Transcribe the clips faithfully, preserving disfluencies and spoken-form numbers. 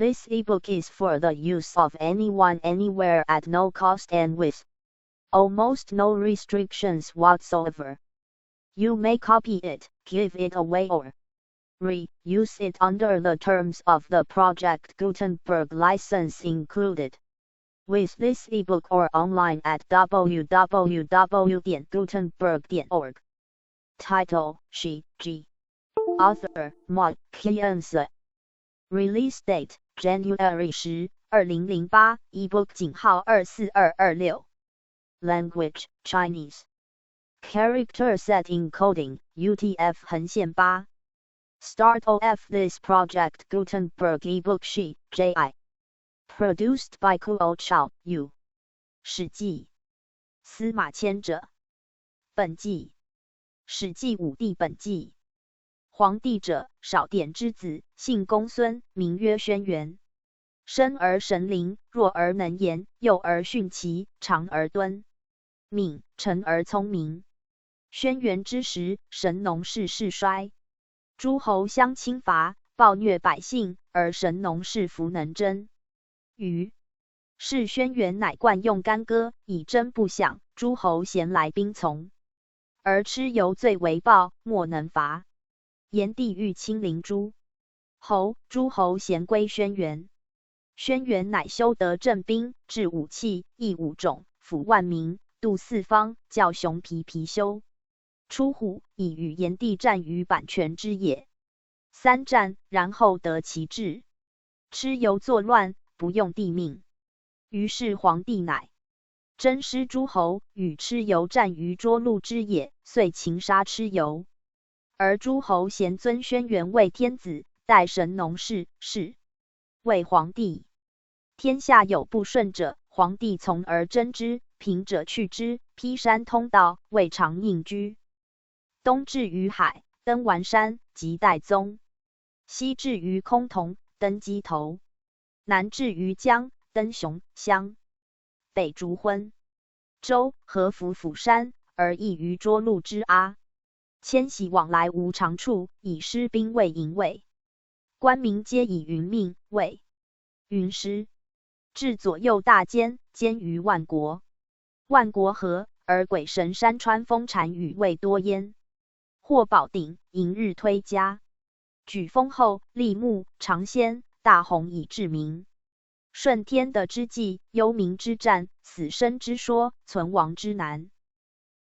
This ebook is for the use of anyone anywhere at no cost and with almost no restrictions whatsoever. You may copy it, give it away, or reuse it under the terms of the Project Gutenberg license included with this ebook or online at w w w 点 gutenberg 点 org. Title, Shi Ji. Author, Mark Kiense. Release date, January 十, 二零零八, ebook 井号二四二二六. Language, Chinese. Character set encoding, U T F 横线八. Start of this project Gutenberg ebook Shi Ji. Produced by Kuo Chao Yu. 史记，司马迁者。本纪，史记五帝本纪。皇帝者，少典之子，姓公孙，名曰轩辕。生而神灵，弱而能言，幼而徇齐，长而敦。 敏，沉而聪明。轩辕之时，神农氏世衰，诸侯相侵伐，暴虐百姓，而神农氏弗能征于。是轩辕乃惯用干戈，以征不饷诸侯贤来兵从，而蚩尤最为暴，莫能伐。炎帝欲亲临诸 侯，诸侯咸归轩辕。轩辕乃修得镇兵，制武器，易武种，抚万民，度四方，教熊皮貔貅。出虎，以与炎帝战于阪泉之野。三战，然后得其志。蚩尤作乱，不用帝命。于是皇帝乃 征师诸侯，与蚩尤战于涿鹿之野，遂擒杀蚩尤。而诸侯咸尊轩辕为天子，代神农氏，是谓皇帝。天下有不顺者，皇帝从而征之，平者去之，劈山通道，未尝宁居。东至于海，登丸山，即岱宗。 西至于崆峒，登鸡头。南至于江，登熊乡。北逐昏，周，合府釜山，而易于涿鹿之阿。迁徙往来无长处，以师兵为营卫。官民皆以云命谓云师。至左右大间，兼于万国。万国和，而鬼神山川丰产雨未多焉。 或宝鼎，迎日推嘉。举烽后，立木，尝鲜，大鸿以至明。顺天德之际，幽冥之战，死生之说，存亡之难。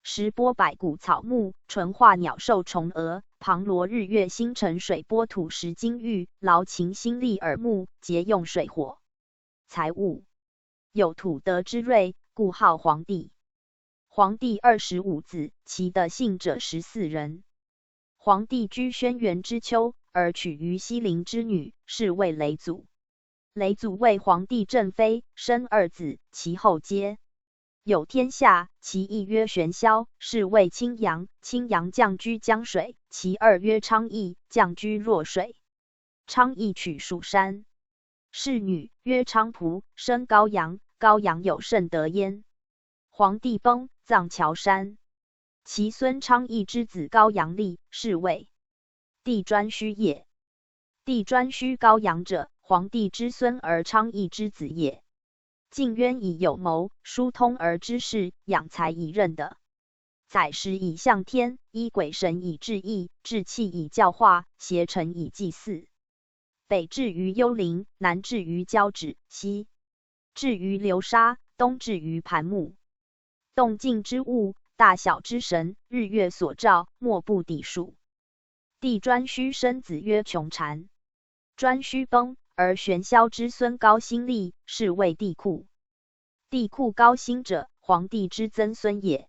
石剥百谷草木，纯化鸟兽虫鹅，旁罗日月星辰水波土石金玉，劳勤心力耳目，节用水火财物。有土德之瑞，故号皇帝。 皇帝二十五子，其德幸者十四人。皇帝居轩辕之丘，而娶于西陵之女，是谓嫘祖。嫘祖为皇帝正妃，生二子，其后皆有天下，其一曰玄霄，是谓青阳，青阳降居江水，其二曰昌邑，降居洛水。昌邑取蜀山。是女曰昌蒲，生高阳，高阳有圣德焉。 皇帝崩，葬峤山。其孙昌邑之子高阳立，是谓帝颛顼也。帝颛顼高阳者，皇帝之孙而昌邑之子也。近渊以有谋，疏通而知事，养才以任德。宰时以象天，依鬼神以治疫，治气以教化，邪臣以祭祀。 北至于幽灵，南至于交趾，西至于流沙，东至于盘木。动静之物，大小之神，日月所照，莫不抵数。帝颛顼生子曰穷禅。颛顼崩，而玄霄之孙高辛立，是谓帝喾。帝喾高辛者，皇帝之曾孙也。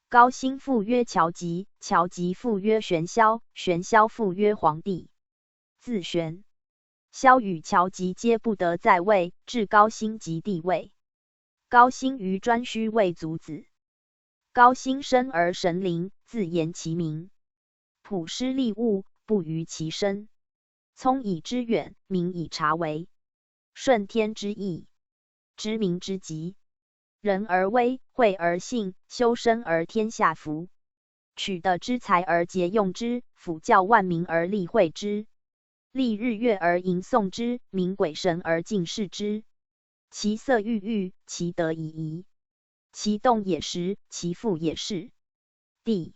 高辛父曰乔吉，乔吉父曰玄霄，玄霄父曰皇帝。自玄霄与乔吉皆不得在位，至高辛即帝位。高辛与颛顼未足子。高辛生而神灵，自言其名。普施利物，不逾其身。聪以知远，明以察为。顺天之意， 知民之急。仁而威，惠而信，修身而天下服。取得之财而节用之，辅教万民而利惠之。历日月而吟诵之，鸣鬼神而敬视之。其色郁郁，其德已矣，其动也时，其复也适。帝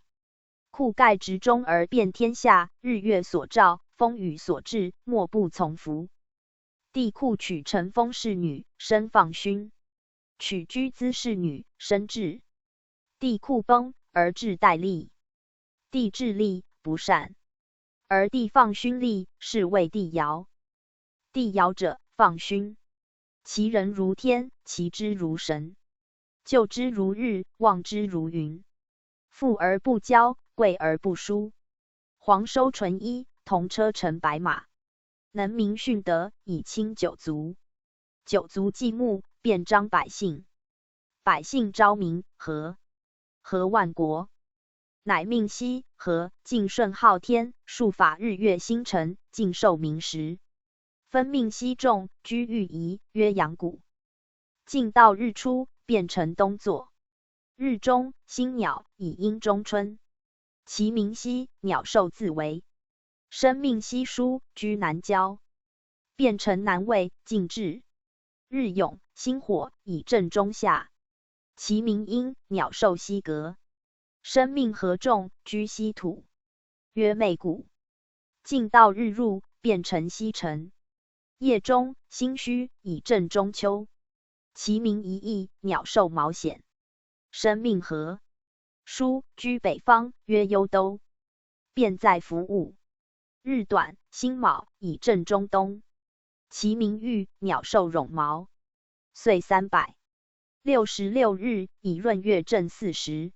酷盖直中而遍天下，日月所照，风雨所至，莫不从服。帝酷取乘风侍女，身放勋；取居姿侍女，身至。帝酷崩而置戴笠。帝置笠不善，而帝放勋笠，是谓帝窈。帝窈者，放勋。其人如天，其姿如神，就之如日，望之如云。富而不骄，贵而不疏。皇收纯衣，铜车乘白马。能明训德，以清九族。九族既穆，遍彰百姓。百姓昭明，和，和万国。乃命西河敬顺浩天，数法日月星辰，敬受明时。分命西仲居御仪，曰阳谷。敬到日出，变成冬作。日中星鸟以应中春。其鸣兮，鸟兽自为。申命西舒，居南郊，变成南未，敬至。日涌星火，以正中夏。其鸣应，鸟兽西隔。申命合众，居西土，曰未谷。敬到日入，变成西辰。夜中星虚，以正中秋。其鸣一翼，鸟兽毛显。申命合，舒，居北方，曰幽都，变在伏午。日短，星卯，以正中冬。其鸣昱，鸟兽绒毛。岁三百。六十六日，以闰月正四时。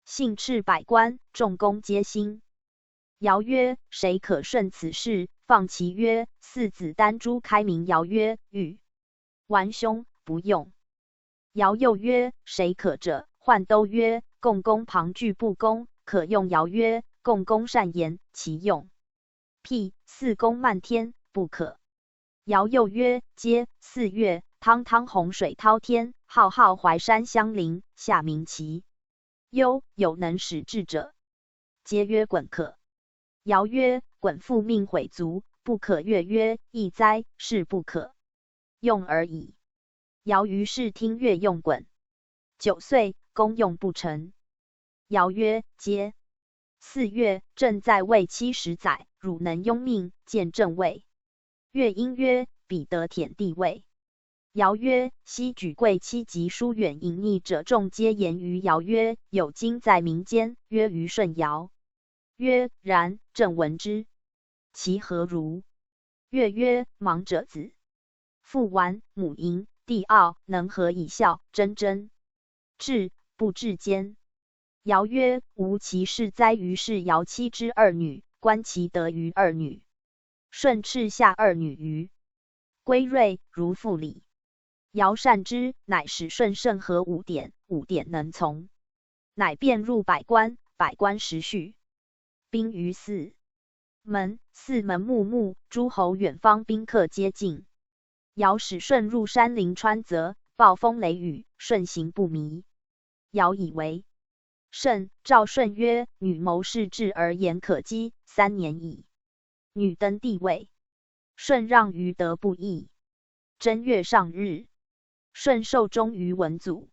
兴敕百官，众宫皆兴。 尧曰：谁可顺此事，放其约。四子丹朱开明。尧曰：欲。完兄不用。尧又曰：谁可者？涣都曰：共工旁拒不恭，可用。尧曰：共工善言，其用。辟四公漫天，不可。 尧又曰：皆。四月，汤汤洪水滔天，浩浩怀山相临，下鸣其幽，有能使至者。皆曰：鲧可。尧曰：鲧复命毁族，不可越约，亦哉，是不可用而已。 尧于是听越用鲧。九岁，公用不成。尧曰：皆。四月，朕在位七十载，汝能拥命，见朕位。越应曰：彼得忝帝位。尧曰：昔举贵戚及叔远隐匿者，众皆言于尧曰：有经在民间，曰虞舜尧。曰：然，朕闻之。其何如？越曰：盲者子 父纨，母淫，弟傲，能合以笑，争争。至，不至奸。尧曰：无其事哉。于是尧妻之二女，观其德于二女。舜敕下二女于归芮，如父礼。尧善之，乃使舜甚合五典，五典能从。乃便入百官，百官时序。 宾于四门，四门穆穆，诸侯远方宾客皆进。尧使舜入山林川泽，暴风雷雨，舜行不迷。尧以为甚，召舜曰：女谋士志而言可期三年矣。女登帝位，舜让于德不易。正月上日，舜受终于文祖。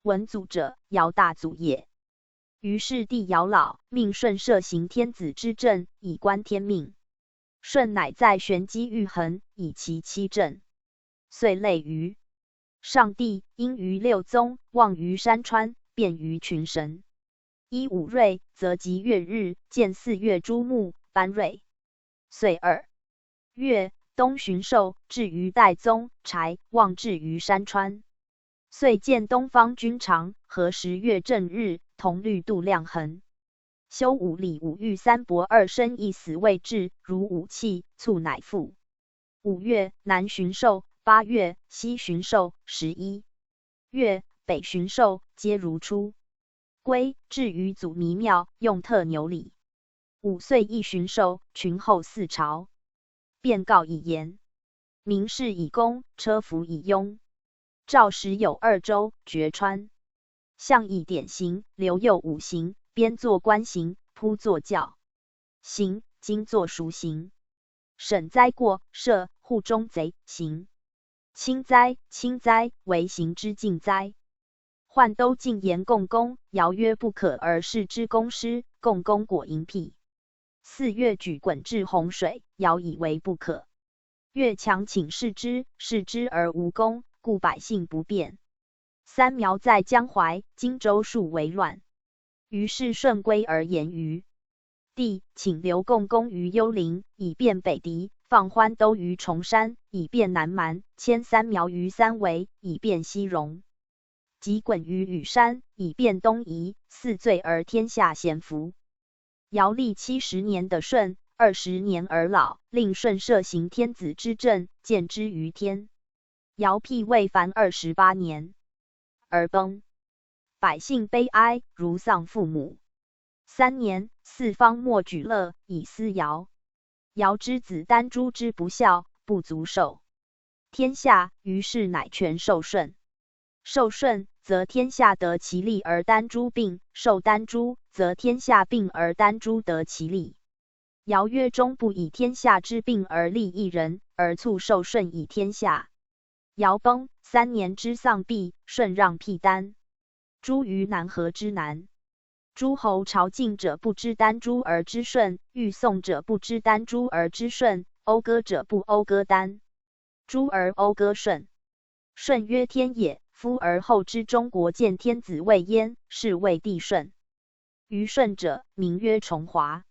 文祖者，尧大祖也。 于是帝尧老，命舜设行天子之政，以观天命。舜乃在玄机玉衡，以其七政。岁类于上帝，应于六宗，望于山川，变于群神。一五闰，则及月日，见四月诸木斑蝥。岁二月，冬巡狩，至于代宗柴，望至于山川。 岁见东方君长，合十月正日，同律度量衡。修五礼，五御三伯，二申一死未至，如五气，卒乃复。五月，南巡狩，八月，西巡狩，十一月，北巡狩，皆如初。归，至于祖弥庙，用特牛礼。 五岁一巡狩，群候四朝。便告以言：民事以公，车服以拥。赵时有二州，决川。象以典刑，刘又五刑，边作官刑，铺作教刑，今作孰刑？沈灾过，赦，户中贼，刑。清灾，清灾，为刑之禁灾。涣都进言共工，瑶曰不可而释之公师，共工果盈辟。四月举鲧至洪水，瑶以为不可。 越墙请释之，释之而无功，故百姓不便。三苗在江淮、荆州数为乱。于是舜归而言于帝，请留共工于幽陵，以便北狄；放涣都于崇山，以便南蛮；迁三苗于三围，以便西戎。及鲧于羽山，以便东夷。四罪而天下咸服。 尧立七十年的舜，二十年而老，令舜设行天子之政，建之于天。尧辟魏烦二十八年，而崩。百姓悲哀，如丧父母。三年，四方莫举乐，以思尧。尧之子丹朱之不孝，不足受 天下，于是乃权授舜。授舜，则天下得其利而丹朱并；授丹朱，则天下并而丹朱得其利。尧曰：终不以天下之并而利一人，而促授舜以天下。尧崩，三年之丧毕，舜让辟丹 朱于南河之南。诸侯朝觐者不知丹朱而知舜，欲送者不知丹朱而知舜，讴歌者不讴歌丹朱而讴歌舜。舜曰：天也。夫而后之中国建天子位焉，是谓帝舜。于舜者，名曰崇华。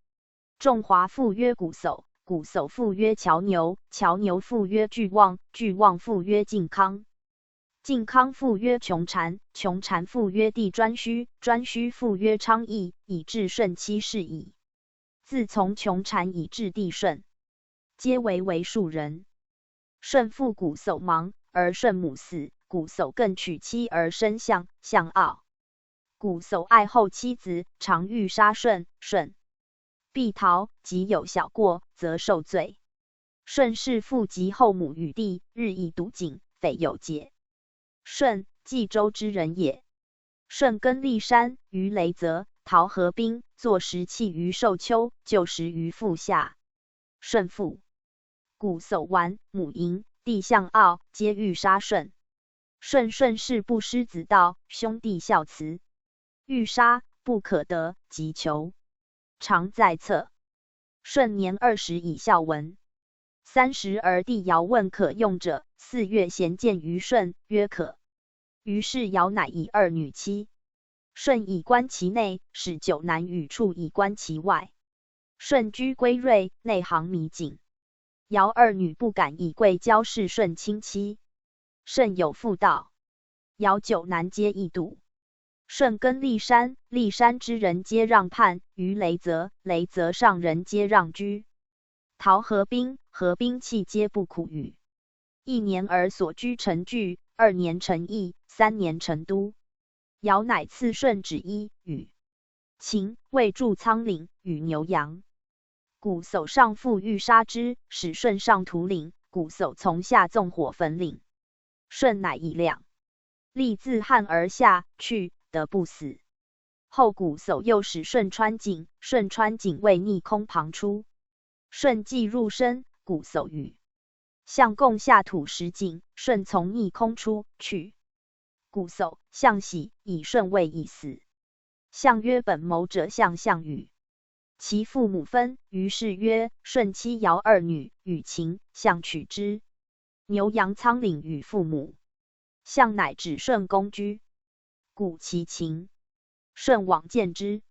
仲华父曰瞽叟，瞽叟父曰乔牛，乔牛父曰巨望，巨望父曰靖康。 靖康父曰穷产，穷产父曰帝颛顼，颛顼父曰昌邑，以至舜七世矣。自从穷产以至帝舜，皆为为庶人。舜父瞽叟亡，而舜母死，瞽叟更娶妻而生象，象媪。瞽叟爱后妻子，常欲杀舜，舜必逃，即有小过，则受罪。 舜弑父及后母与弟，日以笃景，匪有节。舜，冀州之人也。舜耕历山，鱼雷泽，陶河滨，作石器于寿丘，旧石于覆下。舜父瞽叟完，母迎，弟象媪，皆欲杀舜。 舜甚是不失子道，兄弟孝慈。欲杀，不可得，即求。常在侧。舜年二十以孝文。三十而帝繇问可用者，四月咸见于舜，曰可。于是繇乃以二女妻。舜以观其内，使九男与畜以观其外。舜居归蕤，内行弥井。繇二女不敢以贵交视舜亲妻。 舜有妇道。繇九男皆异度。舜耕历山，历山之人皆让泮，鱼雷泽，雷泽上人皆让居。陶河滨，河滨气皆不苦雨。一年而所居城聚，二年城邑，三年城都。繇乃赐舜止衣、雨、 禽，谓助仓廪与牛羊。瞽叟上父欲杀之，使舜上图廪，瞽叟从下纵火焚廪。舜乃以两笠自汉而下，去，得不死。后瞽叟又使舜穿井，舜穿井谓逆空旁出。舜既入深，瞽叟与 象共下土石井，舜从逆空出，去。瞽叟，象喜，以舜谓已死。象曰：本谋者象，象与其父母分。于是曰：舜妻繇二女与禽，象取之。牛羊仓廪与父母。象乃止舜宫居。 鼓其琴。舜往见之。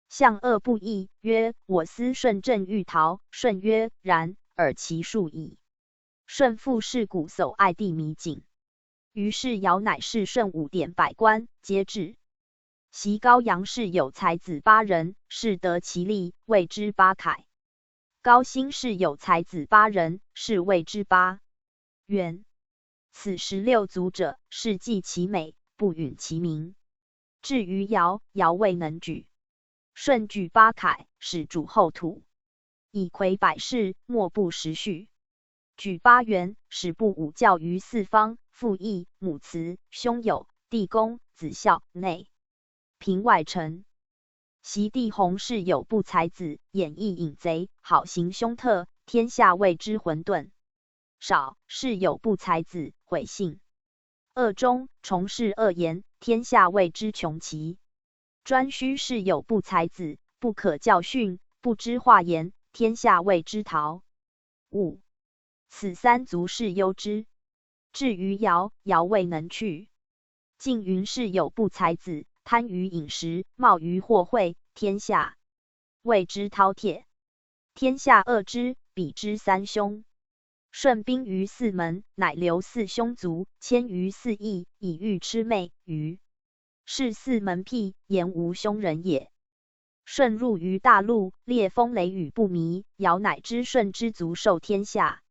象恶不义，曰：我思舜正欲逃。舜曰：然，尔其恕矣。舜父视瞽叟爱弟弥井。于是繇乃视舜五典百官，皆至。昔高阳氏有才子八人，是得其利，谓之八凯。高辛氏有才子八人，是谓之八 远。此十六族者，是记其美，不允其名。至于繇，繇未能举。舜举八凯，始主后土。以魁百世，莫不时序。举八元，始布武教于四方，父义、母慈、兄友、弟恭、子孝、内 平外臣。昔帝弘氏有部才子，演义引贼，好行凶特，天下谓之混沌。少，士有不才子，毁信。恶忠，崇恃恶言，天下谓之穷奇。专虚，士有不才子，不可教训，不知化言，天下谓之陶。五，此三足是忧之。至于尧，尧未能去。 晋云：士有不才子，贪于饮食，冒于获贿，天下谓之饕餮。天下恶之，彼之三凶。舜兵于泗门，乃留泗凶卒千余四邑，以御魑魅。余氏泗门辟，言无凶人也。 舜入于大路，烈风雷雨不迷，尧乃知舜之卒受天下。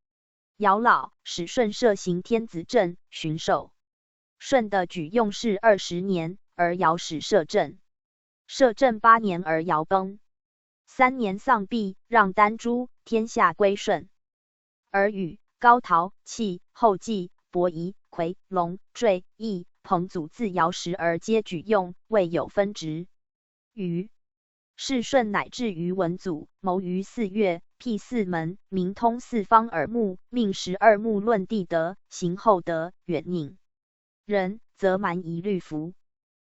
尧老，始舜设行天子政，巡狩。舜的举用是二十年，而尧始摄政。摄政八年而尧崩。三年丧毕，让丹朱，天下归舜。 尔与高陶、契、后稷、伯夷、夔、龙、坠、鄢、彭祖自尧时而皆举用，未有分职。余氏舜乃至于文祖，谋于四岳，辟四门，明通四方耳目，命十二目论地德，行厚德，远佞人，则蛮夷律服。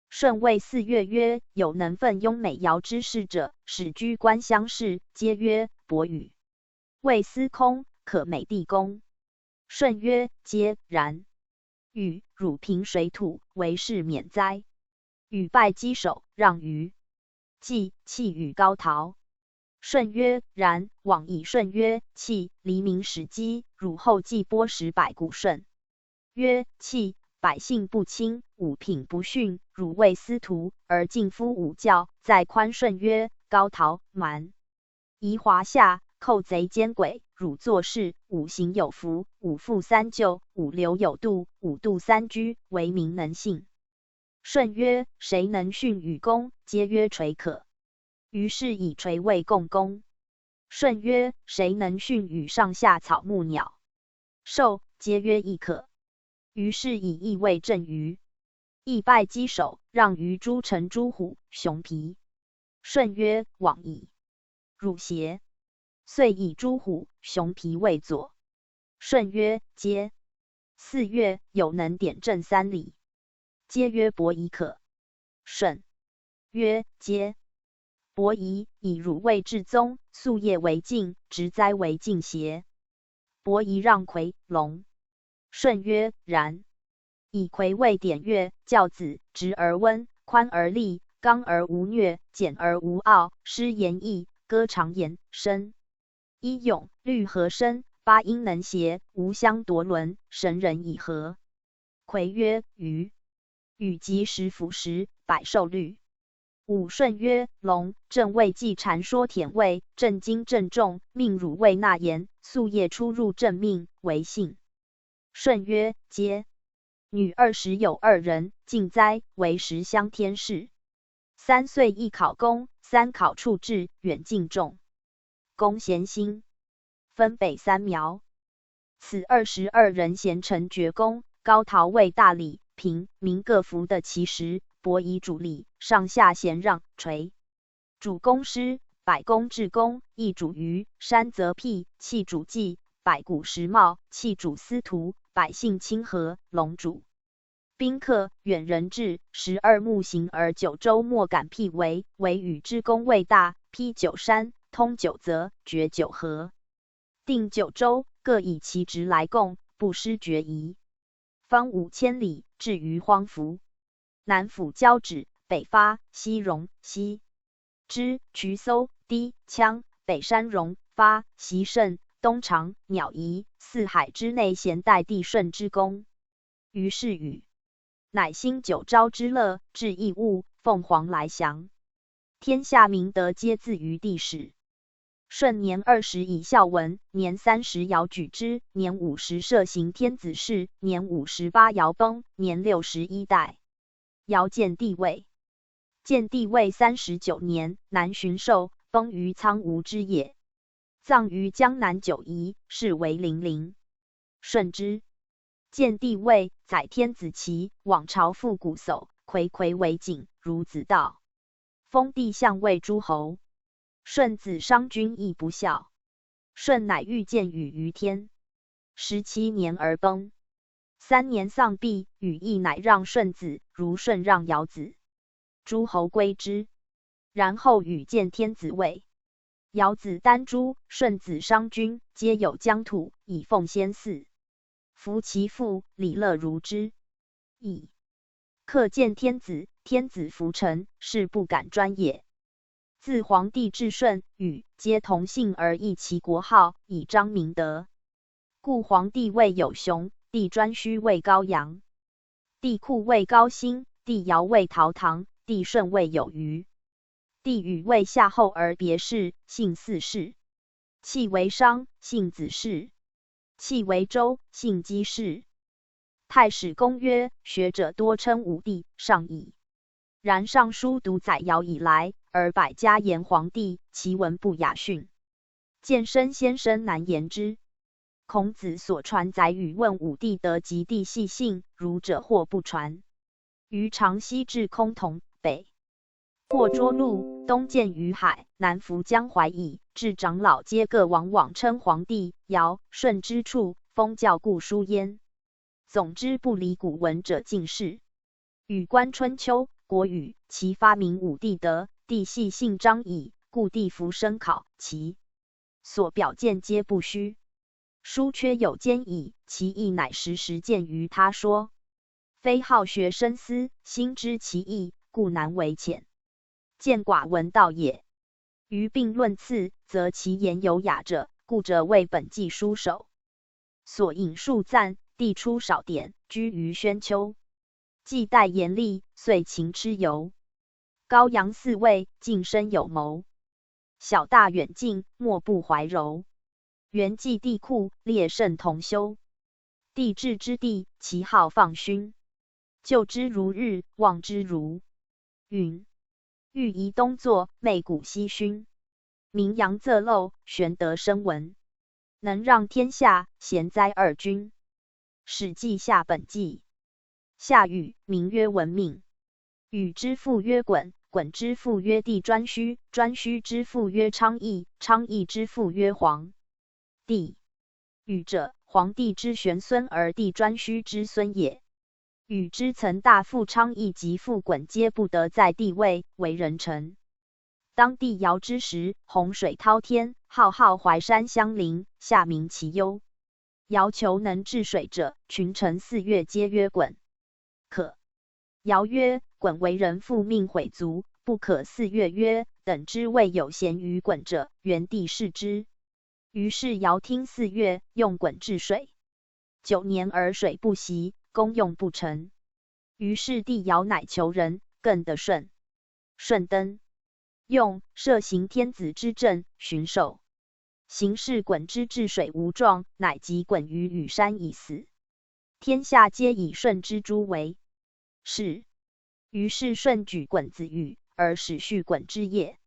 舜谓四岳曰：有能奋拥美瑶之士者，始居官相侍。皆曰：伯与。 谓司空，可美地公。舜曰：皆然。与汝平水土，为是免哉。与拜稽首，让于季契与高陶。舜曰：然。往矣。舜曰：契，黎民始饥，汝后稷播食百谷。舜 曰：契，百姓不亲，五品不逊，汝谓司徒，而近夫五教，再宽。舜曰：高陶蛮夷华夏，寇贼奸鬼，汝作事，五行有福，五富三就，五流有度，五度三居，为民能信。舜曰：谁能训与公？皆曰：垂可。于是以垂谓共工。舜曰：谁能训与上下草木鸟 兽？皆曰：亦可。于是以翼为震于。翼拜稽首，让于诸臣诸虎、熊皮。舜曰：往矣。汝邪？遂以诸虎、熊皮为佐。舜曰：皆。四岳，有能点阵三里。 皆曰：伯夷可。舜曰：皆。伯夷，以汝为至宗，夙夜为禁，植栽为禁邪？伯夷让夔、龙。舜曰：然。以夔为典乐，教子，直而温，宽而利，刚而无疟，简而无傲，诗言易，歌长言深。 医勇，律合声，八音能协，无相夺伦，神人以和。夔曰：与。与及时辅食，百兽律。武舜曰：龙，朕未祭禅说忝位，朕今郑重，命汝为纳言，夙夜出入朕命，为信。舜曰：皆。女二十有二人，尽哉，为十乡天氏。 三岁亦考功，三考处置，远近重。功咸兴，分北三苗。此二十二人咸成厥功，高陶为大礼，平民各服的其实，伯夷主礼，上下咸让垂。主公师，百工至公，亦主于山则辟，契主祭，百谷时茂，契主司徒，百姓亲和，龙主。 宾客，远人至，十二牧行而九州莫敢辟围，围与之功未大，辟九山，通九泽，决九河，定九州，各以其职来供，不失决疑。方五千里，至于荒服。南府交趾，北发西戎，西 支、渠搜、氐羌，北山戎、发、习慎，东长鸟夷，四海之内咸待帝舜之功。于是与。乃兴九朝之乐，置异物，凤凰来翔。天下明德皆自于帝始。舜年二十以孝文，年三十尧举之，年五十设行天子事，年五十八尧崩，年六十一代。 尧建帝位。建帝位三十九年，南巡狩，崩于苍梧之野，葬于江南九夷，是为陵陵。舜之。建帝位，载天子旗，往朝复鼓叟，睽睽为警，如子道。封帝相位诸侯。舜子商均亦不孝。舜乃欲见禹于天，十七年而崩。三年丧毕，禹亦乃让舜子，如舜让繇子，诸侯归之。然后禹见天子位，繇子丹朱，舜子商均，皆有疆土，以奉先嗣。服其父，礼乐如之矣。客见天子，天子服臣，是不敢专也。自黄帝至舜，禹皆同姓而异其国号，以章明德。故黄帝谓有熊，帝颛顼谓高阳，帝喾谓高辛，帝繇谓陶唐，帝舜谓有余。帝禹谓夏后而别氏，姓姒氏。契为商，姓子氏。契为周，姓姬氏。太史公曰：学者多称武帝，上矣。然尚书独载繇以来，而百家言黄帝，其文不雅逊。建生先生难言之。孔子所传载语问武帝德及帝系姓，儒者或不传。余长西至崆峒，北过涿鹿，东见于海，南服江淮矣。至长老皆各往往称黄帝、尧、舜之处，封教故殊焉。总之不离古文者尽是。禹观春秋、国语，其发明武帝德，帝系姓张矣，故帝服申考，其所表见皆不虚。书缺有兼矣，其意乃实实见于他说。非好学深思，心知其意，故难为浅见寡闻道也。余并论次，则其言有雅者，故者谓本纪书首。所引述赞、帝出少典，居于宣丘。纪代言厉，遂秦蚩尤。高阳嗣位，晋深有谋。小大远近，莫不怀柔。元纪帝喾，列圣同修。帝至之地，其号放勋。就之如日，望之如云。欲移东作，媚古奚勋。名扬则漏，玄德深文。能让天下，贤哉二君。史记下本纪。夏禹，名曰文命。禹之父曰鲧，鲧之父曰帝颛顼，颛顼之父曰昌邑，昌邑之父曰黄帝。禹者，黄帝之玄孙，而帝颛顼之孙也。禹之曾大父昌邑及父鲧皆不得在帝位，为人臣。当帝繇之时，洪水滔天，浩浩淮山相邻，下民其忧。繇求能治水者，群臣四月皆曰鲧。可。繇曰：鲧为人父，命毁族，不可四月曰。等之谓有贤于鲧者，元帝视之。于是繇听四月，用鲧治水。九年而水不息，功用不成。于是帝繇乃求人，更得舜。舜登用，设行天子之政，巡狩。行事鲧之治水无状，乃及鲧于羽山以死。天下皆以舜之诛为是。于是舜举鲧子羽，而始畜鲧之业。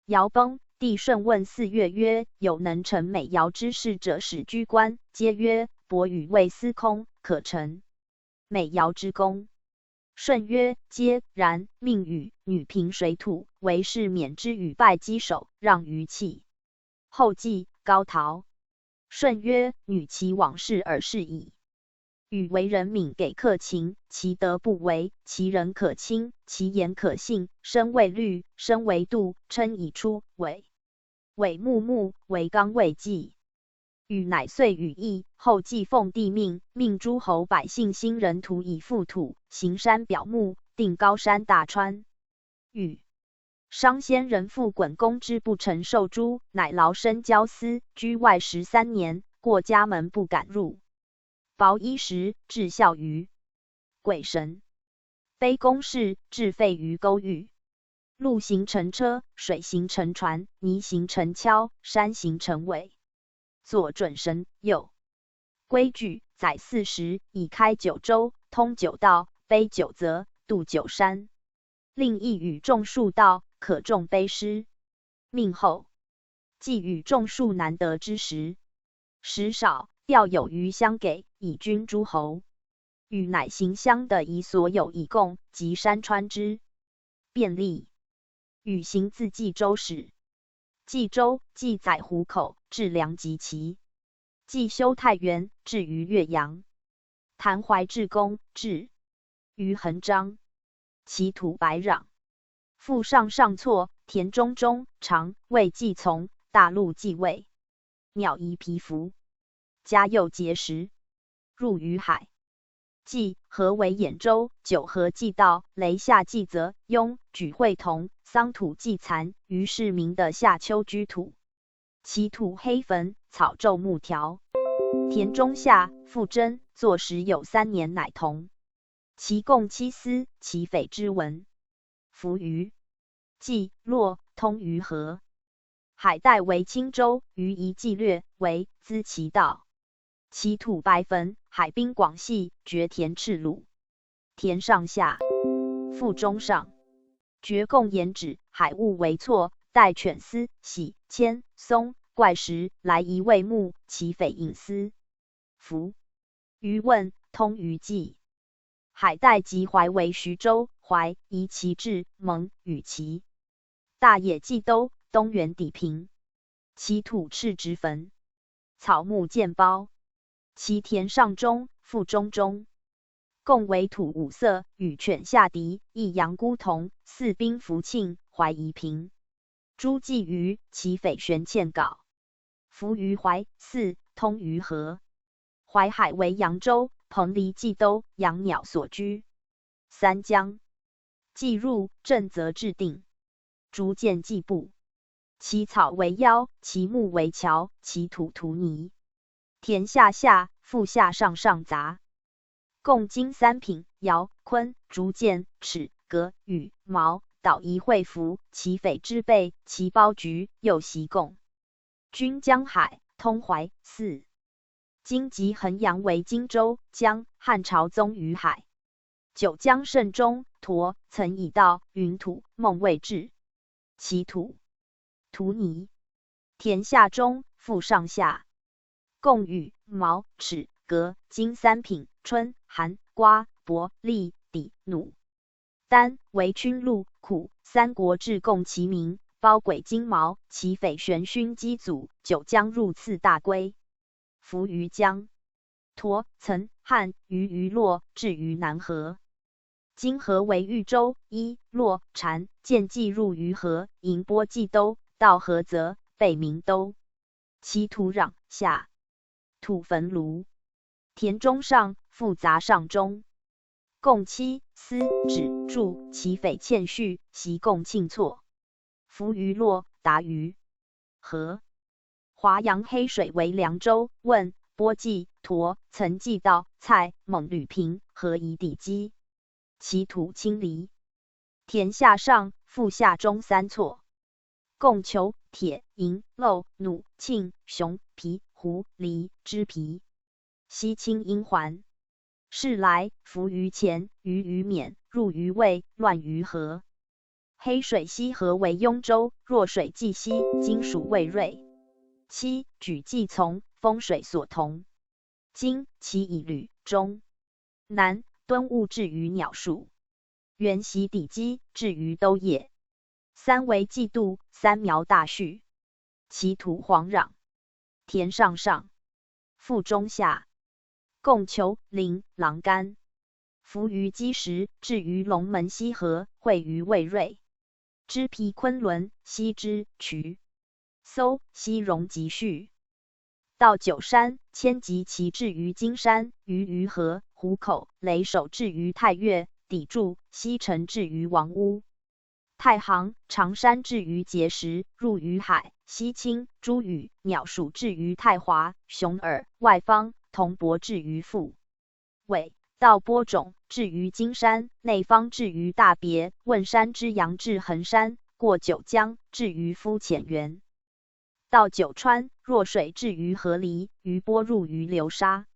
繇崩，帝舜问四月曰：有能成美繇之事者，使居官。皆曰：伯羽未司空，可成美繇之功。舜曰：皆然。命羽女平水土，为是免之羽败击首，让于契。后继高陶。舜曰：女其往事尔适矣。羽为人敏给客情，其德不为，其人可亲，其言可信，身未虑，身为度，称以初尾。尾木木，为纲未继。羽乃遂羽翼，后继奉帝命，命诸侯百姓兴仁土以覆土，行山表木，定高山大川。羽。商先人父鲧攻之不成，受诛，乃劳身交司，居外十三年，过家门不敢入。薄衣食，至孝于鬼神。卑躬事，至废于沟域。陆行成车，水行成船，泥行成橇，山行成苇。左准神右。规矩，载四时，以开九州，通九道，卑九泽，度九山。令一羽众数稻，可众卑师。命后。既与众数难得之时，食少，调有余相给，以均诸侯。羽乃行相得以所有以供，及山川之便利。羽行自冀州始。冀州，冀在湖口，至梁及齐。冀修太原，至于岳阳。 潭怀至公，至于横漳。其土白壤。腹上上错，田中中，肠胃既从，大路既未，鸟移皮肤，家又结实，入于海。冀，河为兖州，九河既到，雷下既泽，邕、莒会同，桑土既残，于是名的夏秋居土。 其土黑粉，草皱木条。田中夏，傅真作时有三年乃同。其贡七司，其匪之文。扶余，冀洛，通于河。海带为青州，鱼夷冀略，为资其道。其土白粉，海滨广系，决田赤鲁。 田上夏，腹中上。决贡盐脂，海物为错，带犬丝，喜、签、松、怪石，来夷未木，其匪隐思。扶余问，通于冀。海带及怀为徐州，怀夷其至，蒙与其。大野冀都，东原砥平。其土赤质粉，草木见包。其田上中，腹中中。 贡为土五色，与犬下敌，亦阳孤同，似宾服庆，怀夷平。诸冀余，其匪玄堑稿。扶余怀，四，通于河。淮海为扬州，彭蠡冀都，养鸟所居。三江。冀入，震则至定。 竹见冀步。其草为腰，其木为桥，其土涂泥。田下夏，腹下上上杂。贡金三品，姚、昆、竹见、尺、革、羽、毛、岛夷会服，其匪之辈，其胞橘，又习贡。均江海，通淮。四。 今即衡阳为荆州，江，汉朝宗于海。九江慎中，佗曾以道云土，孟未至。其土涂泥。田下中，腹上下。贡羽、毛、尺、革，金三品，春、韩、瓜、伯、栗、底、努。 丹为青陆苦，三国志贡其名，包鬼金毛，其匪玄勋击祖，九江入次大归。扶余江。佗曾汉于余洛，至于南河。今河为豫州，一洛禅见冀入于河，盈波冀都，到河则被名都。其土壤下。 土坟炉。田中上，腹杂上中。贡七司止柱，其匪欠序，习贡庆错。扶余洛，达于河。华阳黑水为凉州，问、波冀、佗曾冀道，蔡、蒙吕平，河夷砥积。 其土清离。田下上，腹下中三错。贡求、铁、银、漏、弩、庆、熊、皮、狐、狸、支皮。西清阴环。是来，扶余前，于余免，入于渭，乱于河。黑水西河为雍州，弱水既西，今属渭蕤。七，举既从，风水所同。 今其以吕、中、南、敦务至于鸟属。原习砥积至于都也。三为冀度，三苗大畜。其土黄壤。田上上，腹中下。贡求、临、郎干。扶余积石，至于龙门西河，会于渭蕤。支皮昆仑，西支渠。搜，西戎及畜。 到九山，迁及其至于金山，于于河、湖口，雷首至于太岳，砥柱，西城至于王屋。太行、长山至于碣石，入于海，西清，诸与、鸟属至于太华、熊耳、外方、铜鄱至于富尾，到播种，至于金山，内方至于大别，汶山之阳至衡山，过九江，至于夫浅源。 到九川，弱水至于河离，余波入于流沙。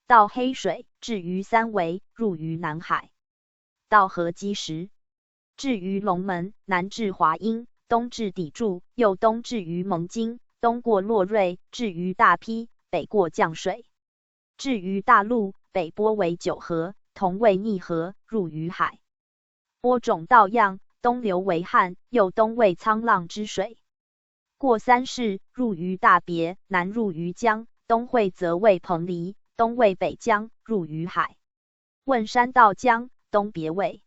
到黑水，至于三围，入于南海。到河积石，至于龙门，南至华阴，东至砥柱，右东至于蒙津，东过洛蕤，至于大陂，北过绛水。 至于大陆，北播为九河，同为逆河，入于海。播种到漾，东流为汉，右东为沧浪之水。过三市，入于大别，南入于江，东会则为彭蠡，东为北疆，入于海。问山道疆，东别魏。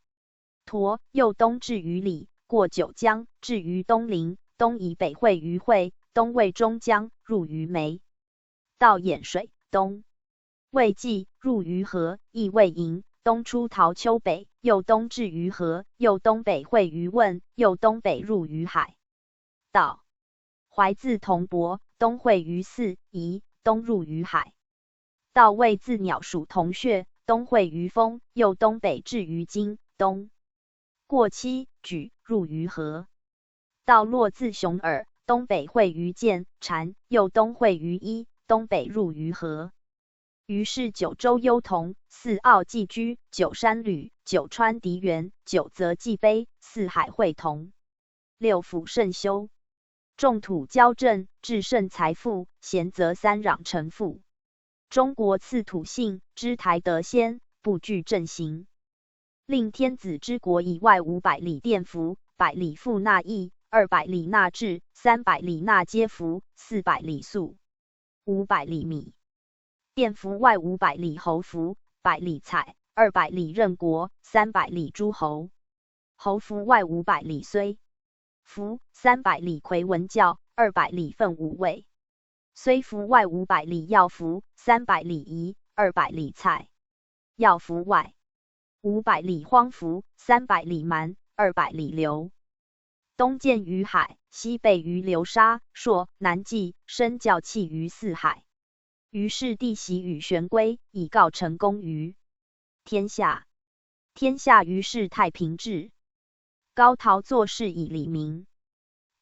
佗，右东至于里，过九江，至于东临，东以北会于会，东为中江，入于眉。道兖水，东。为蓟，入于河，亦为荥，东出陶丘北，右东至于河，右东北会于汶，右东北入于海。道，怀自桐柏，东会于泗、沂，东入于海。道为自鸟属铜雀，东会于丰，右东北至于今，东。过七举，入于河。道落自熊耳，东北会于建、单，右东会于伊，东北入于河。于是九州幽桐，四澳寄居，九山旅，九川籴原，九泽寄卑，四海会同。六辅甚修，众土交震，至盛财富，咸则三壤陈覆。中国赐土性，知台德先，不惧震刑。令天子之国以外五百里店服，百里赋纳役，二百里纳质，三百里纳皆服，四百里粟，五百里米。店服外五百里侯服，百里采，二百里任国，三百里诸侯。侯服外五百里睢，服三百里魁文校，二百里奋武卫。睢服外五百里药服，三百里笆，二百里蔡。药服外五百里荒服，三百里蛮，二百里流。东建于海，西备于流沙、朔、南纪、申教气于四海。于是地徙与玄归，以告成功于天下。天下于是太平治。高陶作事以礼民。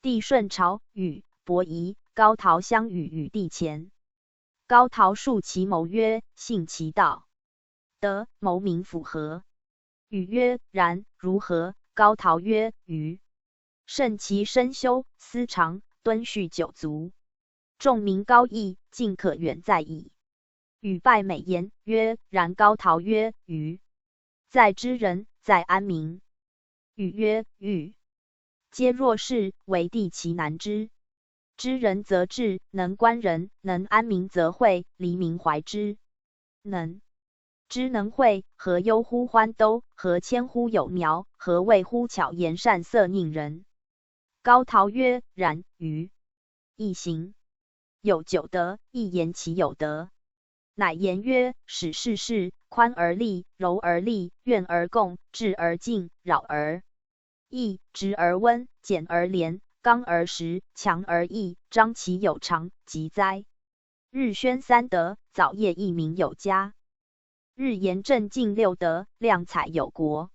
帝舜朝与伯夷，高陶相与于帝前。高陶述其谋曰：信其道，得谋民辅合。语曰：然，如何？高陶曰：愚。慎其身修，思长，敦叙九族。仲明高义，进可远在矣。语拜美言曰：然。高陶曰：愚。在知人，在安民。语曰：愚。皆若是，惟帝其难之。知人则智，能观人，能安民则惠，黎民怀之。能。知能惠，何忧乎欢兜？何迁乎有苗？何谓乎巧言善色佞人？高陶曰：然，愚。亦行。有九德，亦言其有德。乃言曰：始是事，宽而立，柔而利，怨而共，智而敬，扰而 义，直而温，简而廉，刚而实，强而易，张其有常，急哉。日宣三德，早夜佚名有家。日言镇静六德，亮采有国。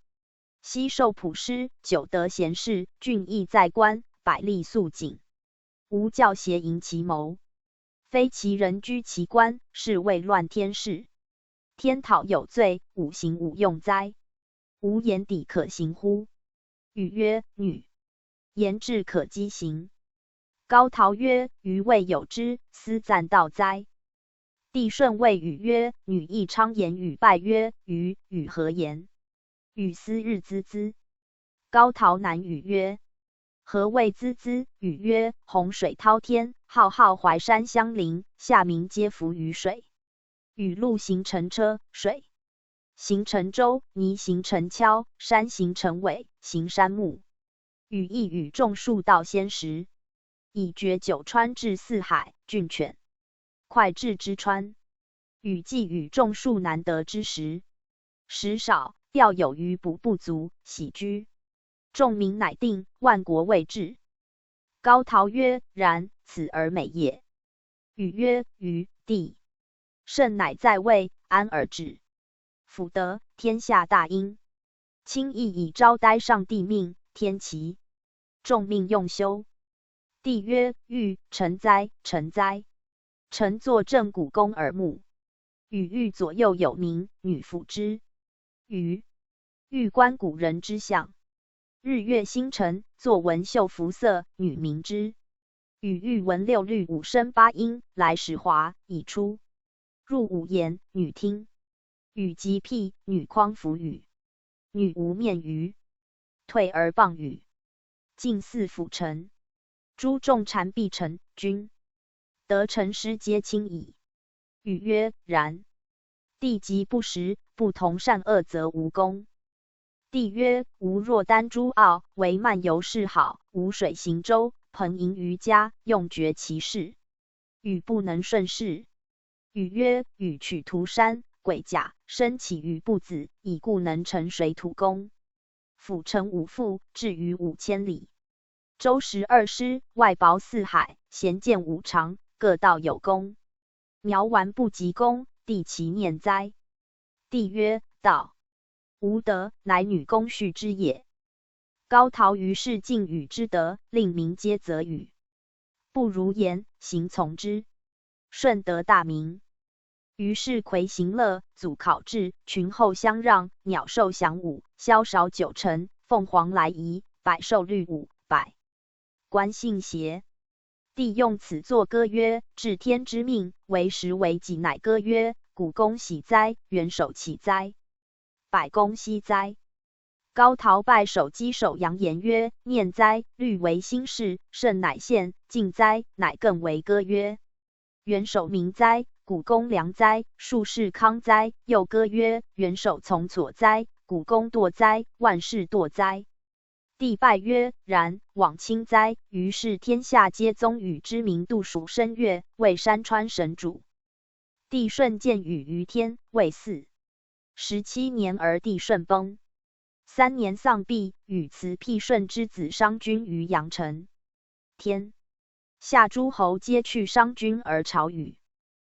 昔受普师，九德贤士，俊逸在官，百利肃谨。 无教邪淫其谋，非其人居其官，是谓乱天事。天讨有罪，五行五用哉。无言砥可行乎？语曰：女。言志可击行。高陶曰：余未有之，斯赞道哉。帝舜谓语曰：女亦昌言语拜曰：语，语何言？语斯日资资。高陶难语曰： 何谓资资？语曰：洪水滔天，浩浩淮山相邻，下民皆浮于水。雨露形成车，水形成舟，泥形成橇，山形成苇，形山木。语亦与众数道先时，以绝九川至四海，郡犬快至之川。语既与众数难得之时，食少，调有余补不足，徙居。 仲明乃定，万国未至。高陶曰：然，此而美也。语曰：于，帝。舜乃在位，安而止。辅德，天下大应。卿亦以昭待上帝命，天齐。仲命用修。帝曰：欲，臣哉，臣哉。臣坐镇古宫耳目。语欲左右有民，女辅之。语 欲观古人之象，日月星辰，坐闻绣服色，女明之。语欲闻六律五声八音，来始华，已出。入五言，女听。语及辟，女匡辅语。女无面于，退而傍语。近似辅臣。诸众谗必成君，得成师皆亲矣。语曰：然。帝即不时，不同善恶则无功。帝曰：吾若单诸奥，为漫游四海，无水行舟，朋盈于家，用决其事，语不能顺势。语曰：与取涂山、鬼甲，生起于步子，以故能成水土功。府城五覆，至于五千里。州十二师，外包四海，咸见五常，各道有功。苗完不及功，帝其念哉。帝曰：道无德，乃女工序之也。高陶于是尽语之德，令民皆则语，不如言，行从之，顺得大名。于是魁行乐，祖考至，群后相让，鸟兽翔舞，枭少九成，凤凰来仪，百兽律舞，百官信邪。帝用此作歌曰：至天之命，为时为己，乃歌曰：古公喜哉，元首起哉，百公息哉。高陶拜首稽首，扬言曰：念哉，律为新事，圣乃献；敬哉，乃更为歌曰：元首明哉，古公良哉，数事康哉。又歌曰：元首从左哉，古公惰哉，万事惰哉。帝拜曰：然，往清哉。于是天下皆宗语之名，度数声乐，谓山川神主。帝舜建语于天，谓祀。十七年而帝舜崩。三年丧毕，语辞辟舜之子商均于阳城。天下诸侯皆去商均而朝语。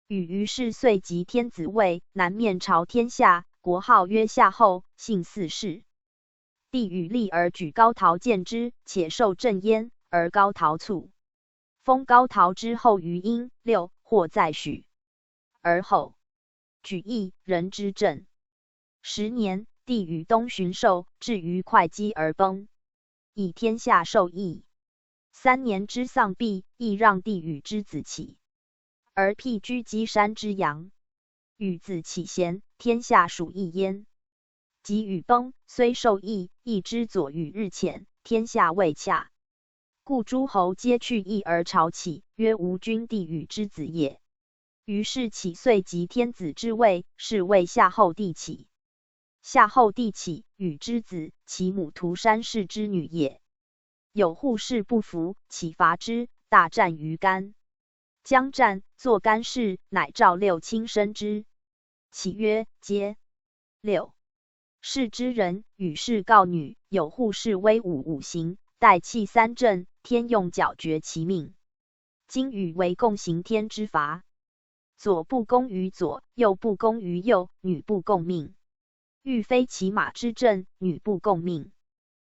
语于是岁即天子位，南面朝天下，国号曰夏后，姓四氏。帝语厉而举高陶见之，且受震焉，而高陶卒。封高陶之后于殷，六或在许。而后举异人之政。十年，帝与东巡狩，至于会稽而崩，以天下受异。三年之丧毕，亦让帝与之子起，而辟居稽山之阳。与子起咸，天下属异焉。及语崩，虽受异，亦之左语日浅，天下未洽。故诸侯皆去异而朝起，曰：吾君帝与之子也。于是起岁即天子之位，是谓夏后帝起。夏后帝起，与之子，其母涂山氏之女也。有护士不服，起伐之，大战于干。将战，作干氏，乃召六卿生之。起曰：皆。六氏之人，与氏告女，有护氏威武五行，带气三镇，天用角决其命。今与为共行天之伐。左不攻于左，右不攻于右，女不共命。欲非其马之政，女不共命。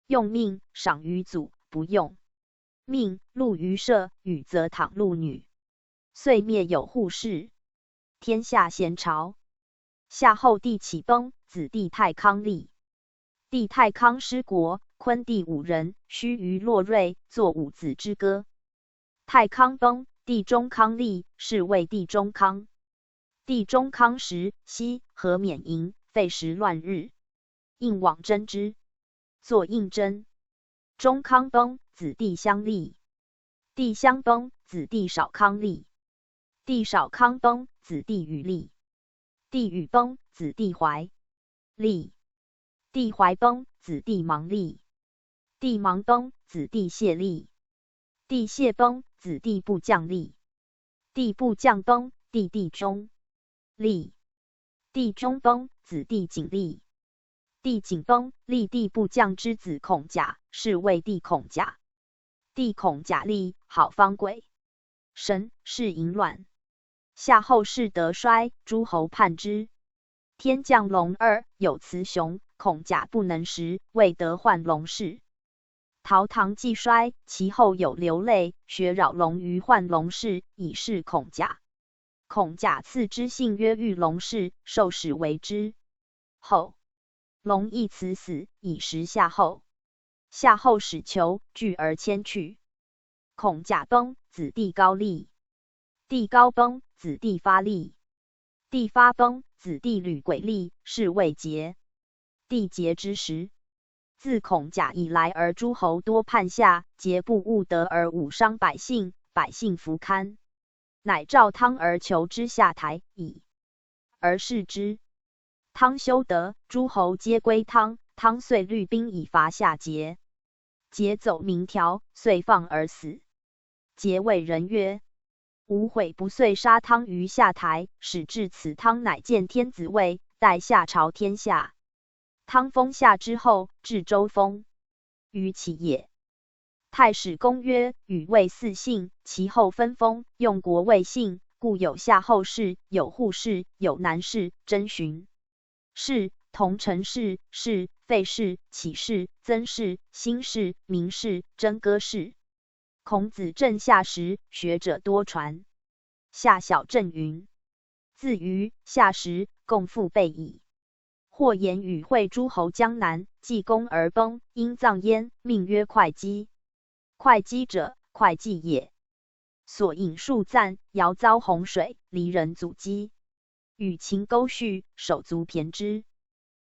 用命，赏于祖，不用命，禄于社，女则躺禄女。遂灭有护氏。天下咸朝。夏后帝起崩，子弟太康立。帝太康失国，昆弟五人，须于洛芮，作五子之歌。太康崩，弟中康立，是谓弟中康。弟中康时，西河免营，废时乱日，应往征之，作应征。中康崩，子弟相立。弟相崩，子弟少康立。弟少康崩，子弟禹立。弟禹崩，子弟怀立。弟怀崩，子弟芒立。弟芒崩，子弟谢立。弟谢崩，子弟部将立。弟部将崩，弟弟中立。弟中崩，子弟景立。弟景崩，立弟部将之子孔甲，是谓弟孔甲。弟孔甲立，号方轨。神，是淫乱。夏后氏德衰，诸侯叛之。天降龙二，有雌雄，孔甲不能时，谓德患龙氏。陶唐既衰，其后有刘泪，学扰龙于患龙氏，以示孔甲。孔甲赐之姓曰玉龙氏，受始为之。后龙亦辞死，以时夏后。夏后始求，拒而迁去。孔甲崩，子弟高立。弟高崩，子弟发立。弟发崩，子弟履轨立，是谓节。弟节之时，自孔甲以来而诸侯多叛夏，桀不务德而侮伤百姓，百姓弗堪，乃召汤而求之下台矣。而是之。汤修德，诸侯皆归汤，汤遂率兵以伐夏桀。桀走民条，遂放而死。桀谓仁曰：吾悔不遂杀汤于下台，始至此汤乃见天子位，代夏朝天下。汤封夏之后，至周封，于齐也。太史公曰：与魏四姓，其后分封，用国魏姓，故有夏后氏，有户氏，有南氏、征寻氏、同城氏、氏、费氏、启氏、曾氏、辛氏、明氏、征歌氏。孔子镇夏时，学者多传夏小镇云：自于夏时，共父辈矣。或言与会诸侯江南，济公而崩，因葬焉，命曰会稽。会稽者，会稽也。所引数赞，尧遭洪水，离人祖基。与秦沟续，手足骈之。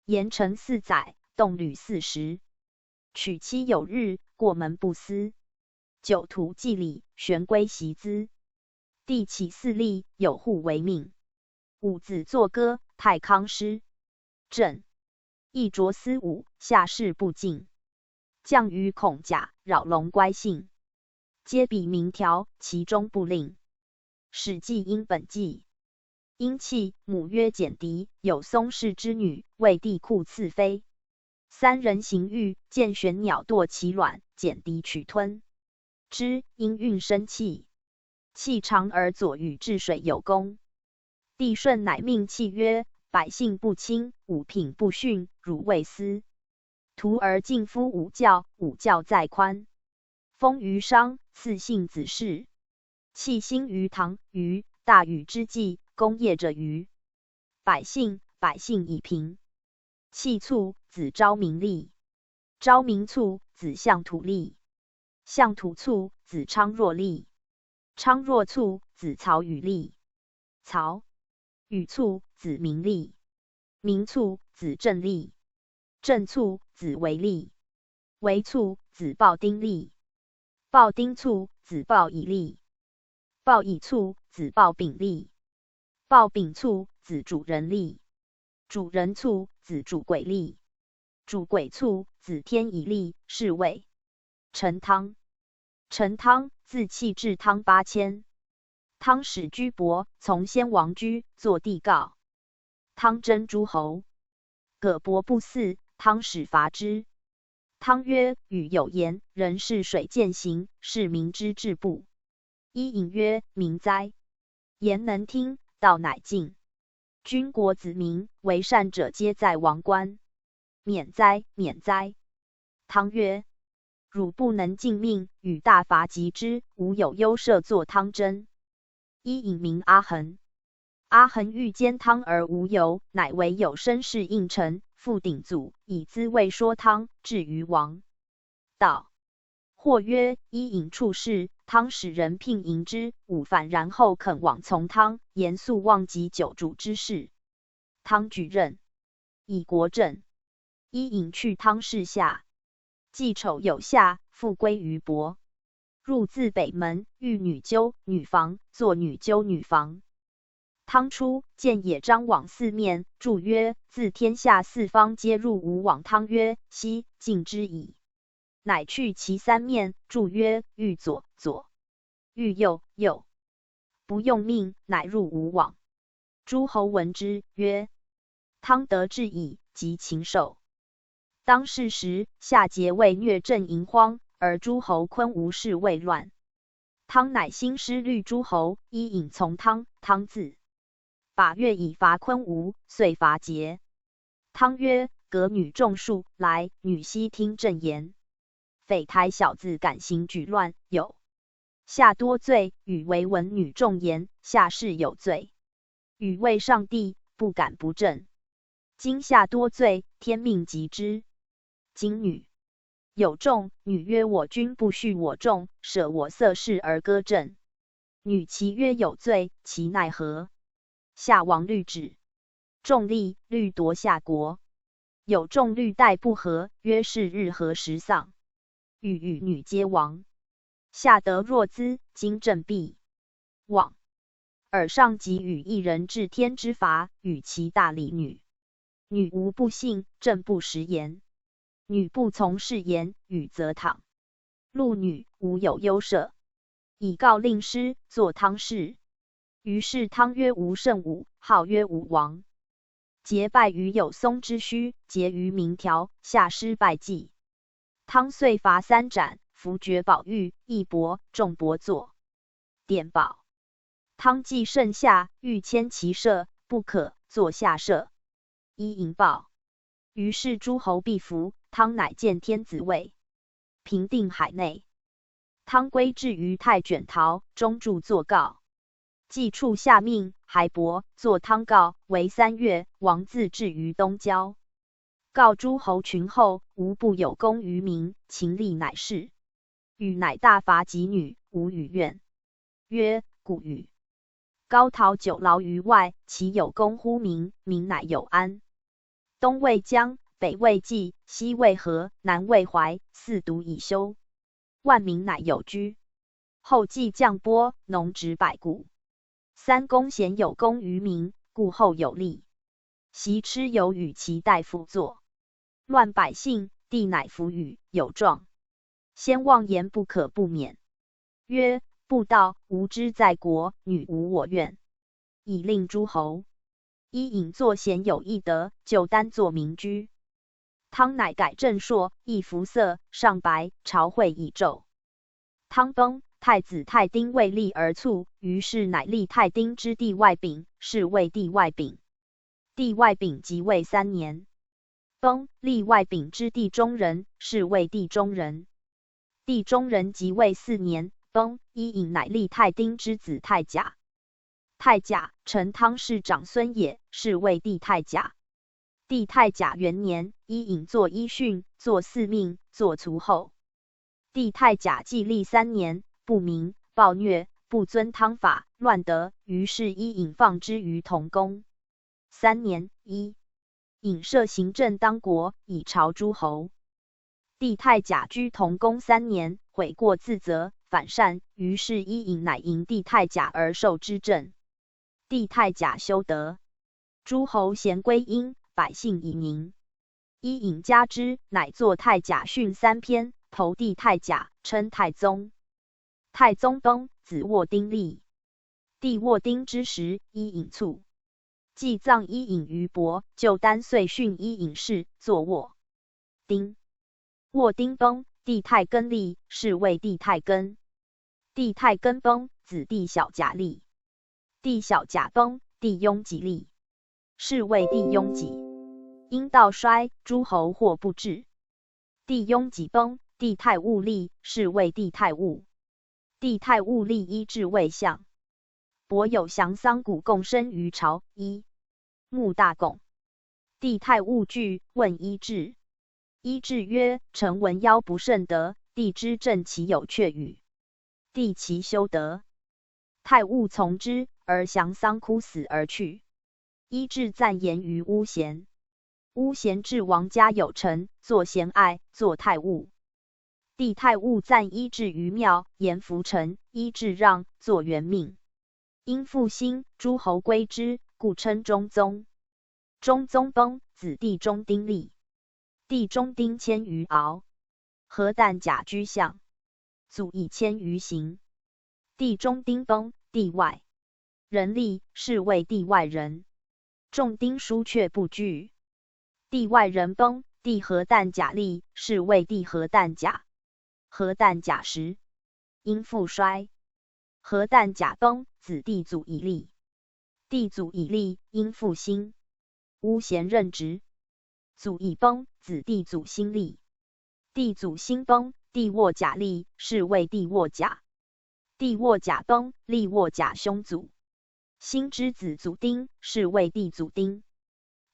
言成四载，动旅四十。娶妻有日，过门不思。九土祭礼，旋归席资。帝起四立，有户为命。五子作歌，太康诗。正。亦着丝舞，夏氏不尽。将与孔甲，扰龙乖信。皆比民条，其中不令。史记因本纪。因契，母曰简狄，有松氏之女，谓帝酷赐妃。三人行御，见玄鸟堕其卵，简狄取吞之，因孕生契。契长而左与治水有功。帝舜乃命契曰：百姓不亲，五品不训，汝未思。徒而近夫五教，五教在宽。封于商，赐姓子氏。契兴于唐，于大禹之际，功业者于百姓，百姓以平。契卒，子昭明立。昭明卒，子相土立。相土卒，子昌若立。昌若卒，子曹宇立。曹宇卒，子明立。明卒，子政立。政卒，子维立。维卒，子豹丁立。豹丁卒，子豹乙立。豹乙卒，子豹丙立。豹丙卒，子主人立。主人卒，子主鬼立。主鬼卒，子天乙立，是谓成汤。成汤，字契，至汤八千。汤始居伯，从先王居，作帝告。汤征诸侯，葛伯不嗣，汤始伐之。汤曰：禹有言，人是水践行，是民之志不。伊尹曰：民哉！言能听，道乃进。君国子民，为善者皆在王冠。免哉，免哉！汤曰：汝不能尽命，禹大伐及之，无有忧社作汤征。伊尹名阿衡。阿衡欲兼汤而无由，乃为有身事应臣，复鼎祖，以资未说汤，至于王。道。或曰：伊尹处事，汤使人聘迎之，午饭然后肯往从汤，严肃忘及酒煮之事。汤举任，以国政。伊尹去汤室下，既丑有夏，复归于伯。入自北门，遇女纠女房，作女纠女房。汤初见野张网四面，注曰：自天下四方皆入吾网。汤曰：悉，尽之矣。乃去其三面，注曰：遇左，左；遇右，右。不用命，乃入吾网。诸侯闻之，曰：汤得志矣，及禽兽。当是时，夏桀魏虐，震淫荒，而诸侯昆吾，是谓乱。汤乃兴师虑诸侯，伊尹从汤，汤自。把越以伐昆吾，遂伐桀。汤曰：革女众数，来，女悉听朕言。匪台小子敢行举乱，有。夏多罪，禹唯闻女众言，夏氏有罪。禹畏上帝，不敢不正。今夏多罪，天命及之。今女有众，女曰：我君不恤我众，舍我色室而歌朕。女其曰有罪，其奈何？夏王虑止。众虑，虑夺夏国。有众虑待不和，曰：是日何时丧？与与女皆亡。夏得若资，今振臂。往。尔上即与一人质天之法，与其大礼女。女无不信，振不食言。女不从是言，语则搪。陆女无有忧涉，以告令师作汤氏。于是汤曰吴圣武，号曰吴王。结拜于有松之墟，结于鸣条，下师拜祭。汤遂伐三斩，伏决宝玉、义伯、仲伯作典宝。汤既甚下，欲迁其舍，不可，作下舍。伊尹报。于是诸侯必服，汤乃建天子位，平定海内。汤归至于太卷陶，中住作告。季处下命，还伯作汤告，为三月，王自置于东郊。告诸侯群后，无不有功于民，秦厉乃事。羽乃大伐及女，无与怨。曰：古与高陶久劳于外，其有功乎民，民乃有安。东未江，北未济，西未河，南未淮，四毒已休，万民乃有居。后继降播，农植百谷。三公咸有功于民，故后有利。习吃由与其大夫作，乱百姓，帝乃弗与，有状。先望言不可不免。曰：不道，无知在国，女无我愿，以令诸侯。伊尹作鲜有异德，就单作民居。汤乃改正朔，亦服色，上白，朝会以昼。汤崩，太子太丁未立而卒，于是乃立太丁之弟外丙，是谓帝外丙。帝外丙即位三年。崩，立外丙之弟中人，是谓帝中人。帝中人即位四年，崩，伊尹乃立太丁之子太甲。太甲，成汤氏长孙也，是谓帝太甲。帝太甲元年，伊尹作伊训，作四命，作卒后。帝太甲既立三年，不明，暴虐，不遵汤法，乱德，于是伊尹放之于同宫。三年，伊尹设行政当国，以朝诸侯。帝太甲居同宫三年，悔过自责，反善，于是伊尹乃迎帝太甲而授之政。帝太甲修德，诸侯咸归殷，百姓已宁。伊尹加之，乃作太甲训三篇，投帝太甲，称太宗。太宗崩，子沃丁立。帝沃丁之时，伊尹卒。祭葬伊尹于亳，就单岁训伊尹氏，作沃丁。沃丁崩，帝太根立，是谓帝太根。帝太根崩，子帝小甲立。帝小甲崩，帝拥挤立，是谓帝拥挤。殷道衰，诸侯或不至。帝拥挤崩，帝太务立，是谓帝太务。帝太务立，伊质谓相。伯有降丧古贡身于朝，伊 木大拱。帝太务惧，问伊质。伊质曰：臣闻夭不胜德，帝之政其有阙与？帝其修德。太务从之，而降丧哭死而去。伊质赞言于巫咸。巫咸质王嘉有臣，作咸爱，作太务。帝太务赞伊质于庙，言服臣，伊质让，作元命。殷复兴，诸侯归之，故称中宗。中宗崩，子弟中丁立。帝中丁迁于敖，何旦甲居相，祖乙迁于行。帝中丁崩，帝外人立，是谓帝外人。众丁殊却不居。帝外人崩，帝何旦甲立，是谓帝何旦甲。何旦甲时，殷复衰。何旦甲崩，子弟祖乙立。帝祖乙立，殷复兴。巫咸任职。祖乙崩，子弟祖兴立。帝祖兴崩，帝沃甲立，是谓帝沃甲。帝沃甲崩，立沃甲兄祖。兴之子祖丁，是谓帝祖丁。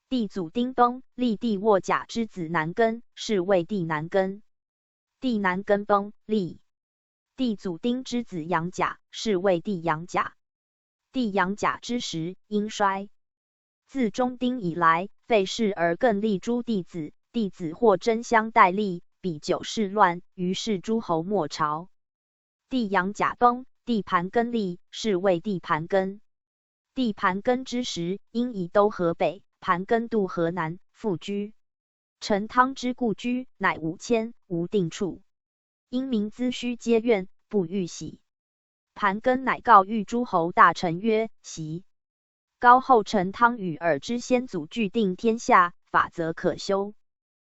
帝祖丁崩，立帝沃甲之子男根，是谓帝男根。帝男根崩，立帝祖丁之子杨甲，是谓帝杨甲。帝杨甲之时，殷衰。自中丁以来，被弑而更立诸弟子，弟子或争相代立，彼久事乱，于是诸侯没朝。帝阳甲崩，帝盘庚立，是谓帝盘庚。帝盘庚之时，因移都河北，盘庚度河南，复居。陈汤之故居，乃五千，无定处。因民资须皆怨，不欲徙。盘庚乃告谕诸侯大臣曰：徙。高后陈汤与尔之先祖俱定天下，法则可修，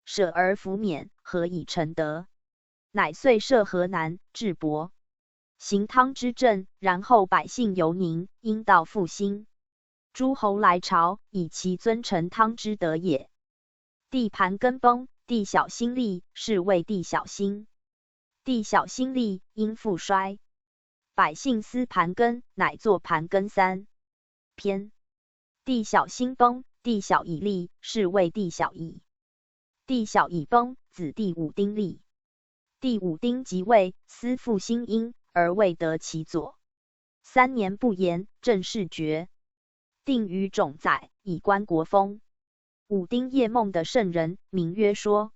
舍而弗免，何以成德？乃遂设河南，置亳，行汤之政，然后百姓由宁，因道复兴。诸侯来朝，以其尊陈汤之德也。帝盘庚崩，帝小兴立，是谓帝小兴。帝小兴立，因复衰。百姓思盘庚，乃作盘庚三篇。帝小兴崩，帝小乙立，是谓帝小乙。帝小乙崩，子帝武丁立。帝武丁即位，思复兴殷，而未得其佐。三年不言，政事决。定于种宰，以观国风。武丁夜梦得圣人，名曰说。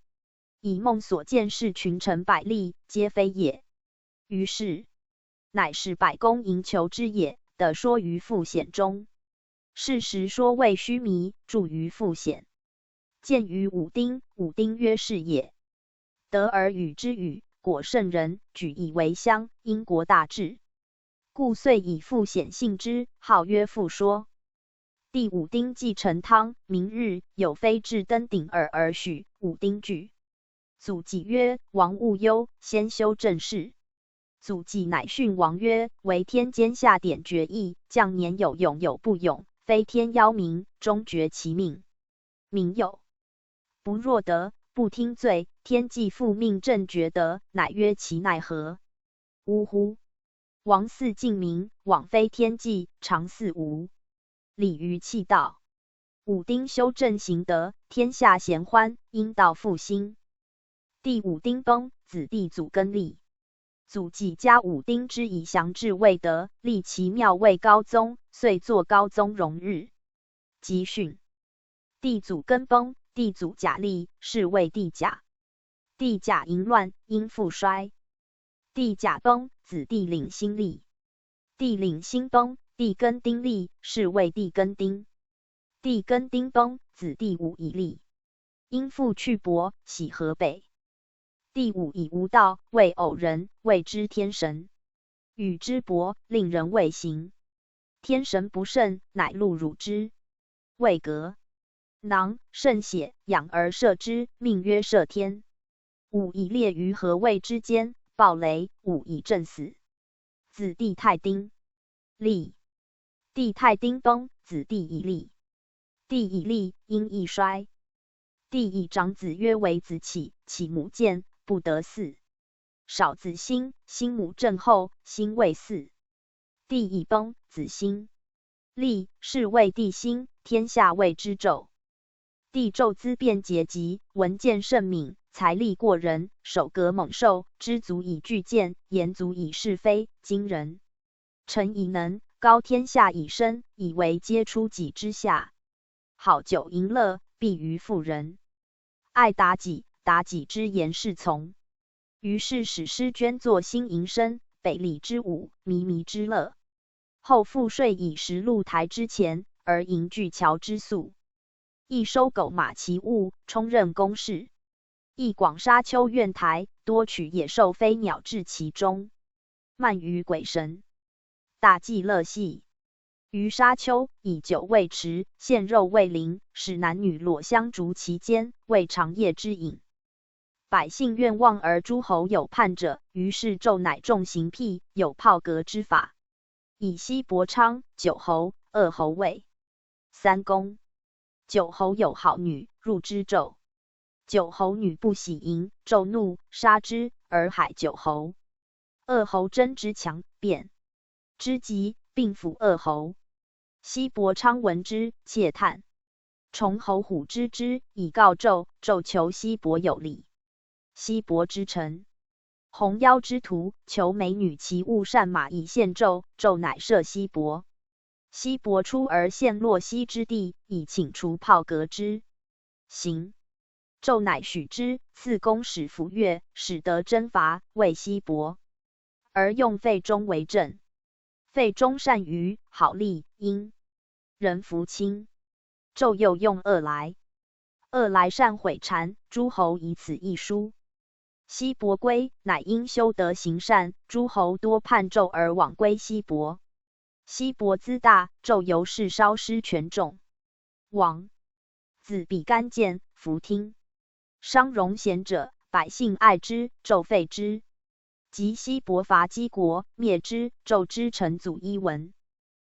以梦所见是群臣百立，皆非也。于是，乃使百工迎求之也，得说于傅显中。是时说谓须弥，著于傅显。见于武丁，武丁曰：是也。得而与之语，果圣人，举以为乡，因国大治。故遂以傅显姓之，号曰傅说。帝武丁继陈汤，明日有妃至登鼎耳而许，武丁惧。祖季曰：王勿忧，先修政事。祖季乃训王曰：为天监下典决议，将年有勇有不勇，非天邀明，终决其命。民有不若得，不听罪，天既复命朕决得，乃曰：其奈何？呜呼！王似敬民，罔非天纪，常似无礼于器道。武丁修政行德，天下咸欢，因道复兴。帝武丁崩，子帝祖庚立。祖季加武丁之以祥至未得，立其庙谓高宗，遂作高宗荣日。集训。帝祖庚崩，帝祖甲立，是谓帝甲。帝甲淫乱，因复衰。帝甲崩，子帝领辛立。帝领辛崩，帝庚丁立，是谓帝庚丁。帝庚丁崩，子帝武乙立。因父去伯，徙河北。帝武乙无道，谓偶人，谓之天神。与之伯，令人未行。天神不甚，乃入汝之。谓革。囊，甚血，养而射之，命曰射天。武乙列于河渭之间，暴雷，武乙震死。子帝太丁立。帝太丁崩，子帝乙立。帝乙立，因亦衰。帝乙长子曰：为子启，启母见，不得嗣。少子兴，兴母震后，兴未嗣。帝乙崩，子兴立，是谓帝兴，天下谓之纣。帝纣资变节极，文见甚敏，才力过人，首革猛兽，知足以拒见，言足以是非，惊人。臣以能，高天下以深，以为皆出己之下。好酒淫乐，必于妇人。爱妲己，妲己之言是从。于是始施捐作新营生，北礼之舞，靡靡之乐。后赋税以食露台之钱，而盈巨樵之粟。亦收狗马其物，充任公室。亦广沙丘苑台，多取野兽飞鸟至其中，漫于鬼神。大祭乐戏。于沙丘，以酒喂池，献肉喂灵，使男女裸相逐其间，为长夜之饮。百姓怨望而诸侯有叛者，于是纣乃重刑辟，有炮革之法。以西伯昌、九侯、二侯为三公。九侯有好女，入之纣。九侯女不喜迎，纣怒，杀之，而海九侯。二侯争之强，变之极，并辅二侯。西伯昌闻之，窃叹。崇侯虎知之，以告纣，纣求西伯有礼。西伯之臣。 鸿鹄之徒，求美女其物善马以献纣，纣乃射西伯。西伯出而献洛溪之地，以请除炮革之。行。纣乃许之，赐公使抚越，使得征伐，谓西伯。而用费中为镇。费中单于郝厉、殷。人弗亲。纣又用恶来。恶来单毁单，诸侯以此一疏。西伯归，乃因修德行善，诸侯多叛纣而往归西伯。西伯资大，纣由是稍失权重。王子比干见，弗听。商容贤者，百姓爱之，纣废之。及西伯伐姬国，灭之，纣之臣祖伊闻。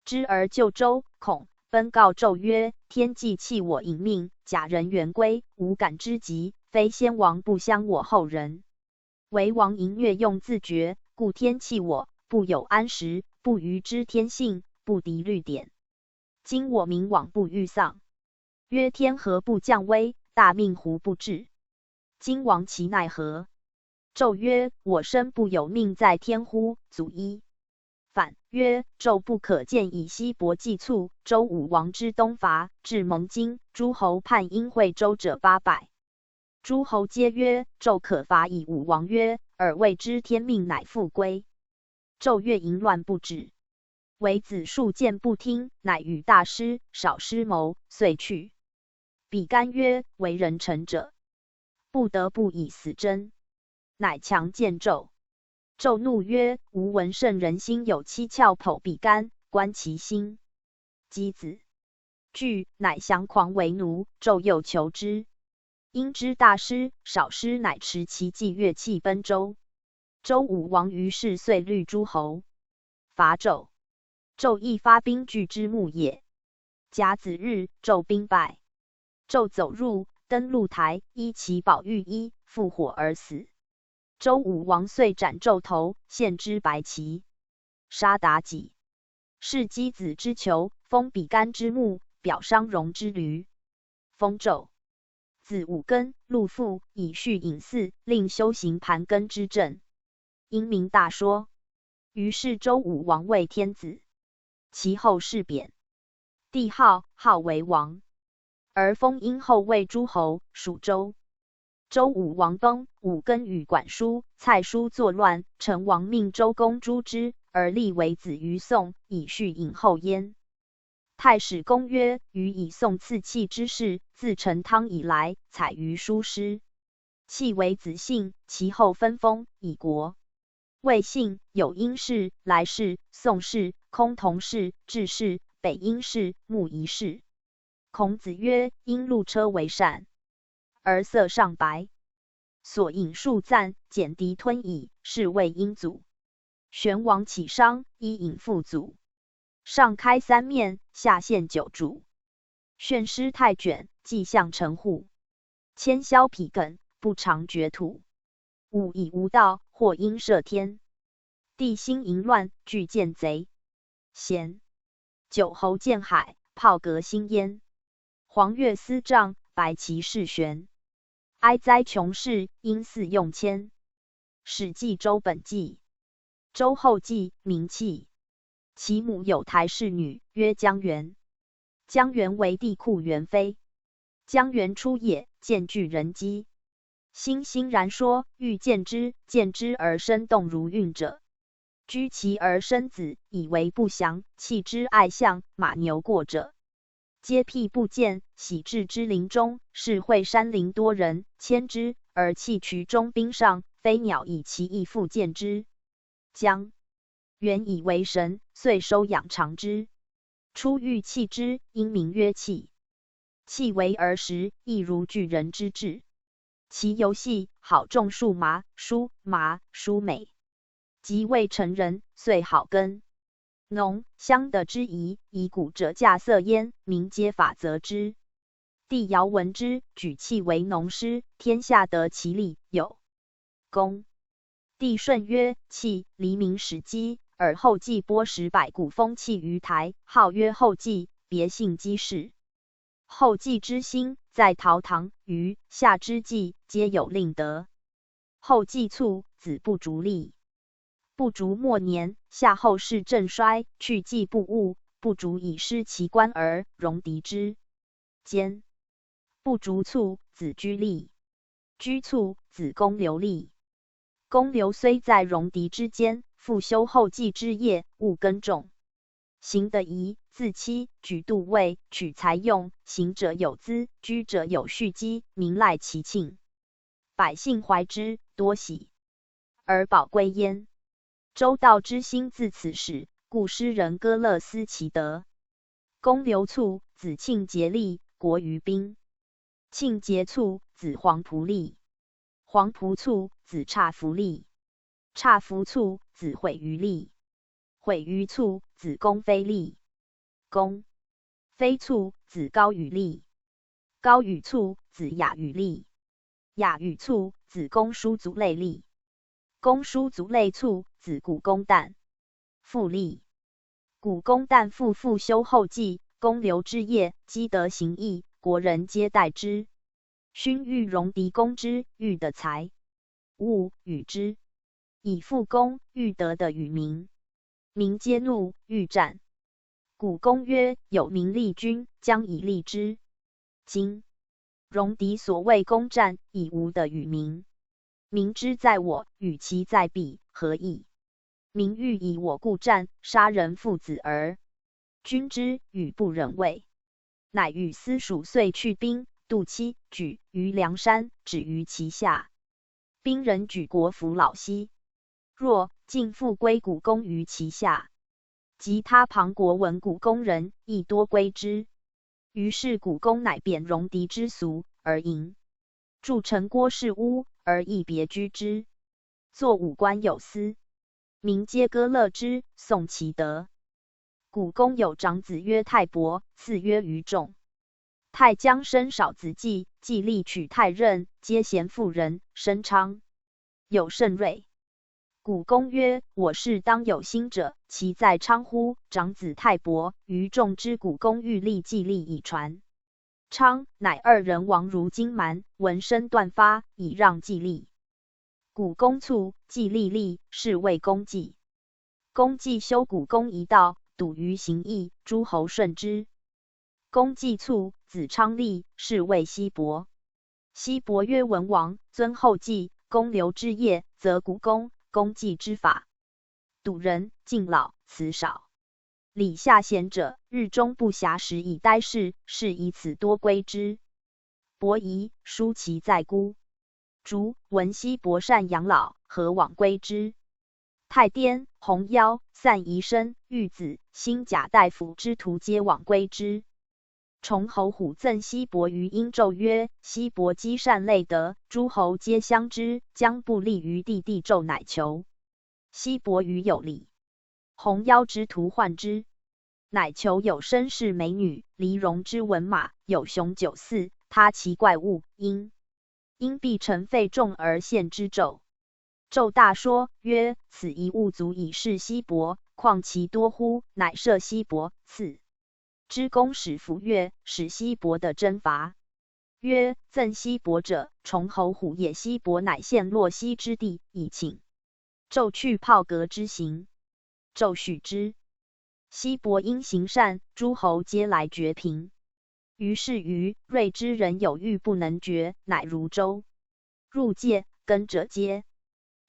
之而救周，恐奔告纣曰：天既弃我引命，假人援归，无敢之极，非先王不相我后人。为王淫虐用自绝，故天弃我，不有安时，不与之天信，不敌律典。今我民往不欲丧。曰：天何不降危？大命胡不至？今王其奈何？纣曰：我身不有命在天乎？祖伊。反曰：纣不可见以西伯计促周武王之东伐，至盟津，诸侯叛因会周者八百。诸侯皆曰：纣可伐矣。武王曰：尔未知天命乃复归。纣越淫乱不止。为子数见不听，乃与大师、少师谋，遂去。比干曰：为人臣者，不得不以死争。乃强见纣。纣怒曰：吾闻圣人心有七窍，剖比干，观其心。箕子惧，乃降狂为奴。纣又求之。因知大师、少师乃持其计越气奔周。周武王于是遂虑诸侯，伐纣。纣亦发兵拒之牧野。甲子日，纣兵败。纣走入，登鹿台，依其宝玉衣，覆火而死。周武王遂斩纣头，献之白旗。杀妲己。弑箕子之囚，封比干之墓，表商容之旅。封纣子武庚、陆父，以畜隐祀，令修行盘庚之政。因明大说。于是周武王为天子。其后世贬帝号，号为王。而封殷后为诸侯，属周。周武王崩，武庚与管叔、蔡叔作乱，成王命周公诛之，而立为子于宋，以畜隐后焉。太史公曰：予以宋赐契之事，自成汤以来，采于叔师。契为子姓，其后分封，以国。魏姓有殷氏、嫘氏、宋氏、崆峒氏、质氏、北殷氏、穆仪氏。孔子曰：殷路车为善，而色尚白，所饮数赞，简狄吞矣，是谓殷祖。玄王起商，伊尹父祖。上开三面，下陷九族。偽师太卷，稷相陈户。迁削否艮，不尝掘土。武以无道，或因涉天。帝兴淫乱，惧见贼。咸。九侯建海，炮革新燕。黄钺丝瘴，白旗势悬。哀哉穷世，因祀用迁。《史记·周本纪》。周后继，名契。其母有台氏女，曰姜原。姜原为帝喾元妃。姜原出野，见巨人姬。欣欣然说，欲见之，见之而生动如孕者。居其而生子，以为不祥，弃之爱象，马牛过者，皆辟不见，徙至之林中，是会山林多人，迁之，而契渠中冰上，飞鸟以其翼复见之。姜原以为神，遂收养长之。初欲弃之，因名曰契。契为儿时，亦如巨人之志。其游戏好种树麻、疏麻、疏梅。及未成人，遂好耕。农、乡得之宜，以谷者稼色焉，民皆法则之。帝繇闻之，举契为农师，天下得其利，有功。帝舜曰：契，黎民始积，尔后继播十百谷丰契于台，号曰后继，别姓姬氏。后继之兴，在陶唐、虞、夏之际，皆有令德。后继卒，子不足立。不足末年，夏后氏政衰，去继不务，不足以施其官而荣敌之。间。不逐卒，子居立。居卒，子公刘立。公刘虽在戎狄之间，复修后继之业，务耕种。行得宜，自期，举度位，取材用，行者有资，居者有序积，民赖其庆。百姓怀之，多喜。而保归焉。周道之兴自此始，故诗人歌乐思其德。公刘卒，子庆竭力，国于兵。庆竭卒，子黄仆立。黄仆卒，子差服立。差服卒，子毁于立。毁于卒，子公非立。公非卒，子高与立。高与卒，子雅与立。雅与卒，子公叔族类立。公叔族类卒，子古公旦父立。古公旦父复修后继，公刘之业，积德行义，国人皆戴之。勋欲戎狄攻之，欲得财。物与之。以复公，欲得的与民。民皆怒，欲战。古公曰：有民立君，将以利之。今戎狄所谓攻战，以无的与民。民之在我，与其在彼，何异？民欲以我故战，杀人父子儿。君之与不忍畏。乃与司属遂去兵，度期，举于梁山，止于其下。兵人举国服老西。若进复归古公于其下，及他旁国闻古公人，亦多归之。于是古公乃贬戎狄之俗而隐，筑城郭室屋，而亦别居之，作五官有司。民皆歌乐之，颂其德。古公有长子曰泰伯，次曰于仲。泰将生少子季，季历取泰任，皆贤妇人，生昌。有甚瑞。古公曰：我士当有兴者，其在昌乎？长子泰伯、于仲知古公欲立季历以传昌，乃二人亡如金蛮，闻声断发，以让季历。古公卒，季历立，是谓公季。公季修古公遗道，笃于行义，诸侯顺之。公季卒，子昌立，是谓西伯。西伯曰：文王尊后继，公刘之业则古公，公季之法笃仁，敬老，辞少。礼下贤者，日中不暇食以待事，是以此多归之。伯夷、叔齐在姑。竹、闻西伯善养老，何往归之？太颠、弘妖、散宜生、玉子、辛贾大夫之徒皆往归之。崇侯虎赠西伯于殷纣曰：西伯积善累德，诸侯皆相知，将不利于地。帝纣乃求西伯于有礼。弘妖之徒患之，乃求有身世美女、离戎之文马，有雄九四，他其怪物，殷殷必乘费仲而献之纣。纣大说曰：此一物足以示西伯，况其多乎？乃射西伯，赐之弓使斧钺，使西伯得征伐。曰：赠西伯者，崇侯虎也。西伯乃献洛西之地以请纣去炮革之刑。纣许之。西伯因行善，诸侯皆来决平。于是于芮之人有欲不能决，乃如周。入界，耕者皆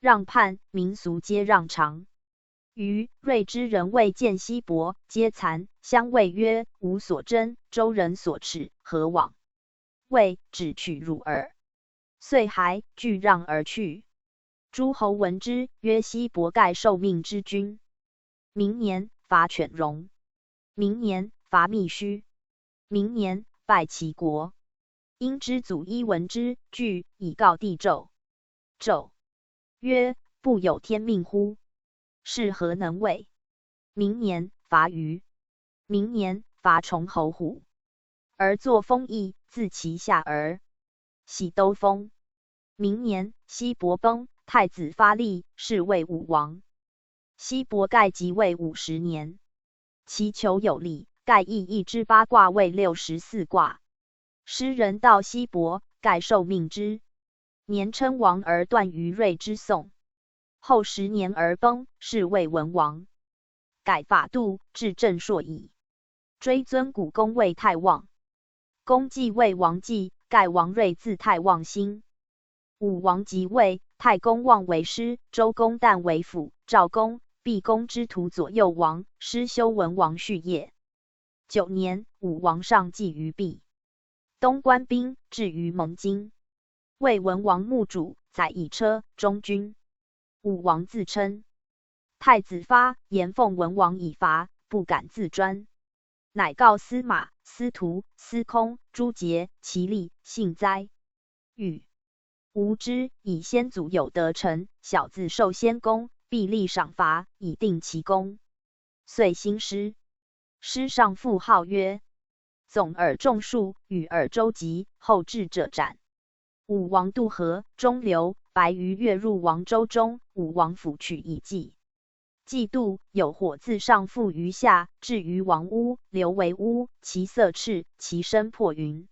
让泮，民俗皆让长。于芮之人未见西伯，皆惭，相谓曰：吾所争，周人所耻，何往？未止取汝耳。遂还，俱让而去。诸侯闻之曰：西伯盖受命之君。明年伐犬戎。明年伐密须。明年败齐国。殷之祖伊闻之，惧，以告帝纣。纣曰：不有天命乎？是何能谓明年伐鱼，明年伐崇侯虎？而作封邑，自其下而喜兜风。明年西伯崩，太子发立，是谓武王。西伯盖即位五十年。其求有礼，盖亦一之八卦，谓六十四卦。诗人道西伯盖受命之年称王而断于芮之宋。后十年而崩，是谓文王。改法度，至正朔矣。追尊古公谓太望。公继谓王继，盖王睿自太望兴。武王即位，太公望为师，周公旦为辅，赵公、毕公之徒左右王，师修文王序业。九年，武王上计于毕，东观兵，至于蒙津，谓文王墓主，载以车中军。武王自称太子发言奉文王以伐，不敢自专，乃告司马、司徒、司空、诸节、其力、幸哉。语：吾知以先祖有得臣，小子受先功，必立赏罚，以定其功。遂兴师。师上父号曰：总耳仲树，与尔周集，后至者斩。武王渡河，中流，白鱼跃入王舟中，武王抚取以祭。祭渡，有火自上覆于下，至于王屋，流为污，其色赤，其身破云。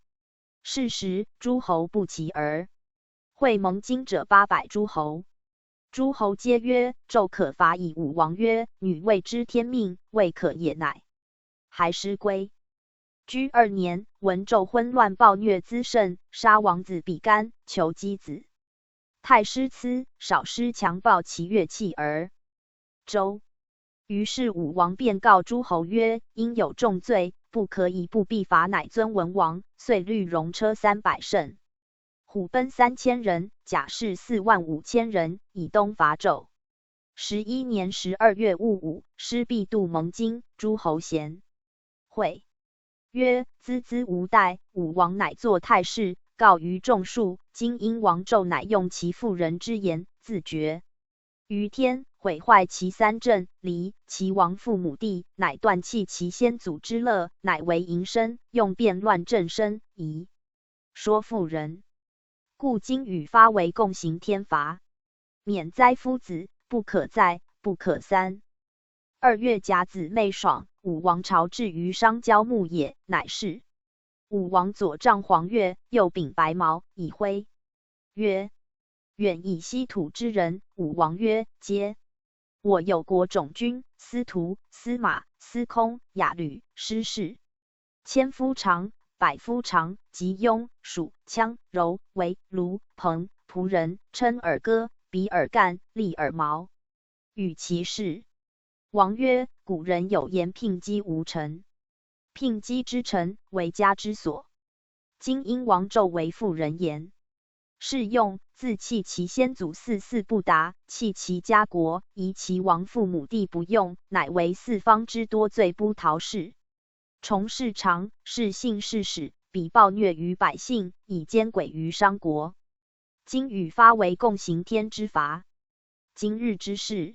是时诸侯不齐而会盟津者八百诸侯。诸侯皆曰：纣可伐矣。武王曰：女未知天命，未可也。乃 还师归。居二年，闻纣昏乱暴虐滋甚，杀王子比干，求箕子。太师骐、少师强暴其乐器而周。于是武王便告诸侯曰：因有重罪，不可以不必伐。乃尊文王，遂律戎车三百乘，虎贲三千人，甲士四万五千人，以东伐纣。十一年十二月戊午，师毕渡盟津，诸侯咸会曰：资资无待。武王乃作太师，告于仲树。今因王纣乃用其妇人之言，自绝于天，毁坏其三镇，离其亡父母地，乃断弃其先祖之乐，乃为淫身，用变乱正身，以说妇人。故今与发为共行天罚，免灾夫子，不可再，不可三。二月甲子妹爽，武王朝至于商郊牧野，乃是。武王左杖黄钺，右秉白矛，以徽曰：远以西土之人。武王曰：皆。我有国种军、司徒、司马、司空、亚旅、师士，千夫长，百夫长，及拥、属、羌、柔、围、卢、彭、仆人，称尔戈，比尔干，立尔矛，与其事。王曰：古人有言：聘姬无成，聘姬之成，为家之所。今因王纣为妇人言，是用自弃其先祖四世不达，弃其家国，移其亡父母地不用，乃为四方之多罪，不逃事。从事长，是信是始，彼暴虐于百姓，以奸鬼于商国。今与发为共行天之罚。今日之事，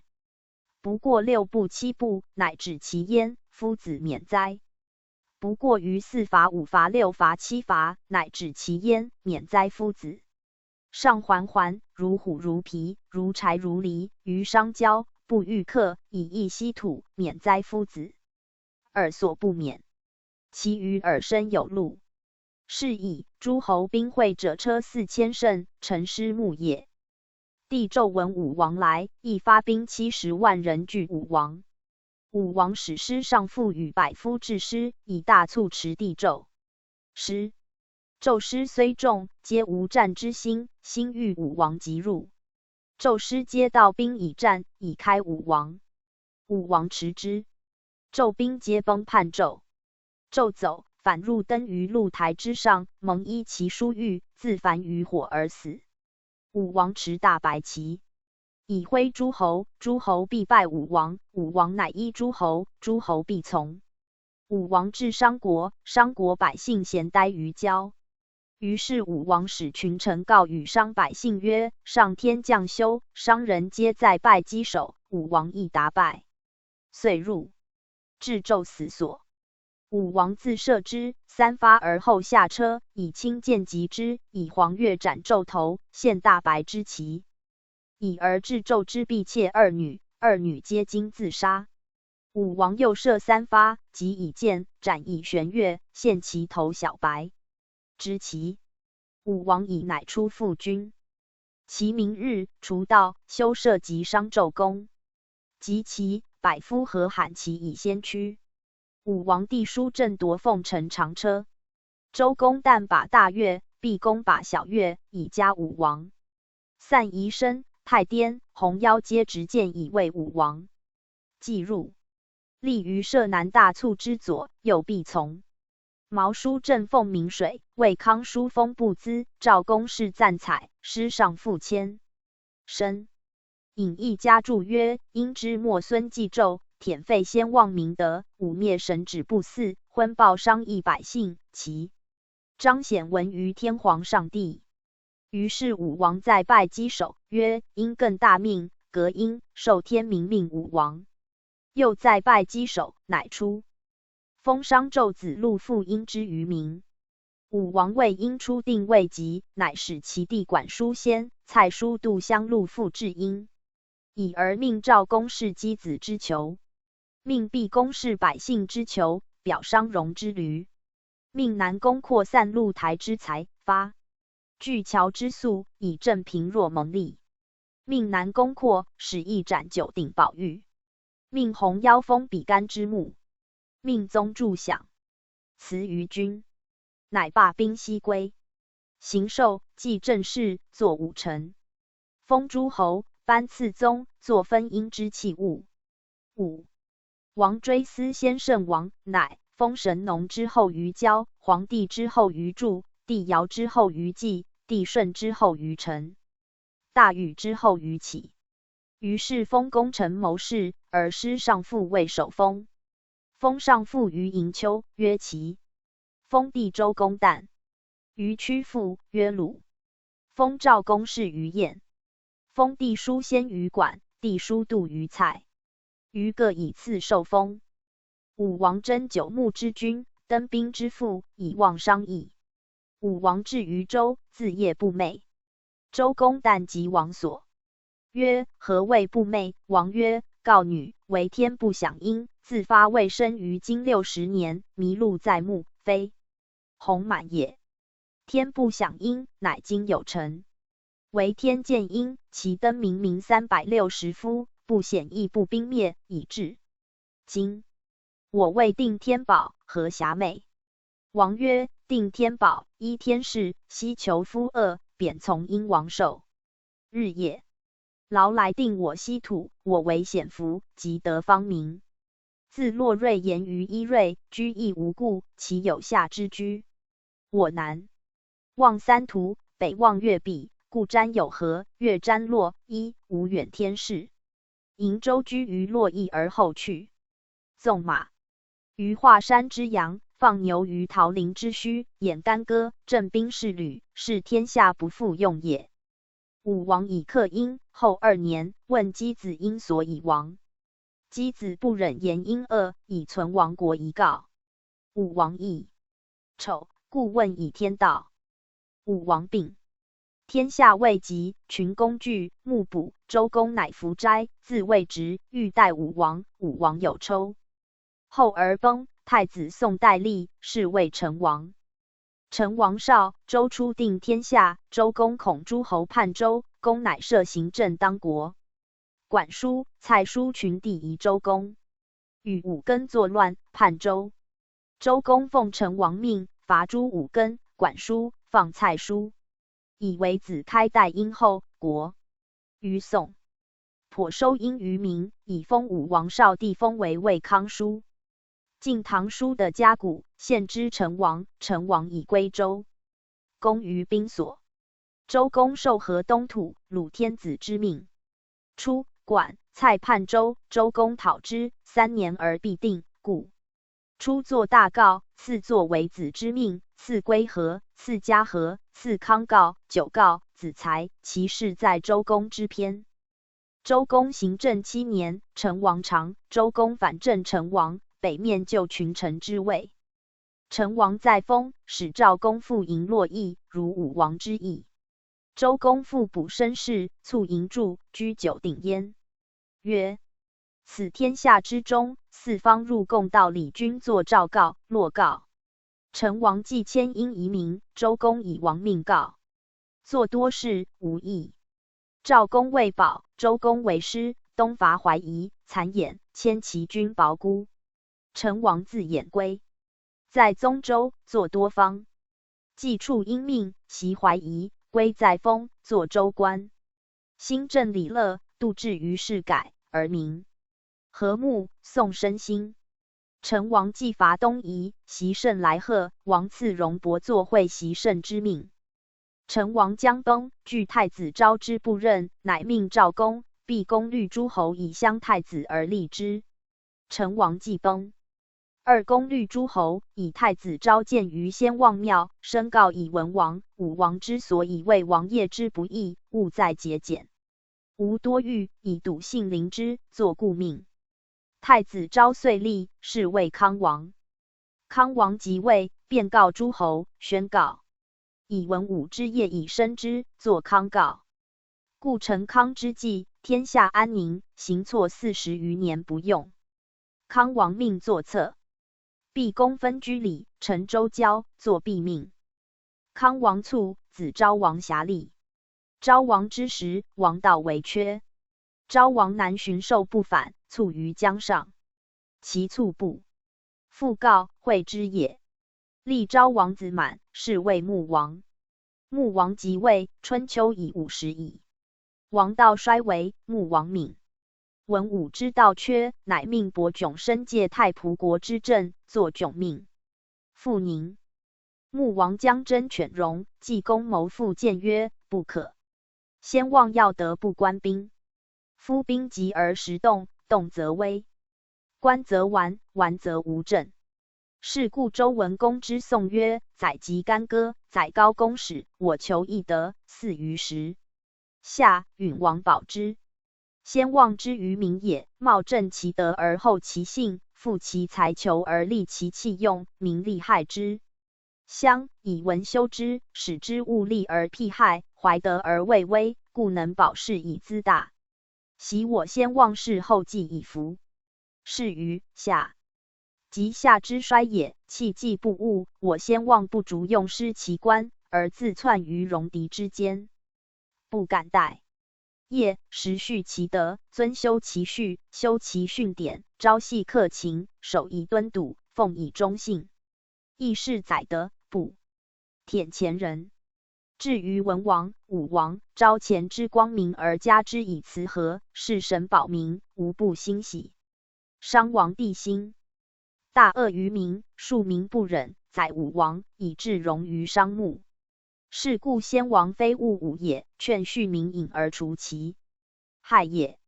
不过六步七步，乃止其焉，夫子免灾。不过于四罚五罚六罚七罚，乃止其焉，免灾夫子。上环环，如虎如皮，如柴如离，于商郊，不欲克，以易西土，免灾夫子。尔所不免，其余尔身有禄。是以诸侯兵会者车四千乘，乘师牧野。帝纣闻武王来，亦发兵七十万人拒武王。武王使师上父与百夫制师，以大促持帝纣。师纣师虽众，皆无战之心，心欲武王即入。纣师皆道兵已战，以开武王。武王持之，纣兵皆崩叛纣。纣走，反入登于露台之上，蒙衣其书玉，自焚于火而死。武王持大白旗，以徽诸侯，诸侯必拜武王，武王乃依诸侯，诸侯必从。武王至商国，商国百姓咸耽于郊。于是武王使群臣告与商百姓曰：上天降休，商人皆在拜箕首。武王亦答拜，遂入，至纣死所。武王自射之，三发而后下车，以轻箭击之，以黄钺斩纣头，献大白之旗。已而至纣之婢妾二女，二女皆惊自杀。武王又射三发，即以箭斩以悬钺，献其头小白之旗。武王已，乃出父君。其明日，除盗，休射及商纣宫。及其百夫何罕其以先驱。武王帝叔鸩夺奉乘长车。周公旦把大钺，毕恭拔小乐以加武王。散宜生、太颠、弘妖皆执剑以慰武王。既入，立于社南大促之左，右必从。毛叔振奉明水，卫康叔封不资，赵公适赞采，师上赋千。申，尹益嘉注曰：因之莫孙季纣，忝废先王明德，污蔑神旨不祀，昏暴商议百姓，其彰显文于天皇上帝。于是武王再拜稽首，曰：因更大命，革殷，受天明命武王。又再拜稽首，乃初封商纣子路父殷之于民。武王谓殷初定未及，乃使其弟管叔先、蔡叔度相路父至殷，以而命赵公适箕子之求，命毕公适百姓之求，表商容之旅，命南公括散露台之财发，聚乔之粟，以振贫弱蒙利。命南公括使役斩九鼎宝玉，命弘妖封比干之木，命宗助享，辞于君，乃罢兵西归。行寿，祭郑氏，作武臣，封诸侯，班次宗，作分封之器物。五、王追思先圣王，乃封神农之后于交，黄帝之后于祝，帝尧之后于季，帝舜之后于成，大禹之后于启。于是封功臣谋士，而师上父为首封。封上父于营丘，曰齐。封弟周公旦，于曲阜，曰鲁。封赵公适于晏，封弟叔先于管，弟叔度于蔡，于各以次受封。武王征九牧之军，登兵之赋，以望商议。武王至于周，自夜不寐。周公旦即王所，曰：何谓不寐？王曰：告女，为天不享殷，自发未生于今六十年，迷路在牧，非 鸿满也。天不享殷，乃今有臣。为天见殷，其登冥冥三百六十夫，不显亦不兵灭，以至今。我谓定天宝，何暇寐？王曰：定天宝，依天事，悉求夫恶，贬从殷王寿。日也，劳来定我息土，我为显福，即得方名。自洛芮言于伊芮，居亦无故，其有夏之居。我南望三途，北望月毕，故占有河，月占洛，一无远天士。瀛州居于洛邑而后去。纵马于华山之阳，放牛于桃林之墟，掩干戈，镇兵士旅，是天下不复用也。武王以克殷，后二年，问箕子因所以亡。箕子不忍言殷恶，以存亡国一告。武王亦丑，故问以天道。武王病，天下未及，群公惧，幕补。周公乃服斋，自谓直，欲代武王。武王有抽，后而崩。太子宋代立，是谓成王。成王少，周初定天下，周公恐诸侯叛周，公乃设行政当国。管叔、蔡叔群弟疑周公，与武庚作乱，叛周。周公奉成王命，伐诛武庚、管叔，放蔡叔，以为子开代殷后，国。于宋，颇收殷于民，以封武王少帝封为卫康叔。晋唐叔的甲骨，现之成王，成王以归周。公于兵所。周公受河东土鲁天子之命。初，管、蔡叛周，周公讨之，三年而必定，故初作大告，次作为子之命，次归河，次嘉河，次康告，九告，子才，其事在周公之篇。周公行政七年，成王长，周公反正成王，北面就群臣之位。成王再封，使赵公复迎洛邑，如武王之意。周公复补身世，促迎祝，居九鼎焉。曰：此天下之中，四方入贡道礼君作赵告、洛告。成王既迁殷于民，周公以王命告。作多事，无益。赵公为保，周公为师，东伐怀疑、谗衍，迁其君保孤。成王自偃归，在宗周，作多方。既处因命，习怀疑，归在封，作州官。兴镇礼乐，度至于世改，而名和穆，宋升兴。陈王既伐东夷，习慎来贺，王赐荣伯作会习慎之命。陈王将崩，惧太子昭之不任，乃命赵公、毕公虑诸侯以相太子而立之。陈王既崩，二公虑诸侯，以太子昭建于先望庙，申告以文王、武王之所以为王业之不义，务在节俭。无多欲，以笃信灵之，作故命。太子昭遂立，是为康王。康王即位，便告诸侯，宣告：以文武之业以身之，作康告。故成康之际，天下安宁，行错四十余年不用。康王命作策，毕公分居里，陈周郊，作毕命。康王卒，子昭王遐立。昭王之时，王道为缺。昭王南巡狩不返，卒于江上。其卒不，父告，惠之也。立昭王子满，是为穆王。穆王即位，春秋已五十矣。王道衰微，穆王闵。文武之道缺，乃命伯迥申借太仆国之政，作迥命。复宁。穆王将征犬戎，季公谋复建曰：不可。先望要德不关兵。夫兵急而时动，动则危。关则完，完则无政。是故周文公之颂曰：宰及干戈，宰高公始，我求一德，似于时。夏，允王保之。先望之于民也，貌正其德而后其信，富其财裘而利其器用，民利害之。襄，以文修之，使之务利而辟害，怀德而位危，故能保世以资大。昔我先望室后稷以服。是于夏。及夏之衰也，器稷不务，我先望不足用师其官，而自窜于戎狄之间。不敢待。业，时序其德，遵修其序，修其训典，朝夕克勤，守以敦笃，奉以忠信。亦是宰德，不舔前人。至于文王、武王，昭乾之光明而加之以辞和，是神保民，无不欣喜。商王帝兴，大恶于民，庶民不忍，宰武王，以至戎于商穆。是故先王非恶武也，劝恤民隐而除其害也。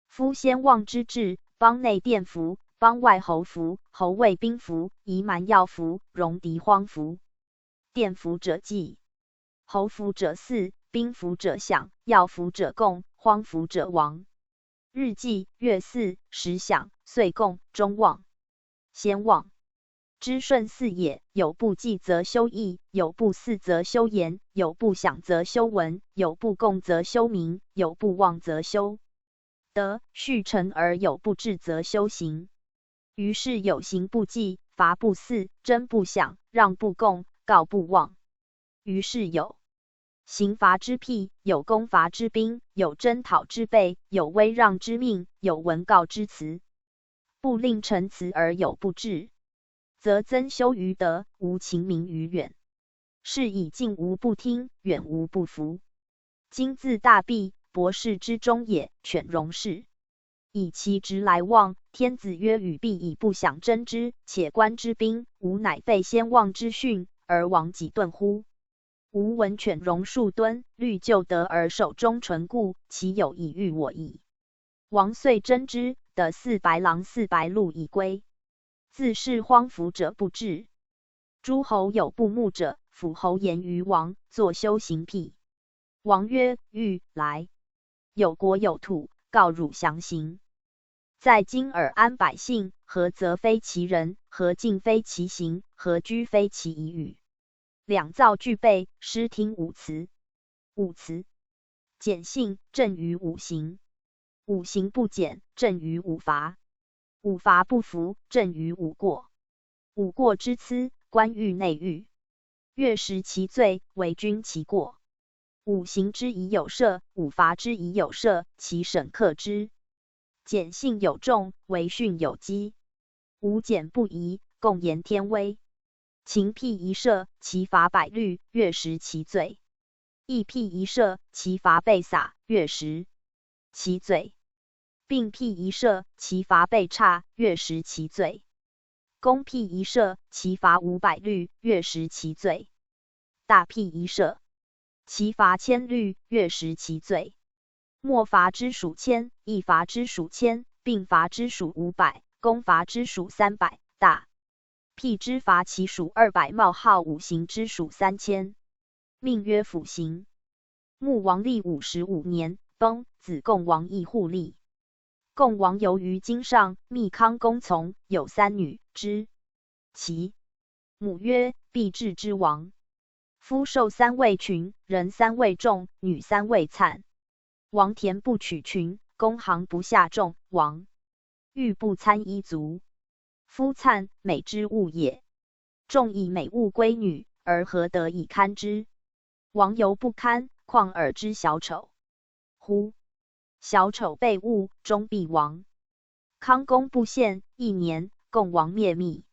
夫先望之治，邦内店服，邦外侯服，侯卫兵服，夷蛮要服，戎狄荒服。店服者祭，侯服者祀，兵服者享，要服者供，荒服者亡。日祭、月祀、时享、岁供、终望。先望之顺四也，有不祭则修义，有不祀则修言，有不享则修文，有不供则修民，有不望则修德。序成而有不至则修刑。于是有刑不祭，罚不祀，征不享，让不供，告不望。于是有刑罚之辟，有供罚之兵，有征讨之备，有威让之命，有文告之辞。不令陈词而有不至，则增修于德，无情民于远。是以近无不听，远无不服。今自大弊，博士之中也，犬戎氏。以其直来望，天子曰：与必以不享征之，且观之兵，吾乃废先望之训，而亡己顿乎？吾闻犬戎数敦，虑旧德而守忠纯故，岂有以御我矣？王遂征之，得四百狼，四百鹿以归。自是荒服者不至。诸侯有不睦者，抚侯言于王，作修刑辟。王曰：欲来。有国有土，告汝详行。在今尔安百姓，和则非其人，和敬非其行，和居非其宜与。两造俱备，师听五辞。五辞：俭信，正于五行。五行不俭，正于五伐。五伐不服，正于五过。五过之辞，官御内御。越实其罪，为君其过。五行之以有赦，五伐之以有赦，其省克之。俭信有重，为训有积。无俭不移，共言天威。秦辟一社，其罚百律，乐食其罪。义辟一社，其罚被洒，乐食其罪。并辟一社，其罚被差，乐食其罪。公辟一社，其罚五百律，乐食其罪。大辟一社，其罚千律，乐食其罪。末罚之属千，义罚之属千，并罚之属五百，公罚之属三百。大辟之罚其属二百冒号五刑之属三千。命曰腐刑。穆王历五十五年，崩，子贡王义护立。 贡王游于京上，密康公从，有三女，之其母曰必至之王。夫受三位群，人三位众，女三位粲。王田不取群，公行不下众。王欲不餐衣足。夫粲，美之物也。众以美物归女，而何得以堪之？王犹不堪，况尔之小丑乎？小丑被误，终必亡。康公不献，一年，共王灭密。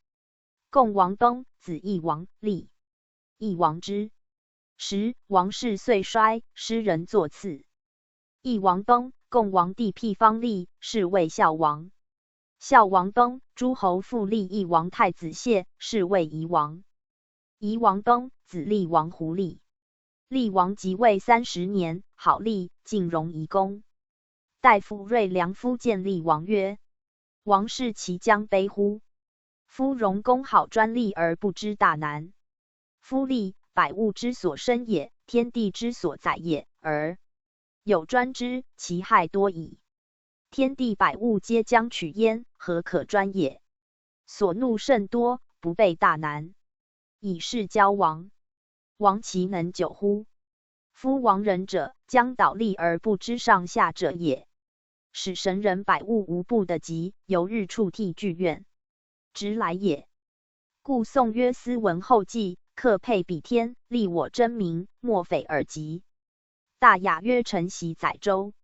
共王崩，子义王立。义王之时，王室岁衰，诗人作次。义王崩，共王弟辟方立，是谓孝王。孝王崩，诸侯复立义王太子谢，是谓夷王。夷王崩，子厉王胡立。厉王即位三十年，好立，尽容夷公。大夫瑞良夫见厉王曰：王视其将卑乎？夫荣公好专利而不知大难。夫立，百物之所生也，天地之所载也，而有专之，其害多矣。天地百物皆将取焉，何可专也？所怒甚多，不备大难，以是交王。王其能久乎？夫亡人者，将倒立而不知上下者也。使神人百物无不得及，由日处替剧院，直来也。故宋曰：斯文后继，克配比天，立我争鸣，莫匪尔及。大雅曰：承袭载舟，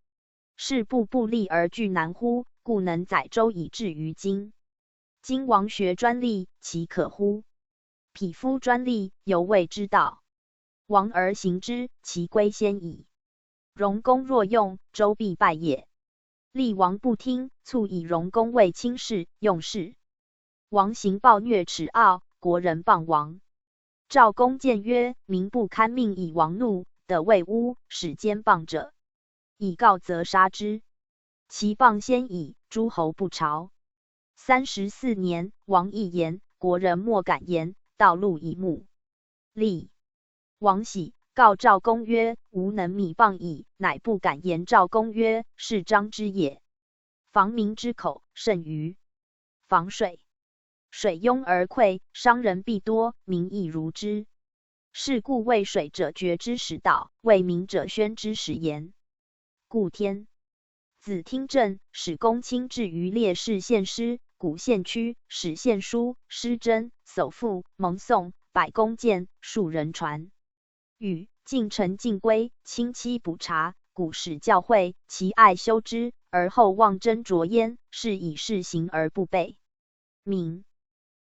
是步步立而拒难乎？故能载舟以至于今。今王学专利，其可乎？匹夫专利，犹未知道。王而行之，其归先矣。荣公若用，舟必败也。厉王不听，卒以荣公为卿士、用事。王行暴虐耻傲，国人谤王。赵公谏曰：民不堪命以王怒，德未污，使奸谤者，以告则杀之。其谤先矣，诸侯不朝。三十四年，王亦言，国人莫敢言，道路以目。厉王喜，告赵公曰：吾能米谤矣，乃不敢言。赵公曰：是张之也。防民之口，胜于防水。水拥而溃，伤人必多，民亦如之。是故为水者决之始道，为民者宣之始言。故天子听政，使公卿至于列士献诗、古献曲、史献书、诗征、叟赋、蒙颂、百工见、数人传。语、进臣进归，卿妻补察，古史教诲，其爱修之，而后望斟酌焉，是以事行而不悖。民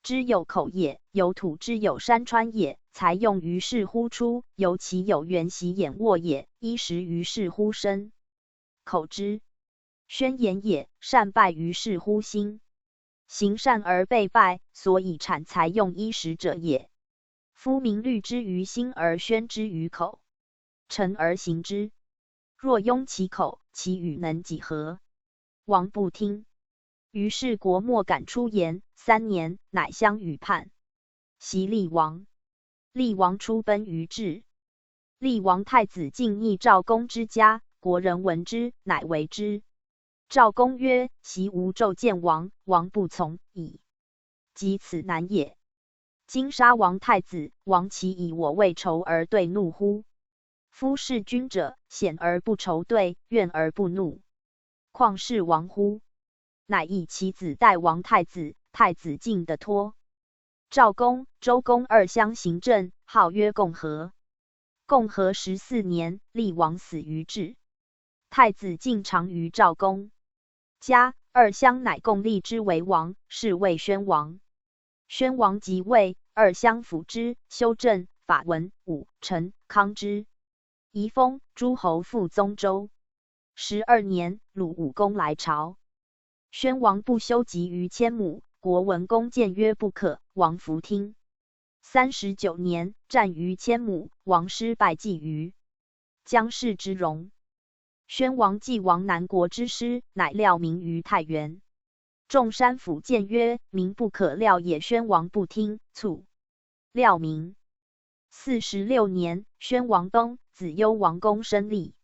之有口也，有土之有山川也，财用于是乎？出，由其有缘习眼握也，衣食于是乎身。口之宣言也，善败于是乎心。行善而被败，所以产财用衣食者也。夫民虑之于心而宣之于口，诚而行之。若壅其口，其语能几何？王不听。于是国莫敢出言，三年，乃相与叛。袭厉王。厉王出奔于质。厉王太子进逆赵公之家，国人闻之，乃围之。赵公曰：昔吾奏见王，王不从矣。及此难也。今杀王太子，王岂以我为仇而对怒乎？夫弑君者，显而不仇对，怨而不怒，况是王乎？乃以其子代王太子，太子进得脱。赵公、周公二相行政，号曰共和。共和十四年，厉王死于质。太子进长于赵公家，二相乃共立之为王，是谓宣王。宣王即位，二相辅之，修正法文。五陈康之，移封诸侯复宗周。十二年，鲁武公来朝。宣王不修疾于千亩，国文公谏曰不可，王弗听。三十九年，战于千亩，王师败绩于姜氏之戎。宣王既亡南国之师，乃料民于太原。众山府谏曰：民不可料也。宣王不听，卒。料民。四十六年，宣王崩，子幽王攻申立。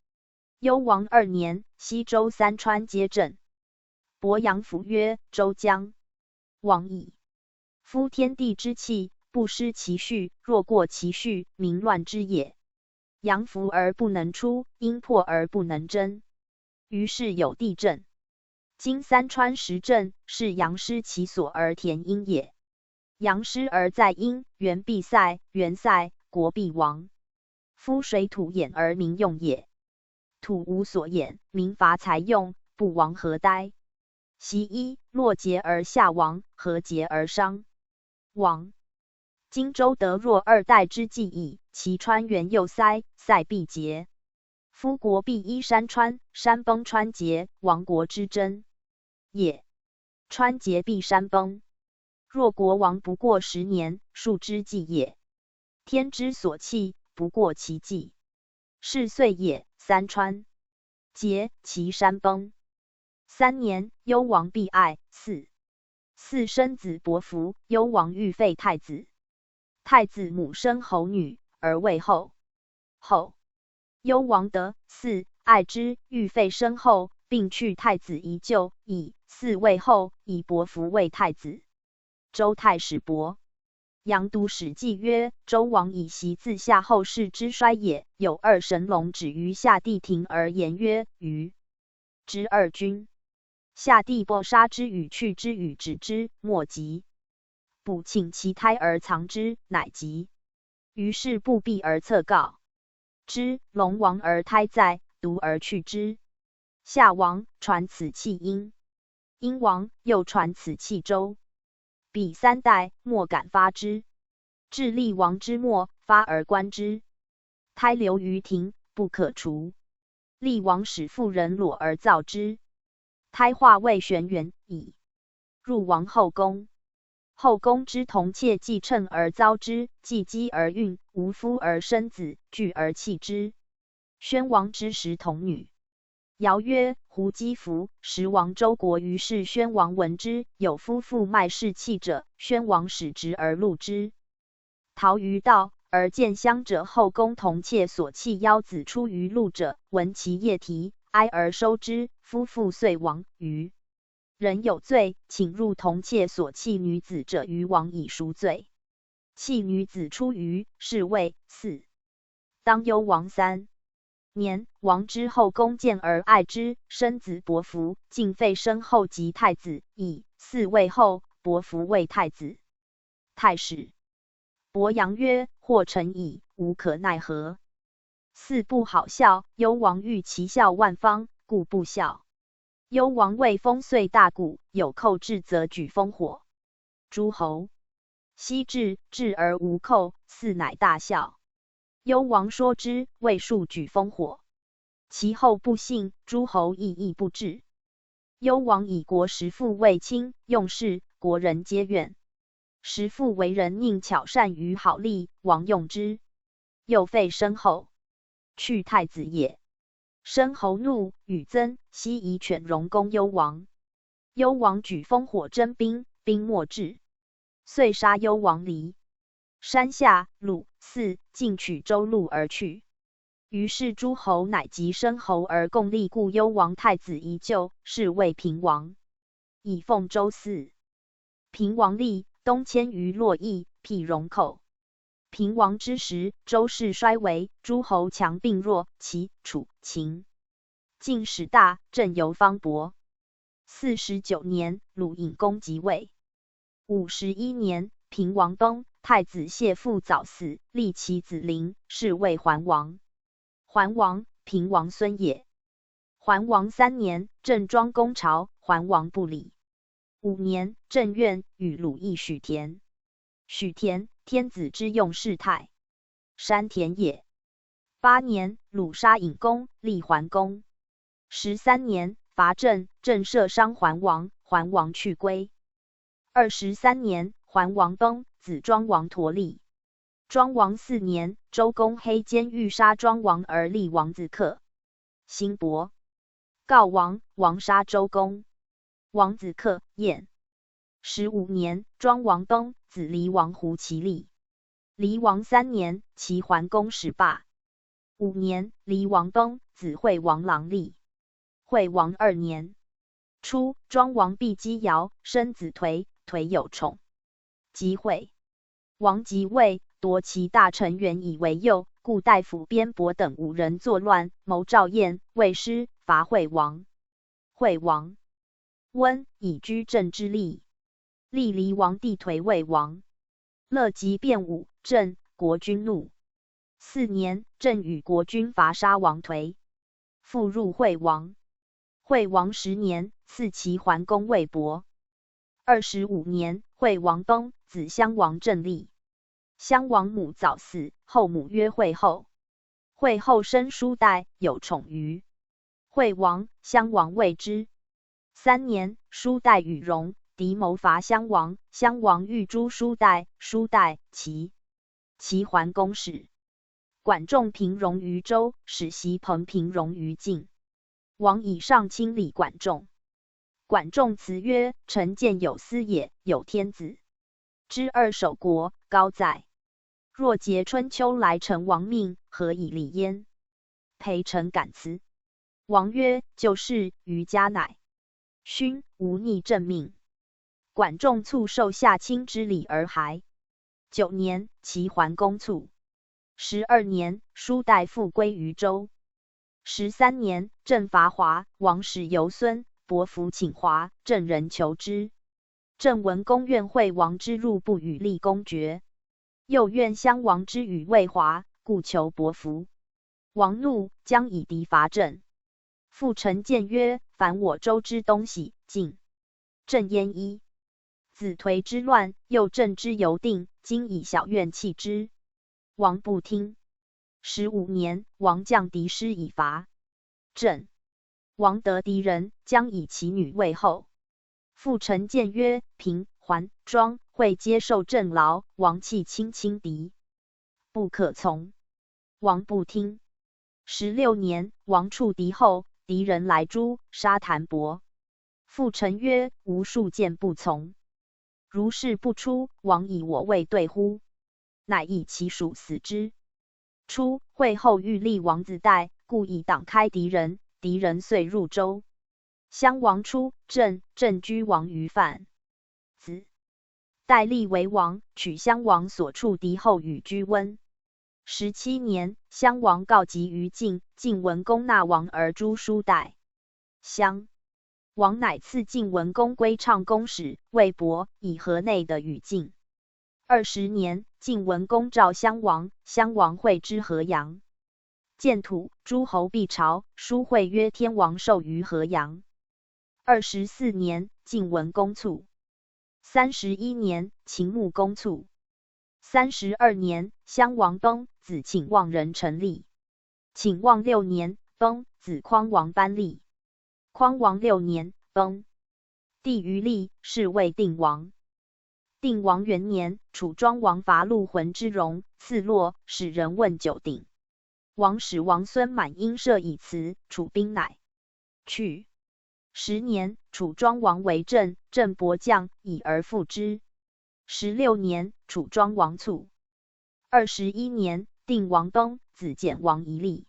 幽王二年，西周三川皆镇。伯阳服曰：周将亡矣。夫天地之气，不失其序，若过其序，民乱之也。阳服而不能出，阴破而不能争，于是有地震。今三川十镇，是阳失其所而填阴也。阳失而在阴，元必塞，元塞，国必亡。夫水土掩而民用也。土无所掩，民乏财用，不亡何哉？其一，洛竭而下亡，河竭而伤。亡。荆州得若二代之计矣，其川原又塞，塞必竭。夫国必依山川，山崩川竭，亡国之真也。川竭必山崩。若国亡不过十年，数之计也。天之所弃，不过其计。是岁也，三川竭，其山崩。三年，幽王必爱。四四生子伯服，幽王欲废太子。太子母生侯女，而为后。后。幽王得四爱之，欲废生后，并去太子遗柩矣。四为后，以伯服为太子。周太史伯阳读史记曰：周王以习自夏后氏之衰也。有二神龙止于夏地庭而言曰：鱼 之二君。夏地伯杀之与去之与止之，莫及。卜请其胎而藏之，乃及。于是不避而侧告之，龙王而胎在，独而去之。夏王传此弃殷，殷王又传此弃周。彼三代，莫敢发之。至厉王之末，发而观之。胎留于庭，不可除。厉王使妇人裸而造之。胎化未旋圆矣。入王后宫。后宫之童妾既乘而遭之，既饥而孕，无夫而生子，拒而弃之。宣王之时童女。 谣曰：胡姬服，时亡周国。于是宣王闻之，有夫妇卖视器者，宣王使执而录之。陶于道，而见乡者后宫童妾所弃妖子出于录者，闻其夜啼，哀而收之，夫妇遂亡。余人有罪，请入童妾所弃女子者于王以赎罪。弃女子出于是谓四。当幽王三年，王之后宫见而爱之，生子伯服，竟废生后及太子矣。四为后，伯服为太子。太史伯阳曰：祸成矣，无可奈何。四不好笑，幽王欲其笑万方，故不笑。幽王未封岁大鼓，有寇至则举烽火。诸侯 昔至，至而无寇，四乃大笑。幽王说之，未数举烽火。其后不信，诸侯亦亦不至。幽王以国时父为亲，用事，国人皆怨。时父为人佞巧善于好利，王用之。又废申后，去太子也。申侯怒，语曾，悉以犬戎攻幽王。幽王举烽火征兵，兵莫至。遂杀幽王离山下。鲁四竟取周路而去。于是诸侯乃及申侯而共立故幽王太子遗柩，是谓平王。以奉周四。平王立，东迁于洛邑，辟戎寇。平王之时，周室衰微，诸侯强并弱，齐、楚、秦 晋始大，镇游方伯。四十九年，鲁隐公即位。五十一年，平王崩，太子谢父早死，立其子临，是谓桓王。桓王，平王孙也。桓王三年，郑庄公朝，桓王不礼。五年，郑愿与鲁议许田。许田，天子之用事太，山田也。八年，鲁杀郢宫，立桓公。十三年，伐郑，郑射伤桓王，桓王去归。二十三年，桓王崩，子庄王陀立。庄王四年，周公黑肩欲杀庄王而立王子克。 刑伯。告王，王杀周公。王子克，晏。十五年，庄王崩，子离王胡齐立。离王三年，齐桓公始霸。五年，离王崩，子惠王郎立。惠王二年。初，庄王必姬瑶，生子颓，颓有宠。 即惠。王即位，夺其大臣原以为右，故大夫边伯等五人作乱，谋赵燕、魏师，伐惠王。惠王。温，以居郑之利。立离王帝，颓魏王。乐即变武，郑国君怒。四年，郑与国君伐杀王，颓。 复入惠王。惠王十年，赐齐桓公魏博。二十五年，惠王崩，子襄王郑立。襄王母早死，后母曰惠后。惠后生叔代，有宠于惠王，襄王畏之。三年，叔代与戎、狄谋伐襄王，襄王欲诛叔代，叔代其 齐桓公始。管仲平戎于周，使席彭平戎于晋。王以上亲礼管仲。管仲辞曰：臣见有司也，有天子，知二守国，高哉！若节春秋来成王命，何以礼焉？陪臣感辞。王曰：就是，余嘉乃 勋，无逆朕命。管仲促受下卿之礼而还。九年，齐桓公卒。十二年，叔代复归于周。十三年，郑伐华，王使游孙、伯服请华，郑人求之。郑文公怨惠王之入不与厉公决，又怨襄王之与魏华，故求伯服。 王怒，将以敌伐郑。父臣谏曰：凡我周之东徙，进。郑焉一。子颓之乱，又郑之犹定，今以小怨弃之。王不听。十五年，王将敌师以伐 郑。王得敌人，将以其女为后。父臣谏曰：平、桓、庄、惠皆受郑劳，王弃卿轻敌，不可从。王不听。十六年，王处敌后，敌人来诛，杀谭伯。父臣曰：无数见不从。 如是不出，王以我未对乎？乃以其属死之。初，惠后欲立王子代，故以党开敌人，敌人遂入周。襄王出，郑，郑居王于范。子代立为王，取襄王所处敌后与居温。十七年，襄王告急于晋，晋文公纳王而诛叔代。 襄王乃赐晋文公归唱公使魏博，以河内的与晋。二十年，晋文公召襄王，襄王会之河阳。建土，诸侯避朝，书会曰：天王寿于河阳。二十四年，晋文公卒。三十一年，秦穆公卒。三十二年，襄王崩，子请望人陈立。请望六年，崩，子匡王班立。 匡王六年，崩。帝于立，是谓定王。定王元年，楚庄王伐陆浑之戎，刺洛，使人问九鼎。王使王孙满婴射以辞，楚兵乃去。十年，楚庄王为郑，郑伯将，以而复之。十六年，楚庄王卒。二十一年，定王崩，子简王一立。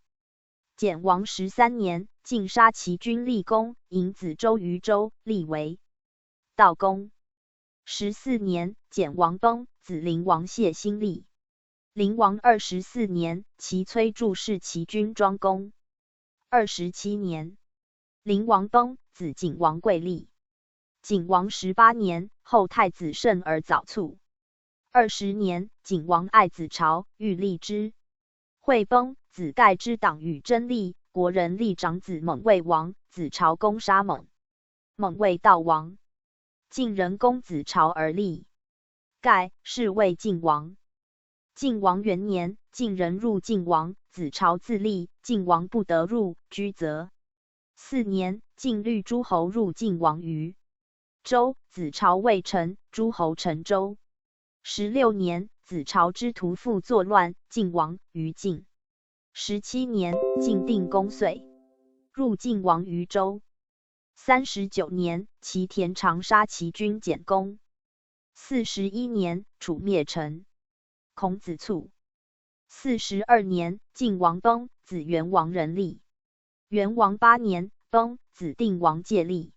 简王十三年，晋杀齐君厉公，迎子周于周，立为悼公。十四年，简王崩，子灵王谢兴立。灵王二十四年，齐崔助弑齐君庄公。二十七年，灵王崩，子景王贵立。 景王十八年，后太子慎而早卒。二十年，景王爱子朝，欲立之。惠崩，子盖之党羽争利，国人立长子闵魏王，子朝攻杀闵，闵魏悼王。晋人攻子朝而立。盖，是谓晋王。晋王元年，晋人入晋王，子朝自立，晋王不得入，居则。四年，晋律诸侯入晋王于周，子朝未成，诸侯成周。十六年，子朝之徒复作乱，晋王于晋。十七年，晋定公遂入晋王于周。三十九年，齐田常杀齐军简公。四十一年，楚灭陈。孔子卒。四十二年，晋王崩，子元王仁立。元王八年，崩，子定王介立。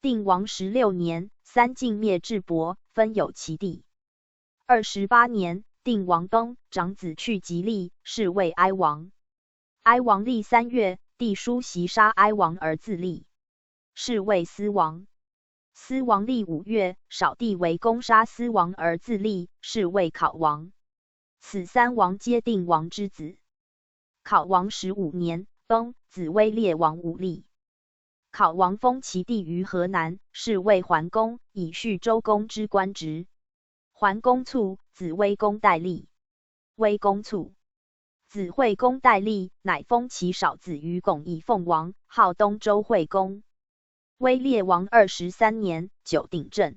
定王十六年，三晋灭智伯，分有其地。二十八年，定王崩，长子去即立，是谓哀王。哀王立三月，帝叔袭杀哀王而自立，是谓司王。司王立五月，少帝围攻杀司王而自立，是谓考王。此三王皆定王之子。考王十五年，崩，子威烈王武立。考王封其弟于河南，是谓桓公，以叙周公之官职。桓公卒，子威公代立。威公卒，子惠公代立，乃封其少子于巩以奉王，号东周惠公。威烈王二十三年，九鼎政，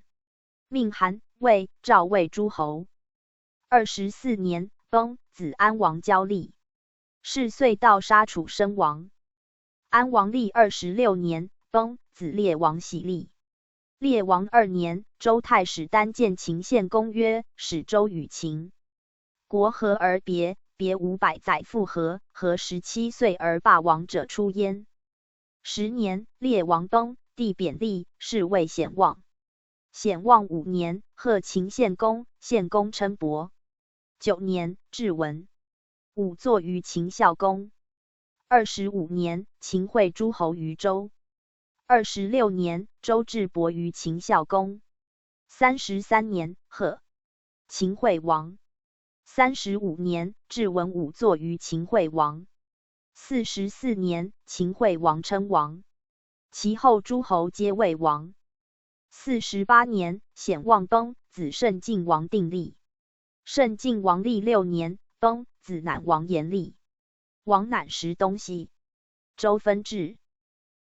命韩、魏、赵魏诸侯。二十四年，崩，子安王交立。是岁盗杀楚身亡。安王立二十六年，崩，子烈王喜立。烈王二年，周太史丹见秦献公曰：“使周与秦国和而别，别五百载复和，和十七岁而霸王者出焉。”十年，烈王崩，帝贬立，是谓显望。显望五年，贺秦献公，献公称伯。九年，至文。武作于秦孝公。二十五年，秦会诸侯于周。二十六年，周至伯于秦孝公。三十三年，贺秦惠王。三十五年，至文武作于秦惠王。四十四年，秦惠王称王。其后诸侯皆谓王。四十八年，显望崩，子慎进王定立。慎进王立六年，崩，子赧王延立。王赧食东西，周分治。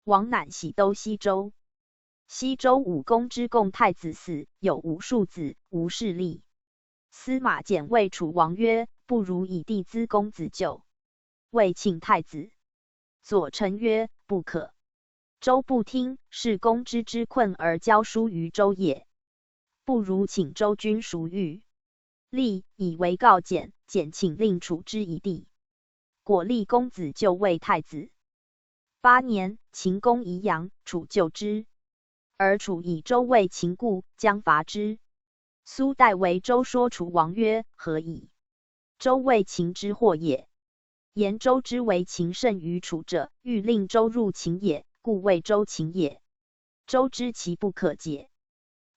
王赧徙都西周。西周武公之共太子死，有无庶子，无势力。司马简谓楚王曰：“不如以弟资公子就。”谓请太子。左丞曰：“不可。周不听，是公之之困而交书于周也。不如请周君熟御，立以为告简，简请令楚之以弟。果立公子就为太子。”八年，秦攻宜阳，楚救之。而楚以周为秦故，将伐之。苏代为周说楚王曰：“何矣？周为秦之祸也。言周之为秦甚于楚者，欲令周入秦也，故谓周秦也。周知其不可解，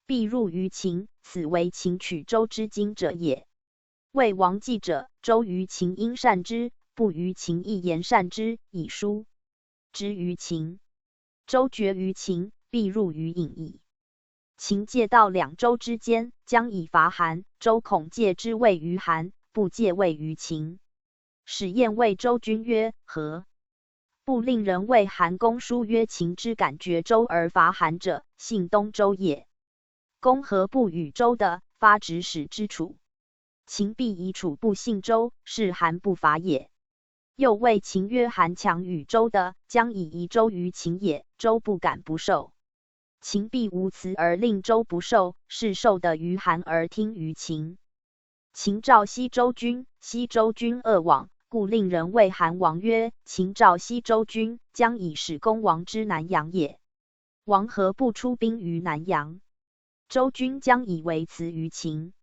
必入于秦，此为秦取周之经者也。魏王忌者，周于秦应善之，不于秦亦言善之，以书之于秦。周决于秦，必入于郢矣。”秦借道两周之间，将以伐韩，周恐借之谓于韩，不借谓于秦。使晏谓周君曰：“何不令人为韩公书曰：秦之敢决周而伐韩者，信东周也。公何不与周的发指使之楚？秦必以楚不信周，是韩不伐也。又谓秦曰：韩强与周的，将以夷周于秦也，周不敢不受。秦必无辞而令周不受，是受的于韩而听于秦。秦召西周君，西周君恶往，故令人谓韩王曰：秦召西周君，将以使公王之南阳也。王何不出兵于南阳？周君将以为辞于秦。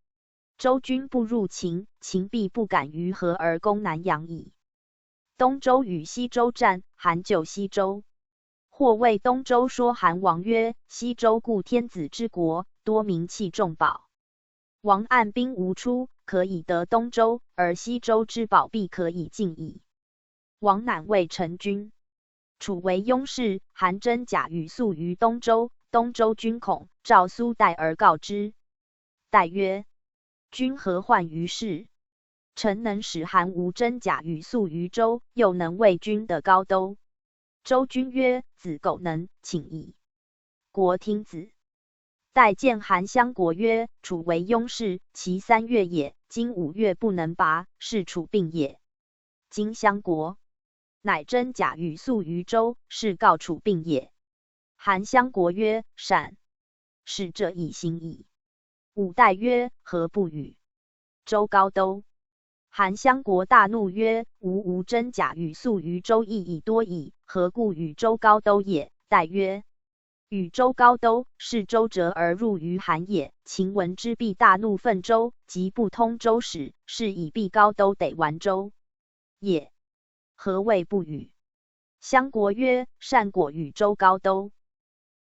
周君不入秦，秦必不敢于河而攻南阳矣。”东周与西周战，韩救西周。或谓东周说韩王曰：西周故天子之国，多名器重宝。王按兵无出，可以得东周，而西周之宝必可以尽矣。王赧谓陈君：楚为雍氏，韩征甲与粟于东周，东周君恐，召苏代而告之。代曰：君何患于世？臣能使韩无真假语粟于周，又能为君得高都。周君曰：子狗能，请矣。国听子。代见韩相国曰：楚为庸士，其三月也，今五月不能拔，是楚病也。今相国乃真假语粟于周，是告楚病也。韩相国曰：善。使者以行矣。武代曰：何不与周高都？韩相国大怒曰：吾无真假语粟于周亦已多矣，何故与周高都也？代曰：与周高都，是周折而入于韩也。秦闻之必大怒愤周，即不通周使，是以必高都得完周也。何谓不与？相国曰：善果与周高都。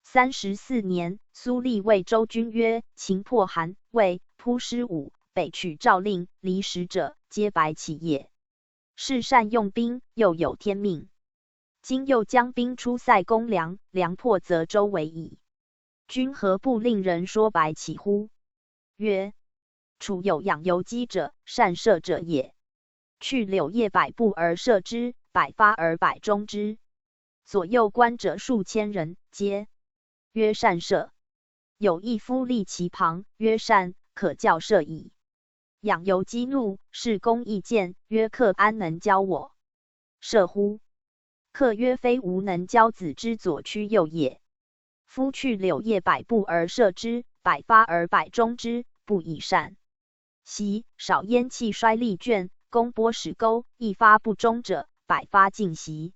三十四年，苏厉谓周君曰：秦破韩、魏、扑师五，北取赵令、离石者，皆白起也。是善用兵，又有天命。今又将兵出塞攻梁，梁破则周围矣。君何不令人说白起乎？曰：楚有养由基者，善射者也。去柳叶百步而射之，百发而百中之。左右观者数千人，皆曰：善射。有一夫立其旁，曰：善，可教射矣。养由基怒，是弓亦箭，曰：客安能教我射乎？客曰：非吾能教子之左驱右也。夫去柳叶百步而射之，百发而百中之，不以善 习，少焉气衰力倦，弓波始钩，一发不中者，百发尽息。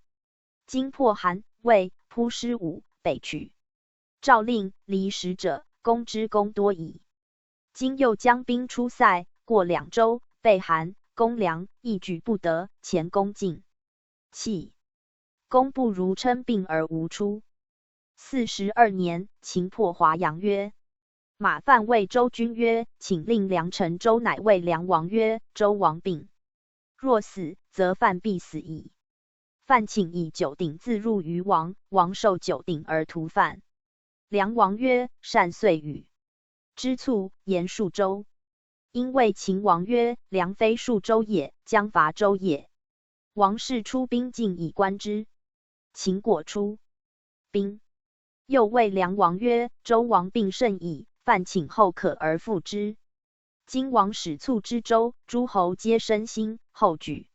今破韩、魏、扑师五，北取赵令、离石者，攻之攻多矣。今又将兵出塞，过两周，备韩、攻梁，一举不得，前功尽弃。公不如称病而无出。四十二年，秦破华阳曰：马范谓周君曰：请令梁臣周。乃谓梁王曰：周王病，若死，则范必死矣。范请以酒鼎自入于王，王受酒鼎而屠范。梁王曰：善遂与之卒言数周。因谓秦王曰：梁非数周也，将伐周也。王氏出兵进以观之。秦果出兵。又谓梁王曰：周王病甚矣，范请后可而复之。今王始卒之周，诸侯皆身心后举，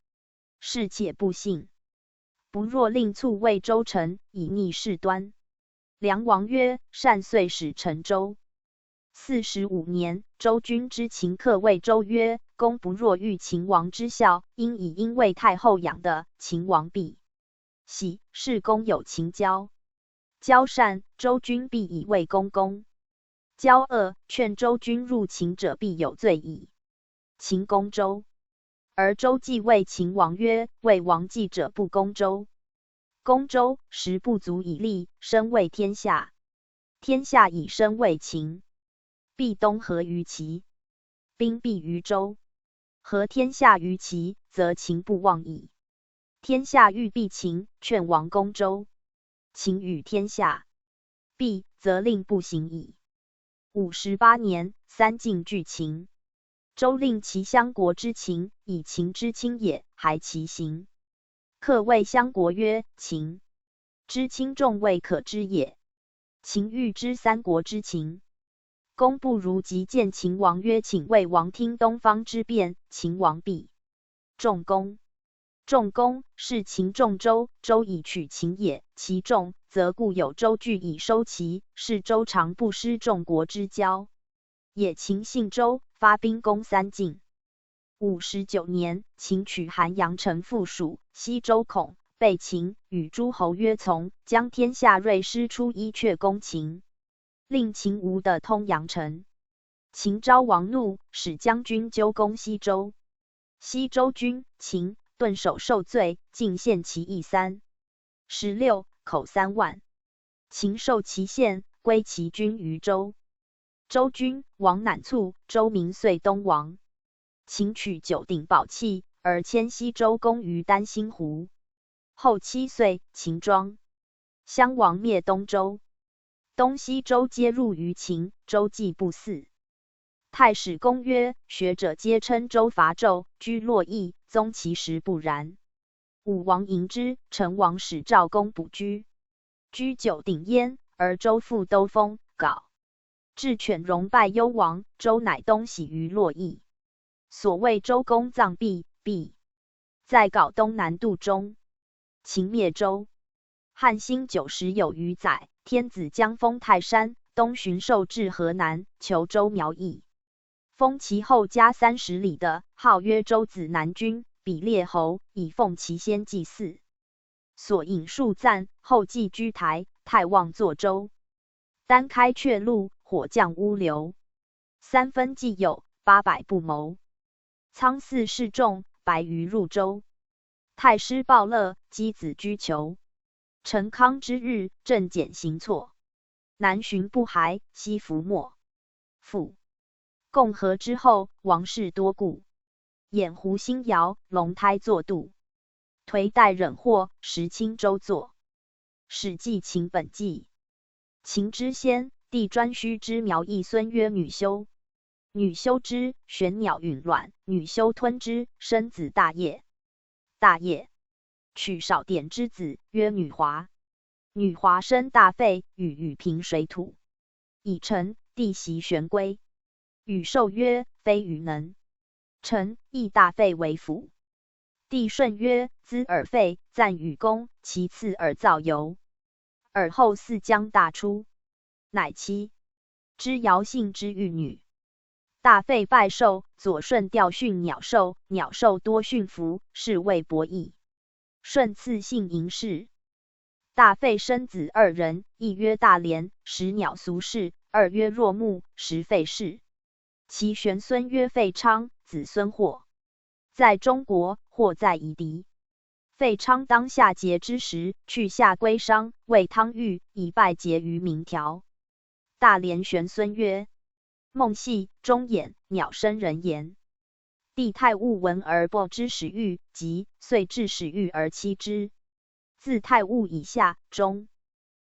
士且不信。不若令卒为周臣，以逆事端。梁王曰：善遂使臣周。四十五年，周君之秦客谓周曰：公不若遇秦王之效，因以因为太后养的，秦王必喜，是公有秦交。交善，周君必以为公功。交恶，劝周君入秦者必有罪矣。秦攻周。而周既谓秦王曰：为王计者不攻周。攻周，时不足以立，身为天下。天下以身为秦。必东合于齐，兵必于周。合天下于齐，则秦不望矣。天下欲避秦，劝王攻周。秦与天下避，则令不行矣。五十八年，三晋拒秦。周令齐相国之秦，以秦之亲也，还其行。客谓相国曰：秦之亲众未可知也。秦欲知三国之情。公不如即见秦王曰：请为王听东方之变。秦王必众公。众公，是秦众周，周以取秦也。其众则固有周聚以收齐，是周常不失众国之交。也。秦信周，发兵攻三晋。五十九年，秦取咸阳城复属，西周恐被秦，与诸侯约从，将天下锐师出伊阙攻秦，令秦无得通阳城。秦昭王怒，使将军纠攻西周。西周军、秦顿首受罪，进献其邑三十六口三万。秦受其献，归其军于周。周君王乃卒，周民遂东王。秦取九鼎宝器，而迁西周攻于丹心湖。后七岁，秦庄襄王灭东周。东西周皆入于秦，周既不嗣。太史公曰：学者皆称周伐纣，居洛邑，宗其实不然。武王迎之，成王使赵公不居，居九鼎焉，而周复兜风。稿。至犬戎败幽王，周乃东徙于洛邑。所谓周公葬毕，毕在稿东南度中。秦灭周。汉兴九十有余载，天子将封泰山，东巡狩至河南，求周苗邑。封其后加三十里的，号曰周子南君，比列侯，以奉其先祭祀。所饮数赞，后祭居台，太望坐周。单开阙路，火降乌流。三分既有，八百不谋。仓嗣士众，百余入周。太师暴乐，击子居求。成康之日，镇简刑错。南巡不还，西伏没。复。共和之后，王室多故。偃胡星燿，龙胎作度。颓代忍祸，时清周作。史记秦本纪。秦之先，帝颛顼之苗裔孙曰女修。女修之，玄鸟允卵，女修吞之，生子大业。大业。取少典之子，曰女华。女华生大费，与雨平水土。以成，帝袭玄归。羽授曰：非羽能。成，亦大费为辅。帝顺曰：资尔费，赞与公，其次尔造尤。尔后嗣将大出。乃妻。之窈幸之玉女。大费拜授，左顺调训鸟授，鸟授多训服，是谓伯益。顺赐姓赢氏。大费生子二人，一曰大连，时鸟俗氏，二曰若木，时费氏。其玄孙曰费昌，子孙或在中国，或在夷狄。费昌当夏桀之时，去夏归商，谓汤玉，以拜桀于鸣条。大连玄孙曰：孟系，钟眼，鸟生人言。帝太务闻而不知始育，及，遂至始育而妻之。自太务以下，钟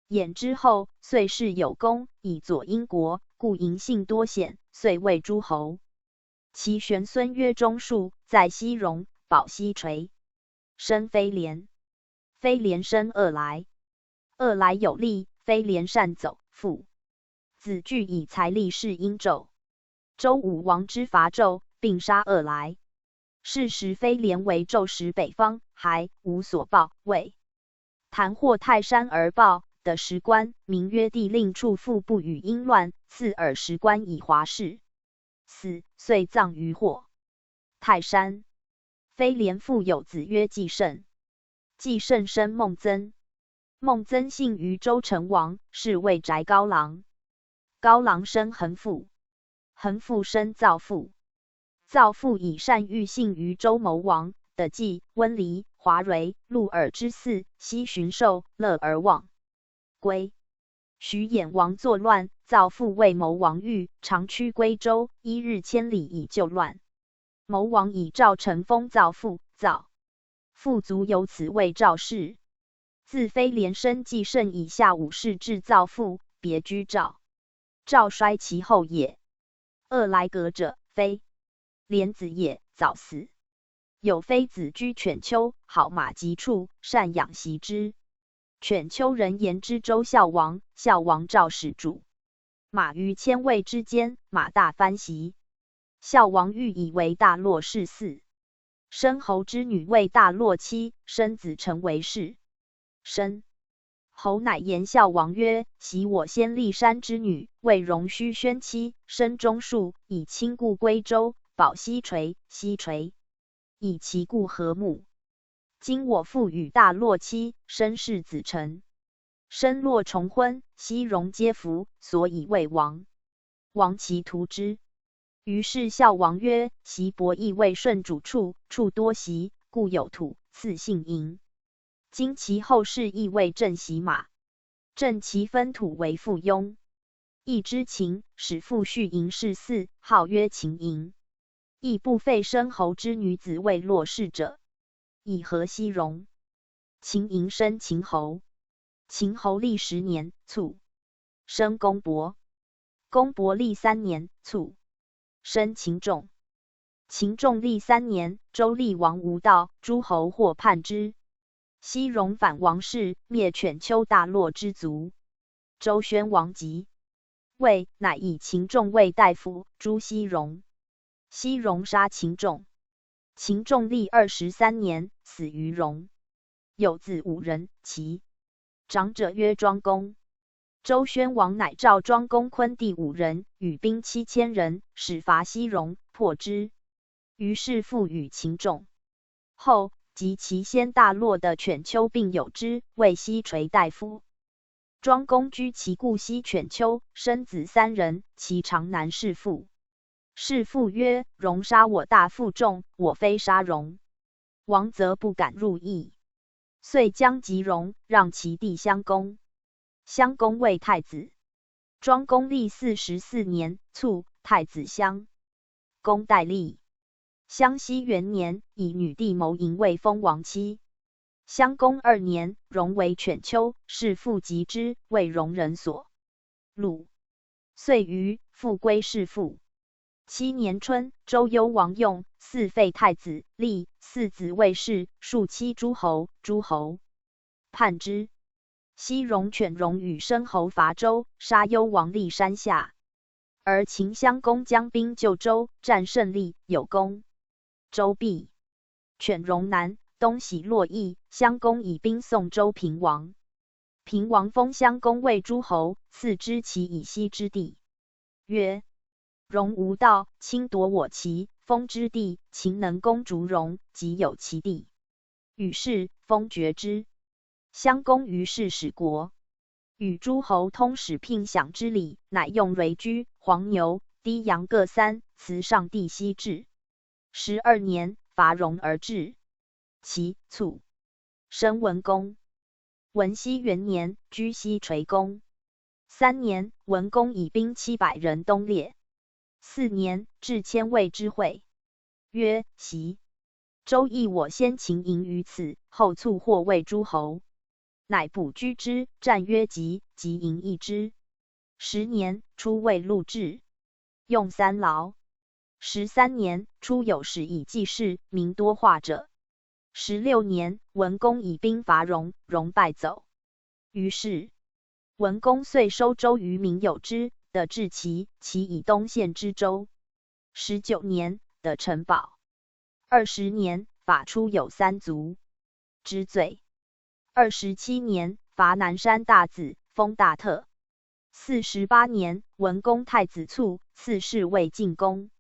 眼之后，遂谥有功，以佐殷国，故赢姓多显，遂位诸侯。其玄孙曰钟树，在西戎，保西垂。生飞廉。飞廉生恶来。恶来有力，飞廉善走，复。子巨以财力示殷纣。周武王之伐纣，并杀恶来。是时飞廉为纣使北方，还无所报，谓：弹获泰山而报，得时官，名曰帝令处父不与殷乱，赐尔时官以华氏。死，遂葬于获。泰山。飞廉复有子曰季胜。季胜生孟曾。孟曾幸于周成王，是谓翟皋郎。皋郎生恒父。恒父生造父。造父以单于幸于周谋王，得季、温离、华胥、陆尔之嗣，西巡狩，乐而忘归。徐兖王作乱，造父为谋王域，长驱归周，一日千里以救乱。谋王以赵成封造父，造父卒由此为赵氏。自飞廉生季胜以下五世至造父，别居赵。赵衰其后也。恶来革者，飞廉子也，早死。有妃子居犬丘，好马疾畜，赡养习之。犬丘人言之周孝王，孝王赵始主。马于千未之间，马大翻习。孝王欲以为大洛氏嗣。申侯之女为大洛妻，申子成为氏。申侯乃言孝王曰：昔我先骊山之女，未容须宣妻，申终数，以亲故归周，保西垂，西垂以其故和睦。今我复与大洛妻，申氏子成。申洛重婚，西戎皆服，所以魏王。王其图之。于是孝王曰：昔伯益为顺主畜，畜多习，故有土，赐姓赢。今其后世亦为镇习马，镇其分土为附庸。益之秦，始复续赢氏嗣，号曰秦赢。亦不废申侯之女子为洛氏者，以和西戎。秦赢生秦侯。秦侯历十年，卒。生公伯。公伯历三年，卒。申秦仲。秦仲历三年，周厉王无道，诸侯或叛之。西戎反王室，灭犬丘大洛之族。周宣王即位，乃以秦仲为大夫，诛西戎。西戎杀秦仲。秦仲历二十三年，死于戎。有子五人，其长者曰庄公。周宣王乃召庄公昆弟五人，与兵七千人，始伐西戎，破之。于是复与秦仲。后，及其先大洛的犬丘并有之，为西垂大夫。庄公居其故西犬丘，生子三人，其长男弑父。弑父曰：戎杀我大父众，我非杀戎，王则不敢入邑。遂将及戎，让其弟襄公。襄公为太子。庄公历四十四年，卒，太子襄公代立。襄西元年，以女弟谋淫未封王妻。襄公二年，戎围犬丘，弑父及之，为戎人所 鲁。遂于，复归弑父。七年春，周幽王用，四废太子，立四子卫士，数七诸侯，诸侯叛之。西戎犬戎与申侯伐周，杀幽王骊山下。而秦襄公将兵救周，战胜骊，有功。周毕。犬戎南，东徙洛邑，襄公以兵送周平王。平王封襄公为诸侯，赐之其以西之地，曰：戎无道，侵夺我其封之地，秦能攻逐戎，即有其地。于是，封爵之。襄公于是始国，与诸侯通使聘享之礼，乃用蕤居、黄牛、低羊各三，辞上帝西至。十二年，伐戎而至。其卒，生文公。文熙元年，居西垂公。三年，文公以兵七百人东列。四年，至千卫之会，曰：习、周议我先秦营于此，后卒或为诸侯。乃卜居之，战曰：及，即营一之。十年，出魏入至，用三劳。十三年，出有使以济事，民多化者。十六年，文公以兵伐戎，戎败走。于是，文公遂收周于民有之，得至齐，齐以东献之周。十九年，得陈宝。二十年，伐出有三族，之罪。二十七年，伐南山大子，封大特。四十八年，文公太子卒，赐谥为晋公。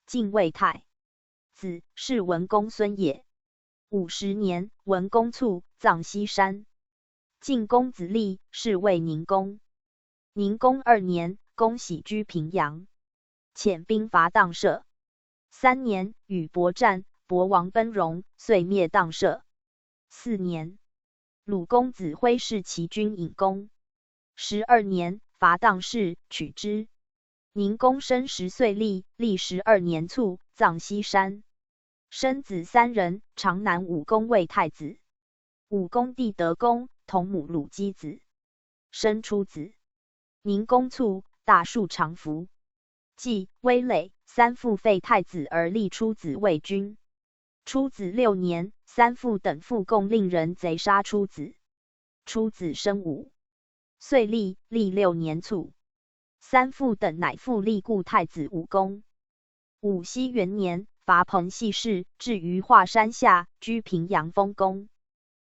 晋为太子，是文公孙也。五十年，文公卒，葬西山。晋公子立，是为宁公。宁公二年，公徙居平阳，遣兵伐砀社。三年，与亳战，亳王奔戎，遂灭砀社。四年，鲁公子徽弑齐军引攻。十二年，伐砀氏，取之。宁公生时遂立，立十二年卒，葬西山。生子三人，长男武公为太子。武公弟德公，同母鲁箕子，生初子。宁公卒，大树长服。季、微累三父废太子而立初子为君。初子六年，三父等复共令人贼杀初子。初子生武，遂立，立六年卒。三父等乃复立故太子武公。武熙元年，伐彭系氏，至于华山下，居平阳封公。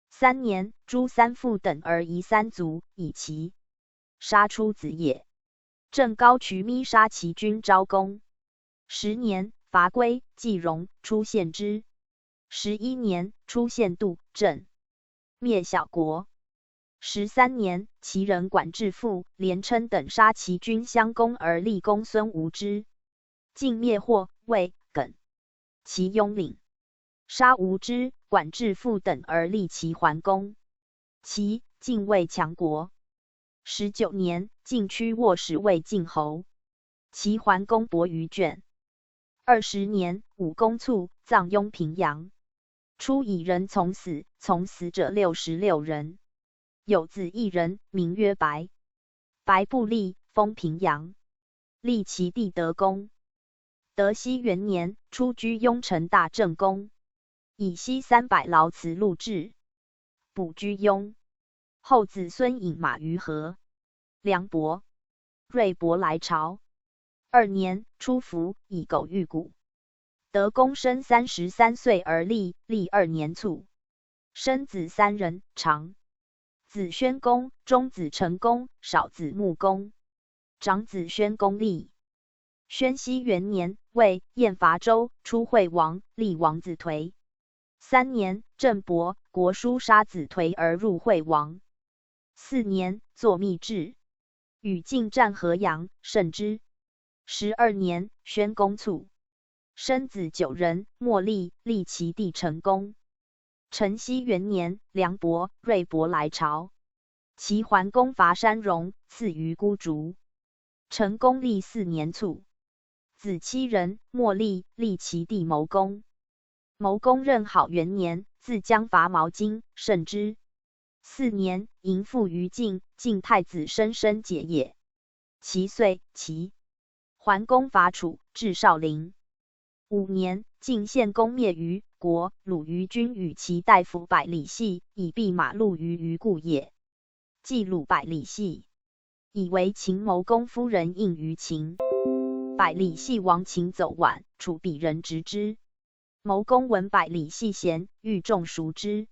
三年，诛三父等而夷三族，以其杀初子也。郑高渠弥杀齐军昭公。十年，伐归、冀戎，初献之。十一年，初献杜、郑，灭小国。十三年，齐人管制父、连琛等杀齐军襄公而立公孙无知，晋灭霍、卫、艮，齐雍令。杀无知、管制父等而立齐桓公。齐、晋为强国。十九年，晋屈沃始为晋侯。齐桓公薄于卷。二十年，武公卒，葬雍平阳。初以人从死，从死者六十六人。有子一人，名曰白。白布立，封平阳。立其弟德公。德熙元年，初居雍城大正宫，以西三百劳辞录制，补居雍。后子孙饮马于河。梁伯、瑞伯来朝。二年，初伏，以狗御谷。德公生三十三岁而立，历二年卒。生子三人，长子宣公，中子成公，少子穆公。长子宣公立。宣熙元年，魏、燕伐周，出惠王，立王子颓。三年，郑伯、国叔杀子颓而入惠王。四年，作密制，与晋战河阳，胜之。十二年，宣公卒。生子九人，莫立，立其弟成公。成熙元年，梁伯、瑞伯来朝。齐桓公伐山戎，赐于孤竹。成公立四年卒。子七人，莫立，立其弟谋公。谋公任好元年，自将伐毛巾，胜之。四年，迎父于晋，晋太子申申解也。其岁，齐桓公伐楚，至少陵。五年，晋献公灭于国，鲁于君与其大夫百里奚，以弼马辂于于固也。祭鲁百里奚，以为秦谋公夫人应于秦。百里奚亡，秦走宛，楚鄙人执之。谋公闻百里奚贤，欲重赎之。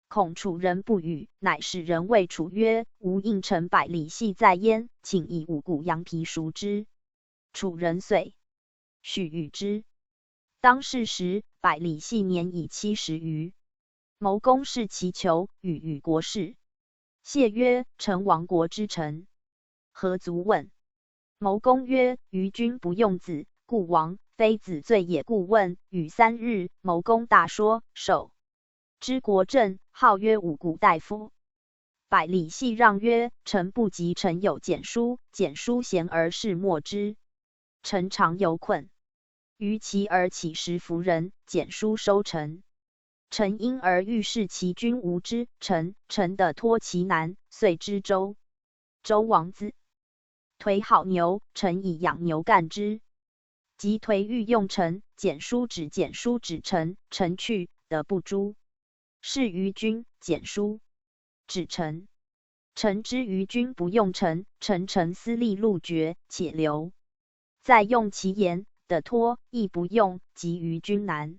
恐楚人不与，乃使人谓楚曰：吾应承百里奚在焉，请以五谷羊皮赎之。楚人遂许与之。当是时，百里奚年已七十余。谋公视其裘，语与国士。谢曰：臣亡国之臣，何足问？谋公曰：于君不用子，故亡，非子罪也。故问语三日，谋公大说，首知国政，号曰五谷大夫。百里奚让曰：臣不及，臣有简书，简书咸而士莫之。臣常有困于其而乞食服人，简书收臣。臣因而欲视其君无之，臣臣得脱其难，遂知周。周王子。腿好牛，臣以养牛干之。及腿欲用臣，简书止，简书止臣，臣去，得不诸。是于君，简书止臣。臣知于君不用臣，臣沉思利禄决，且留。再用其言，得脱，亦不用，及于君难。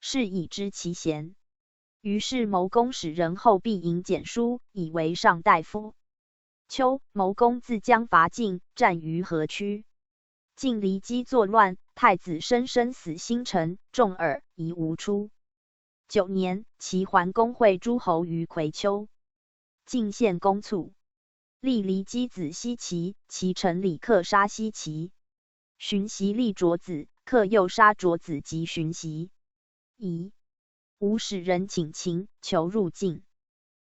是以知其贤。于是谋公使人后必迎简书，以为上大夫。秋，谋公自将伐晋，战于河曲。晋骊姬作乱，太子申申死兴城，重耳，夷吾出。九年，齐桓公会诸侯于葵丘。晋献公卒。立骊姬子奚齐，齐臣李克杀奚齐。寻奚立卓子，克又杀卓子及寻奚。夷吾使人请秦，求入晋。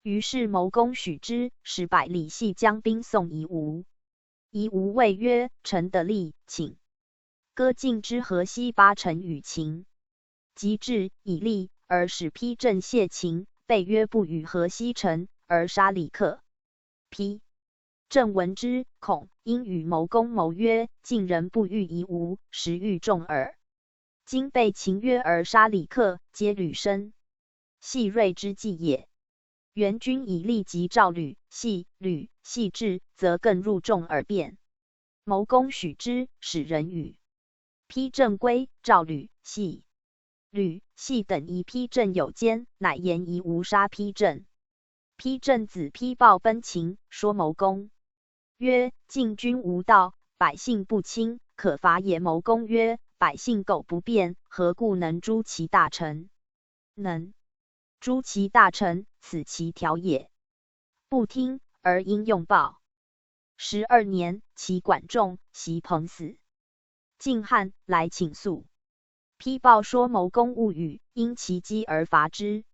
于是谋公许之，使百里奚将兵送夷吾。夷吾谓曰：臣得利，请。歌晋之河西八城与秦。及至，以利而使郦正谢秦，备曰不与河西城，而杀李克。郦正闻之，恐，因与谋公谋曰：晋人不欲夷吾，实欲重耳。今备秦约而杀李克，皆旅生。系锐之计也。援军以利及赵、吕、系、吕、系至，则更入重耳便。谋公许之，使人与郦正归。赵、吕、系、吕、系等疑郦正有奸，乃言夷吾杀郦正。郦正子郦豹奔秦，说谋公曰：进军无道，百姓不亲，可伐也。谋公曰：百姓苟不变，何故能诛其大臣？能诛其大臣，此其条也。不听，而因用暴。十二年，齐管仲、席彭死。晋汉来请诉。郦豹说谋公勿与，因其饥而伐之。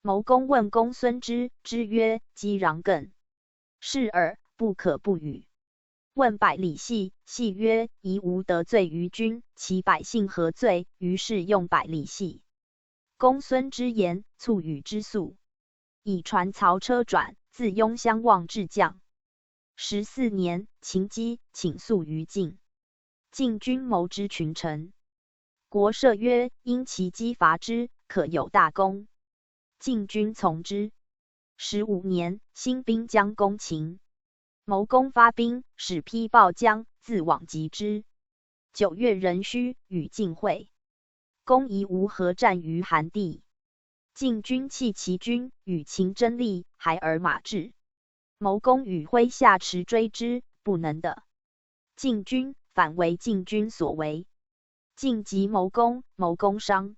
谋公问公孙支，支曰：饥壤梗，视耳，不可不与。问百里奚，奚曰：夷吾得罪于君，其百姓何罪？于是用百里奚。公孙支言，卒与之粟。以船槽车转，自雍襄望至绛。十四年，秦击，请粟于晋。进军谋之群臣。国社曰：因其击伐之，可有大功。进军从之。十五年，兴兵将攻秦。谋公发兵，使披豹将自往击之。九月壬戌，与晋会。公以吴合战于韩地。 晋军弃其军，与秦争利，孩儿马至。谋公与麾下持追之，不能得。进军，反为晋军所围。晋及谋公，谋公伤。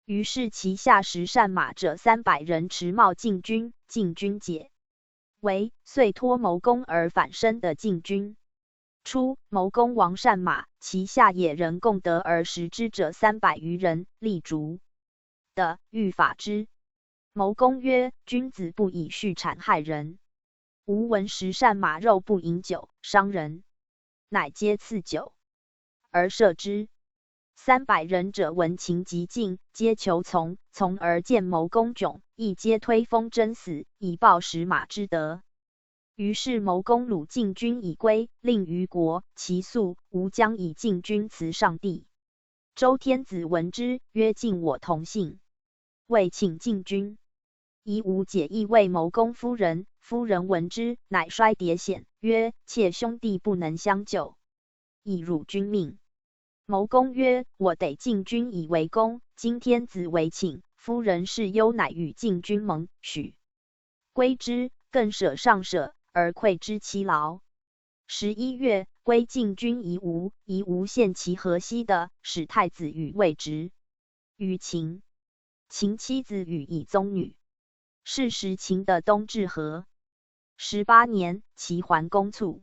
于是其下十善马者三百人持矛进军，进军解围，遂脱谋公而反生的进军。初，谋公亡善马，其下野人共得而食之者三百余人，立足。 的，欲法之。谋公曰：君子不以畜产害人。吾闻十善马肉不饮酒，伤人。乃皆赐酒，而赦之。三百人者闻秦即进，皆求从，从而见谋公窘，亦皆推风争死，以报食马之德。 于是谋公虏进军以归，令于国，其粟，吴将以进军辞上地。周天子闻之，曰：今我同姓。谓请进军。以吴解意谓谋公夫人，夫人闻之，乃衰迭显，曰：妾兄弟不能相救，以辱君命。 谋公曰：我得进军以为功，今天子为请，夫人事忧，乃与进军盟许。归之，更舍上舍，而馈之其劳。十一月，归进军夷吾，夷吾献其河西的，使太子与卫执。于秦。秦妻子与以宗女。是时秦的东至河。十八年，齐桓公卒。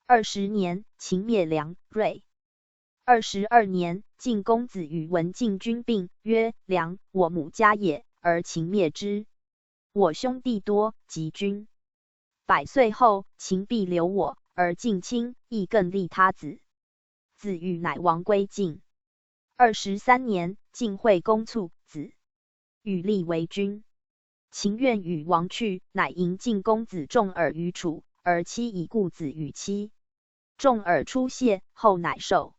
二十年，秦灭梁、芮。二十二年，晋公子羽闻晋军病，曰：梁，我母家也，而秦灭之。我兄弟多，及君。百岁后，秦必留我，而晋亲，亦更立他子。子羽乃王归晋。二十三年，晋惠公卒，子羽立为君。秦愿与王去，乃迎晋公子重耳于楚，而妻以故子与妻。重耳出谢，后乃受。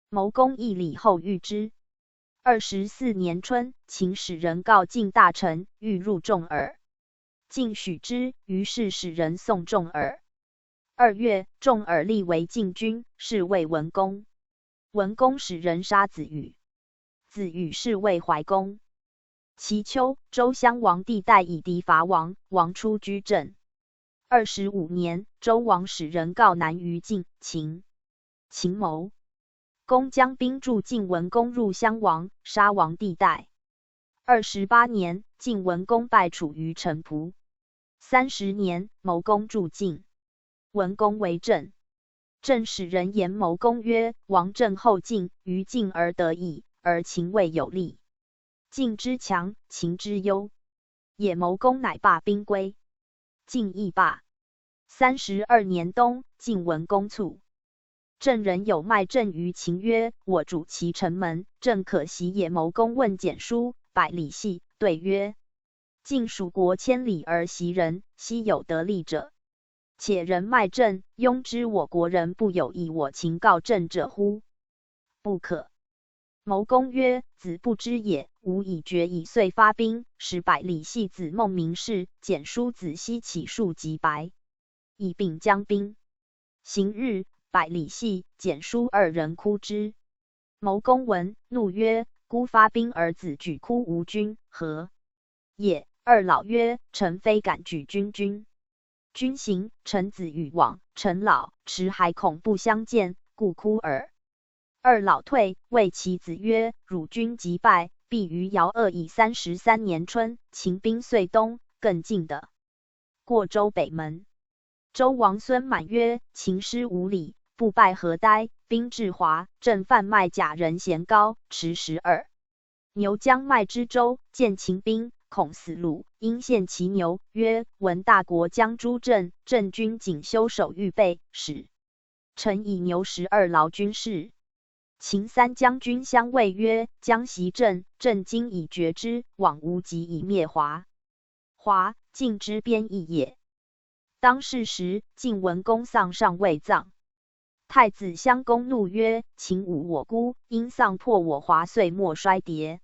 谋公亦礼后遇之。二十四年春，秦使人告晋大臣，欲入重耳。 晋许之，于是使人送重耳。二月，重耳立为晋君，是谓文公。文公使人杀子羽。子羽是谓怀公。其秋，周襄王帝代以敌伐王，王出居正。二十五年，周王使人告南于晋，秦。秦谋。公将兵助晋文公入襄王，杀王帝代。 二十八年，晋文公败楚于城濮。三十年，谋公助晋。文公为政。政使人言谋公曰：王政后晋，于晋而得矣，而秦未有立。晋之强，秦之忧。也谋公乃罢兵归。 晋亦罢。三十二年冬，晋文公卒。郑人有麦郑于秦曰：我主其城门，正可袭也。谋公问简叔、百里奚，对曰：晋属国千里而袭人，奚有得利者？且人麦郑，拥之我国人不有以我秦告郑者乎？不可。 谋公曰：子不知也，吾已决矣。遂发兵，使百里奚子孟明视，简叔子西乞数及白，以并将兵。行日，百里奚、简叔二人哭之。谋公闻，怒曰：孤发兵而子举哭无君，何 也。二老曰：臣非敢举君君。君行，臣子与往，臣老，迟还恐不相见，故哭耳。二老退，谓其子曰：汝君即败，必于姚恶矣。三十三年春，秦兵遂东，更晋的。过周北门。 周王孙满曰：秦师无礼，不败何哉？兵至华，正贩卖假仁咸膏，持石耳。牛将麦之周，见秦兵，恐死虏，因献其牛，曰：闻大国将诸郑，郑君仅修守预备，使臣以牛食二劳君事。 秦三将军相谓曰：将袭郑，郑今已决之，往无及以灭华。华，晋之边邑也。当是时，晋文公丧尚未葬。太子襄公怒曰：秦侮我姑，因丧破我华，岁末衰竭。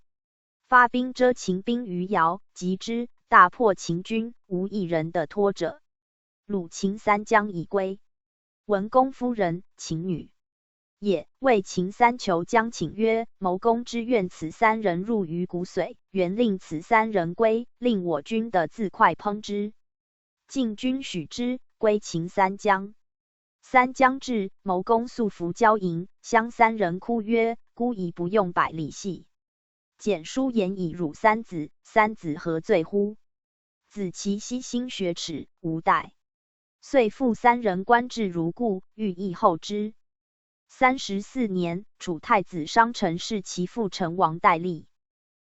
发兵遮秦兵于瑶，及之，大破秦军，无一人得脱者。鲁、秦三将已归。文公夫人，秦女 也。谓秦三求将请曰：谋公之愿此三人入于骨髓，原令此三人归，令我君得自快烹之。晋军许之，归秦三将。三将至，谋公素服交银，相三人哭曰：孤已不用百里奚，简叔言以辱三子，三子何罪乎？子其膝心雪耻，无待。遂复三人官至如故，欲议后之。三十四年，楚太子商臣弑其父成王代立。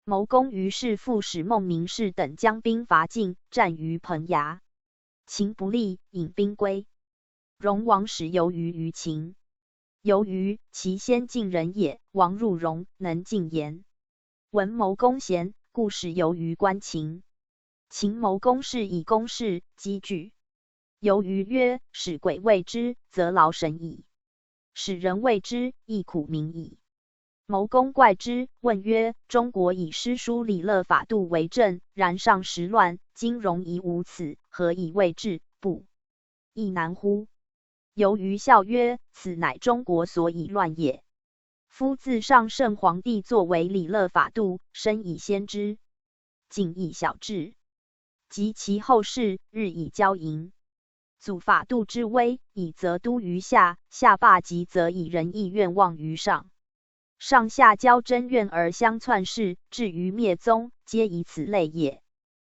谋公于是复使孟明视等将兵伐晋，战于彭衙。秦不利，引兵归。荣王使由于于秦。由于其先晋人也，王入荣，能进言。闻谋公贤，故使由于观秦。秦谋公是以公事积聚。由于曰：使鬼畏之，则劳神矣；使人畏之，亦苦民矣。谋公怪之，问曰：中国以诗书礼乐法度为政，然上时乱，今荣已无此，何以未至？不亦难乎？由于笑曰：此乃中国所以乱也。夫自上圣皇帝作为礼乐法度，深以先知，仅以小至，及其后世，日以骄淫。祖法度之威，以则都于下，下罢及则以仁义愿望于上，上下交争怨而相篡弑，至于灭宗，皆以此类也。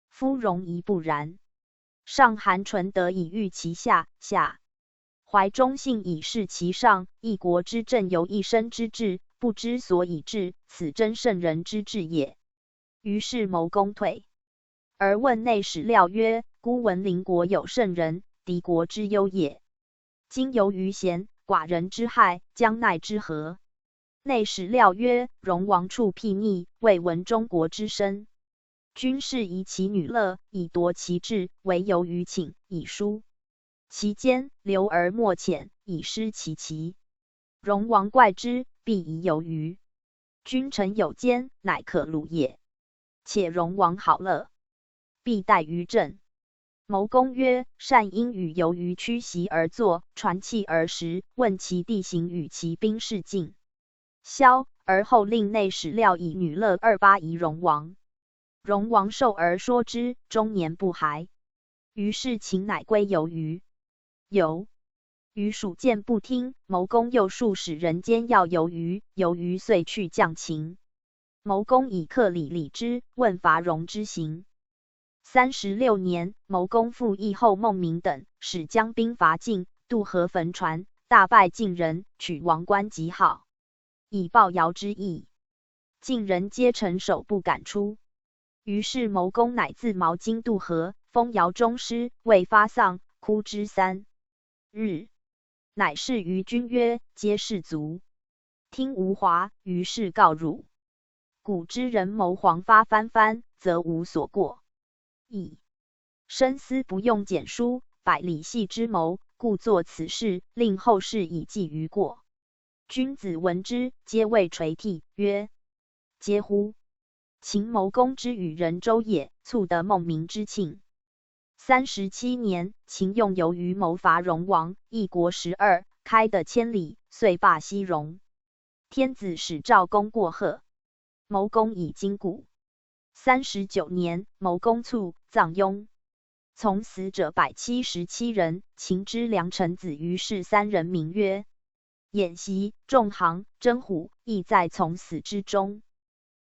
夫荣仪不然。上含纯德以御其下，下怀忠信以示其上，一国之政由一身之志，不知所以至，此真圣人之志也。于是谋公退。而问内史料曰：孤闻邻国有圣人，敌国之忧也。今由于贤，寡人之害，将奈之何？内史料曰：荣王处辟逆，未闻中国之声。君试疑其女乐，以夺其志，惟由于请，以疏其间，流而莫遣，以失其期。荣王怪之，必疑由于。君臣有间，乃可鲁也。且荣王好乐，必待于政。谋公曰：善因与由于屈席而坐，传器而食，问其地形与其兵士进。 萧，而后令内史料以女乐二八仪荣王。荣王受而说之，终年不孩。于是秦乃归由于。由于属见不听，谋公又数使人间要由于，由于遂去将秦。谋公以客礼礼之，问伐荣之行。三十六年，谋公复议后孟明等，使将兵伐晋，渡河焚船，大败晋人，取王冠及号，以报姚之役。晋人皆城守，不敢出。于是谋公乃自茅津渡河，封姚中师，未发丧，哭之三日，乃示于君曰：皆士卒，听吾华。于是告汝。 古之人谋黄发翻番，则无所过矣。深思不用简书，百里奚之谋，故作此事，令后世以记于过。君子闻之，皆谓垂涕曰：嗟乎！秦谋公之与人周也，促得孟明之庆。三十七年，秦用由于谋伐荣王，一国十二，开得千里，遂罢西荣。天子使赵公过贺，谋公以金鼓。三十九年，谋公卒，葬雍。从死者百七十七人，秦之良臣子于是三人，名曰偃息、仲行、曾虎，亦在从死之中。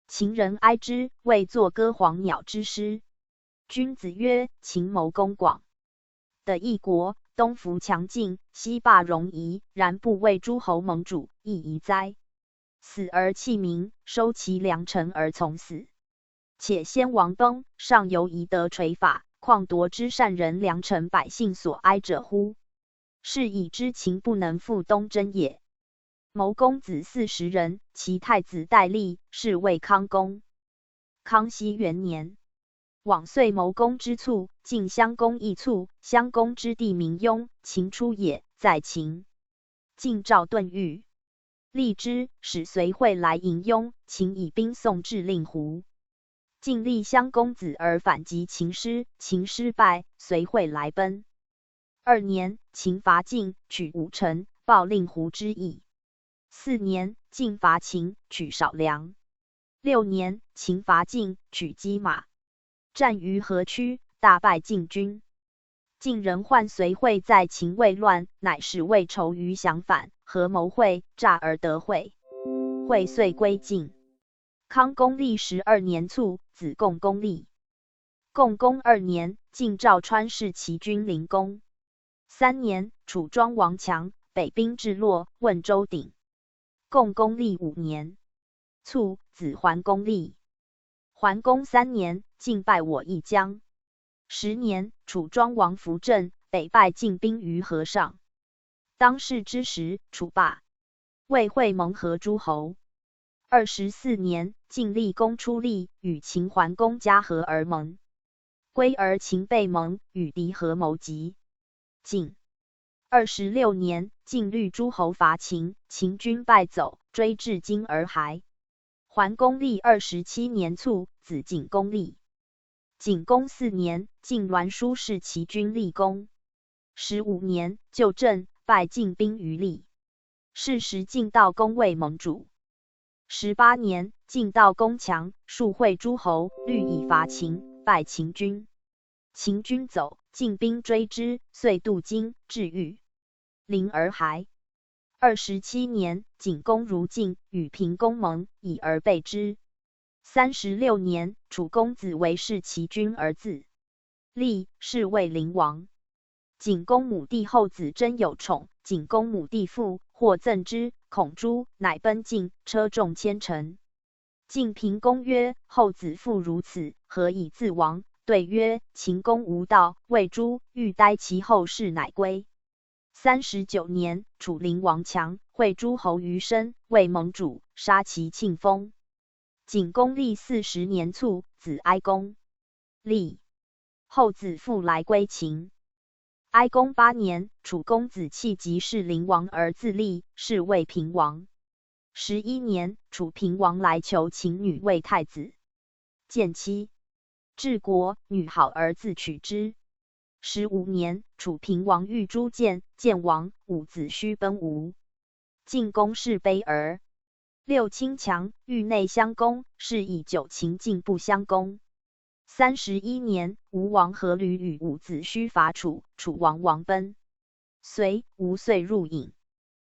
秦人哀之，谓作歌黄鸟之诗。君子曰：秦谋公广 的一国，东服强晋，西霸荣夷，然不为诸侯盟主，亦宜哉。死而弃民，收其良臣而从死。且先王崩，尚犹宜得垂发，况夺之善人良臣百姓所哀者乎？是以知秦不能复东征也。谋公子四十人，其太子戴笠，是谓康公。康熙元年，往岁谋公之卒，晋襄公亦卒，襄公之弟名雍，秦初也，在秦。进赵顿域。郦支使随会来迎拥，秦以兵送至令狐。 晋立襄公子而反击秦师，秦师败，随会来奔。二年，秦伐晋，取五城，报令狐之意。四年，晋伐秦，取少梁。六年，秦伐晋，取击马。战于河曲，大败晋军。 晋人患随会在秦未乱，乃始为仇于降反，合谋会诈而得会。会遂归晋。康公历十二年卒，子共公立。共公二年，晋赵川弑齐军临公。三年，楚庄王强，北兵至洛，汶州鼎。共公历五年卒，子桓公立。桓公三年，晋败我一江。十年，楚庄王扶正，北败晋兵于河上。当世之时，楚霸。魏会盟合诸侯。二十四年，晋厉公出厉，与秦桓公嘉禾而盟。归而秦被盟，与敌合谋及 晋。二十六年，晋率诸侯伐秦，秦军败走，追至今而还。桓公历二十七年卒，子景公立。景公四年，晋栾书弑齐军立公。十五年，旧郑，败晋兵于厉。是时晋悼公为盟主。十八年，晋悼公强，数会诸侯，虑以伐秦，败秦军。秦军走，晋兵追之，遂渡荆，至玉林而还。二十七年，景公如晋，与平公盟，以而被之。三十六年，楚公子围视齐军而自立，是为灵王。 景公母弟后子真有宠，景公母弟父或赠之，恐诛，乃奔晋，车众千乘。晋平公曰：后子父如此，何以自亡？对曰：秦公无道，未诛，欲待其后世乃归。三十九年，楚灵王强，会诸侯于申，为盟主，杀齐庆封。景公历四十年卒，子哀公立。后子父来归秦。哀公八年，楚公子弃疾弑灵王而自立，是为平王。十一年，楚平王来求秦女为太子，建妻。治国，女好而自取之。十五年，楚平王欲诛建，建王，伍子胥奔吴。 晋公室卑而。六卿强，域内襄公，是以九秦晋不相攻。三十一年，吴王阖闾与伍子胥伐楚，楚王亡奔。随，吴遂入郢。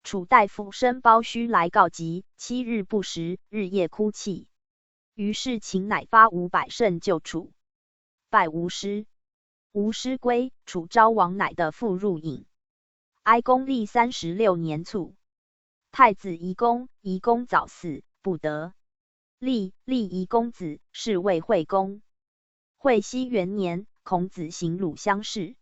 楚大夫申包胥来告疾，七日不食，日夜哭泣。于是秦乃发五百乘救楚。 败吴师。吴师归，楚昭王乃得复入郢。哀公历三十六年卒。太子夷公，夷公早死，不得。立，立夷公子，是为惠公。惠熙元年，孔子行鲁乡试。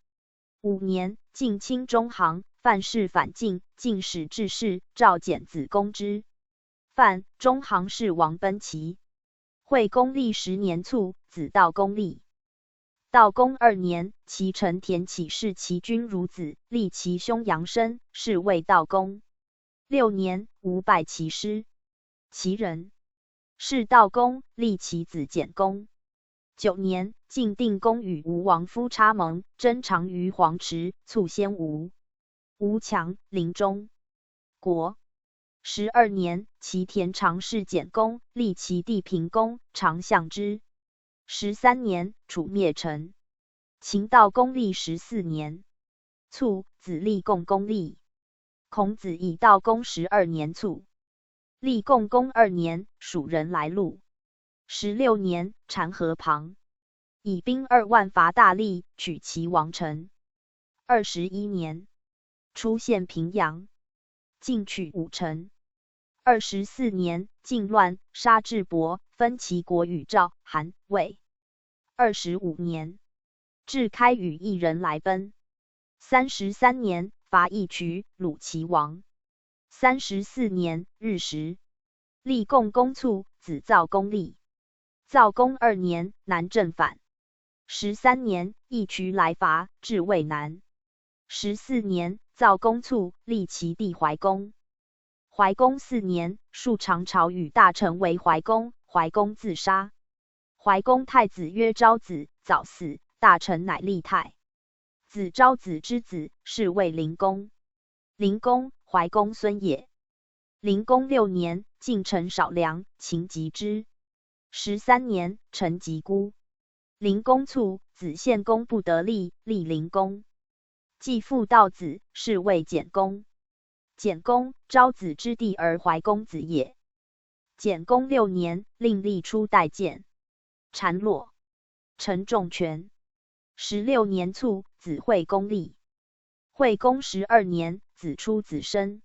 五年，晋侵中行，范氏反晋，晋使至士赵简子攻之。 范、中行氏王奔齐。惠公历十年卒，子悼公立。悼公二年，齐陈田乞弑齐军如子，立其兄杨申，是为悼公。六年，吴败齐师。齐人。弑悼公，立其子简公。 九年，晋定公与吴王夫差盟，争长于黄池，促先吴。吴强，临中国。十二年，齐田长弑简公，立其弟平公，长相之。十三年，楚灭陈。秦悼公历十四年卒，子厉共公立。孔子以悼公十二年卒。 厉共公二年，蜀人来陆。十六年，澶河旁。以兵二万伐大厉，取其王城。二十一年，出陷平阳，进取五城。二十四年，晋乱，杀智伯，分齐国与赵、韩、魏。 二十五年，智开与异人来奔。三十三年，伐义渠，鲁齐王。三十四年，日食。厉共公卒，子悼公立。悼公二年，南郑反。十三年，义渠来伐，至渭南。十四年，赵公卒，立其弟怀公。怀公四年，树常朝与大臣围怀公，怀公自杀。怀公太子曰昭子，早死，大臣乃立太子。昭子之子，是谓灵公。灵公，怀公孙也。灵公六年，进陈少梁，秦即之。十三年，陈即孤。灵公卒，子献公不得立，立灵公。季父道子，是谓简公。简公，昭子之弟而怀公子也。简公六年，令立初代建。禅洛。陈仲权。十六年卒，子惠公立。惠公十二年，子出子申。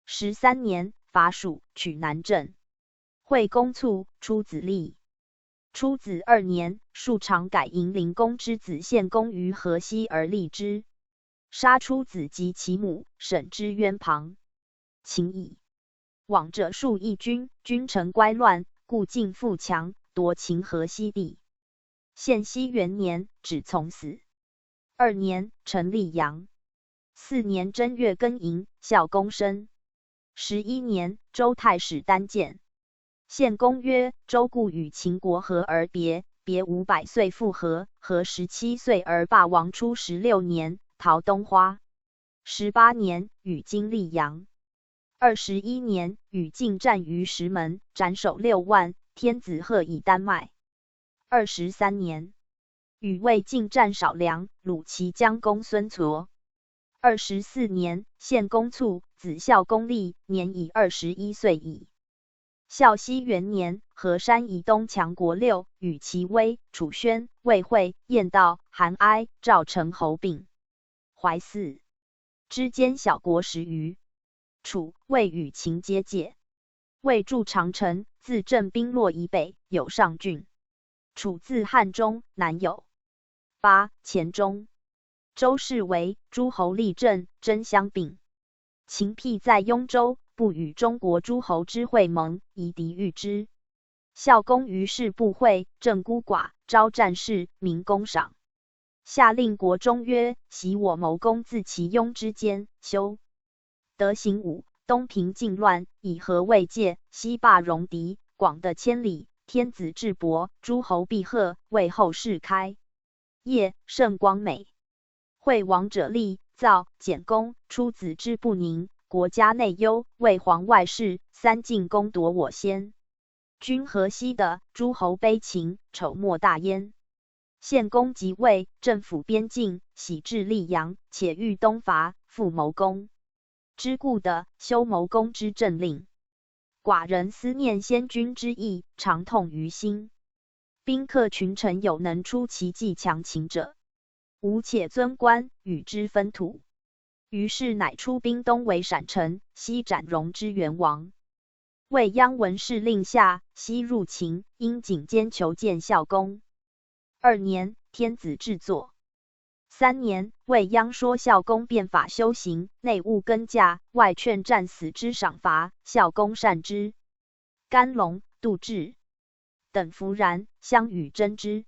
十三年，伐蜀，取南郑。惠公卒，出子立。出子二年，树常改迎灵公之子献公于河西而立之。杀出子及其母，沈之渊旁。秦矣。往者数议君，君臣乖乱，故晋富强，夺秦河西地。献西元年，止从死。二年，陈立阳。四年正月庚寅，孝公生。十一年，周太史丹建。献公曰：周固与秦国和而别，别五百岁复和，和十七岁而霸王。初十六年，陶东花。十八年，与今立阳。二十一年，与晋战于石门，斩首六万，天子贺以丹麦。二十三年，与魏进战少梁，虏齐将公孙痤。二十四年，献公卒，子孝公立，年已二十一岁矣。孝熙元年，河山以东强国六，与齐、威、楚、宣、卫会、燕、道、韩、哀、赵、陈侯并。淮泗。之间小国十余。楚、魏与秦皆界。魏筑长城，自镇兵洛以北，有上郡。楚自汉中，南有巴、黔中。周室围，诸侯立镇，争相并。秦辟在雍州，不与中国诸侯之会盟，以抵御之。孝公于是不会，镇孤寡，招战士，民公赏。下令国中曰：昔我谋攻自齐雍之间，修 德行武，东平靖乱，以河为界，西霸戎狄，广得千里，天子至博，诸侯必贺，为后世开业，甚光美。惠王者立，造简公，出子之不宁，国家内忧，魏皇外恃，三进攻夺我先。君河西的诸侯悲秦，丑莫大焉。献公即位，镇抚边境，徙至溧阳，且欲东伐，复谋攻。之故的，修谋攻之政令。寡人思念先君之意，常痛于心。宾客群臣有能出奇计强秦者，吾且尊观，与之分土。于是乃出兵东围陕城，西斩戎之原王。未鞅闻是令下，悉入秦，因井间求见孝公。二年，天子至坐。三年，未鞅说孝公变法修行，内务更驾，外劝战死之赏罚，孝公善之。甘龙、杜质等服然，相与争之。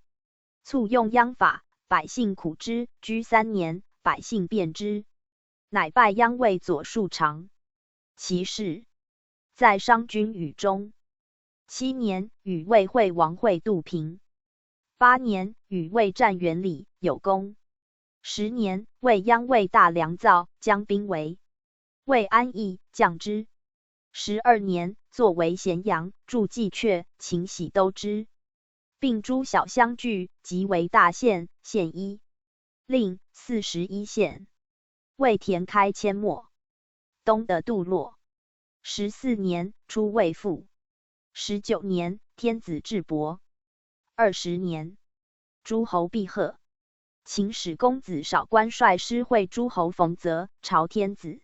促用鞅法，百姓苦之，居三年，百姓变之。乃拜鞅为左庶长。其谥在商君与中。七年，与魏惠王会度平。八年，与魏战沅里，有功。十年，未鞅为大梁造，将兵围。魏安邑，将之。十二年，坐围咸阳，筑蓟阙，秦喜都之。并诸小相聚，即为大县，县一。令，四十一县。为田开阡陌。东得杜洛。十四年，出魏复。十九年，天子至伯。二十年，诸侯必贺。秦使公子少官率师会诸侯冯泽，朝天子。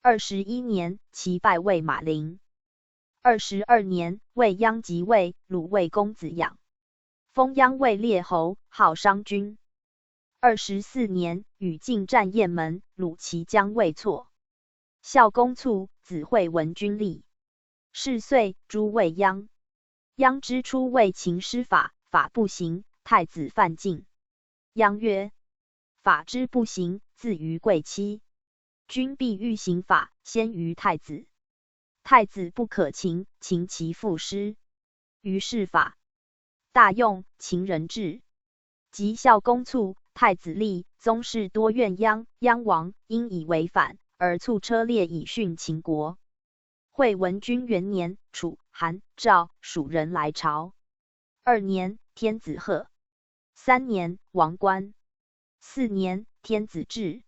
二十一年，齐败魏马陵。二十二年，未鞅即位，鲁卫公子养。封鞅为列侯，号商君。二十四年，与晋战雁门，鲁齐将魏挫。孝公卒，子惠文君立。是岁，诛未鞅。鞅之初为秦师法，法不行，太子犯禁。鞅曰：法之不行，自于贵戚。君必欲刑法先于太子，太子不可情，情其父师。于是法大用，秦人至。及孝公卒，太子立，宗室多怨鞅，鞅亡，因以为反，而卒车裂以殉秦国。惠文君元年，楚、韩、赵、蜀人来朝。二年，天子贺。三年，王观。四年，天子至，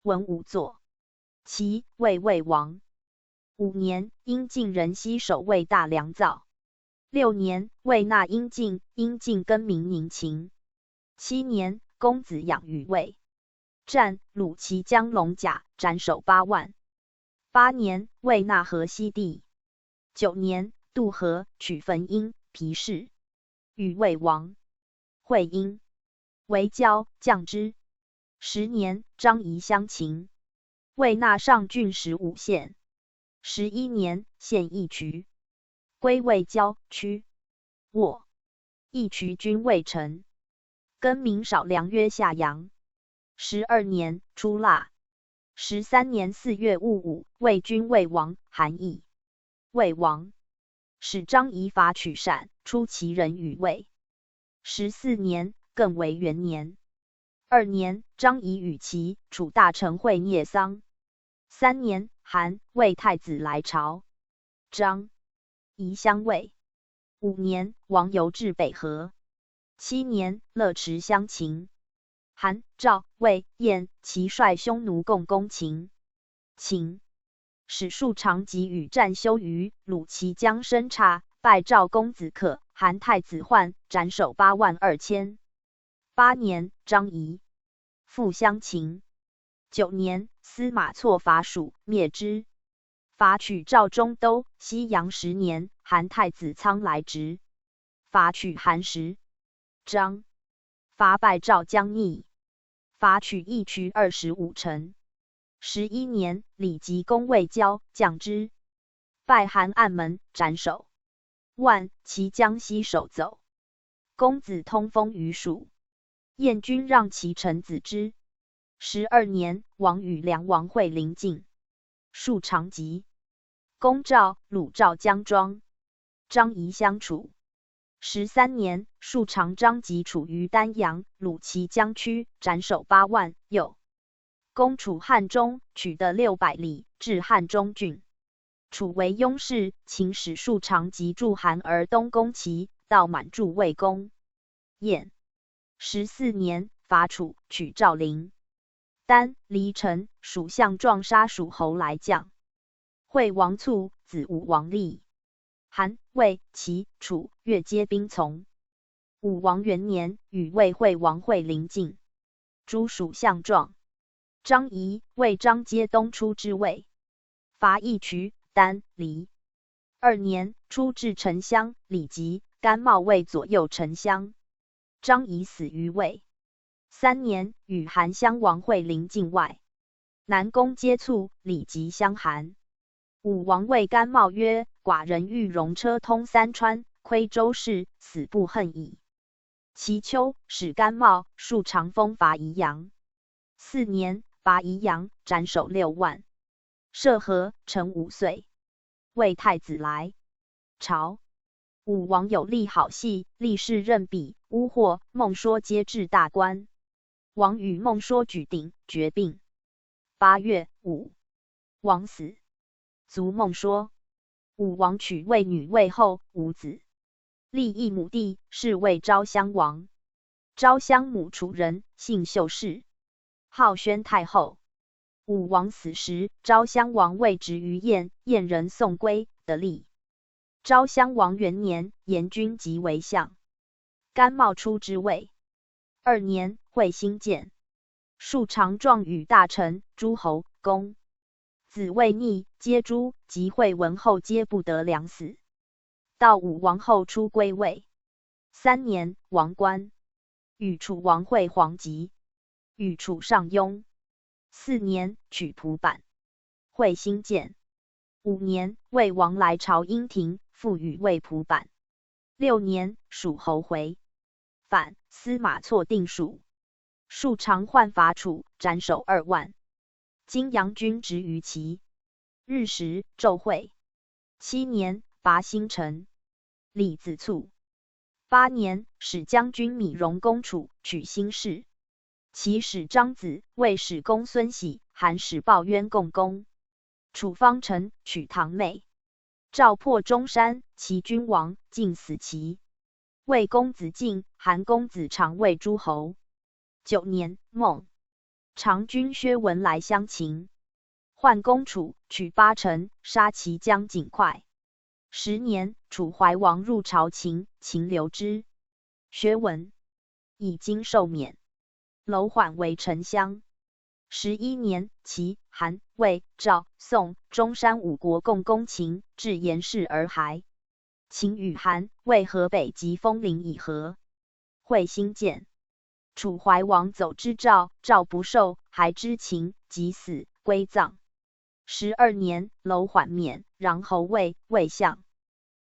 文武坐。齐、魏未亡。五年，阴晋人西首魏大梁造。六年，魏纳阴晋，阴晋更名宁秦。七年，公子养与魏战，鲁齐将龙甲斩首八万。八年，魏纳河西地。九年，渡河，取汾阴、皮氏，与魏王。会阴，为交，将之。十年，张仪相秦，魏纳上郡十五县。十一年，献义渠，归魏交，屈、沃。义渠军魏城，更名少梁曰夏阳。十二年，出腊。十三年四月戊午，魏君魏王，韩义，魏王。使张仪伐取鄯，出齐人与魏。十四年，更为元年。二年，张仪与齐、楚大臣会灭桑。三年，韩、魏太子来朝，张、仪相魏。五年，王游至北河。七年，乐池相秦。韩、赵、魏、燕、齐率匈奴共攻秦。秦。使叔常及与战休于鲁齐江申差，败赵公子克、韩太子患，斩首八万二千。八年，张仪复相秦。九年，司马错伐蜀，灭之。伐取赵中都、西阳。十年，韩太子仓来直，伐取韩石、张。伐败赵将逆，伐取义渠二十五城。十一年，李吉攻魏交，将之，败韩暗门，斩首万，齐将西首走。公子通封于蜀，燕军让其臣子之。十二年，王与梁王会临晋，叔常即攻赵、鲁赵姜庄，张仪相楚。十三年，叔常张及楚于丹阳，鲁齐将屈，斩首八万，又攻楚汉中，取得六百里，至汉中郡。楚为拥恃，秦使叔常及助韩而东攻齐，到满助魏攻燕。十四年，伐楚，取赵、临、丹、黎城，蜀相壮杀蜀侯来将。惠王卒，子武王立。韩、魏、齐、楚、越皆兵从。武王元年，与魏惠王会临晋，诛蜀相壮。张仪、魏章皆东出之魏，伐义渠、丹、黎。二年，出至沉香，李吉、甘茂为左右沉香。张仪死于魏。三年，与韩襄王会临晋外，南宫皆卒，李吉相韩。武王谓甘茂曰：寡人欲容车通三川，窥周室，死不恨矣。其秋，使甘茂、叔常分伐宜阳。四年，伐宜阳，斩首六万，设河，城五岁，魏太子来朝。武王有立好戏，立誓任彼、巫祸、孟说皆至大关。王与孟说举鼎，决并。八月，武王死，卒孟说。武王娶魏女魏后，无子，立一母弟，是谓昭襄王。昭襄母楚人，姓秀氏，号宣太后。武王死时，昭襄王位执于燕，燕人宋归，得立昭襄王元年，颜君即为相。甘茂出之魏。二年，会兴建，叔常壮与大臣、诸侯、公子未逆，皆诛，及惠文后皆不得粮死。到武王后出归魏。三年，王观，与楚王会黄棘，与楚上庸。四年，取蒲坂，会兴建。五年，魏王来朝阴亭，复与魏蒲坂。六年，蜀侯回，反，司马错定蜀。数常换伐楚，斩首二万。泾阳君执于齐。日食，昼晦。七年，拔兴城。李子卒。八年，使将军米荣攻楚，取兴市。齐使张子、卫使公孙喜、韩使鲍渊共攻。楚方城，取唐妹。赵破中山，齐君王，尽死齐。卫公子敬、韩公子长为诸侯。九年，孟尝君薛文来相秦。涣攻楚，取巴城，杀齐将景快。十年，楚怀王入朝请秦留之。薛文以金授免。楼缓为丞相。十一年，齐、韩、魏、赵、宋、中山五国共攻秦，至延氏而还。秦与韩、魏合北及丰陵以和。会兴建。楚怀王走之赵，赵不受，还之秦，即死，归葬。十二年，楼缓免穰侯卫、魏相，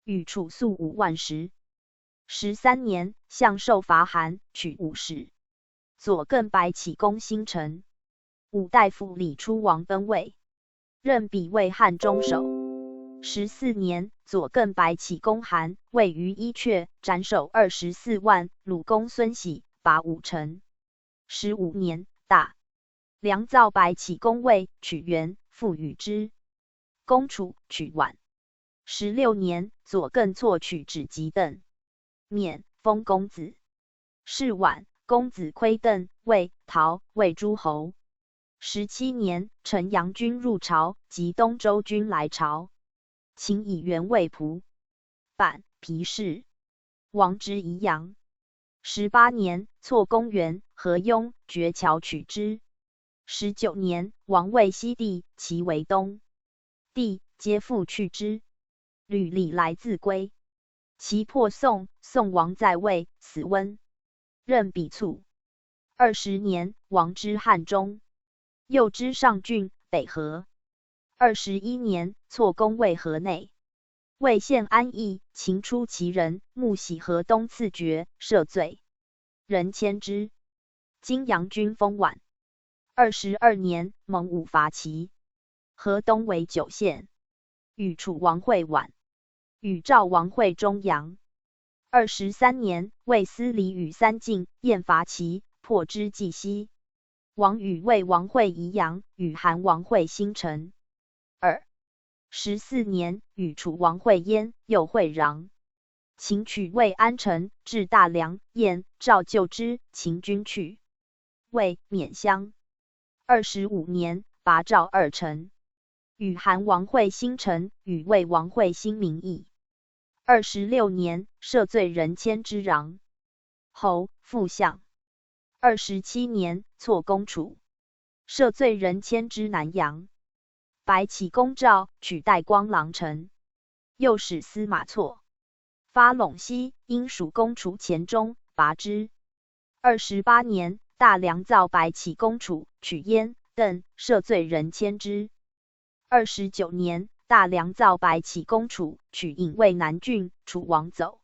与楚粟五万石。十三年，向寿伐韩，取五市。左艮白起攻兴城。五代父李出王奔魏。任比为汉中守。十四年，左艮白起攻韩，魏于伊阙斩首二十四万，鲁公孙喜拔五城。十五年，大梁造白起攻魏，取袁，复与之。攻楚，取宛。十六年，左艮错取止及邓免，封公子。是宛，公子窥邓、魏、陶为诸侯。十七年，陈阳君入朝，及东周君来朝。秦以袁为蒲坂、皮氏，王之宜阳。十八年，错攻袁、河、雍、绝谯取之。十九年，王为西地，齐为东地，皆复去之。吕礼来自归。齐破宋，宋王在位，死温。任比卒。二十年，王之汉中。右之上郡、北河。二十一年，错攻渭河内。魏献安邑，秦出其人，木喜河东刺决，赦罪。人迁之。泾阳君封宛。二十二年，蒙武伐齐。河东为九县。与楚王会宛。与赵王会中阳。二十三年，魏司礼与三晋、晏伐齐，破之冀西。王与魏王会宜阳，与韩王会兴城。二十四年，与楚王会燕，又会壤。秦取魏安城，至大梁、晏、赵救之，秦军去。魏免襄。二十五年，拔赵二城。与韩王会兴城，与魏王会兴名邑。二十六年，赦罪人迁之壤。侯、复相。二十七年，错攻楚。赦罪人迁之南阳。白起攻赵，取代光狼城。又使司马错发陇西，因属攻楚黔中，拔之。二十八年，大梁造白起攻楚，取燕、邓，赦罪人迁之。二十九年，大梁造白起攻楚，取颍魏南郡，楚王走。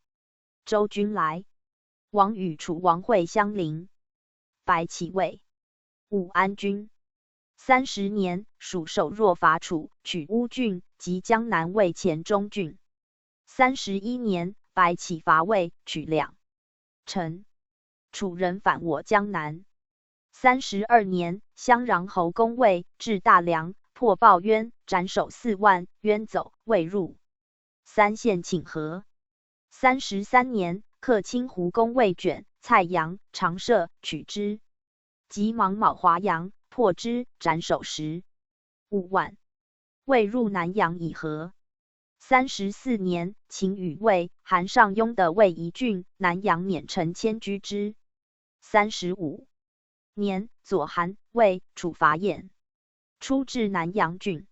周军来。王与楚王会襄陵。白起魏武安君。三十年，蜀守若伐楚，取乌郡，及江南为黔中郡。三十一年，白起伐魏，取两城。楚人反我江南。三十二年，襄阳侯攻魏，至大梁，破鲍渊，斩首四万，渊走，魏入。三献请和。三十三年，客卿胡公魏卷蔡阳、长社，取之。及芒卯华阳，破之，斩首十五万。魏入南阳以和。三十四年，秦与魏、韩上拥得魏宜郡、南阳免城迁居之。三十五年，左韩、魏、楚伐燕，出至南阳郡。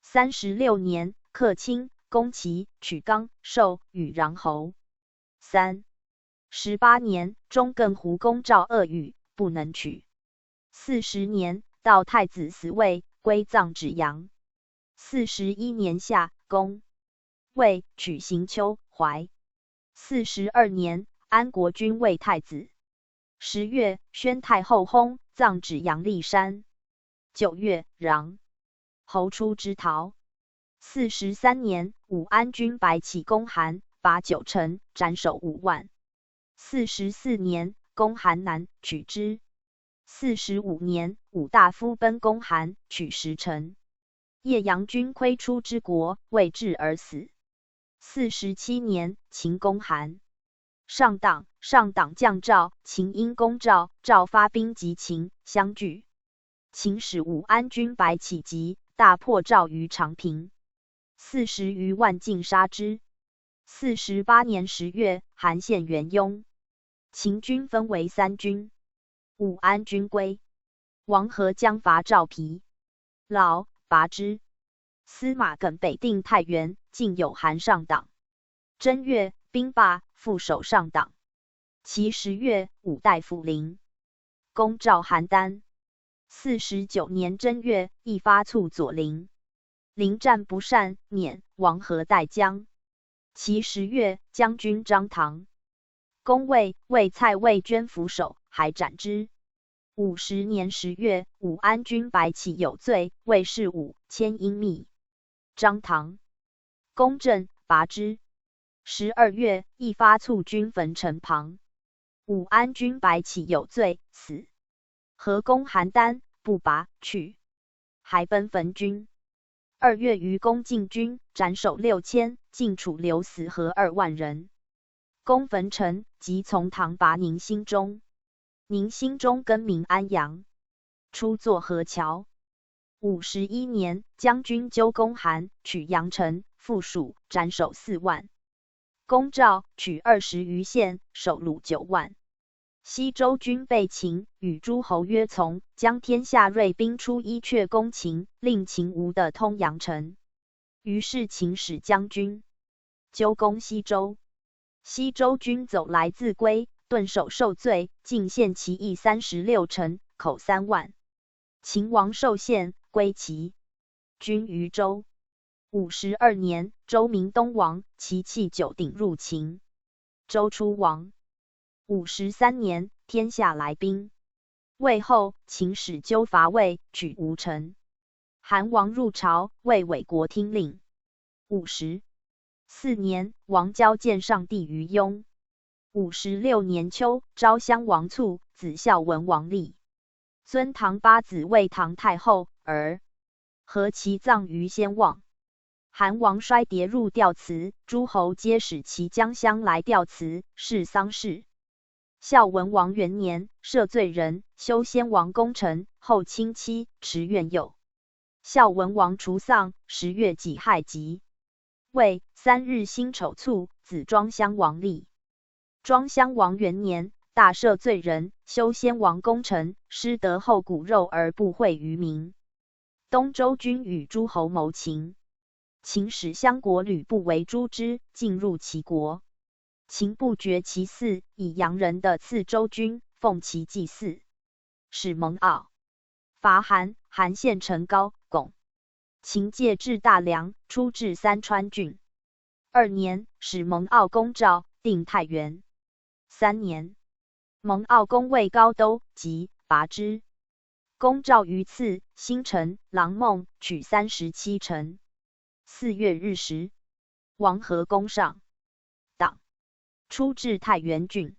三十六年，客卿攻齐，取刚、寿，与穰侯。三十八年，中艮胡公赵恶语，不能取。四十年，悼太子死魏，归葬芷阳。四十一年夏，攻魏，取荥丘、怀。四十二年，安国君魏太子。十月，宣太后薨，葬止阳历山。九月，穰侯初之逃。四十三年，武安君白起攻韩，伐九城，斩首五万。四十四年，攻韩南，取支。四十五年，武大夫奔攻韩，取十城。叶阳君窥初之国，未至而死。四十七年，秦攻韩。上党，上党将赵，秦因攻赵，赵发兵及秦，相拒。秦使武安君白起及，大破赵于长平。四十余万尽杀之。四十八年十月，韩献元拥。秦军分为三军。武安君归。王和将伐赵疲、老，拔之。司马艮北定太原，竟有韩上党。正月，兵罢，复守上党。其十月，武大夫临。攻赵邯郸。四十九年正月，一发卒左林。临战不善，免，王和代将。其十月，将军张唐。攻魏，魏蔡魏捐扶守，还斩之。五十年十月，武安君白起有罪，魏士武，迁阴密。张唐。攻镇，拔之。十二月，一发卒军焚城旁。武安君白起有罪，死。合攻邯郸，不拔，去。还奔焚军。二月余攻晋军，斩首六千，晋楚留死合二万人。攻焚城，即从唐拔宁兴中。宁兴中更名安阳。初作河桥。五十一年，将军纠攻韩，取阳城，复蜀，斩首四万。攻赵，取二十余县，首虏九万。西周君备秦，与诸侯约从，将天下锐兵出，一阙攻秦，令秦无得通阳城。于是秦使将军纠攻西周。西周军走来自归，顿首受罪，进献其邑三十六城，口三万。秦王受献，归其军于周。五十二年，周明东王，其气九鼎入秦。周初亡。五十三年，天下来兵。魏后，秦使纠伐魏，取吴城。韩王入朝，魏为国听令。五十四年，王交见上帝于雍。五十六年秋，昭襄王卒，子孝文王立。尊唐八子为唐太后，而合其葬于先望。韩王衰迭入吊祠，诸侯皆使其将相来吊祠，是丧事。孝文王元年，赦罪人，修先王功臣，后亲妻，池苑宥。孝文王除丧，十月己亥即位，三日辛丑卒，子庄襄王立。庄襄王元年，大赦罪人，修先王功臣，失得后骨肉而不讳于民。东周君与诸侯谋秦。秦使相国吕不韦诛之，进入其国。秦不绝其嗣，以阳人的赐周君，奉其祭祀。始蒙骜。伐韩，韩献陈皋、巩。秦借至大梁，出至三川郡。二年，始蒙骜攻赵，定太原。三年，蒙骜攻魏高都，即拔之。攻赵于刺、新城、狼孟，取三十七城。四月日食，王和攻上党，出至太原郡。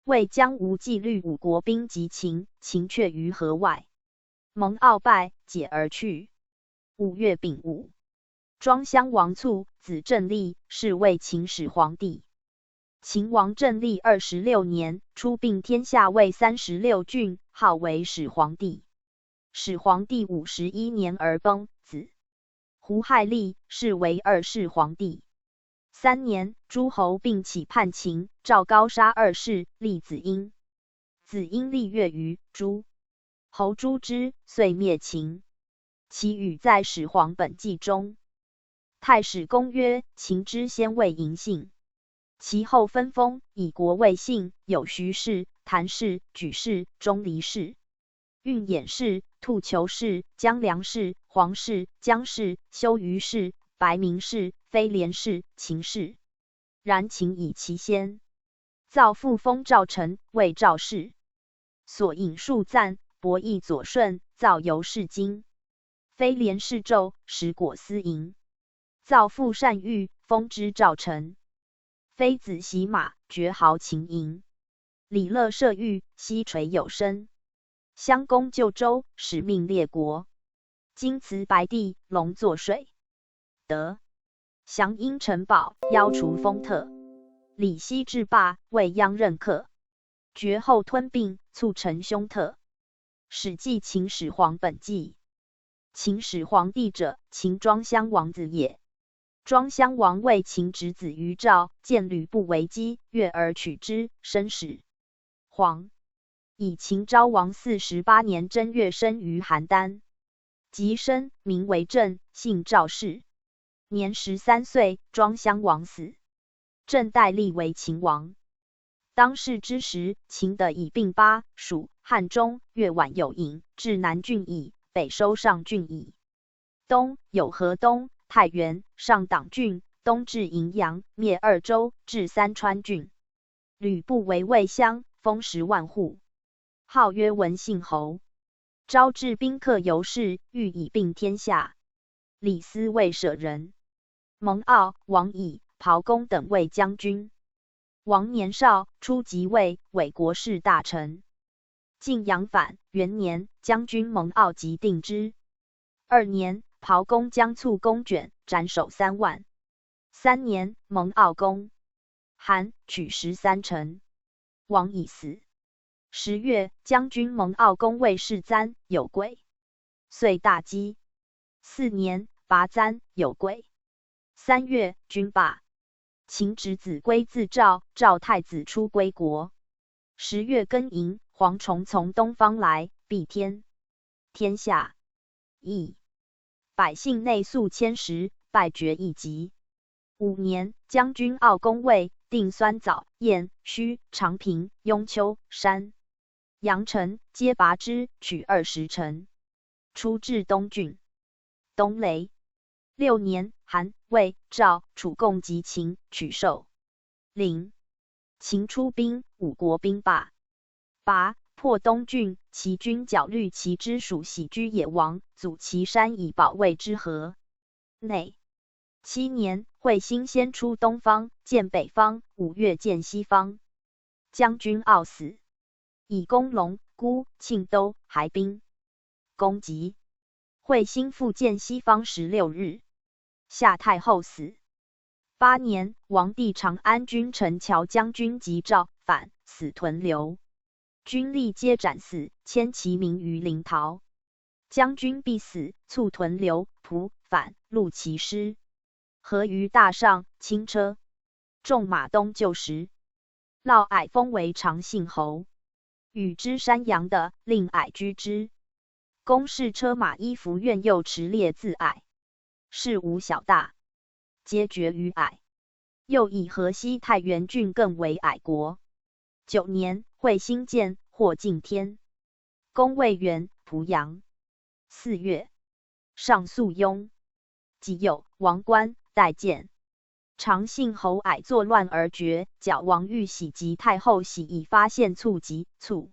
魏将吴纪律五国兵及秦，秦却于河外。蒙骜败，解而去。五月丙午，庄襄王卒，子正立，是魏秦始皇帝。秦王正立二十六年，出并天下魏三十六郡，号为始皇帝。始皇帝五十一年而崩，子胡亥立，是为二世皇帝。三年，诸侯并起叛秦，赵高杀二世，立子婴。子婴立越于诸侯诛之，遂灭秦。其语在始皇本纪中。太史公曰：秦之先魏嬴姓，其后分封，以国为姓，有徐氏、谭氏、莒氏、钟离氏、运偃氏、兔裘氏、姜梁氏、黄氏、姜氏、修于氏、白名氏、飞廉氏、秦氏。然秦以其先造父封赵成，谓赵氏。所引数赞，博弈左顺，造游士金。飞廉士胄，石果丝银。造父单于，封之赵臣。妃子洗马，姒毫琴盈。礼乐射御，悉垂有声。襄公救周，始命列国。 金辞白帝，龙作水。德。祥殷城堡，妖除风特。礼西制霸，未鞅任客。绝后吞并，促成凶特。史记秦始皇本纪。秦始皇帝者，秦庄襄王子也。庄襄王为秦执子于赵，见吕不韦击，悦而取之，生始皇。以秦昭王四十八年正月生于邯郸。及生，名为政，姓赵氏。年十三岁，庄襄王死。政代立为秦王。当世之时，秦得以并巴、蜀、汉中、越宛有郢，至南郡矣，北收上郡矣。东有河东、太原、上党郡，东至荥阳，灭二州，至三川郡。吕不韦为相，封十万户，号曰文信侯。招致宾客游士，欲以并天下。李斯为舍人。蒙骜、王乙、陶公等为将军。王年少，初即位，委国事大臣。晋阳反，元年，将军蒙骜即定之。二年，陶公将促公卷斩首三万。三年，蒙骜攻韩，取十三城。王乙死。十月，将军蒙骜攻卫士簪，有鬼，遂大饥。四年，拔簪，有鬼。三月，军罢。秦执子归自赵，赵太子出归国。十月庚寅，蝗虫从东方来，必天。天下。疫。百姓内粟千石，败绝一极。五年，将军骜攻卫，定酸枣、雁、须、长平、雍丘、山、阳城，皆拔之，取二十城，出至东郡。冬雷。六年，韩、魏、赵、楚共及秦，取寿、临。秦出兵，五国兵罢。拔，破东郡，齐军剿绿齐之属喜居野王，阻其山以保卫之河。内。七年，彗星先出东方，见北方，五月见西方。将军骜死。以攻龙、姑、庆都、还兵。攻及。彗星复见西方十六日。夏太后死。八年，王帝长安君陈桥将军及赵反，死屯留。军吏皆斩死，迁其民于临洮。将军必死，促屯留、蒲、反，录其尸。合于大上、轻车。纵马东救时。嫪毐封为长信侯。与之山阳的，令毐居之。公视车马衣服怨又持猎自毐。事无小大，皆决于毐。又以河西太原郡更为毐国。九年，彗星见，或进天。攻未远，濮阳。四月，上粟拥。己酉，王冠，带箭。长信侯毐作乱而决，剿王玉喜及太后喜以发献促及促。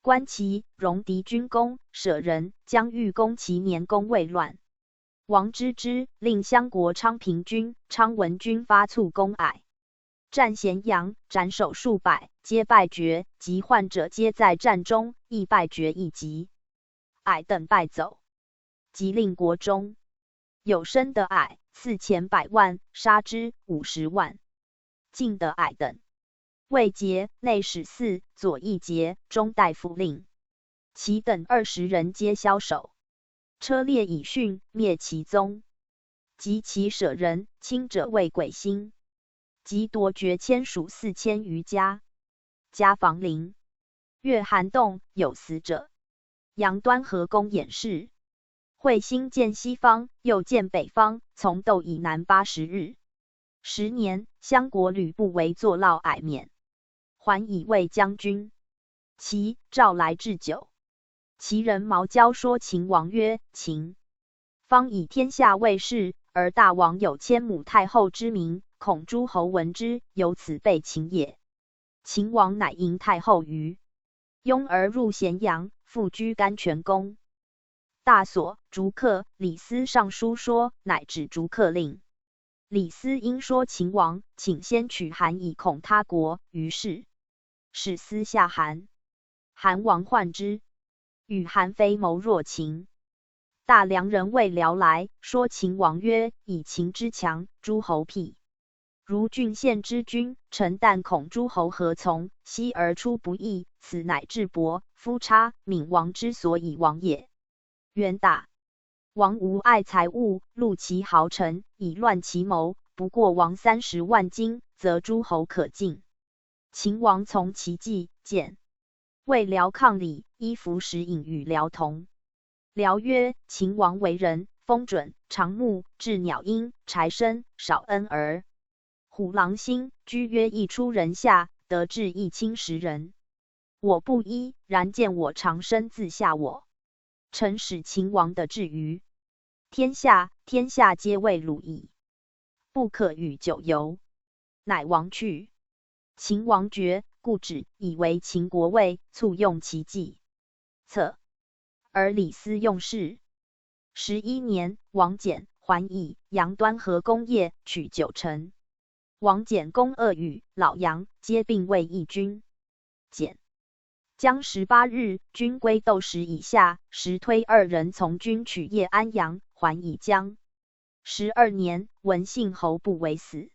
观其戎狄军功，舍人将欲攻其年功未乱。王知之，令襄国昌平君、昌文君发促攻毐。战咸阳，斩首数百，皆败绝，及患者皆在战中，亦败绝一极。毐等败走。即令国中。有生得毐，赐钱百万，杀之五十万。尽得毐等。卫节、内史寺、左翼节、中大夫令。其等二十人皆枭首。车裂以殉，灭其宗。及其舍人，轻者为鬼星。及夺爵千属四千余家。家房陵。越寒冻，有死者。阳端河公偃氏。彗星见西方，又见北方，从斗以南八十日。十年，襄国吕不韦作嫪毐免。还以卫将军。齐、赵来置酒。齐人毛交说秦王曰：秦方以天下为事，而大王有千母太后之名，恐诸侯闻之，由此被秦也。秦王乃迎太后于拥而入咸阳，复居甘泉宫。大所，逐客。李斯上书说，乃止逐客令。李斯因说秦王，请先取韩以恐他国，于是使司下韩。韩王患之，与韩非谋若秦。大梁人谓僚来，说秦王曰：以秦之强，诸侯辟。如郡县之君，臣旦恐诸侯合从，悉而出不义，此乃智伯、夫差、闵王之所以亡也。元大。王无爱财物，入其豪城，以乱其谋，不过亡三十万金，则诸侯可进。秦王从其计，简。谓僚抗礼，衣服食饮与僚同。僚曰：秦王为人，丰准，长目，鸷鸟音，柴参，少恩而 虎狼心，居约亦出人下，得志亦亲时人。我不衣，然见我长身自下我。臣使秦王得志于天下，天下皆为鲁矣，不可与久游。乃王去。秦王觉，故止，以为秦国畏，促用其计。策。而李斯用事。十一年，王翦、桓乙、杨端合攻邺，取九城。王翦攻恶与、老杨，皆并卫义军。简。将十八日，军归斗石以下，时推二人从军取邺安阳，桓乙将。十二年，闻信侯不为死，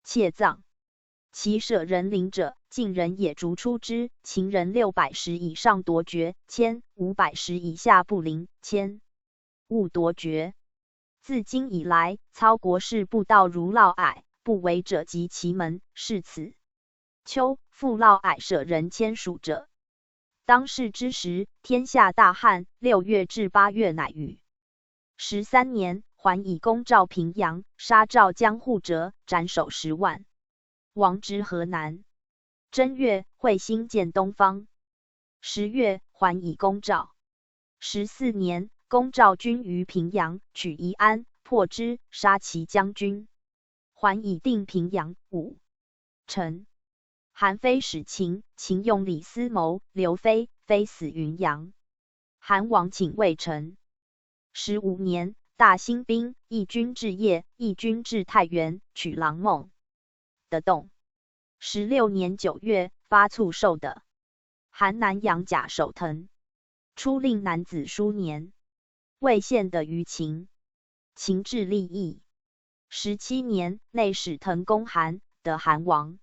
妾葬。其舍人陵者，晋人野逐出之，秦人六百石以上夺绝，千，五百石以下不陵，千，勿夺绝。自今以来，操国事不道如嫪毐，不为者及其门，是此。秋，复嫪毐舍人迁属者。当世之时，天下大旱，六月至八月乃雨。十三年，桓乙攻赵平阳，杀赵将护哲，斩首十万，亡之河南。正月，彗星见东方。十月，桓乙攻赵。十四年，攻赵军于平阳，取宜安，破之，杀其将军。桓乙定平阳、武城。韩非使秦，秦用李斯谋刘非，非死云阳。韩王请魏城。十五年，大兴兵，义军至邺，义军至太原，取郎孟。的洞。十六年九月，发促授的韩南阳甲首藤，初令男子书年，魏献得于秦。秦至利益。十七年，内史腾攻韩，得韩王。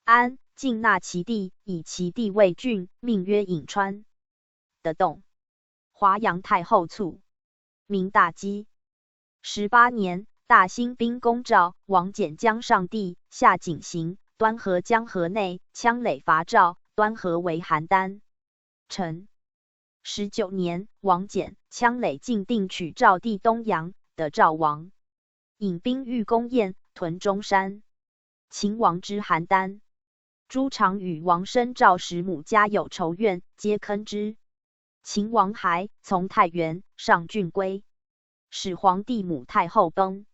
安、晋纳其地，以其地为郡，命曰颍川。的洞。华阳太后促，名大基。十八年，大兴兵攻赵，王翦将上地，下井陉，端河江河内，羌垒伐赵，端河为邯郸城。十九年，王翦、羌垒进定取赵地东阳，得赵王。颍兵欲攻雁，屯中山。秦王知邯郸。朱常与王申赵时母家有仇怨，皆坑之。秦王还，从太原上郡归，始皇帝母太后崩。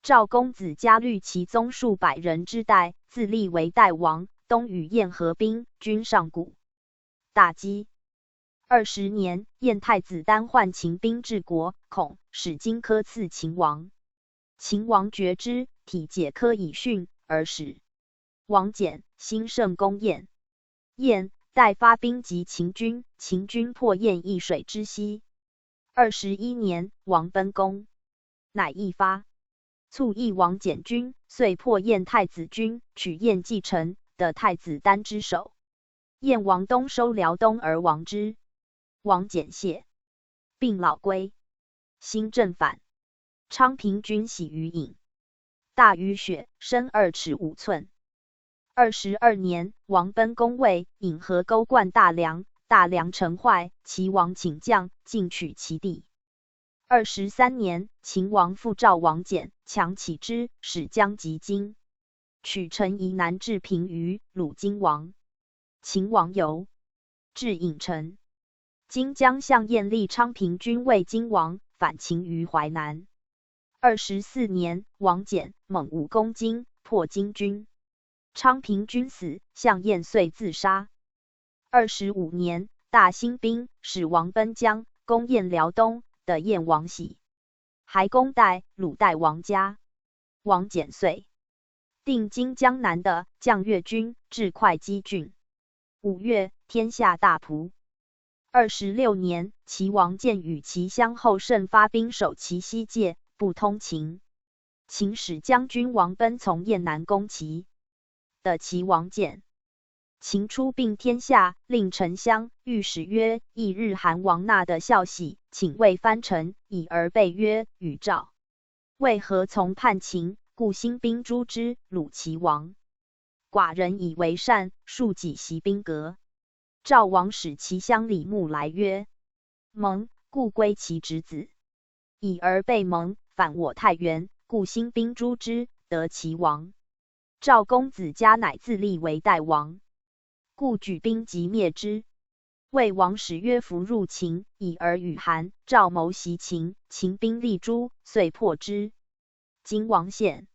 赵公子嘉虑其宗数百人之代，自立为代王，东与燕合兵，军上谷。大基。二十年，燕太子丹患秦兵至国，恐，使荆轲刺秦王。秦王觉之，体解轲以训，而使王翦、辛胜攻燕。燕待发兵及秦军，秦军破燕易水之西。二十一年，王奔攻，乃易发，促议王翦军，遂破燕太子军，取燕蓟城，得太子丹之首。燕王东收辽东而亡之。王翦谢，病老归。新政反，昌平君徙于颍，大雨雪，深二尺五寸。二十二年，王奔攻魏，颍河沟灌大梁，大梁城坏，齐王请将，进取其地。二十三年，秦王复召王翦，强起之，使将及荆，取城以南至平于鲁荆王。秦王游，至颍城。荆将项燕立昌平君魏荆王，反秦于淮南。二十四年，王翦、蒙武攻荆，破荆军。昌平君死，项燕遂自杀。二十五年，大兴兵，始王奔江，攻燕辽东的燕王喜，还攻代鲁代王嘉，王减遂定今江南的绛越军，至会稽郡。五月，天下大仆。二十六年，齐王建与其乡侯胜发兵守齐西界，不通秦。秦使将军王奔从雁南攻齐。的齐王建。秦初并天下，令丞相御史曰：「一日韩王纳的孝喜，请为藩臣，已而备曰：『与赵为何从叛秦？』故兴兵诛之，鲁齐王。寡人以为善，数己习兵革。」赵王使其乡李牧来曰：「蒙，故归其侄子。已而备蒙，反我太原，故兴兵诛之，得齐王。赵公子嘉乃自立为代王，故举兵即灭之。」魏王使曰：「伏入秦，已而与韩、赵谋袭秦，秦兵力诸，遂破之。」景王献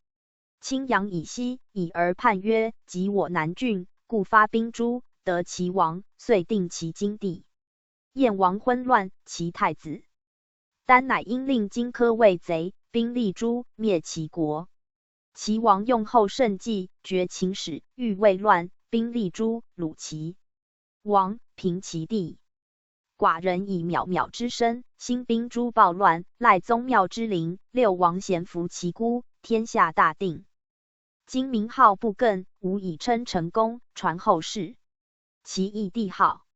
青阳以西，已而叛曰：「及我南郡，故发兵诸，得齐王，遂定其京地。」燕王昏乱，其太子丹乃因令荆轲为贼，兵力诸，灭齐国。齐王用后胜计，绝秦使，欲魏乱，兵力诸，鲁齐王，平其地。寡人以渺渺之身，兴兵诸暴乱，赖宗庙之灵，六王咸服其孤，天下大定。今名号不更，无以称臣功，传后世。其义帝号。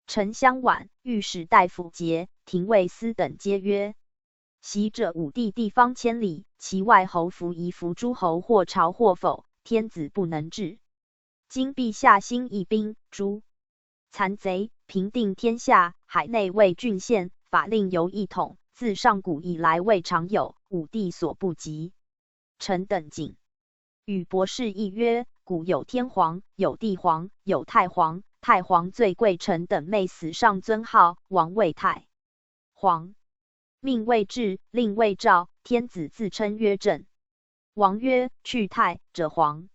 丞相琬、御史大夫节、廷尉司等皆曰：「习者五帝地方千里，其外侯服仪服诸侯或朝或否，天子不能治。今陛下兴义兵，诸残贼，平定天下，海内为郡县，法令犹一统，自上古以来未尝有，五帝所不及。」臣等谨与博士议曰：「古有天皇，有帝皇，有太皇，太皇最贵。」臣等昧死上尊号，王谓太皇，命谓至，令谓召，天子自称曰朕。王曰：「去太者皇。」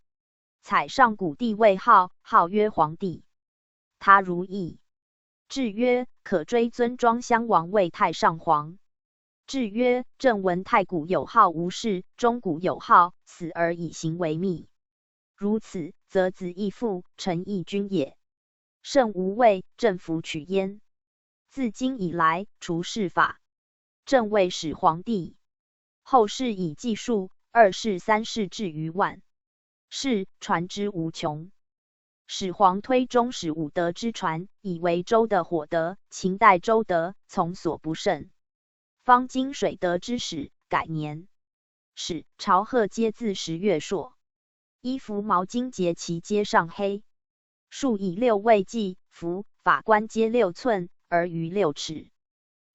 采上古帝位号，号曰皇帝。他如意。至曰：「可追尊庄襄王为太上皇。」至曰：「朕闻太古有号无事，中古有号，死而以行为讓。如此，则子亦父，臣亦君也。圣无位，朕弗取焉。自今以来，除世法，朕位始皇帝。后世以计数，二世、三世至于万世，传之无穷。」始皇推中始五德之传，以为周德火德，秦代周德，从所不胜。方今水德之始，改年始，朝贺皆自十月朔。衣服毛巾节期皆上黑。数以六位计，服、法冠皆六寸，而余六尺。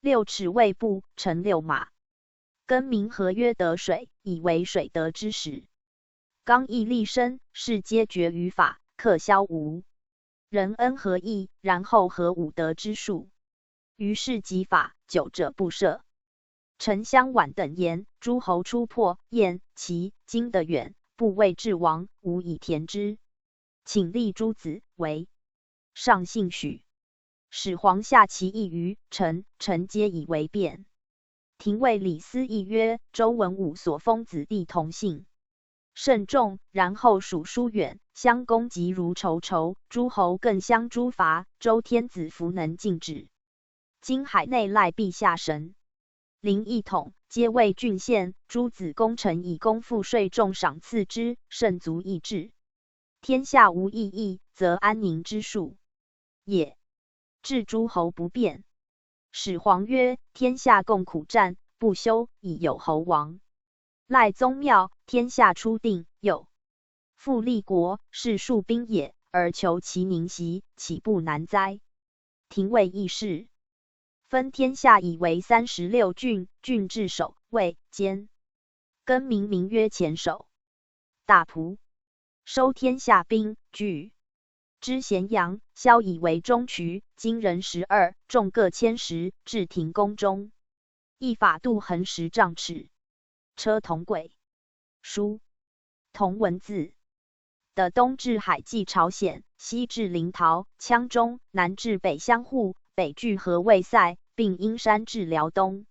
六尺谓布，乘六马。更名合约得水，以为水德之始。刚毅立身，事皆决于法，克萧吴。仁恩合义，然后合五德之数。于是即法，久者不赦。丞相琬等言，诸侯初破燕、齐、金的远，不谓至王，无以填之。请立诸子为上姓许。始皇下其义于臣，臣皆以为变。廷尉李斯亦曰：周文武所封子弟同姓，甚众，然后属疏远，相攻即如仇仇，诸侯更相诛伐，周天子弗能禁止。今海内赖陛下神灵一统，皆为郡县，诸子功臣以功赋税重赏赐之，甚足益治。天下无异议，则安宁之数也。至诸侯不变。始皇曰：天下共苦战，不休，以有侯王。赖宗庙，天下初定，又复立国，是数兵也，而求其宁息，岂不难哉？廷尉亦是。分天下以为三十六郡，郡治守、卫、监。更名名曰前守、大仆，收天下兵，聚之咸阳，萧以为中渠，今人十二，众各千石，置廷宫中。一法度衡十丈尺，车铜轨，书铜文字。的东至海济朝鲜，西至临洮、羌中，南至北相互，北距河渭塞，并阴山至辽东。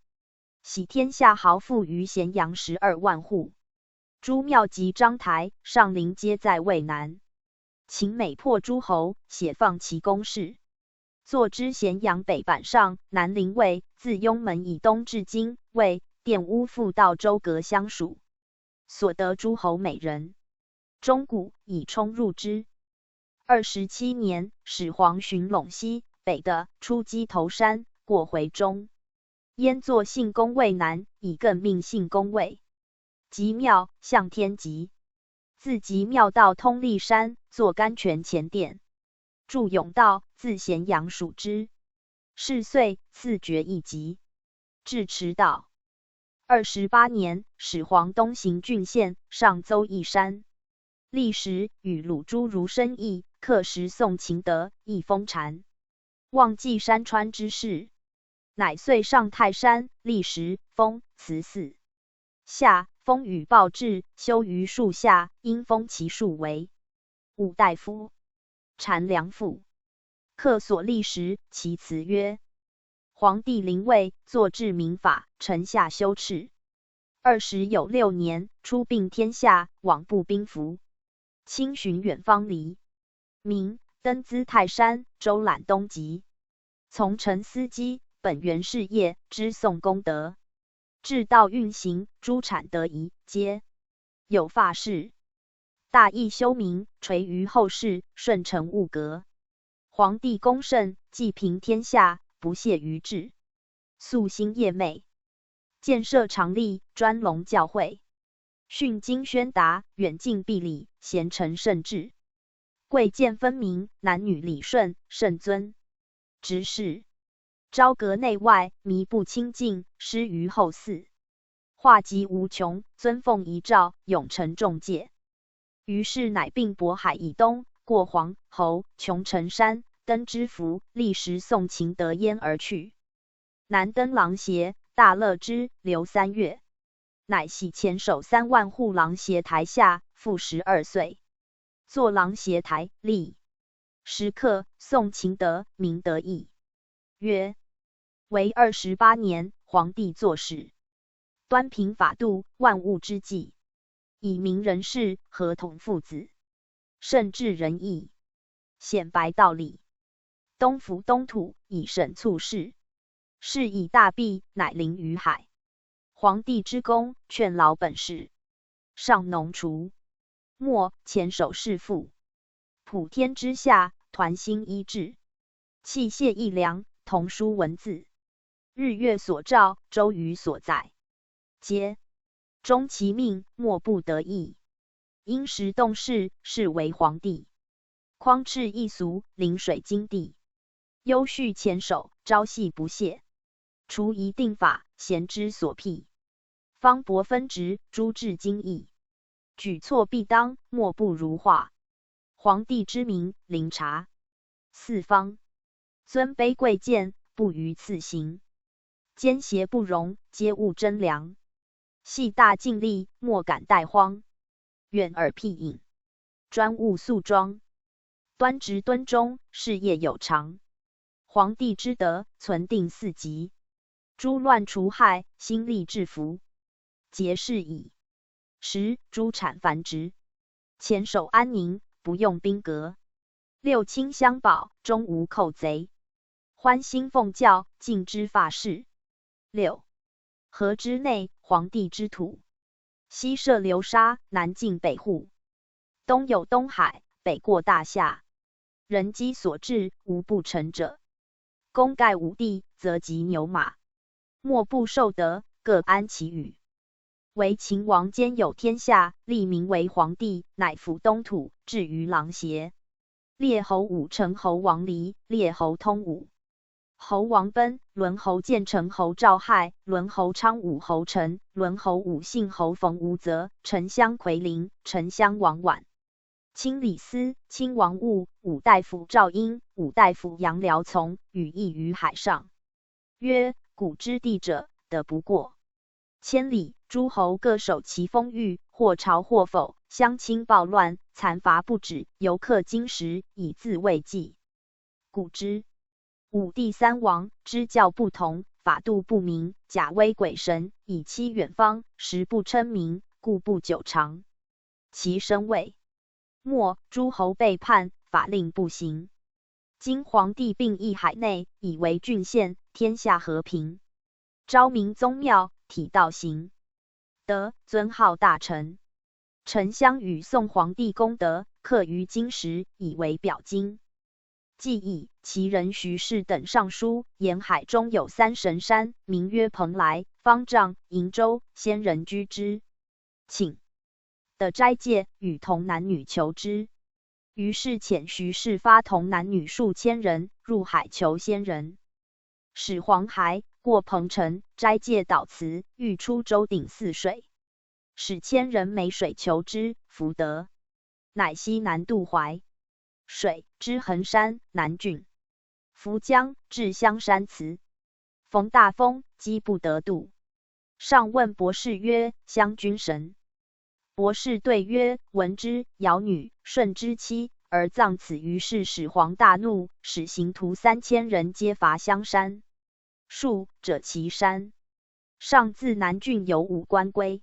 徙天下豪富于咸阳十二万户。诸庙及章台、上林皆在渭南。秦每破诸侯，写放其功事。 作之咸阳北坂上南临渭，自邕门以东至今，渭、店屋复到周阁相属。所得诸侯每人钟鼓以充入之。二十七年，始皇巡陇西北的，出击头山，过回中。 燕作信公渭南，以更命信公渭。集庙向天极。自集庙到通历山，作甘泉前殿。筑甬道，自咸阳属之。是岁赐爵一级，至池道。二十八年，始皇东行郡县，上邹弋山。历时与鲁诸如生异，刻石宋秦德，亦封禅。 望祭山川之事。乃遂上泰山，历时风辞寺。夏，风雨暴至，休于树下，因封其树为五大夫、禅梁父。客所历时，其辞曰：皇帝临渭，作治民法，臣下修饬。二十有六年，出并天下，往布兵符。 亲巡远方黎。明，登姿泰山，周览东极。从陈思基，本元事业，知宋功德。至道运行，诸产得宜，皆有发誓。大义休明，垂于后世，顺承物格。皇帝功甚，既平天下，不屑于治。 夙兴业寐。建设常例，专隆教诲。训经宣达，远近必礼，贤臣慎治。贵贱分明，男女礼顺，慎尊。执事朝阁内外，弥不清净，施于后嗣。化及无穷，尊奉遗诏，永承重戒。 于是乃并渤海以东，过黄、侯、穷城山，登之符，历时宋秦德燕而去。南登狼斜，大乐之，留三月。乃徙黔首三万户狼斜台下，父十二岁。作狼斜台，立。石刻，宋秦德，名德义。曰：为二十八年，皇帝作始。 端平法度，万物之纪，以明人事，合同父子，慎治仁义，显白道理，东服东土，以审促事。是以大弊，乃临于海。皇帝之功，劝劳本始，上农除，末黔首事父。普天之下，团心一致，器械一良，同书文字。 日月所照，周瑜所载，皆终其命，莫不得意。因时动势，是为皇帝。匡敕一俗，临水京地。优恤黔首，朝夕不懈。除遗定法，贤之所辟。 方伯分职，诸至今矣。举措必当，莫不如画。皇帝之明，临察四方。尊卑贵贱，不逾次行。奸邪不容，皆务征良。系大尽力，莫敢怠荒。远而辟隐，专务肃庄。 端直敦忠，事业有常。皇帝之德，存定四极。诸乱除害，兴利治服，节事矣。时，诸产繁殖，黔首安宁，不用兵革。六亲相保，终无寇贼。欢欣奉教，尽知发誓。六，河之内，皇帝之土。西涉流沙，南尽北户。 东有东海，北过大夏。人饥所至，无不成者。功盖五帝，则及牛马，莫不受德，各安其羽。唯秦王兼有天下，立名为皇帝，乃服东土，至于狼邪。列侯武城侯王离，列侯通武。 侯王奔，伦侯建城侯赵害，伦侯昌武侯陈，伦侯武信侯冯吴则，丞相夔林，丞相王琬。亲李斯，亲王兀，武大夫赵婴，武大夫杨辽从，羽翼于海上。曰：谷之地者，德不过。 千里，诸侯各守其封域，或朝或否，相侵暴乱，残伐不止，犹刻金石以自慰藉。古之武帝三王，之教不同，法度不明，假威鬼神，以欺远方，时不称名，故不久长。其声未没，诸侯背叛，法令不行。今皇帝并议海内，以为郡县，天下和平。昭明宗庙，体道行德，尊号大臣。沉香与宋皇帝功德，刻于金石，以为表经。既已，其人徐氏等上书，言海中有三神山，名曰蓬莱、方丈、瀛洲，仙人居之。请得斋戒，与童男女求之。于是遣徐氏发童男女数千人入海求仙人。始皇还，过彭城，斋戒祷词，欲出舟顶泗水，使千人湄水求之，弗得。乃西南渡淮水，支衡山、南郡、涪江，至香山祠，逢大风，击不得渡。上问博士曰：香君神？博士对曰：闻之，瑶女，舜之妻，而葬此。于是始皇大怒，使刑徒三千人皆伐香山。戍者其山。上自南郡游武关归。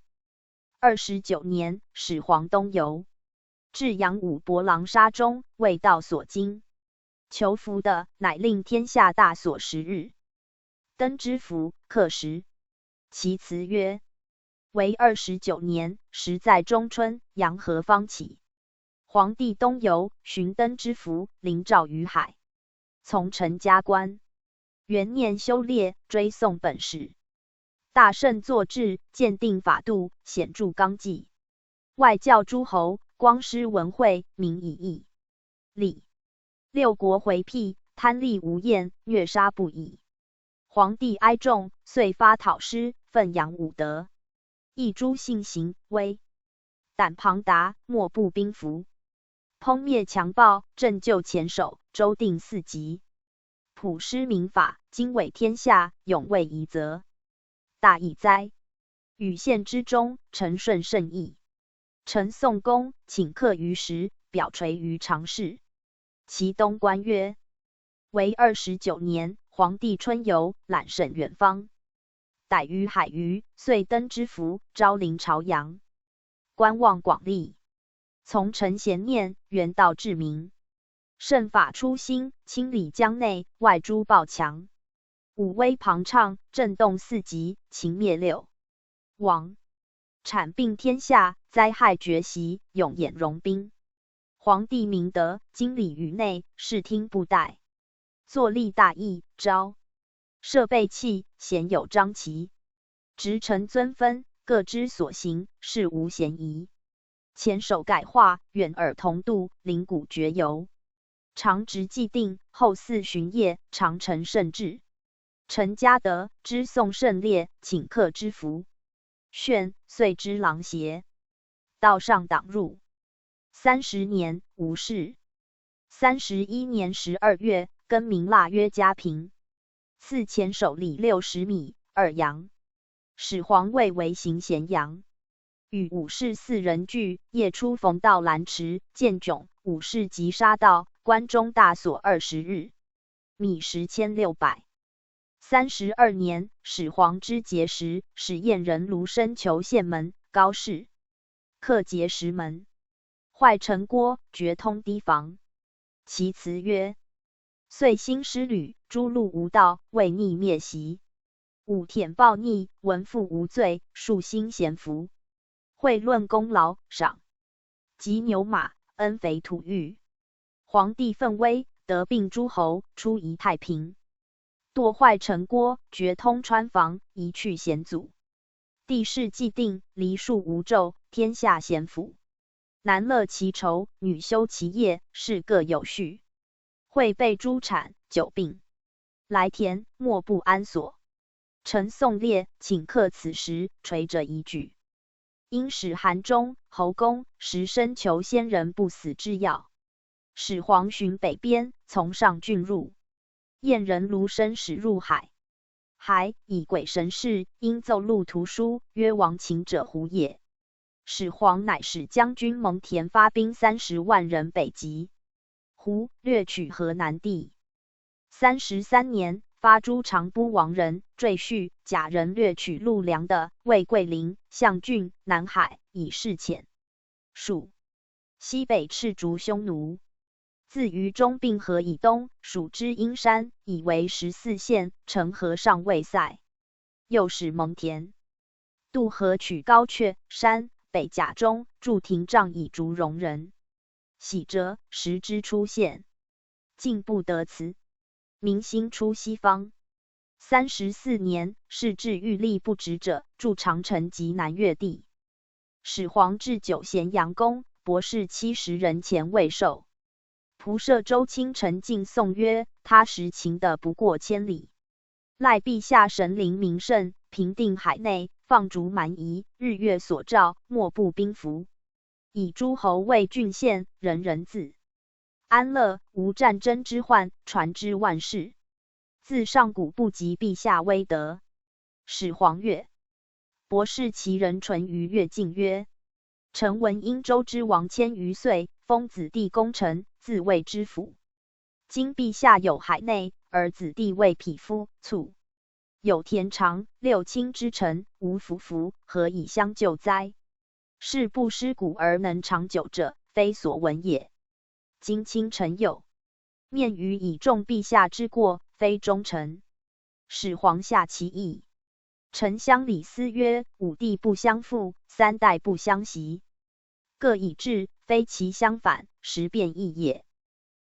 二十九年，始皇东游，至阳武伯狼沙中，未到所经，求福德，乃令天下大所食日。登之福，刻石。其辞曰：为二十九年，时在中春，阳和方起。皇帝东游，寻登之福，临照于海，从臣加官。元念修烈，追宋本始，大圣作制，鉴定法度，显著纲纪。外教诸侯，光师文会，明以义礼。六国回辟，贪利无厌，虐杀不已。皇帝哀众，遂发讨师，奋扬武德，抑诸姓邢、威、胆、庞达，莫不兵服。殂灭强暴，拯救黔首，周定四极，普施民法，经纬天下，永未夷则。大义哉！羽县之中，臣顺圣意。陈宋公请刻于石，表垂于长室。其东观曰：为二十九年，皇帝春游，览审远方，逮鱼海鱼，遂登之福，昭临朝阳。观望广利，从臣咸念，远导至民。圣法初兴，清理江内外诸暴强，武威磅唱，震动四极，秦灭六王，产病天下，灾害绝息，永掩荣兵。皇帝明德，经理宇内，视听布袋，坐立大义，昭设备器，咸有章旗，执臣尊分，各知所行，事无嫌疑。黔首改划，远耳同度，邻古绝游。常值既定，后嗣巡夜，常陈圣制。臣嘉德，知宋圣烈，请刻之福。宣遂之狼邪，道上党入。三十年，无事。三十一年十二月，更名腊曰嘉平。赐黔首礼六十米，二羊。始皇未为行咸阳，与武士四人聚，夜出逢盗兰池，见窘，武士即杀盗，关中大锁二十日，米食千六百。三十二年，始皇之节时，使燕人卢深求县门，高士刻碣石门，坏城郭，掘通堤防。其辞曰：岁兴师旅，诸路无道，未逆灭习。武舔暴逆，文父无罪，数兴咸服。会论功劳赏，及牛马，恩肥土育。皇帝奋威，得并诸侯，初仪太平。 堕坏城郭，掘通川防，移去险阻。地势既定，黎庶无胄，天下咸服。南乐其绸，女休其业，事各有序。会备诸产，久病来田，莫不安所。陈宋烈请刻此石，垂者已举。因始韩忠、侯公时深求仙人不死之药。始皇巡北边，从上郡入。燕人卢深始入海，还以鬼神示，因奏录图书，曰：王请者胡也。始皇乃使将军蒙恬发兵三十万人北击，胡，掠取河南地。三十三年，发诸长波王人、赘婿、甲人掠取陆梁的魏桂林、象郡、南海，以示遣。 属西北赤足匈奴。自于中并河以东，属之阴山，以为十四县，城河尚未塞。又使蒙恬渡河取高阙山，北甲中，筑亭障以逐戎人。喜者，食之出县，进不得辞，民心出西方。三十四年，是至遇吏不止者，筑长城及南越地。始皇置酒咸阳宫，博士七十人前未受。仆射周卿陈进颂曰：他时秦的不过千里，赖陛下神灵明圣，平定海内，放逐蛮夷，日月所照，莫不兵服。以诸侯为郡县，人人自安乐，无战争之患，传之万世。自上古不及陛下威德。始皇曰：博士其人淳于越进曰：臣闻殷周之王千余岁，封子弟功臣，自谓之辅。今陛下有海内，而子弟为匹夫、卒，有田常、六卿之臣，无服服，何以相救哉？是不尸骨而能长久者，非所闻也。今卿臣有面于以重陛下之过，非忠臣。始皇下其意。 丞相李斯曰：五帝不相附，三代不相袭，各以至，非其相反，实变异也。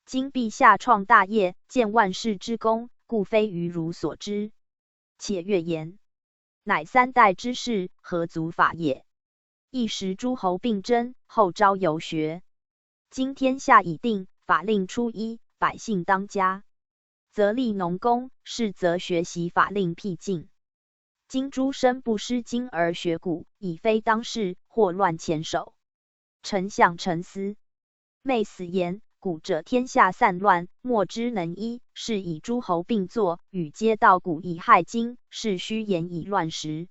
今陛下创大业，建万世之功，故非于汝所知。且越言，乃三代之事，何足法也。一时诸侯并争，后昭游学。今天下已定，法令初一，百姓当家，则立农工，士则学习法令辟径。今诸生不失今而学古，已非当世，祸乱前首。丞相沉思，寐死言：古者天下散乱，莫之能一，是以诸侯并作，与皆道古以害今，是虚言以乱时。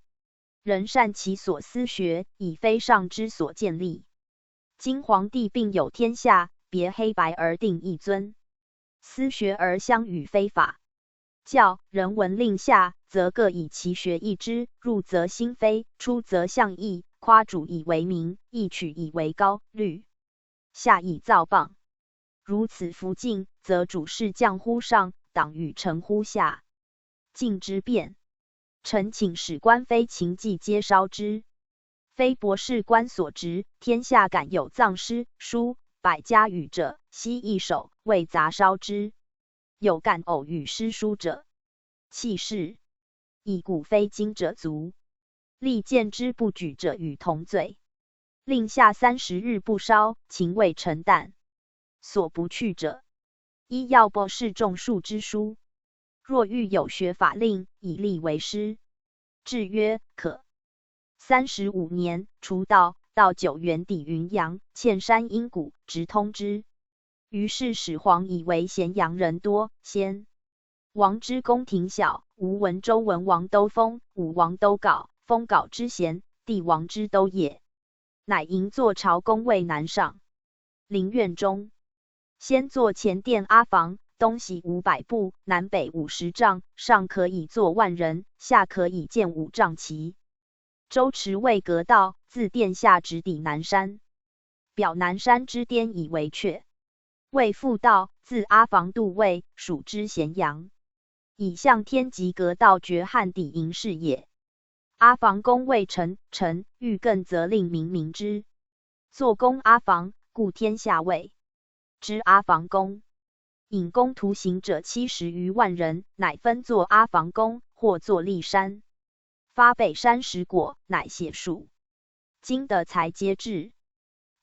人善其所思学，已非上之所见立。今皇帝并有天下，别黑白而定一尊，思学而相与非法。教人闻令下，则各以其学一之，入则心非，出则象异，夸主以为名，抑取以为高，律下以造谤。如此弗进，则主事降乎上，党与臣乎下。 进之变。臣请使官非秦计皆烧之，非博士官所执，天下敢有藏诗书百家语者，悉易手，未杂烧之。有敢偶语诗书者，弃市，以古非今者足。立见之不举者与同罪。令下三十日不烧，秦谓臣旦。所不去者，一要博士众术之书。若欲有学法令，以例为师。至曰：可。三十五年，除道，到九原抵云阳，堑山阴谷，直通之。于是始皇以为咸阳人多，先 王之宫廷小，无闻周文王都封，武王都皋，封皋之咸，帝王之都也。乃营作朝宫魏南上。林苑中，先作前殿阿房，东西五百步，南北五十丈，上可以坐万人，下可以建五丈旗。周池为隔道，自殿下直抵南山。表南山之巅以为阙。 谓复道，自阿房度魏，属之咸阳。以向天及隔道决汉底营室也。阿房宫未成，臣欲更则令民明之。作宫阿房，故天下谓之阿房宫。引弓图形者七十余万人，乃分作阿房宫，或作骊山。发北山石果，乃写数今的才皆至。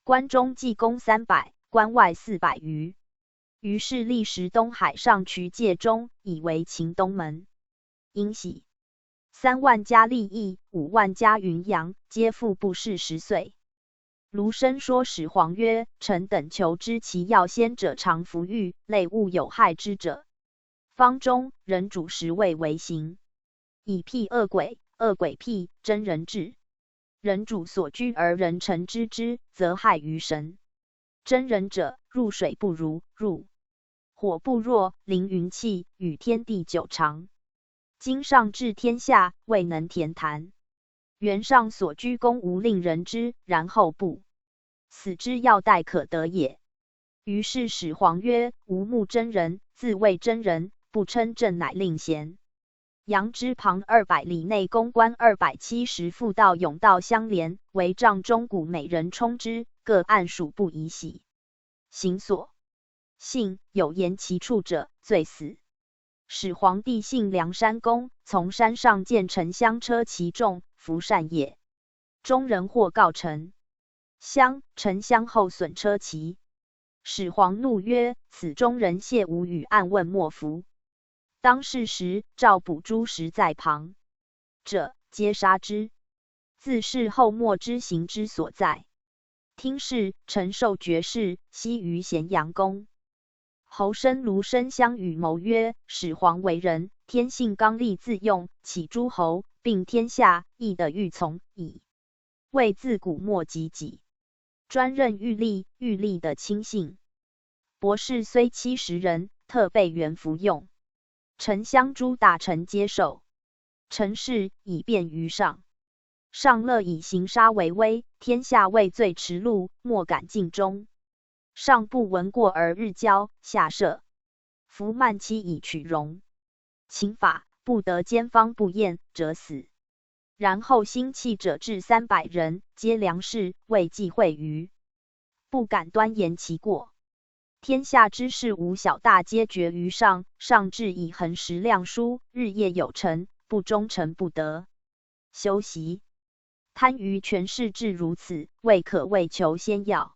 关中计攻三百，关外四百余。于是立石东海上渠界中，以为秦东门。因喜。三万家利益，五万家云阳，皆父不识十岁。卢生说始皇曰：臣等求知其要先者，常服御，类恶有害之者。方中人主食味为刑，以辟恶鬼，恶鬼辟真人志。人主所居而人臣知之，则害于神。真人者，入水不如入，火不若凌云气，与天地久长。今上治天下，未能填潭。原上所居公无令人知，然后不死之要待可得也。于是始皇曰：吾目真人，自谓真人，不称朕乃令贤。阳之旁二百里内，公关二百七十，复道甬道相连，围障钟鼓，每人冲之，各按数不宜徙。行所信，有言其处者，罪死。始皇帝幸梁山公，从山上见沉香车骑众，弗善也。中人或告沉香，沉香后损车骑。始皇怒曰：此中人谢吾与，暗问莫服。当是时，赵捕诸石在旁者，皆杀之。自是后莫知行之所在。听事陈寿绝世，栖于咸阳宫。侯申、卢申相与谋曰：始皇为人，天性刚戾自用，起诸侯，并天下，亦得欲从矣。魏自古莫及己，专任欲立，欲立的亲信。博士虽七十人，特备元服用。沉香诸大臣皆受。陈氏以便于上。上乐以行杀为威，天下畏罪迟露，莫敢尽忠。上不闻过而日骄，下赦。服慢期以取荣。秦法，不得奸方不厌者死。然后兴器者至三百人，皆梁氏，未计会余，不敢端言其过。天下之事无小大，皆决于上。上至以恒时量书，日夜有成，不忠臣不得休息。贪于权势至如此，未可为求仙药。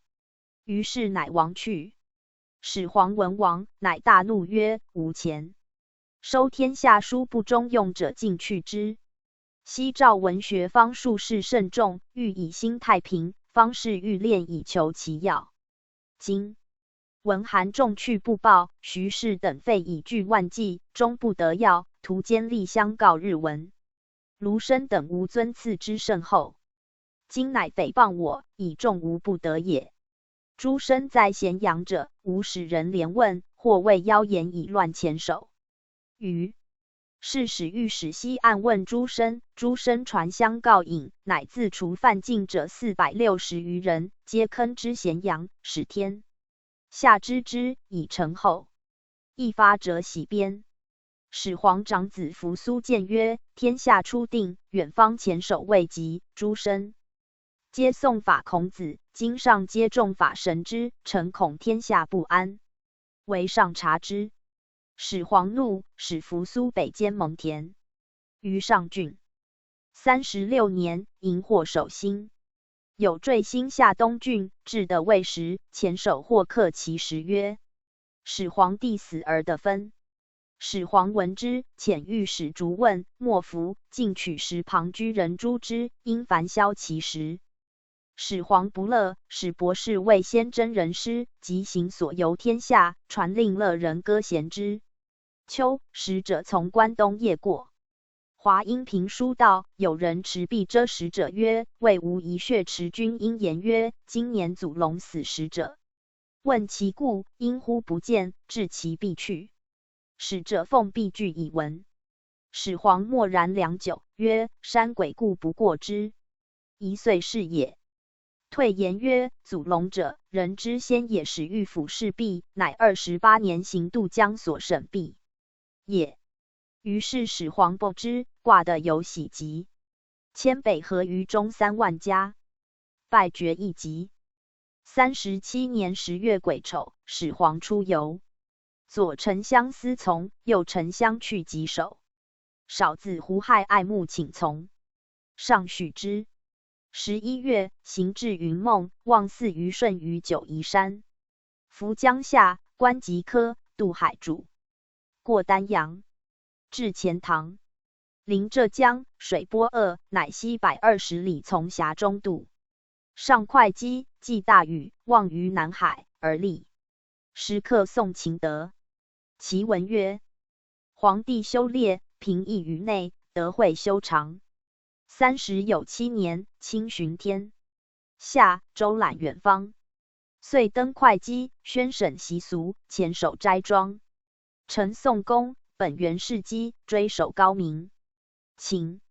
于是乃亡去。始皇闻亡，乃大怒曰：无钱收天下书不中用者，尽去之。昔赵文学方术士甚众，欲以兴太平，方士欲练以求其要。今闻韩仲去不报，徐氏等费以拒万计，终不得要，徒兼吏相告日文。卢深等无尊赐之甚厚。今乃诽谤我，以众无不得也。诸深在咸阳者，无使人连问，或谓妖言以乱黔首。于 是使御史西暗问诸深，诸深传相告引，乃自除犯境者四百六十余人，皆坑之咸阳，使天下知之，以成后。一发者徙边。始皇长子扶苏谏曰：天下初定，远方黔首未及，诸深 皆诵法孔子，今上皆重法神之，臣恐天下不安。为上察之。始皇怒，使扶苏北兼蒙恬。于上郡三十六年，营获首兴。有坠兴夏东郡，至得位时，黔首或克其时曰：始皇帝死而得分。始皇闻之，遣御史竺问：莫服，进取石旁居人诸之，因烦消其时。始皇不乐，使博士为先征人师，即行所游天下，传令乐人歌弦之。秋，使者从关东夜过。华阴平书道，有人持璧遮使者曰：未无遗血持君。因言曰：今年祖龙死时者，问其故，因忽不见，置其璧去。使者奉璧具以闻。始皇默然良久，曰：山鬼故不过之。一岁是也。退言曰：祖龙者，人之先也，始欲俯视璧，乃二十八年行渡江所审璧也。于是始皇不知，挂得有喜极。迁北河于中三万家，拜爵一级。三十七年十月癸丑，始皇出游，左丞相司从，右丞相去疾首，少子胡亥爱慕请从，上许之。十一月，行至云梦，望祀于舜于九嶷山。扶江夏，观极科，渡海渚，过丹阳，至钱塘，临浙江，水波恶，乃西百二十里从峡中渡。上会稽，既大雨，望于南海而立。时刻诵秦德。其文曰：皇帝修列，平易于内，德惠修长。三十有七年，亲巡天下，周览远方。岁登会稽，宣审习俗，前守斋庄。陈宋公，本元事基，追首高明。秦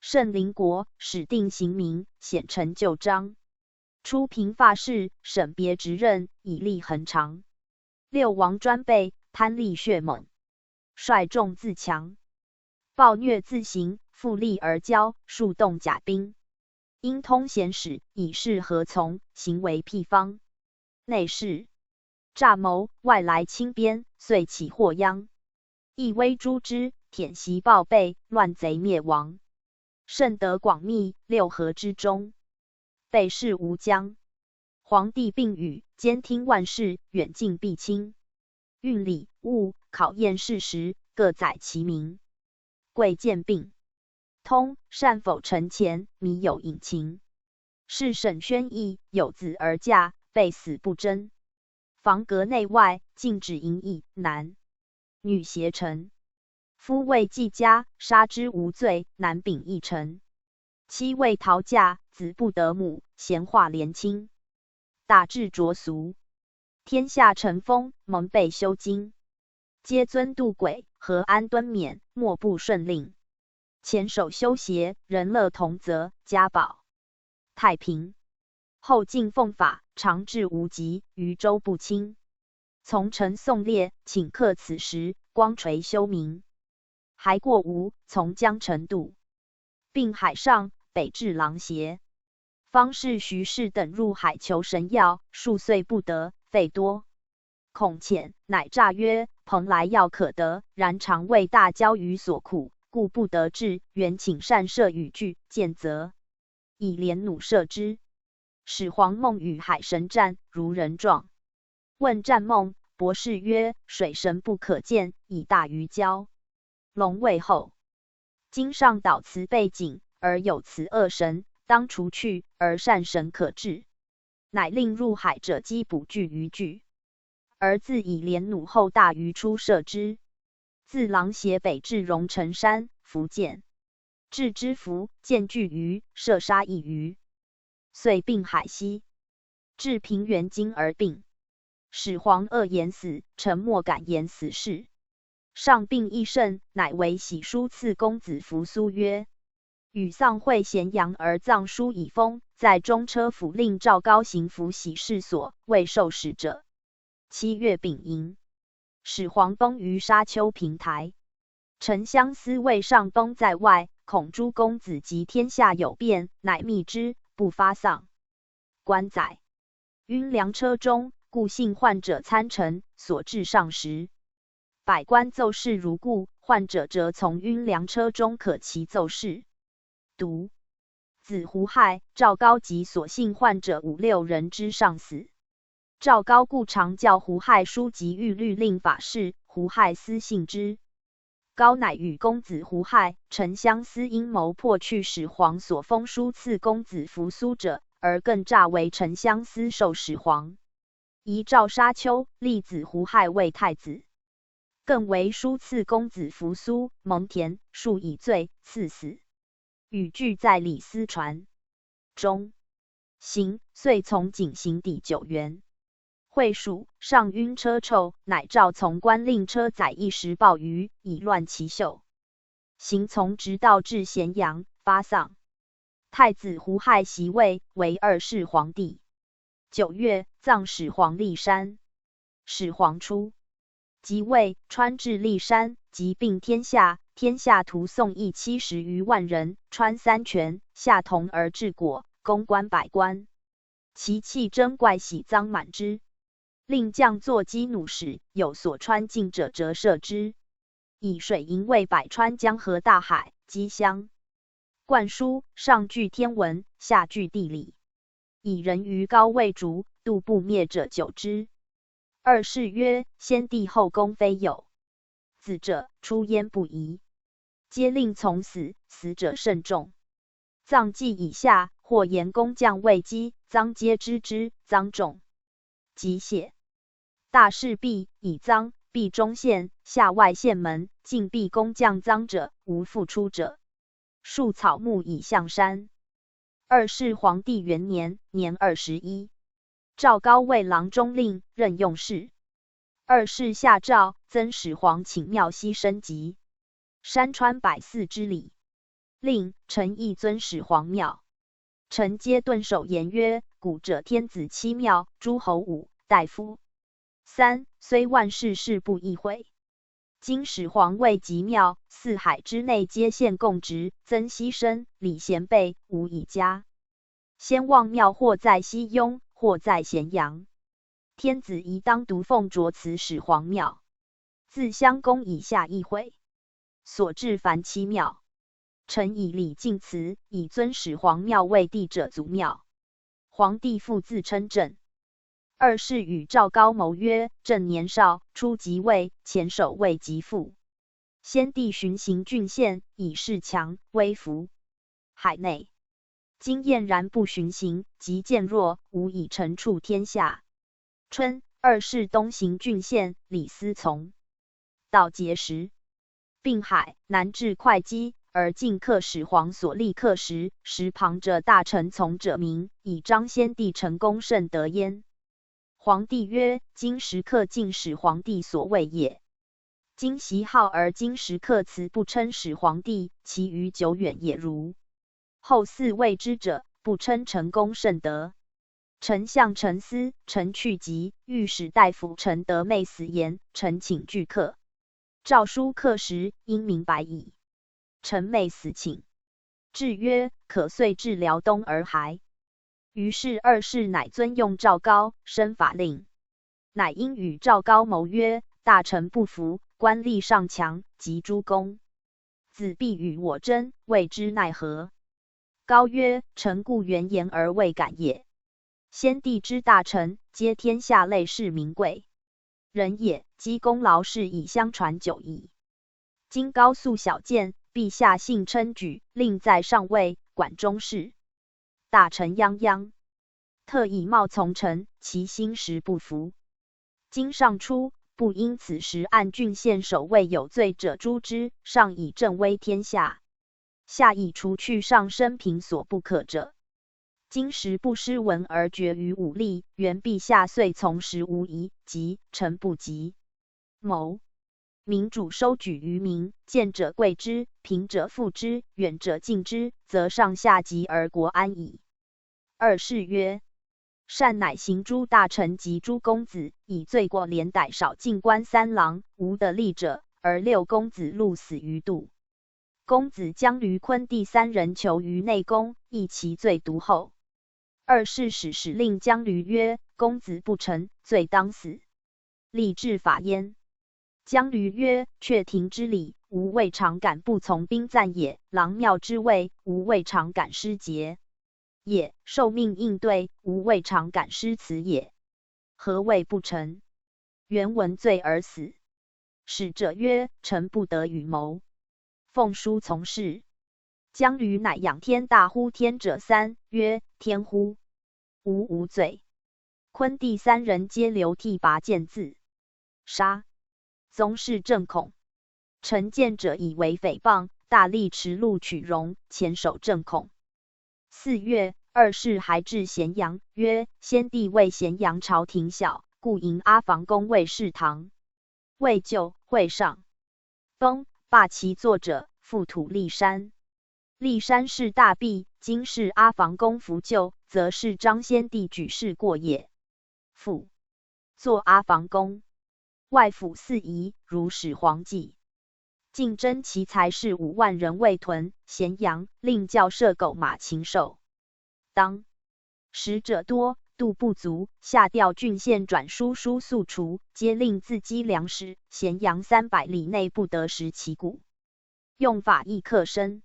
圣灵国，始定刑名，显陈旧章。初平法事，审别职任，以利恒长。六王专备，贪利血猛，率众自强。暴虐自行，复利而骄，数动甲兵。因通贤使，以示何从，行为辟方。内侍诈谋，外来侵边，遂起祸殃。 亦威诸支，忝袭暴备，乱贼灭亡。甚得广密，六合之中，备世无疆。皇帝并与，兼听万事，远近必亲。运礼物，考验事实，各载其名。贵贱并通，善否臣前，迷有隐情。 试审宣议，有子而嫁，被死不争。房阁内外，禁止淫逸，男女邪陈。夫未继家，杀之无罪，男丙亦臣。妻未逃嫁，子不得母，咸化连亲。打至卓俗，天下尘封，蒙被修经。皆尊度鬼，何安敦勉，莫不顺令。前守修邪，仁乐同则，家保 太平。后晋奉法，长治无极，余周不侵。从陈宋列，顷刻此时，光垂休明。还过吴，从江陈渡，并海上，北至狼邪。方士徐氏等入海求神药，数岁不得，费多 恐浅，乃诈曰：“蓬莱药可得，然常为大交于所苦，故不得至。”缘请善设雨具，见则以连弩射之。始皇梦与海神战，如人状。问占梦，博士曰：“水神不可见，以大鱼礁。龙未后。今上岛此背景，而有此恶神，当除去，而善神可至。” 乃令入海者击捕巨鱼具，而自以连弩后大鱼出射之。自狼邪北至荣成山，伏见，至之伏，见巨鱼，射杀一鱼，遂并海西，至平原津而病。始皇愕言死，臣莫敢言死事。上病亦甚，乃为喜书赐公子扶苏曰： 与丧会咸阳而葬书以封，在中车府令赵高行服喜事所，未受使者。七月丙寅，始皇崩于沙丘平台。丞相司卫尚崩在外，恐诸公子及天下有变，乃密之，不发丧。 官载，运粮车中，故幸患者参乘，所至上时，百官奏事如故，患者则从运粮车中可齐奏事。读子胡亥、赵高及所幸患者五六人之上死。赵高故常教胡亥书及御律令法事，胡亥私信之。 高乃与公子胡亥、丞相司阴谋破去始皇所封书赐公子扶苏者，而更诈为丞相司授始皇。遗诏沙丘，立子胡亥为太子。更为书赐公子扶苏，蒙恬，数以罪，赐死。语句在李斯传。 中。行，遂从井行抵九原。会署，上晕车臭，乃召从官令车载一石抱鱼，以乱其袖。行从直道至咸阳，发丧。太子胡亥袭位，为二世皇帝。九月，葬始皇骊山。始皇初， 即位，穿至骊山，即并天下，天下徒宋义七十余万人，穿三泉，下铜而制国，攻关百关。其器珍怪喜臧满之。令将作击弩使，有所穿尽者折射之。以水银喂百，穿江河大海，击湘。 灌输，上具天文，下具地理。以人鱼高为主，度不灭者九之。二世曰：先帝后宫非有子者，出焉不疑。皆令从死，死者甚众。葬祭以下，或言工匠未击，臧皆知之，臧众。即谢。大事毕，以臧毕中县，下外县门，尽毕工匠臧者，无复出者。树草木已向山。二世皇帝元年，年二十一，赵高为郎中令，任用事。二世下诏，增始皇寝庙悉升级，山川百寺之礼，令臣亦尊始皇庙。臣皆顿首言曰：古者天子七庙，诸侯五，大夫三，虽万世事不易毁。今始皇未及庙，四海之内皆献供职，增悉升，礼贤辈，无以加。先望庙或在西庸，或在咸阳。天子宜当独奉着此始皇庙。自襄公以下亦毁，所至凡七庙。臣以礼尽辞，以尊始皇庙为帝者祖庙。皇帝复自称朕。二世与赵高谋曰：朕年少，初即位，前首未及父。先帝巡行郡县，以恃强威服海内。今晏然不巡行，即见弱，无以成处天下。春，二世东行郡县，礼司从。到节时，并海，南至会稽，而进客始皇所立客石，石旁者大臣从者名，以彰先帝成功甚德焉。皇帝曰：今石刻尽始皇帝所位也。今习号而今石刻辞不称始皇帝，其余久远也如。后嗣未知者，不称成功甚德。臣向臣思，臣去疾，御史大夫陈德昧死言，臣请具刻。诏书刻石，应明白矣。陈昧死请。至曰：可遂至辽东洱海。于是二世乃尊用赵高，升法令。乃因与赵高谋曰：大臣不服，官吏尚强，及诸公子必与我争，未知奈何。高曰：臣固远言而未敢也。先帝之大臣，皆天下类士名贵人也，积功劳事已相传久矣。今高素小见，陛下幸称举，令在上位，管中事，大臣泱泱，特以冒从臣，其心实不服。今上初，不因此时按郡县守卫有罪者诛之，上以正威天下，下以除去上生平所不可者。今时不失文而决于武力，原陛下遂从时无疑，及臣不及谋。民主收举于民，见者贵之，贫者覆之，远者近之，则上下及而国安矣。二世曰：善乃刑诸大臣及诸公子，以罪过连带少进官三郎，无得力者，而六公子路死于度。公子将闾昆弟三人囚于内宫，亦其罪独厚。二世使使令将闾曰：公子不臣，罪当死。立治法焉。将闾曰：阙庭之礼，吾未尝敢不从兵暂也；郎庙之位，吾未尝敢失节也；受命应对，吾未尝敢失辞也。何谓不臣？原闻罪而死。使者曰：臣不得与谋，奉书从事。将闾乃仰天大呼天者三，曰：天乎！吾无罪。昆弟三人皆流涕拔剑自杀。宗室震恐。臣见者以为诽谤，大力持鹿取荣，前守震恐。四月，二世还至咸阳，曰：先帝为咸阳朝廷小，故迎阿房宫为侍堂。未就，会上崩，罢其作者，复土骊山。骊山是大弊，今是阿房宫复旧，则是张先帝举事过也。复作阿房宫，外府四夷，如始皇祭。进征其才是五万人卫屯咸阳，令校射狗马禽兽。当使者多，度不足，下调郡县转书书速除，皆令自积粮食，咸阳三百里内不得食其谷。用法亦刻深。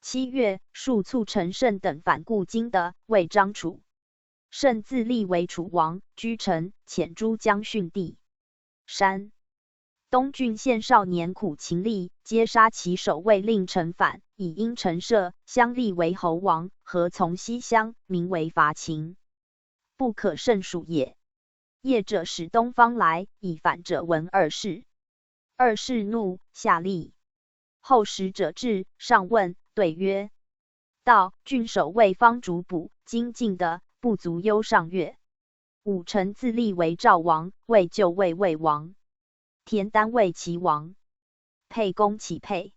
七月，数促陈胜等反顾京的，为张楚。胜自立为楚王，居陈，遣诸将训帝。山东郡县少年苦秦厉，皆杀其守卫令陈反，以因陈涉，相立为侯王，合从西乡，名为伐秦。不可胜数也。夜者使东方来，以反者闻二世。二世怒，下令。后使者至，上问，对曰：道郡守未方主捕，今进的不足忧上月。武臣自立为赵王，魏就魏魏王。田单为齐王，沛公其沛。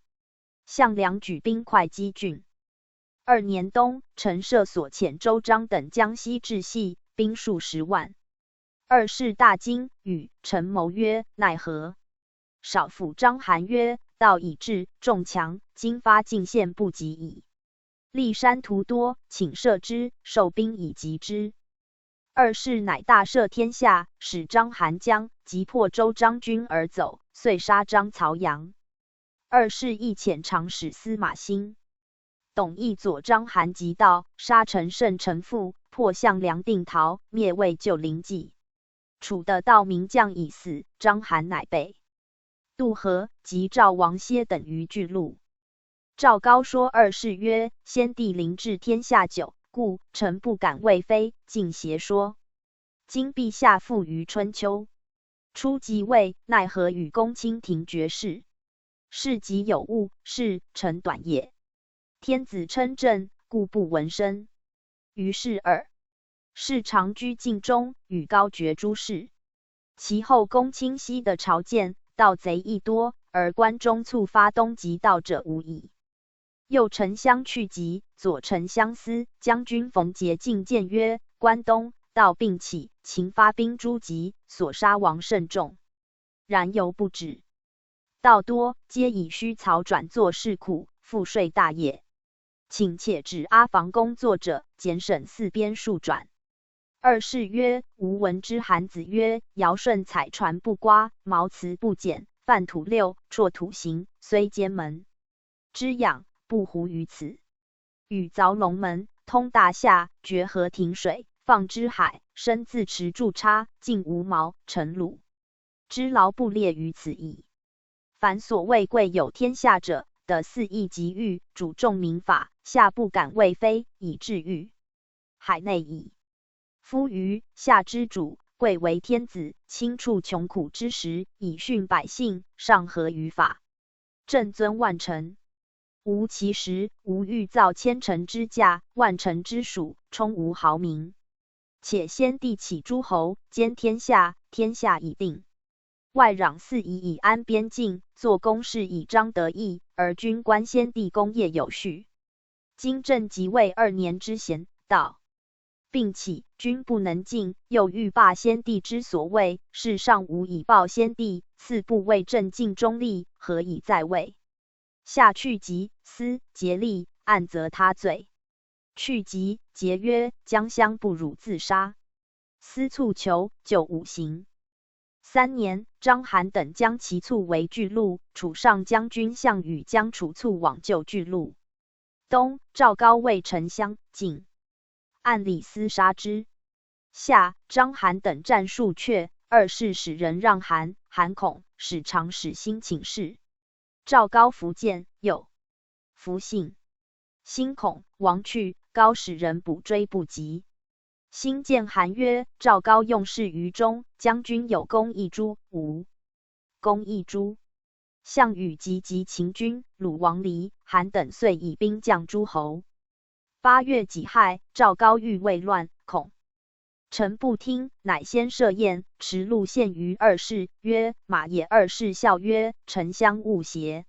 项梁举兵会稽郡。二年冬，陈涉所遣周章等江西置系，兵数十万。二世大惊，与陈谋曰：奈何？少府章邯曰：道已至，众强，今发进献不及矣。骊山徒多，请赦之，授兵以击之。二世乃大赦天下，使章邯将，即破周章军而走，遂杀张曹杨。二世亦遣长史司马欣、董翳佐章韩及道，杀陈胜陈父，破项梁定陶，灭魏救灵济。楚的道明将已死，章韩乃被。渡河，及赵王歇等于巨鹿。赵高说二世曰：先帝临治天下久，故臣不敢魏非，尽邪说。今陛下富于春秋，初即魏，奈何与公卿廷决事？事即有误，是臣短也。天子称朕，故不闻声。于是耳。是长居禁中，与高决诸事。其后公卿悉得朝见，盗贼亦多，而关中促发东及道者无矣。右丞相去疾，左丞相司将军冯杰进谏曰：关东盗并起，秦发兵诸及，所杀亡甚众，然犹不止。盗多皆以虚曹转作市苦，赋税大也。请且指阿房宫作者，简省四边数转。二世曰：吾闻之韩子曰：尧舜采船不刮，毛辞不剪，范土六，辍土行，虽兼门之养，不胡于此。禹凿龙门，通大夏，决河停水，放之海，深自池柱叉，尽无毛。陈鲁之劳不列于此矣。凡所谓贵有天下者，得四夷及域，主众民法，下不敢魏非，以至于海内矣。夫余夏之主，贵为天子，亲处穷苦之时，以训百姓，上合于法，正遵万臣。吾其时无欲造千乘之驾，万乘之属，充无豪名。且先帝起诸侯，兼天下，天下已定，外壤四夷以安边境，作工事以彰德意，而君观先帝功业有序。今朕即位二年之贤，盗并起，君不能进，又欲罢先帝之所位，是上无以报先帝，次不为朕尽忠立，何以在位？下去疾，思竭力，暗责他罪。去疾节曰：将相不辱自杀。思促求，久无行。三年，章韩等将其促为巨鹿，楚上将军项羽将楚促往救巨鹿。冬，赵高为丞相，进按李斯杀之。夏，章韩等战戍阙，二世使人让韩，韩恐，使长史辛请示。赵高弗见，又弗信。辛恐，王去，高使人补追不及。辛见韩曰：赵高用事于中，将军有功一诸，无功一诸。项羽急急秦军，鲁王离，韩等遂以兵将诸侯。八月己亥，赵高欲为乱，恐臣不听，乃先设宴，持鹿献于二世，曰：马也。二世笑曰：丞相误邪，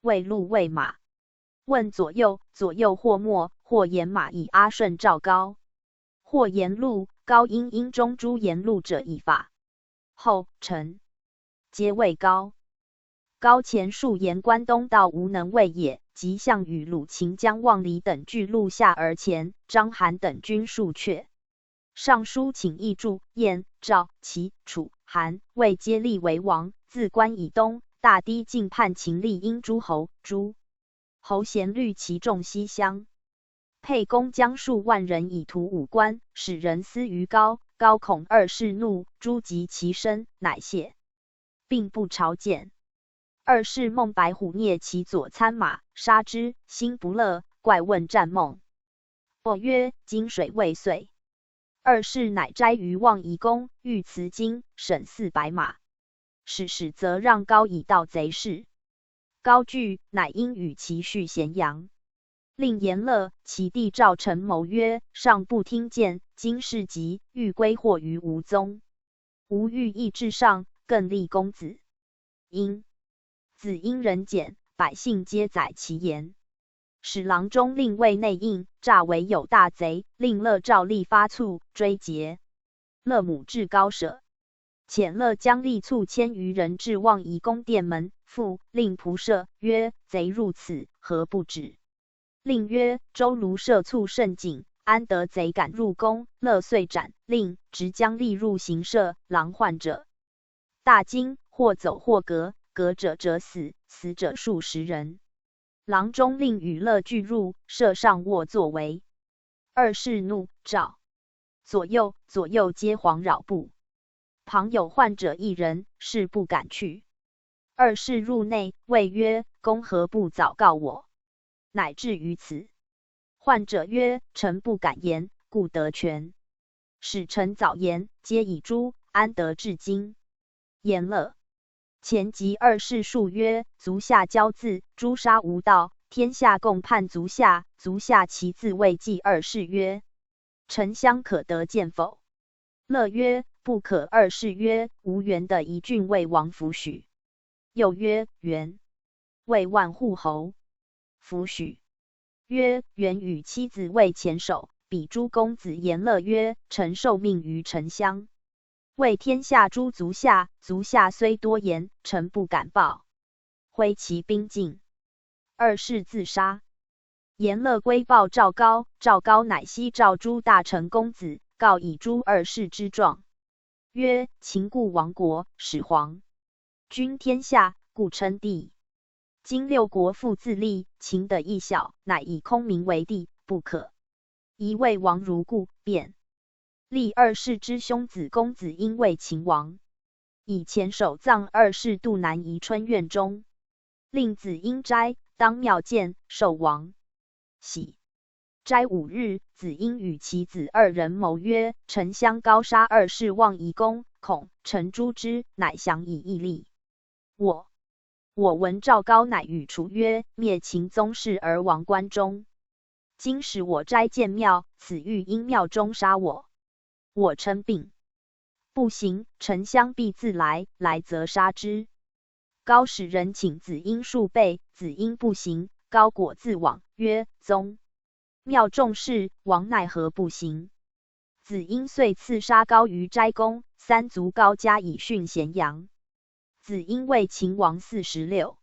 未鹿未马。问左右，左右或默，或言马以阿顺赵高，或言鹿，高因因中诸言鹿者以法。后臣皆畏高。高前数言关东道无能为也，及项羽、鲁、秦将望离等俱鹿下而前，章韩等军数却。上书请议助燕、赵、齐、楚、韩、魏皆立为王，自关以东，大堤境叛秦立殷诸侯，诸侯咸虑其众西乡。沛公将数万人以图武关，使人私于高，高恐二世怒，诸及其身，乃谢，并不朝见。二世梦白虎啮其左餐马，杀之，心不乐，怪问战梦。或曰：今水未岁。二世乃斋于望夷宫，御辞金，审四百马。使使则让高以盗贼事。高惧，乃因与其续咸阳。令阎乐、其弟赵成谋曰：上不听见，今事急，欲归祸于吴宗。吴欲意至上，更立公子。因子因人简，百姓皆载其言。使郎中令卫内应，诈为有大贼，令乐照例发卒，追截。乐母至高舍。遣乐将吏卒千余人至望夷公殿门，父令仆射曰：贼入此，何不止？令曰：周卢射卒甚警，安得贼敢入宫？乐遂斩，令执将吏入刑舍，郎患者大惊，或走或革，革者折死，死者数十人。郎中令与乐俱入，设上卧作围。二世怒，召左右，左右皆惶扰怖。旁有患者一人，是不敢去。二世入内，谓曰：公何不早告我？乃至于此。患者曰：臣不敢言，故得全。使臣早言，皆已诛，安得至今？阎乐。前及二世数曰：足下骄恣，诛杀无道，天下共叛足下，足下其自卫计。二世曰：沉香可得见否？乐曰：不可。二世曰：无缘的一郡魏王弗许。又曰：缘，魏万户侯弗许。曰：缘与妻子为前首，彼诸公子。阎乐曰：臣受命于沉香，为天下诛足下，足下虽多言，臣不敢报。挥其兵进。二世自杀。阎乐归报赵高，赵高乃悉召诸大臣公子，告以诸二世之状。曰：秦故亡国，始皇君天下，故称帝。今六国复自立，秦的一小，乃以空名为帝，不可。疑魏王如故，便立二世之兄子公子婴为秦王。以前首葬二世度南宜春院中。令子婴斋，当庙见，受王喜。斋五日，子婴与其子二人谋曰：沉香高杀二世望夷公，恐臣诛之，乃降以义立。我我闻赵高乃与楚曰：灭秦宗室而亡关中。今使我斋见庙，此欲因庙中杀我。我称病，不行，沉香必自来，来则杀之。高使人请子婴数倍，子婴不行，高果自往，曰：宗庙重事，王奈何不行？子婴遂刺杀高于斋宫，三族高加以殉咸阳。子婴为秦王四十六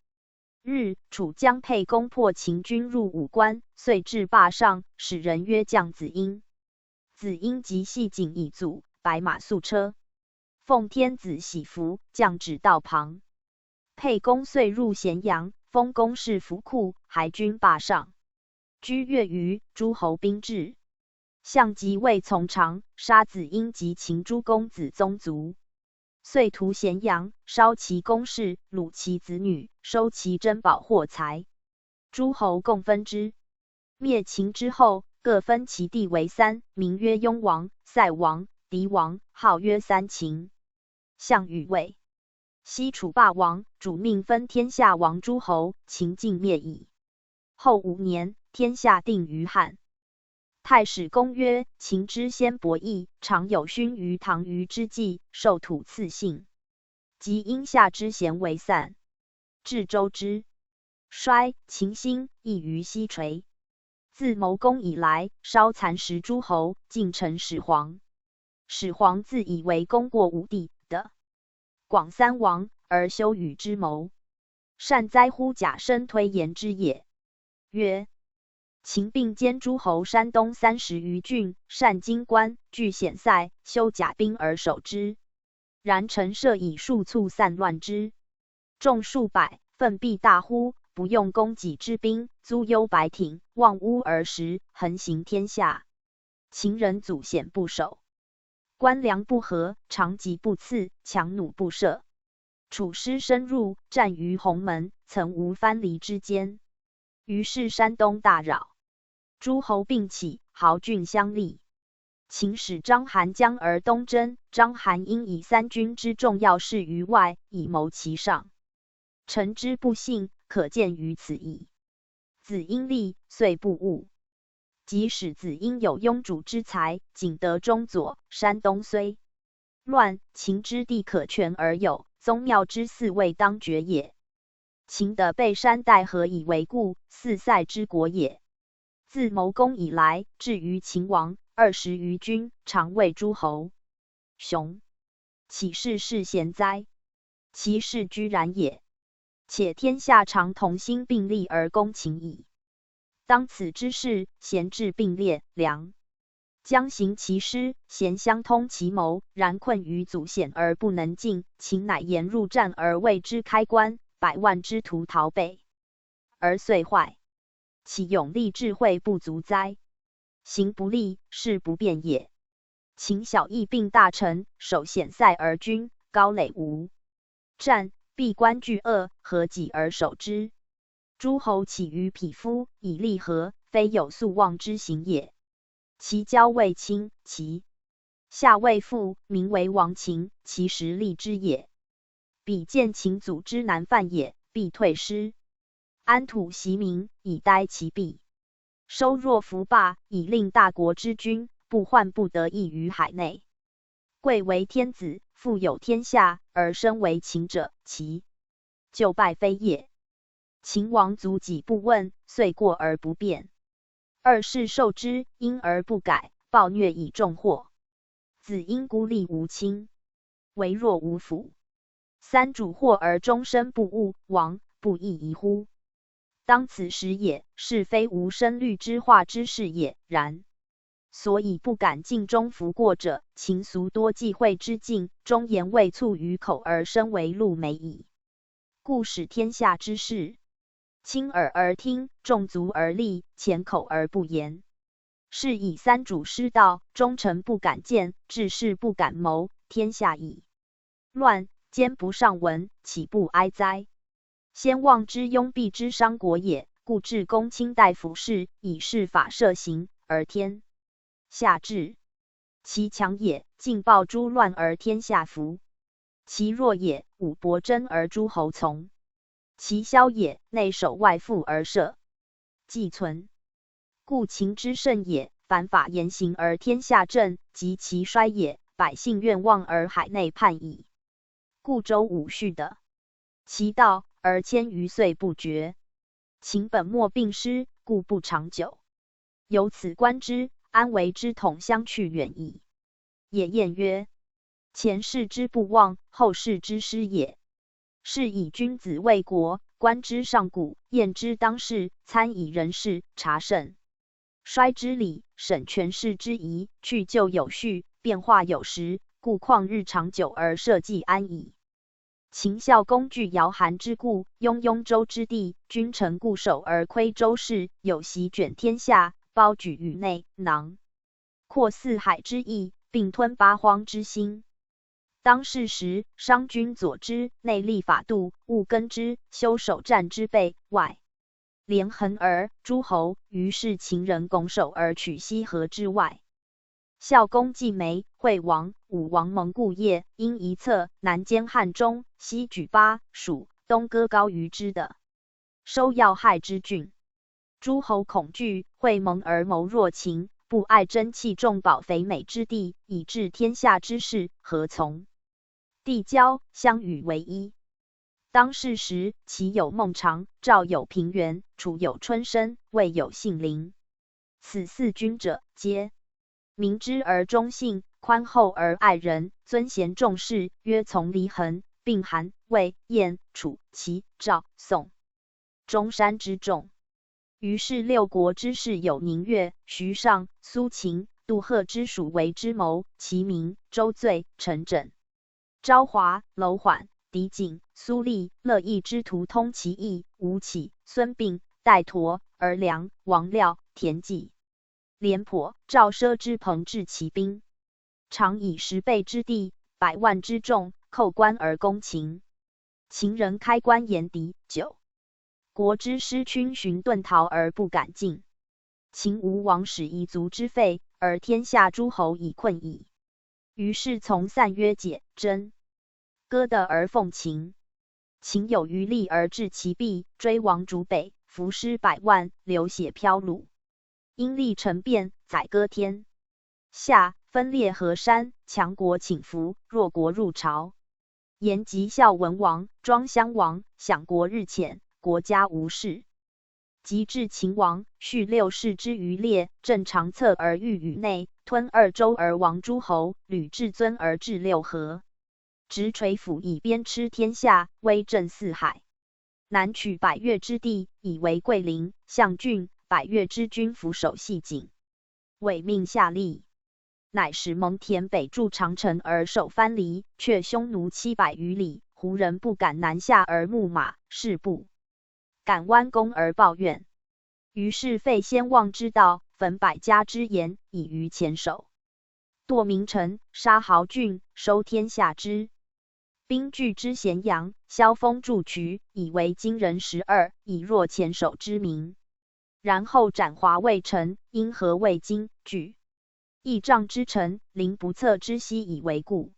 日，楚将沛公破秦军入武关，遂至霸上，使人约将子婴。子婴即系锦以祖，白马素车，奉天子喜服，降止道旁。沛公遂入咸阳，封公室府库，还军霸上。居月余，诸侯兵至，项籍未从长，杀子婴及秦诸公子宗族。遂屠咸阳，烧其宫室，掳其子女，收其珍宝货财。诸侯共分之。灭秦之后，各分其地为三，名曰雍王、塞王、狄王，号曰三秦。项羽为西楚霸王，主命分天下亡诸侯，秦尽灭矣。后五年，天下定于汉。太史公曰：秦之先伯异，常有勋于唐虞之际，受土赐姓。及殷夏之咸为散，至周之衰，秦兴亦于西垂。自谋公以来，稍蚕食诸侯，尽臣始皇。始皇自以为功过五帝的广三王，而羞于之谋。善哉乎假生推言之也。曰：秦并兼诸侯山东三十余郡，善荆关，据险塞，修甲兵而守之。然陈设以数卒散乱之，众数百，奋必大乎？不用供给之兵，租幽白艇，望屋而食，横行天下。秦人祖险不守，官粮不和，长戟不刺，强弩不射。楚师深入，战于鸿门，曾无藩篱之间。于是山东大扰，诸侯并起，豪郡相立。秦使章邯将而东征，章邯因以三军之众要事于外，以谋其上。臣之不幸，可见于此矣。子婴立，遂不误。即使子婴有拥主之才，仅得中佐，山东虽乱，秦之地可全而有，宗庙之祀未当绝也。秦的背山带何以为固，四塞之国也。自谋攻以来，至于秦王，二十余君，常谓诸侯雄，岂是世贤哉？其势居然也。且天下常同心并力而攻秦矣。当此之势，贤智并列，良将行其师，贤相通其谋，然困于阻险而不能进。秦乃沿入战而未知开关，百万之徒逃北，而遂坏。岂勇力智慧不足哉？行不利，势不变也。秦小邑并大城，守险塞而居，高垒无战，闭关拒恶，何己而守之？诸侯起于匹夫，以利合，非有素望之形也。其交未亲，其下未附，名为亡秦，其实利之也。彼见秦阻之难犯也，必退师，安土席民，以待其弊。收若服罢，以令大国之君，不患不得意于海内。贵为天子，富有天下，而身为秦者，其就败非也。秦王足己不问，遂过而不变。二世受之，因而不改，暴虐以重祸。子婴孤立无亲，为若无辅。三主祸而终身不悟，亡不亦宜乎？当此时也，是非无声律之化之势也。然所以不敢尽忠服过者，秦俗多忌讳之境，忠言未促于口而身为露眉矣。故使天下之士，亲耳而听，众足而立，浅口而不言。是以三主失道，忠臣不敢谏，志士不敢谋，天下已乱，奸不尚闻，岂不哀哉？先望之拥蔽之伤国也，故至公卿大夫事，以是法设刑，而天下治。其强也，劲暴诸乱而天下服；其弱也，武薄争而诸侯从；其消也，内守外附而社稷存。故秦之胜也，凡法严刑而天下正；及其衰也，百姓怨望而海内叛矣。故周武续的其道而迁于岁不绝。秦本末并失，故不长久。由此观之，安危之统相去远矣。也晏曰：前世之不忘，后世之师也。是以君子为国，观之上古，验之当世，参以人事，察盛衰之理，审权势之宜，去旧有序，变化有时，故旷日长久而社稷安矣。秦孝公据姚韩之固，拥幽州之地，君臣固守而窥周室，有席卷天下，包举宇内囊，阔四海之域，并吞八荒之心。当世时，商君佐之，内立法度，务耕之，修守战之备，外连横而诸侯。于是秦人拱手而取西河之外。孝公季眉、惠王、武王蒙故业，因一策，南兼汉中，西举巴、蜀，东割高于之的收要害之郡。诸侯恐惧，会盟而谋弱秦，不爱珍器重宝肥美之地，以致天下之士合从递交，相与为一。当世时，齐有孟尝，赵有平原，楚有春申，魏有信陵。此四君者，皆明知而忠信，宽厚而爱人，尊贤重士，曰从离衡、并韩、魏、燕、楚、齐、赵、宋中山之众。于是六国之士有宁越、许尚、苏秦、杜赫之属为之谋，齐名、周醉、陈轸、昭华、楼缓、狄景、苏厉、乐毅之徒通其意，吴起、孙膑、戴佗、儿良、王僚、田忌、廉颇、赵奢之朋治其兵，常以十倍之地、百万之众叩关而攻秦。秦人开关严敌久，国之师逡巡遁逃而不敢进。秦吴王始遗族之废，而天下诸侯已困矣。于是从散约解争，割地而奉秦。秦有余力而制其弊，追王逐北，伏尸百万，流血飘橹。因利陈变，宰割天下，分裂河山，强国倾覆，弱国入朝。延吉孝文王、庄襄王，享国日浅，国家无事。及至秦王，蓄六世之余烈，镇长策而御宇内，吞二周而亡诸侯，吕至尊而治六合。执垂辅以鞭笞天下，威震四海。南取百越之地，以为桂林、象郡，百越之军伏守蓟井，委命夏历。乃使蒙恬北筑长城而守藩篱，却匈奴七百余里，胡人不敢南下而牧马，士不敢弯弓而抱怨。于是废先王之道，焚百家之言，以愚黔首。 堕名臣，杀豪俊，收天下之兵，聚之咸阳，削丰筑渠，以为今人十二，以弱黔首之名。然后斩华魏臣，因河未经，聚益瘴之臣，临不测之夕以为固。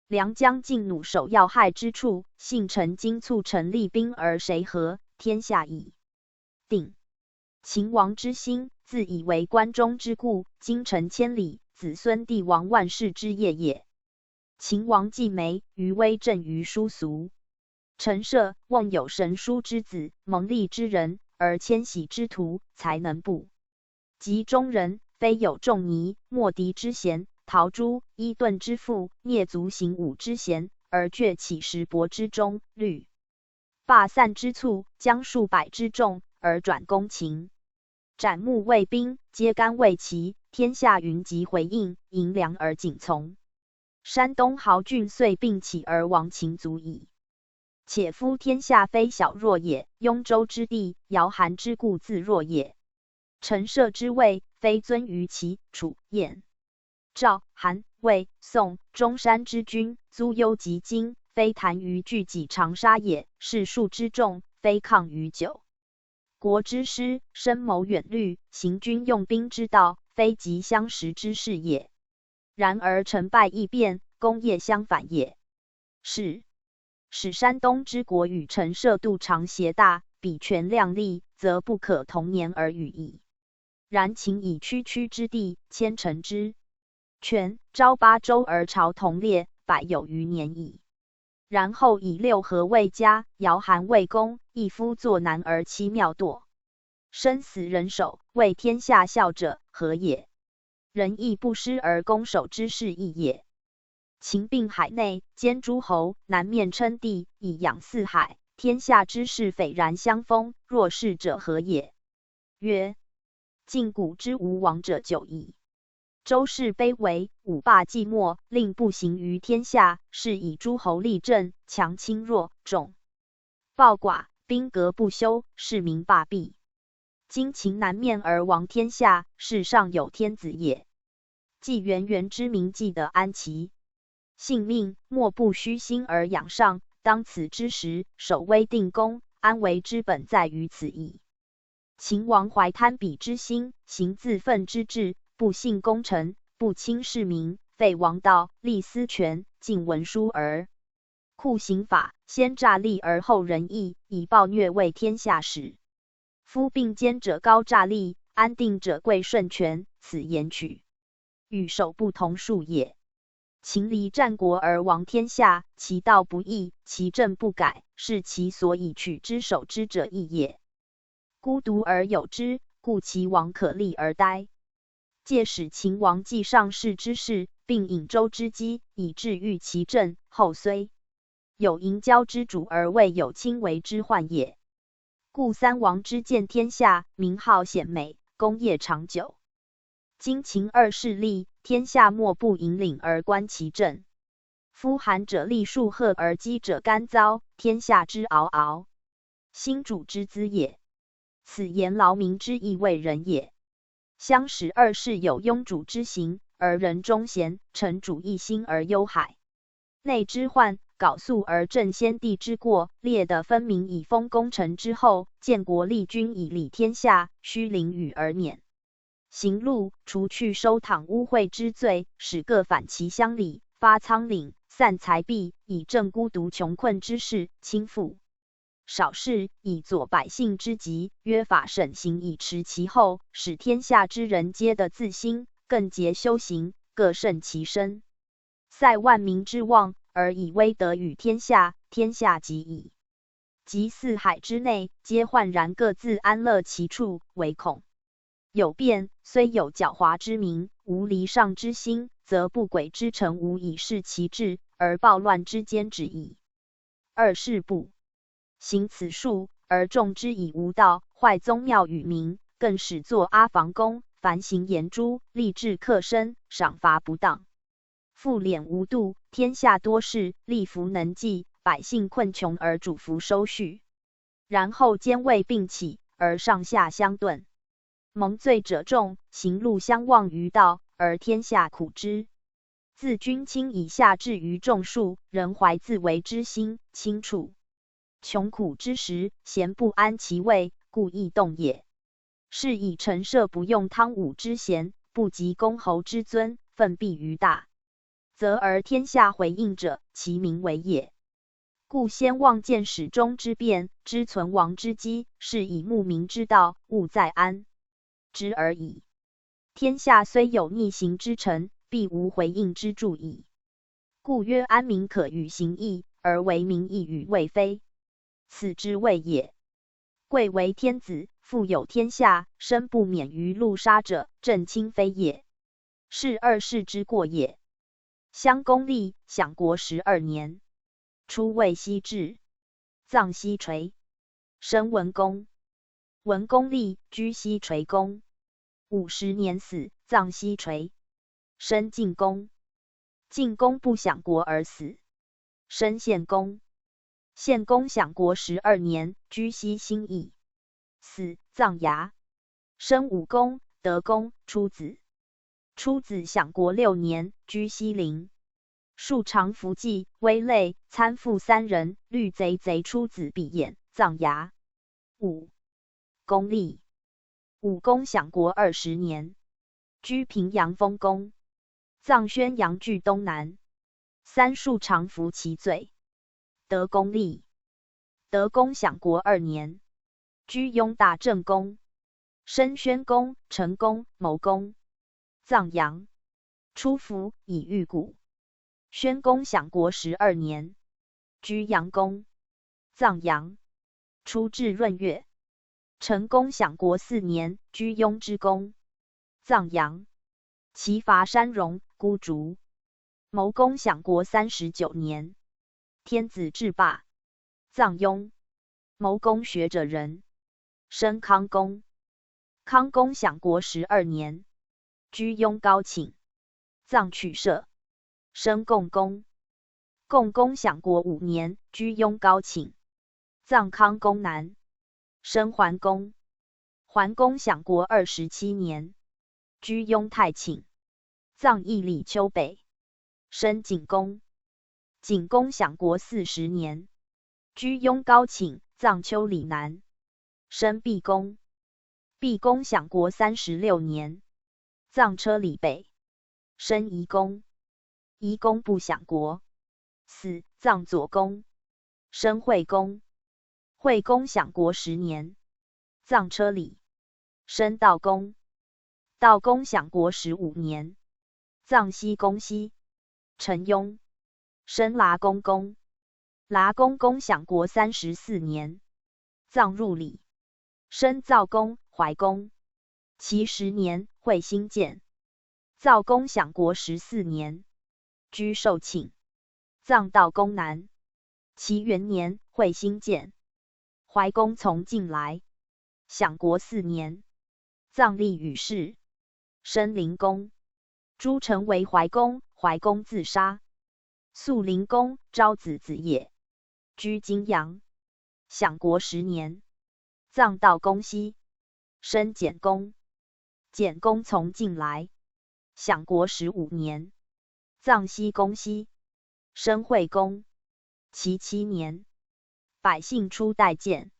梁将劲弩守要害之处，幸陈经促陈厉兵而谁合，天下已定。 秦王之心，自以为关中之固，经城千里，子孙帝王万世之业也。秦王既没余威震于殊俗，陈涉、瓮有神书之子，蒙立之人，而迁徙之徒，才能不及中人，非有仲尼、莫迪之贤，陶朱、伊顿之父，蹑足行伍之贤，而却起石薄之众，虑 罢散之卒，将数百之众，而转攻秦。斩木卫兵，揭竿卫旗，天下云集回应，迎粮而景从。山东豪俊遂并起而亡秦族矣。且夫天下非小弱也，雍州之地，姚韩之固自弱也。陈涉之位，非尊于齐、楚、燕、赵、韩、魏、宋、中山之君，租幽及今，非谈于聚济长沙也，士数之众，非抗于九国之师，深谋远虑，行军用兵之道，非及相识之士也。然而成败易变，功业相反也。是 使山东之国与陈涉度长协大，比权量力，则不可同年而语矣。然秦以区区之地，牵陈之权，昭八州而朝同列，百有余年矣。然后以六合为家，姚韩为功，一夫作难而妻庙堕，生死人守，为天下笑者，何也？仁义不施而攻守之势异也。 秦并海内，兼诸侯，南面称帝，以养四海，天下之士斐然相封，弱势者何也？曰：近古之无王者久矣。周室卑微，五霸既没，令不行于天下，是以诸侯立政，强侵弱，众暴寡，兵革不休，是民霸弊。今秦南面而亡天下，是上有天子也。 既元元之民既得安其性命，莫不虚心而仰上，当此之时，守危定功，安危之本在于此矣。秦王怀贪比之心，行自奋之志，不信功臣，不亲士民，废王道，立私权，禁文书而 酷刑法，先诈立而后仁义，以暴虐为天下始。夫并兼者高诈立，安定者贵顺权，此言取与守不同数也。秦离战国而亡天下，其道不易，其政不改，是其所以取之守之者异也。孤独而有之，故其亡可立而待。 借使秦王继上世之事，并引周之机，以至御其政。后虽有盈交之主，而未有亲为之患也。故三王之见天下，名号显美，功业长久。今秦二世立，天下莫不引领而观其政。夫寒者立树赫而饥者干燥，天下之嗷嗷，兴主之资也。此言劳民之义为仁也。 相使二世有庸主之行，而人忠贤，臣主一心而忧海内之患，缟素而正先帝之过，列得分明以丰功臣之后，建国立君以礼天下，虚凌雨而免刑戮，除去收躺污秽之罪，使各返其乡里，发仓廪，散财币，以正孤独穷困之士，亲附少事，以佐百姓之急。约法审刑，以迟其后，使天下之人皆得自新，更节修刑，各慎其身。塞万民之望，而以威德与天下，天下及矣。及四海之内，皆患然，各自安乐其处，唯恐有变，虽有狡猾之民，无礼尚之心，则不轨之臣无以示其志，而暴乱之间止矣。二是不行此数，而众之以无道，坏宗庙宇民，更始作阿房宫，繁刑严诛，吏治克身，赏罚不当。 赋敛无度，天下多事，吏服能计，百姓困穷而主服收恤，然后奸魏并起，而上下相顿。蒙罪者众，刑戮相忘于道，而天下苦之。自君卿以下至于众庶，人怀自为之心，轻处穷苦之时，咸不安其位，故亦动也。是以陈涉不用汤武之贤，不及公侯之尊，奋必于大，则而天下回应者，其民为也。故先望见始终之变，知存亡之机，是以牧民之道，务在安之而已。天下虽有逆行之臣，必无回应之助矣。故曰：安民可与刑役，而为民役与未非。此之谓也。贵为天子，富有天下，身不免于路杀者，正卿非也，是二世之过也。襄公立，享国十二年，初为西至，葬西垂，生文公。文公立，居西垂宫。五十年死，葬西垂，生晋公。晋公不享国而死，生献公。献公享国十二年，居西辛邑，死，葬牙，生武公、德公、初子。初子享国六年，居西陵。树长服骑，危累，参父三人，虑贼贼初子必偃，葬牙。武公立。武公享国二十年，居平阳封公，葬宣阳距东南。三树长服其罪，德公立。德公享国二年，居雍大正宫，生宣公、成公、谋公，葬阳。初服以御谷，宣公享国十二年，居阳宫，葬阳。初至闰月，成公享国四年，居雍之宫，葬阳。其伐山戎，孤竹。谋公享国三十九年，天子制霸，葬雍。谋公学者仁，生康公。康公享国十二年，居雍高寝，葬曲射，生共工。共工享国五年，居雍高寝，葬康公南，生桓公。桓公享国二十七年，居雍太寝，葬义里丘北，生景公。景公享国四十年，居雍高寝，葬丘里南，生毕公。毕公享国三十六年，葬车里北，生夷公。夷公不享国，死，葬左公，生惠公。惠公享国十年，葬车里，生悼公。悼公享国十五年，葬西公西，成雍，生剌公公。剌公公享国三十四年，葬入里，生悼公、怀公。其十年，惠兴建。悼公享国十四年，居寿寝，葬悼公南。其元年，惠兴建，怀公从晋来，享国四年，葬立羽氏，生灵公。诸臣为怀公，怀公自杀，肃灵公，昭子子也，居泾阳，享国十年，葬悼公西，生简公。简公从晋来，享国十五年，葬西公西，生惠公。其七年，百姓初代建，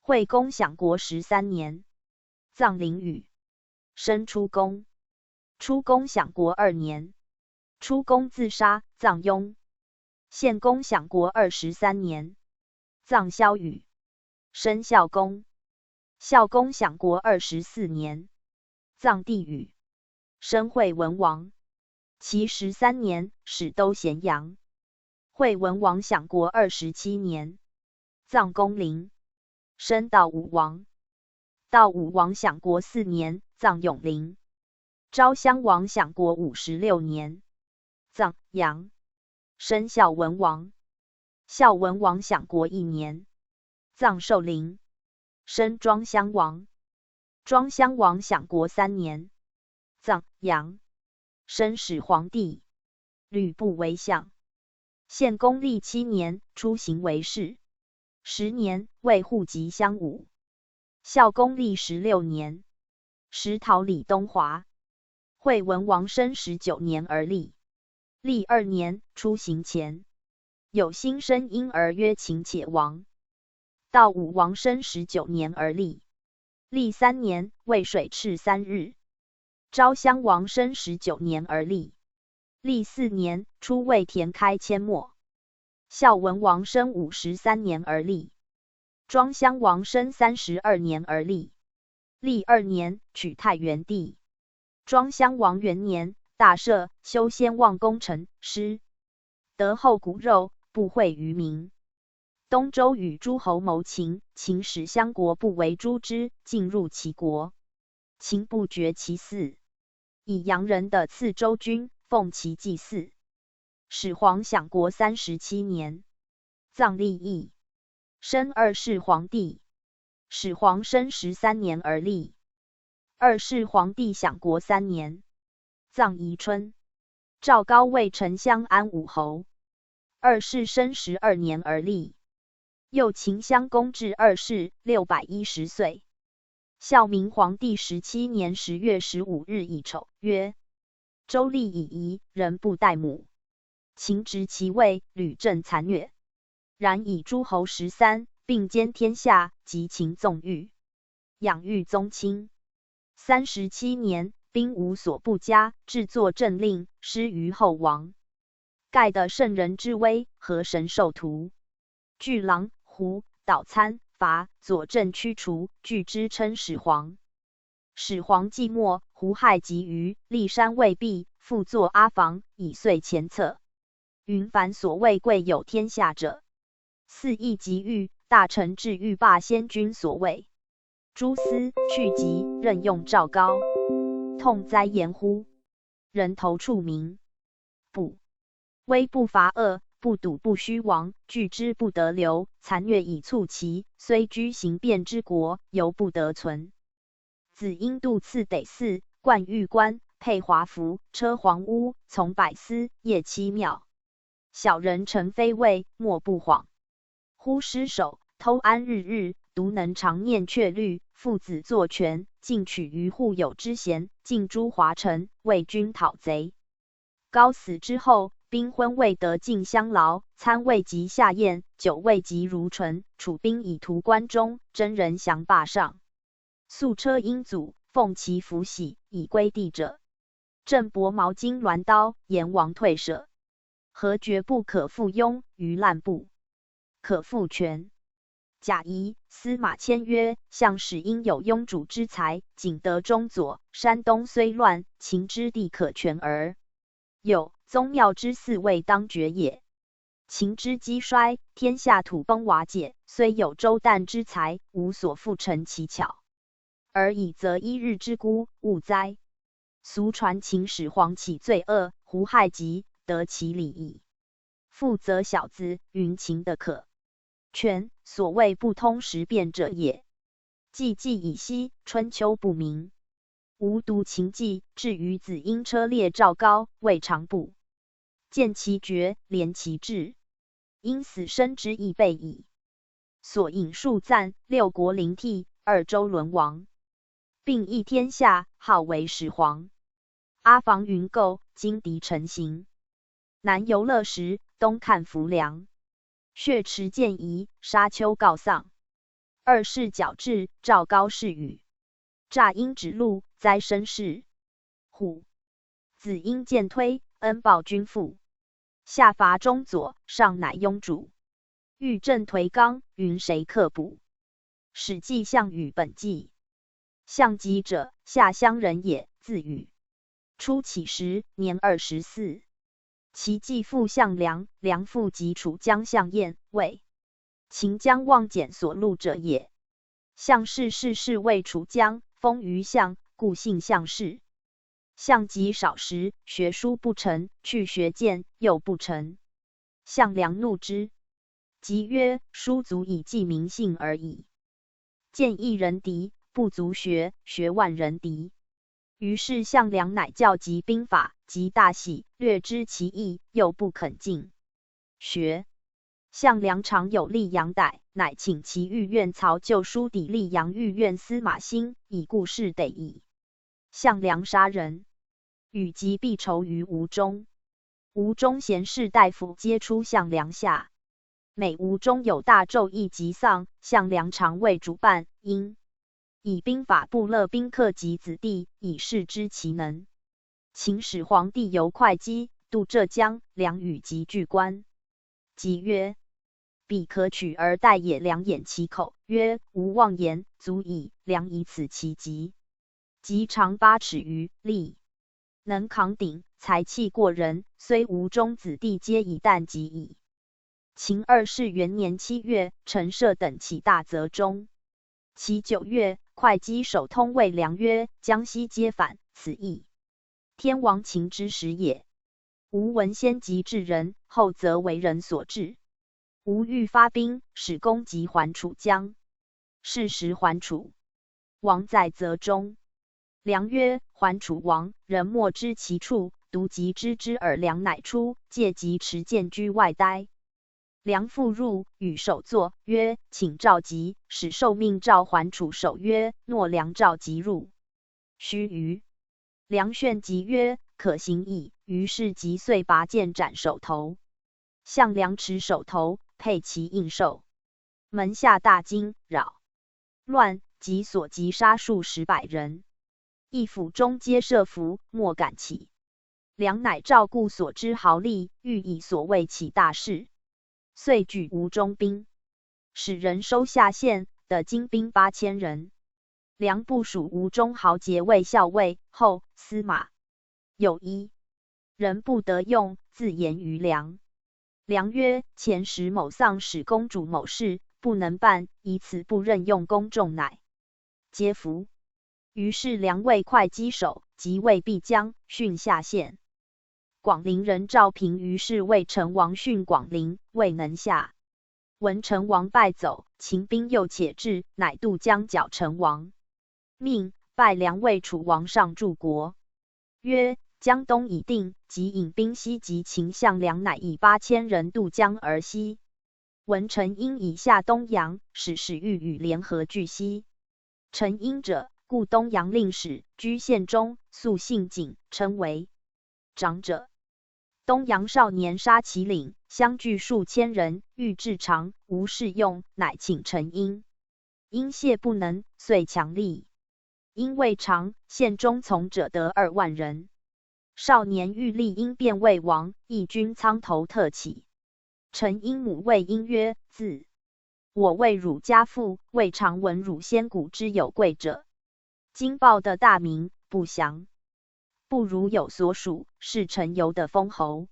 惠公享国十三年，葬灵羽，生初公。初公享国二年，初公自杀，葬雍。献公享国二十三年，葬萧羽，升孝恭。孝恭享国二十四年，葬帝宇，升惠文王。其十三年，始都咸阳。惠文王享国二十七年，葬公陵，升道武王。道武王享国四年，葬永陵。昭襄王享国五十六年，葬阳，升孝文王。孝文王享国一年，葬寿陵，升庄襄王。庄襄王享国三年，葬阳，升始皇帝，吕不韦相。献公历七年，出行为市。十年，为户籍乡武。孝恭历十六年，始桃李东华。惠文王升十九年而立。历二年，出行前，有新生婴儿曰秦且王。道武王升十九年而立。历三年，为水赤三日。昭襄王升十九年而立。历四年，出为田开阡陌。孝文王升五十三年而立。庄襄王升三十二年而立。历二年，取太原地。庄襄王元年，大赦，修先望功成师，得厚骨肉，不讳于民。东周与诸侯谋秦，秦使相国不为诛之，进入其国。秦不绝其嗣，以阳人的次周君奉其祭祀。始皇享国三十七年，葬立邑，升二世皇帝。始皇升十三年而立。二世皇帝享国三年，葬宜春。赵高为丞相安武侯。二世升十二年而立。又秦襄公至二世六百一十岁。孝明皇帝十七年十月十五日乙丑，曰：周历已移，人不待母。秦执其位，屡政残虐，然以诸侯十三，并兼天下，及秦纵域，养育宗亲。三十七年，兵无所不加，制作政令，施于后王。盖得圣人之威，河神授徒。巨狼、虎、岛参、伐、左镇驱除，俱之称始皇。始皇既没，胡亥即于骊山未毕，复作阿房，以遂前策。云凡所谓贵有天下者，四夷即御，大臣至欲罢先君所位。朱思去疾，任用赵高，痛哉言乎！人头触鸣。不，威不伐恶，不赌不虚亡，拒之不得留，残虐以促其，虽居行变之国，犹不得存。子婴度赐得寺，冠玉冠，佩华服，车黄乌，从百司，夜栖庙。小人诚非谓，莫不恍。忽失守，偷安日日，独能长念阙律，父子作权，尽取于户牖之贤，尽诸华臣，为君讨贼。高死之后，兵昏未得进相劳，餐未及下咽，酒未及如醇，楚兵已屠关中，征人降霸上。粟车殷阻，奉其服徙，以归地者，振帛毛巾鸾刀，言王退舍。何决不可复拥，于烂布，可复权。贾谊、司马迁曰：向使应有拥主之才，仅得中左，山东虽乱，秦之地可全耳。有宗庙之祀未当绝也。秦之积衰，天下土崩瓦解，虽有周旦之才，无所复成其巧。而已则一日之孤，勿哉。俗传秦始皇起罪恶，胡亥即，得其礼矣。父则小子云：秦的可全，所谓不通时变者也。既既已息，春秋不明。吾读秦纪，至于子婴车裂赵高，未尝不见其决，怜其志，因死生之亦备矣。所引数赞，六国临替，二周沦亡，并一天下，号为始皇。阿房云构，金敌成形。南游乐石，东看浮梁。血池见遗，沙丘告丧。二世皎至，赵高逝雨。诈因指路，灾身事。虎。子婴见推，恩报君父。下伐中左，上乃拥主。欲镇颓罡，云谁可补？史记·项羽本纪。项籍者，下乡人也，字羽。初起时，年二十四。其继父项梁，梁父即楚江项燕，魏。 秦姜望简所录者也。项氏氏氏谓楚江，封于项，故姓项氏。项籍少时，学书不成，去学荐，又不成。项梁怒之，即曰：书足以记名姓而已，荐一人敌，不足学，学万人敌。于是项梁乃校集兵法，及大喜，略知其意，又不肯进。 学。项梁常有溧阳歹，乃请其御苑曹旧书抵溧阳御苑司马欣，以故事得矣。项梁杀人，羽及毕仇于吴中。吴中贤士大夫皆出项梁下。每吴中有大纣役及丧，项梁常为主办，因 以兵法布勒宾客及子弟，以示之其能。秦始皇帝游会稽、渡浙江、梁羽及拒关。即曰：彼可取而代也。梁掩其口，曰：吾妄言，足矣。梁以此其疾。疾长八尺余，力 能扛鼎，才气过人，虽吴中子弟皆以啖疾矣。秦二世元年七月，陈涉等起大泽中。其九月，会稽守通谓梁曰：江西皆反，此亦天王秦之使也。吾闻先疾至人，后则为人所制。吾欲发兵，使攻及环楚江。是时环楚 王在泽中。梁曰：环楚王，人莫知其处，独疾知之耳。梁乃出，借疾持剑居外待。梁复入，与守坐，曰：请召疾，使受命召环楚。守曰：诺。梁召疾入。须臾，梁旋疾曰：可行矣。于是疾遂拔剑斩首头。项梁持首头，佩其印绶。门下大惊，扰 乱，即所及杀数十百人。一府中皆设伏，莫敢起。梁乃照顾所知豪力，欲以所为起大事。遂举吴中兵，使人收夏县，得精兵八千人。梁部署吴中豪杰为校尉、后、司马。 有一人不得用，自言于梁。梁曰：前时某丧使公主某事，不能办，以此不任用公众，乃皆服。于是梁谓会稽守，即谓必将，训夏县。广陵人赵平于是为陈王训广陵，未能下。 闻陈王败走，秦兵又且至，乃渡江剿陈王。命拜梁为楚王上柱国，曰：江东已定，即引兵西击秦。项梁乃以八千人渡江而西。闻陈英已下东阳，使使欲与联合拒西。陈英者，故东阳令史，居县中，素姓景，称为长者。东阳少年杀其领，相聚数千人，欲至长，无事用，乃请陈英。英谢不能，遂强力。因为长，县中从者得二万人。少年欲立英便魏王，义军仓头特起。陈英母谓英曰：子 我为汝家父，未尝闻汝先古之有贵者。今报得大名，不祥。不如有所属，是臣由得封侯。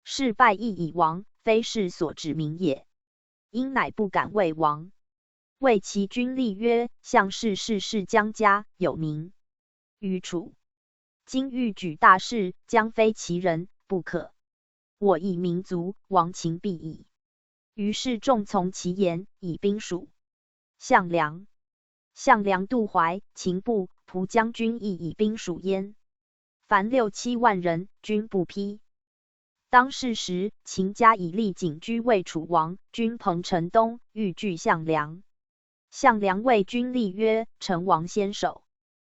是拜义以王，非是所指名也。因乃不敢魏王。谓其军吏曰：项氏氏氏姜家，有名于楚。今欲举大事，将非其人，不可。我以民族，亡秦必矣。于是众从其言，以兵属。 项梁。项梁渡淮，秦部、蒲将军亦以兵属焉，凡六七万人，均不披。当是时，秦家以厉景居为楚王，军朋城东，欲拒项梁。项梁谓军吏曰：陈王先守，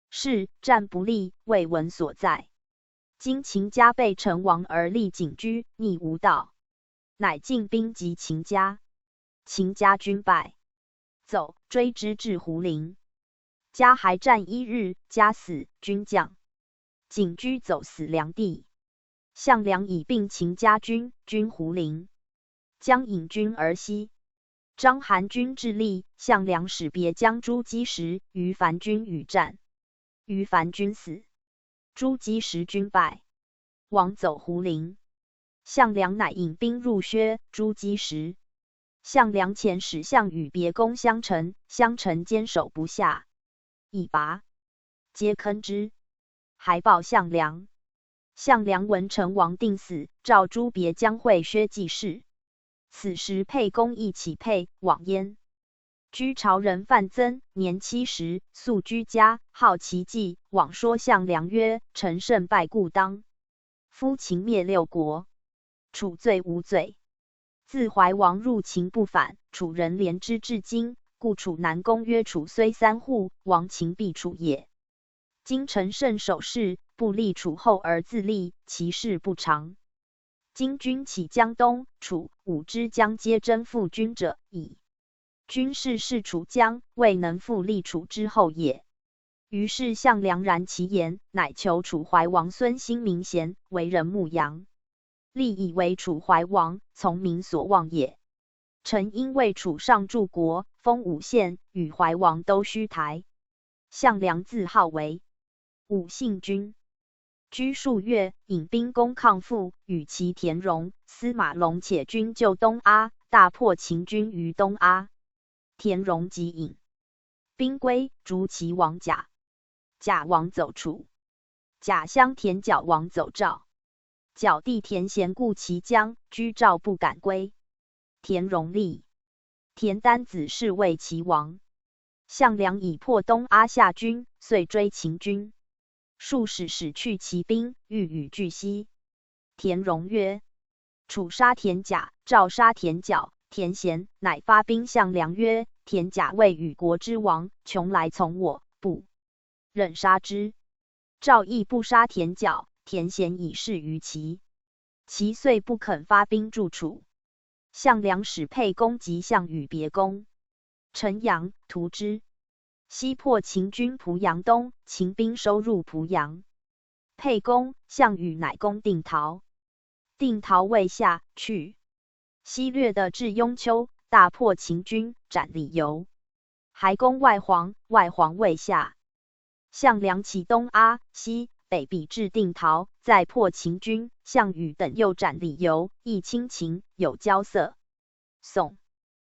是战不利，未闻所在。 今秦家背陈王而厉景居，逆无道。乃进兵及秦家。秦家军败，走，追之至胡陵。家还战一日，家死，军将。景居走死梁地。项梁以并秦家军，军胡陵。将引军而西。章邯军至利，项梁使别将朱姬时，与樊军语战。与樊军死，朱姬时军败，王走胡陵。项梁乃引兵入薛。朱姬时，项梁遣使项羽别攻襄城，襄城坚守不下，以拔皆坑之，还报项梁。项梁闻陈王定死，召朱别将会薛季氏。此时沛公亦起沛往焉。居巢人范增，年七十，素居家，好骐骑，往说项梁曰：臣胜败故当，夫秦灭六国，楚罪无罪。自怀王入秦不返，楚人怜之至今，故楚南公曰：楚虽三户，王秦必楚也。今臣胜守势，不利楚后而自立，其势不长。今君起江东，楚、武之将皆争附君者矣。君势视楚江，未能复立楚之后也。于是项梁然其言，乃求楚怀王孙兴民贤，为人牧羊。立以为楚怀王，从民所望也。臣因为楚上柱国，封五县，与怀王都须台。项梁自号为五姓君。居数月，引兵攻抗父，与其田荣、司马龙且军就东阿，大破秦军于东阿。田荣即引兵归，逐齐王甲。甲王走楚。甲乡田角王走赵。角弟田贤故其将，居赵不敢归。田荣立。田单子侍卫齐王。项梁以破东阿夏军，遂追秦军。数使使去其兵，欲与俱西。田荣曰：楚杀田甲，赵杀田角、田贤，乃发兵项梁曰：田甲未与国之亡，穷来从我，不忍杀之。赵亦不杀田角、田贤以示于齐。齐遂不肯发兵助楚。项梁使沛公及项羽别攻陈阳、屠之。西破秦军濮阳东，秦兵收入濮阳。沛公、项羽乃攻定陶。定陶未下，去。西略得至雍丘，大破秦军，斩李由。还攻外黄，外黄未下。项梁起东阿、西、北彼至定陶，再破秦军。项羽等又斩李由，亦侵秦，有交色。宋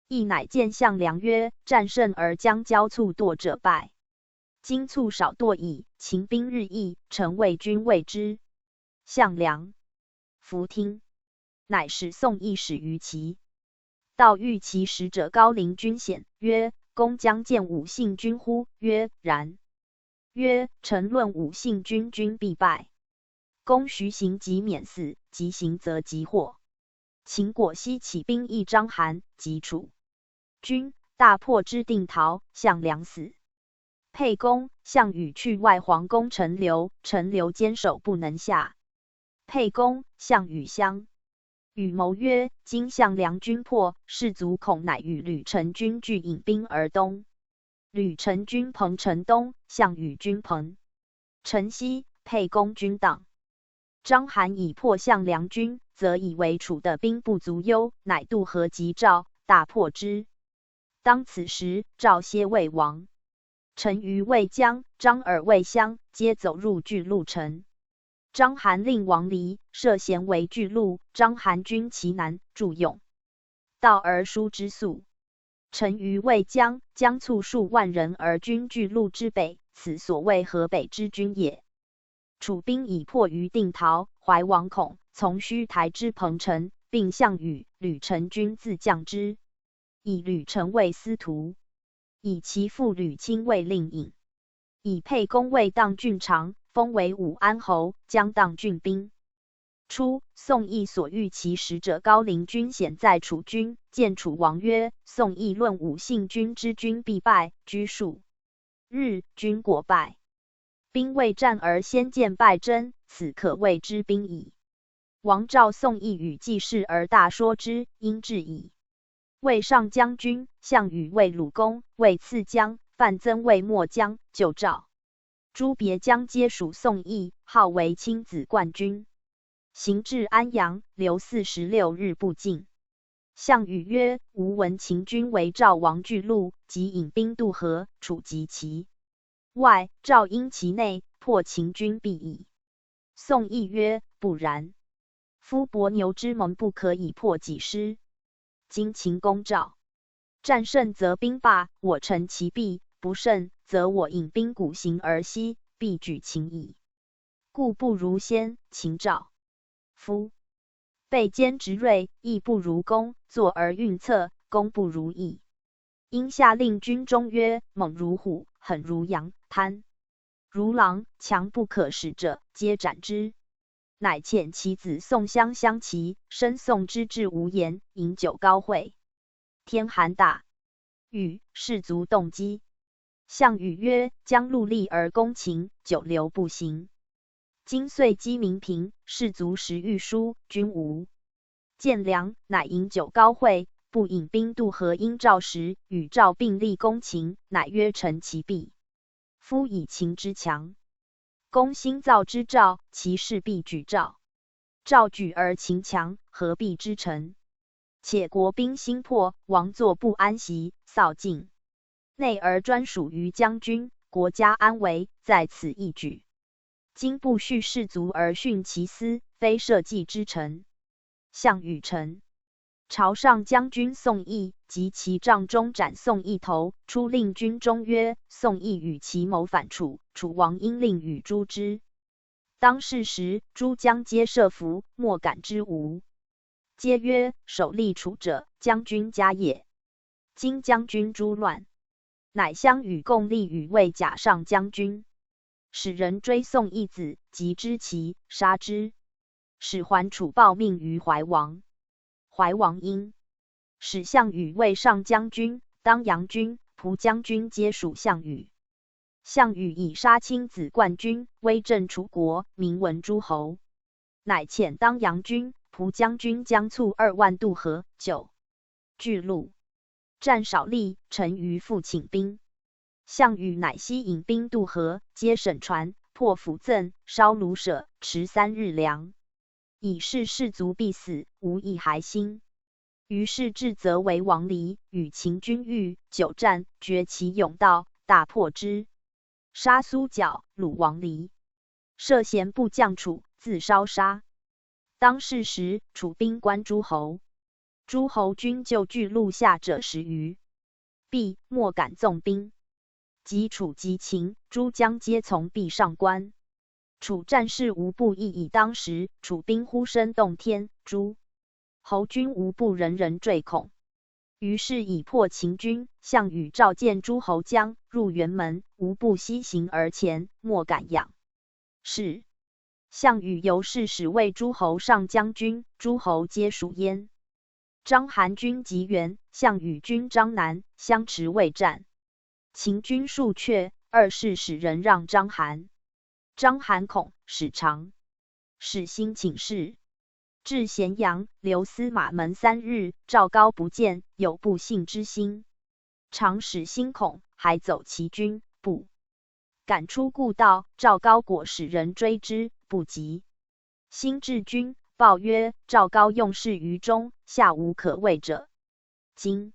义乃见项梁曰：战胜而将交卒惰者败。今卒少惰矣，秦兵日益，臣为君畏之。项梁弗听，乃使宋义使于齐。道遇其使者高陵君显，曰：公将见五姓君乎？曰：然。曰：臣论五姓君，君必败。公徐行即免死，即行则即获。秦果悉起兵议章邯，即楚军，大破之定陶，项梁死。沛公、项羽去外黄攻陈留，陈留坚守不能下。沛公、项羽相与谋曰：今项梁军破，士卒恐乃与吕臣军俱引兵而东。吕臣军屯陈东，项羽军屯陈西，沛公军当。章邯以破项梁军，则以为楚的兵不足忧，乃渡河击赵，大破之。当此时，赵皆魏亡。陈于魏姜、张耳魏襄，皆走入巨鹿城。章邯令王离、射鲜为巨鹿，章邯军其南，驻甬道而输之粟。陈于魏姜，将卒数万人而军巨鹿之北，此所谓河北之军也。楚兵已破于定陶，怀王恐从须台之彭城，并项羽、吕臣军自将之。以吕臣为司徒，以其父吕钦为令尹。以沛公为当郡长，封为武安侯，将当郡兵。初，宋义所遇其使者高陵君显在楚军，见楚王曰：宋义论五姓君之，君必败，居数日，君果败。兵未战而先见败征，此可谓之兵矣。王召宋义与季氏而大说之，因至矣。魏上将军、项羽为鲁公、魏次将、范增为末将，救赵。诸别将皆属宋义，号为亲子冠军。行至安阳，留四十六日不进。项羽曰：“吾闻秦军围赵王巨鹿，即引兵渡河，楚及其外，赵因其内，破秦军必矣。”宋义曰：“不然。夫伯牛之猛，不可以破己师。今秦攻赵，战胜则兵罢，我乘其弊；不胜，则我引兵鼓行而西，必举秦矣。故不如先擒赵。夫备坚执锐，亦不如攻坐而运策，攻不如易。”因下令军中曰：“猛如虎，狠如羊，贪如狼，强不可使者，皆斩之。”乃遣其子宋襄相骑，申宋之至无言，饮酒高会。天还大雨，士卒动饥。项羽曰：“将鹿厉而攻秦，久留不行。今岁饥民贫，士卒食御蔬，军无见粮，乃饮酒高会，不引兵渡河。因赵时与赵并力攻秦，乃曰乘其弊。夫以秦之强，攻新造之赵，其势必举赵。赵举而秦强，何必之乘？且国兵心魄，王坐不安席，扫境内而专属于将军，国家安危在此一举。今不恤士卒而徇其私，非社稷之臣。”项羽乘朝上将军宋义，及其帐中斩宋义头，出令军中曰：“宋义与其谋反楚，楚王因令与诛之。”当是时，诸将皆设伏，莫敢之无。皆曰：“首立楚者，将军家也。今将军诛乱，乃相与共立与魏甲上将军。”使人追宋义子，及之其杀之，使还楚报命于怀王。怀王因使项羽为上将军、当阳君、蒲将军，皆属项羽。项羽以杀亲子冠军，威震楚国，名闻诸侯。乃遣当阳君、蒲将军将卒二万渡河。九、巨鹿。战少力，陈余复请兵。项羽乃悉引兵渡河，皆沈船，破涪镇，烧庐舍，持三日粮，以示士卒必死，无一骸星。于是至则围王离，与秦军御酒战，决其甬道，大破之，杀苏、缴、鲁王离，赦咸部将楚，自烧杀。当是时，楚兵关诸侯，诸侯军就巨鹿下者十余，必莫敢纵兵。及楚及秦，诸将皆从壁上观。楚战事无不异矣。当时楚兵呼声动天，诸侯军无不人人惴恐。于是以破秦军，项羽召见诸侯将入辕门，无不西行而前，莫敢仰。是项羽由是始谓诸侯上将军，诸侯皆属焉。章邯军及袁、项羽军张南，相持未战。秦军数阙，二是使人让章邯。章邯恐，始长，始兴请示。至咸阳，留司马门三日，赵高不见，有不信之心。长始兴恐，还走其军，不敢出故道。赵高果使人追之，不及。兴至军，报曰：赵高用事于中，下无可畏者。今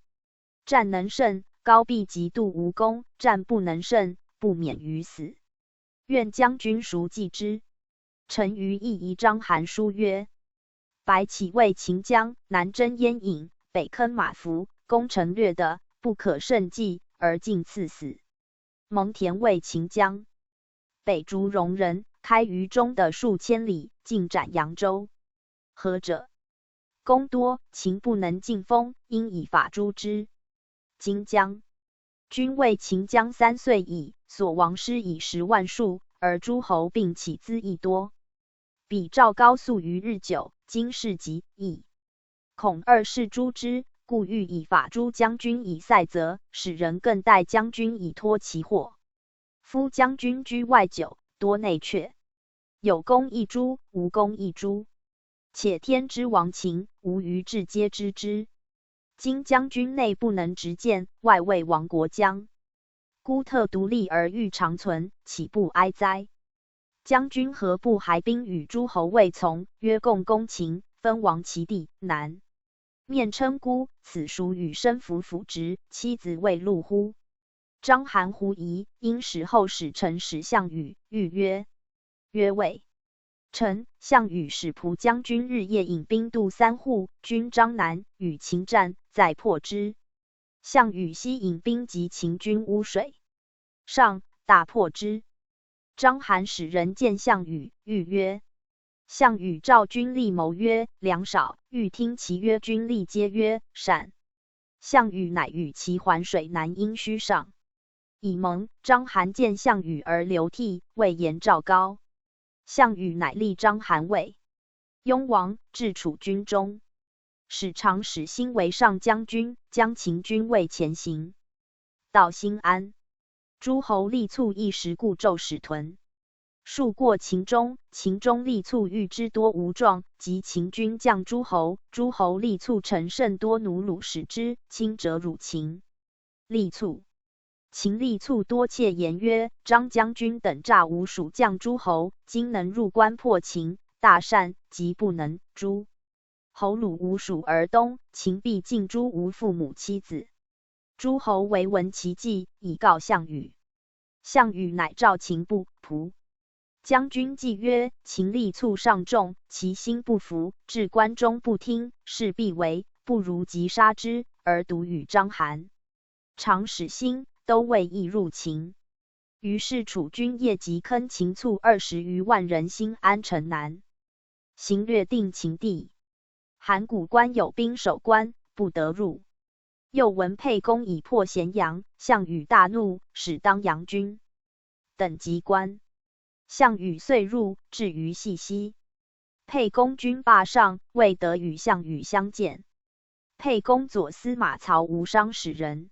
战能胜，高必及度无功，战不能胜，不免于死。愿将军熟计之。陈余亦以章邯书曰：白起为秦将，南征鄢郢，北坑马服，攻城略得，不可胜计，而进刺死。蒙恬为秦将，北逐戎人，开于中的数千里，进斩扬州。何者？功多，秦不能进封，因以法诛之。今将军为秦将三岁矣，所亡师以十万数，而诸侯并起资益多，比赵高粟于日久，今是极矣。恐二世诛之，故欲以法诛将军以塞责，使人更待将军以脱其祸。夫将军居外久，多内阙，有功亦诛，无功亦诛。且天之亡秦，无余志皆知之。今将军内不能直谏，外为亡国将，孤特独立而欲长存，岂不哀哉？将军何不还兵与诸侯卫从，约共攻秦，分王其地，难。面称孤，此属与身服府职，妻子未露乎？张韩狐疑，因使后使臣使项羽，谕曰：曰未。臣、项羽使仆将军日夜引兵渡三户，军张南，与秦战，再破之。项羽悉引兵及秦军乌水上，大破之。张韩使人见项羽，谕曰：项羽召军力谋曰：粮少，欲听其曰军力皆曰：善。项羽乃与其环水南阴虚上。以蒙张韩见项羽而流涕，谓言赵高。项羽乃立张韩为雍王，至楚军中，使常使兴为上将军，将秦军为前行，到新安。诸侯力促一时，故骤使屯。数过秦中，秦中力促遇之多无状，及秦军将诸侯，诸侯力促乘甚多奴虏，使之轻者辱秦。力促。秦力促多窃言曰：张将军等诈吾属将诸侯，今能入关破秦，大善，即不能。诸侯辱吾属而东，秦必尽诸吾父母妻子。诸侯为闻其计，以告项羽。项羽乃召秦部仆将军计曰：秦力促上众，其心不服，至关中不听，势必围，不如即杀之，而独与章邯、常使兴都未易入秦。于是楚军夜即坑秦促二十余万人兴安城南，行略定秦地。函谷关有兵守关，不得入。又闻沛公已破咸阳，项羽大怒，使当阳军等及关。项羽遂入，至于细溪。沛公军霸上，未得与项羽相见。沛公左司马曹无伤使人，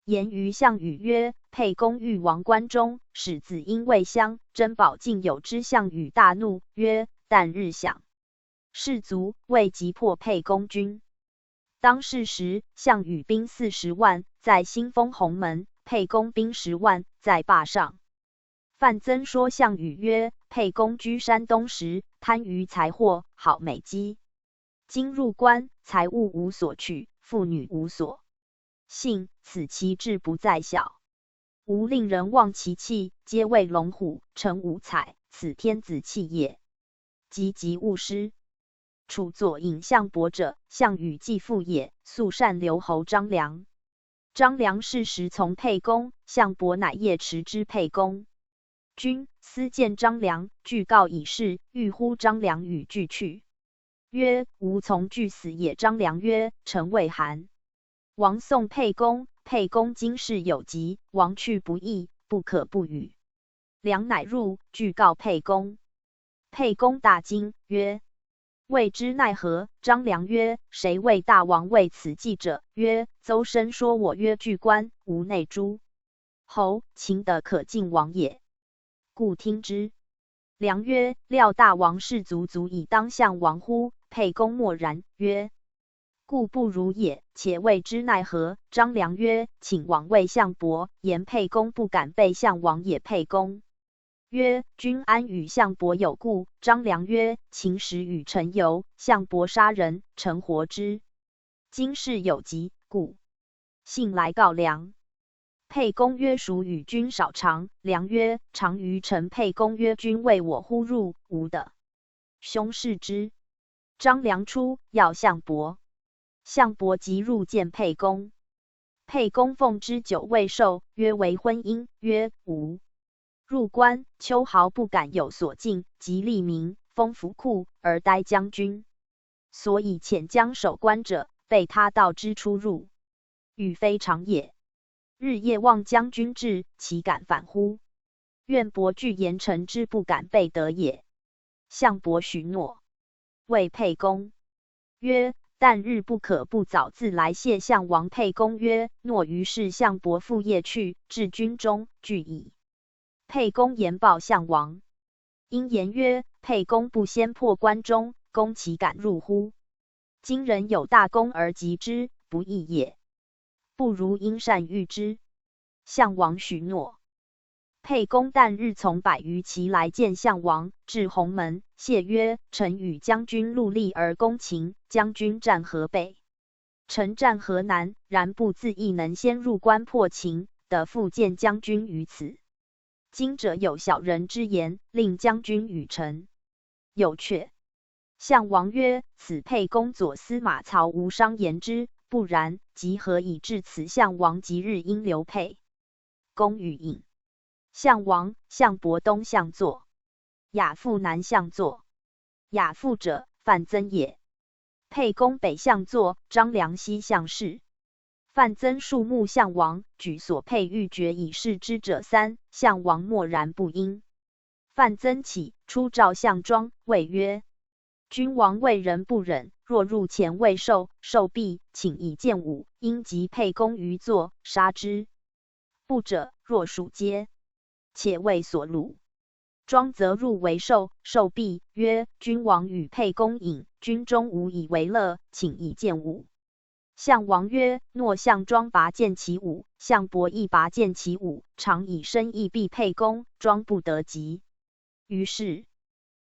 言于项羽曰：沛公欲亡关中，使子婴未相，珍宝尽有之。项羽大怒，曰：旦日饷士卒，未及破沛公军。当是时，项羽兵四十万，在新丰鸿门，沛公兵十万，在霸上。范增说项羽曰：沛公居山东时，贪于财货，好美姬。今入关，财物无所取，妇女无所幸，此其志不在小。吾令人望其气，皆谓龙虎，成五彩，此天子气也。急急勿失。楚左尹项伯者，项羽继父也，素善留侯张良。张良是时从沛公，项伯乃夜驰之沛公。军司见张良，具告以示，欲呼张良与俱去。曰：吾从俱死也。张良曰：臣未还。王送沛公，沛公今事有急，王去不义，不可不语。良乃入，具告沛公。沛公大惊，曰：未知奈何。张良曰：谁谓大王为此计者？曰：邹生说我曰：据关无内诸侯，秦得可尽王也，故听之。良曰：料大王士卒足以当项王乎？沛公默然，曰：故不如也，且未知奈何。张良曰：请往谓项伯，言沛公不敢背项王也。沛公曰：君安与项伯有故？张良曰：秦时与臣游，项伯杀人，臣活之。今事有急，故幸来告良。沛公曰：孰与君少长？良曰：长于臣。沛公曰：君谓我呼入吴的兄士之。张良出，要项伯。项伯即入见沛公。沛公奉之酒未受，曰：为婚姻。曰：无。入关，秋毫不敢有所进，即立名，封府库，而待将军。所以遣将守关者，备他盗之出入，语非常也。日夜望将军至，岂敢反乎？愿伯具言臣之不敢背德也。项伯许诺，谓沛公曰：旦日不可不早自来谢项王。沛公曰：诺。于是项伯复夜去，至军中，聚矣。沛公言报项王。因言曰：沛公不先破关中，公岂敢入乎？今人有大功而及之，不义也。不如因善御之。项王许诺。沛公旦日从百余骑来见项王，至鸿门，谢曰：臣与将军陆离而攻秦，将军战何备？陈占河南，然不自意能先入关破秦的复见将军于此。今者有小人之言，令将军与臣。有却。项王曰：此沛公左司马曹无伤言之，不然，即何以至此？项王即日因刘沛公与饮。项王、项伯东向坐。亚父南向坐。亚父者，范增也。沛公北向坐，张良西向侍。范增数目项王，举所佩玉决以示之者三，项王默然不应。范增起，出召项庄，谓曰：君王畏人不忍，若入前未受，受毕，请以剑舞，因及沛公于坐，杀之。不者，若属皆，且为所辱。庄则入为受，受毕，曰：君王与沛公饮，军中无以为乐，请以剑舞。项王曰：诺。项庄拔剑起舞，项伯亦拔剑起舞，常以身亦避沛公，庄不得及。于是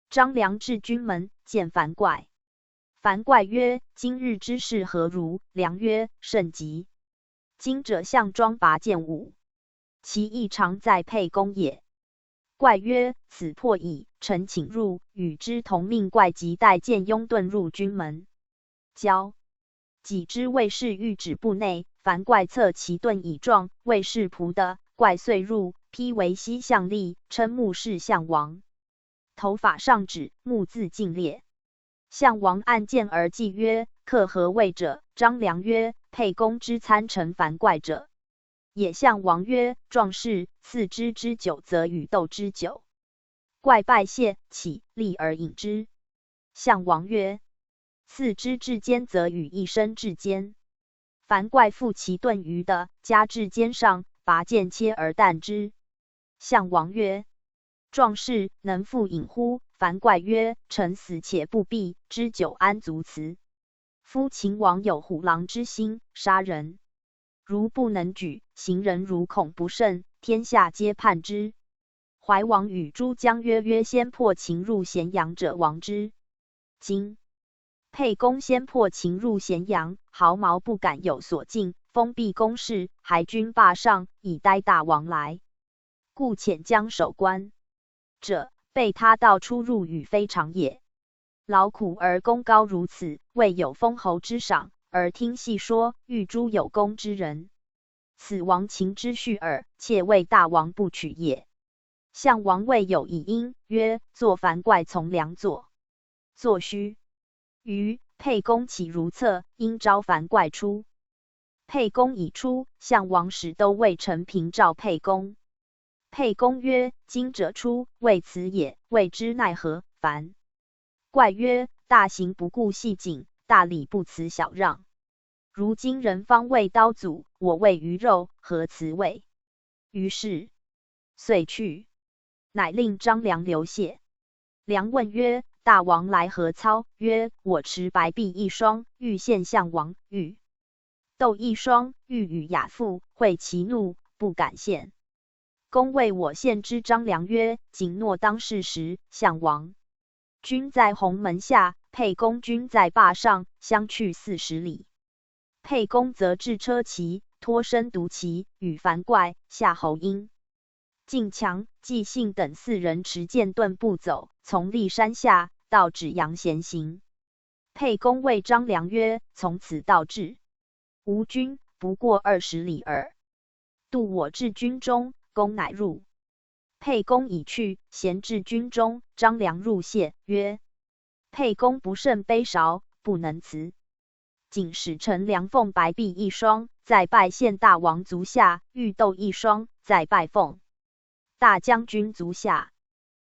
张良至军门，见樊哙。樊哙曰：今日之事何如？良曰：甚吉。今者项庄拔剑舞，其意常在沛公也。哙曰：此破矣，臣请入，与之同命。哙即带见拥盾入军门。交。几之卫士欲止步内，樊哙侧其盾以撞，卫士仆得，哙遂入，披为西向笠，瞠目视项王。头发上指，目眦尽裂。项王按剑而计曰：克何谓者？张良曰：沛公之参陈樊哙者也。项王曰：壮士，四之至久则与斗之久。哙拜谢，起，立而饮之。项王曰：四之至坚则与一身至坚。樊哙负其盾于得，加至肩上，拔剑切而啖之。项王曰：壮士，能复饮乎？樊哙曰：臣死且不避，知酒安足辞。夫秦王有虎狼之心，杀人如不能举，行人如恐不慎，天下皆叛之。怀王与诸将曰：曰先破秦入咸阳者亡之。今沛公先破秦入咸阳，毫毛不敢有所进，封闭宫室，还军霸上，以待大王来。故遣将守关者，备他道出入与非常也。劳苦而功高如此，未有封侯之赏，而听细说，遇诸有功之人，此亡秦之序耳，且谓大王不取也。项王未有以应，曰：坐樊哙从良作。作须。余沛公岂如厕，因召樊哙出。沛公已出，项王使都尉陈平召沛公。沛公曰：今者出，未辞也，未知奈何？樊哙曰：大刑不顾细谨，大礼不辞小让。如今人方未刀俎，我未鱼肉，何辞畏？于是遂去。乃令张良留谢。良问曰：大王来何操？曰：我持白璧一双，欲献项王。欲斗一双，欲与亚父，会其怒，不敢献。公谓我献之。张良曰：景诺当世时，项王军在鸿门下，沛公军在霸上，相去四十里。沛公则置车骑，脱身独骑，与樊哙、夏侯婴、靳强、纪信等四人持剑盾步走，从骊山下到芷阳咸行。沛公谓张良曰：从此到至吴军，不过二十里耳。度我至军中，公乃入。沛公已去，咸至军中，张良入谢，曰：沛公不胜杯勺，不能辞。景使臣良奉白璧一双，再拜献大王足下，欲斗一双，再拜奉大将军足下。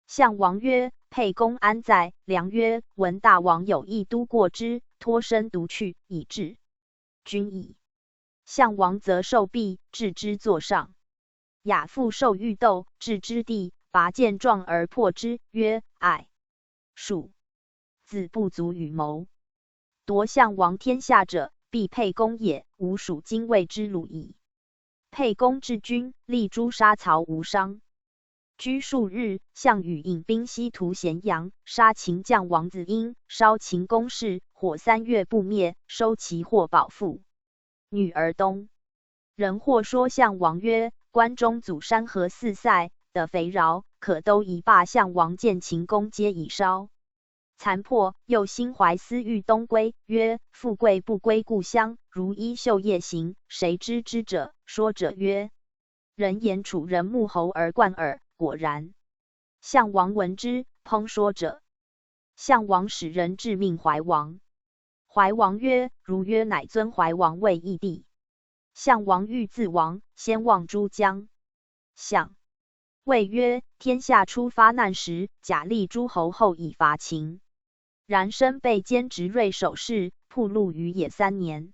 项王曰：沛公安在？良曰：闻大王有意都过之，脱身独去，以至君矣。项王则受璧，置之座上。亚父受玉斗，置之地，拔剑撞而破之，曰：爱蜀，子不足与谋。夺项王天下者，必沛公也，吴蜀今谓之鲁矣。沛公至军，立诛杀曹无伤。居数日，项羽引兵西屠咸阳，杀秦将王子婴，烧秦宫室，火三月不灭，收其获宝腹。女儿东。人或说项王曰：关中祖山河四塞的肥饶，可都已罢，项王建寝宫皆已烧 残破，又心怀私欲东归，曰：富贵不归故乡，如衣袖夜行，谁知之者？说者曰：人言楚人沐猴而冠耳。果然。项王闻之，怦说者。项王使人至命怀王。怀王曰：如约乃尊怀王为义帝。 项王欲自亡，先望诸将。项谓曰：天下初发难时，甲立诸侯后以伐秦。然身被奸执瑞守氏，暴露于野三年。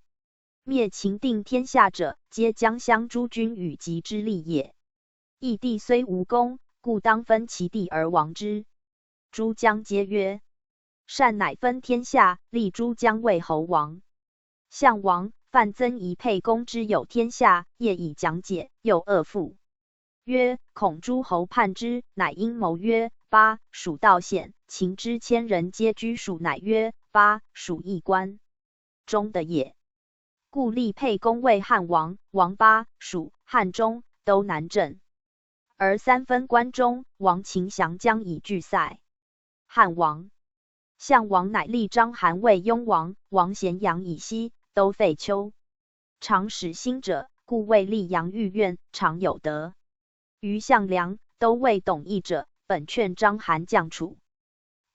灭秦定天下者，皆姜襄诸君与及之利也。义帝虽无功，故当分其地而亡之。诸将皆曰：善，乃分天下，立诸将为侯王。 项王、范增疑沛公之有天下，夜以讲解，又恶复曰：恐诸侯叛之，乃因谋曰：巴、属道险，秦之千人皆居属，乃曰：巴、属易关中的也。故立沛公为汉王，王巴、属、汉中都难镇。而三分关中，王秦降将以拒塞。 汉王。项王乃立章韩为雍王，王咸阳以西，都废丘。常使兴者，故谓溧阳御苑，常有德。余项梁都尉董翳者，本劝章韩降楚。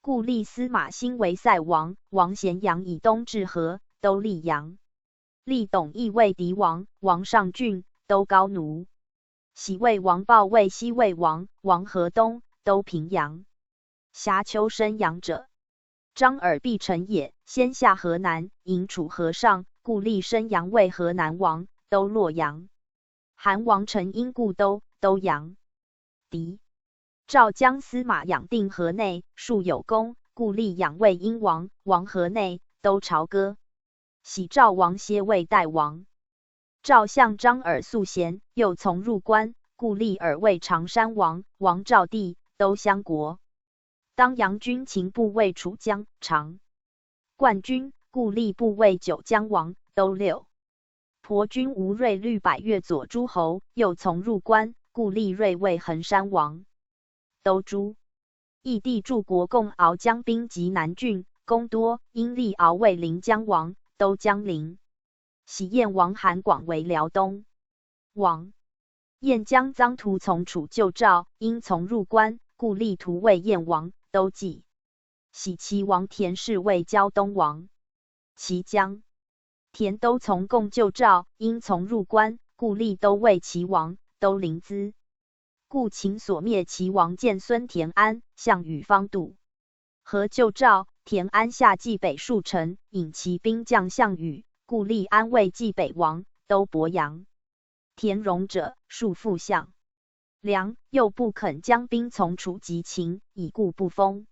故立司马欣为塞王，王咸阳以东至河，都溧阳。 立董翳为狄王，王上郡，都高奴。徙魏王豹为西魏王，王河东，都平阳。瑕丘申阳者，张耳必陈也，先下河南，迎楚河上，故立申阳为河南王，都洛阳。韩王陈因故都，都阳。 狄。赵将司马养定河内，数有功，故立养为殷王，王河内，都朝歌。徙赵王歇为代王。赵相张耳素贤，又从入关，故立耳为常山王，王赵地，都襄国。当阳军秦部为楚江、常 冠军，故立部为九江王，都六。亳军吴芮虑百越左诸侯，又从入关，故立芮为衡山王，都诸。义帝柱国共敖江兵及南郡，攻多，因立敖为临江王，都江陵。徙燕王韩广为辽东王。 燕将臧荼从楚救赵，因从入关，故立荼为燕王，都蓟。徙齐王田氏为胶东王，齐江。田都从共救赵，因从入关，故立都为齐王，都临淄。故秦所灭齐王建孙田安，项羽方度。 何救赵，田安下蓟北数城，引其兵将项羽，故立安为蓟北王，都亳阳。田荣者，数复项梁，又不肯将兵从楚及秦，以故不封。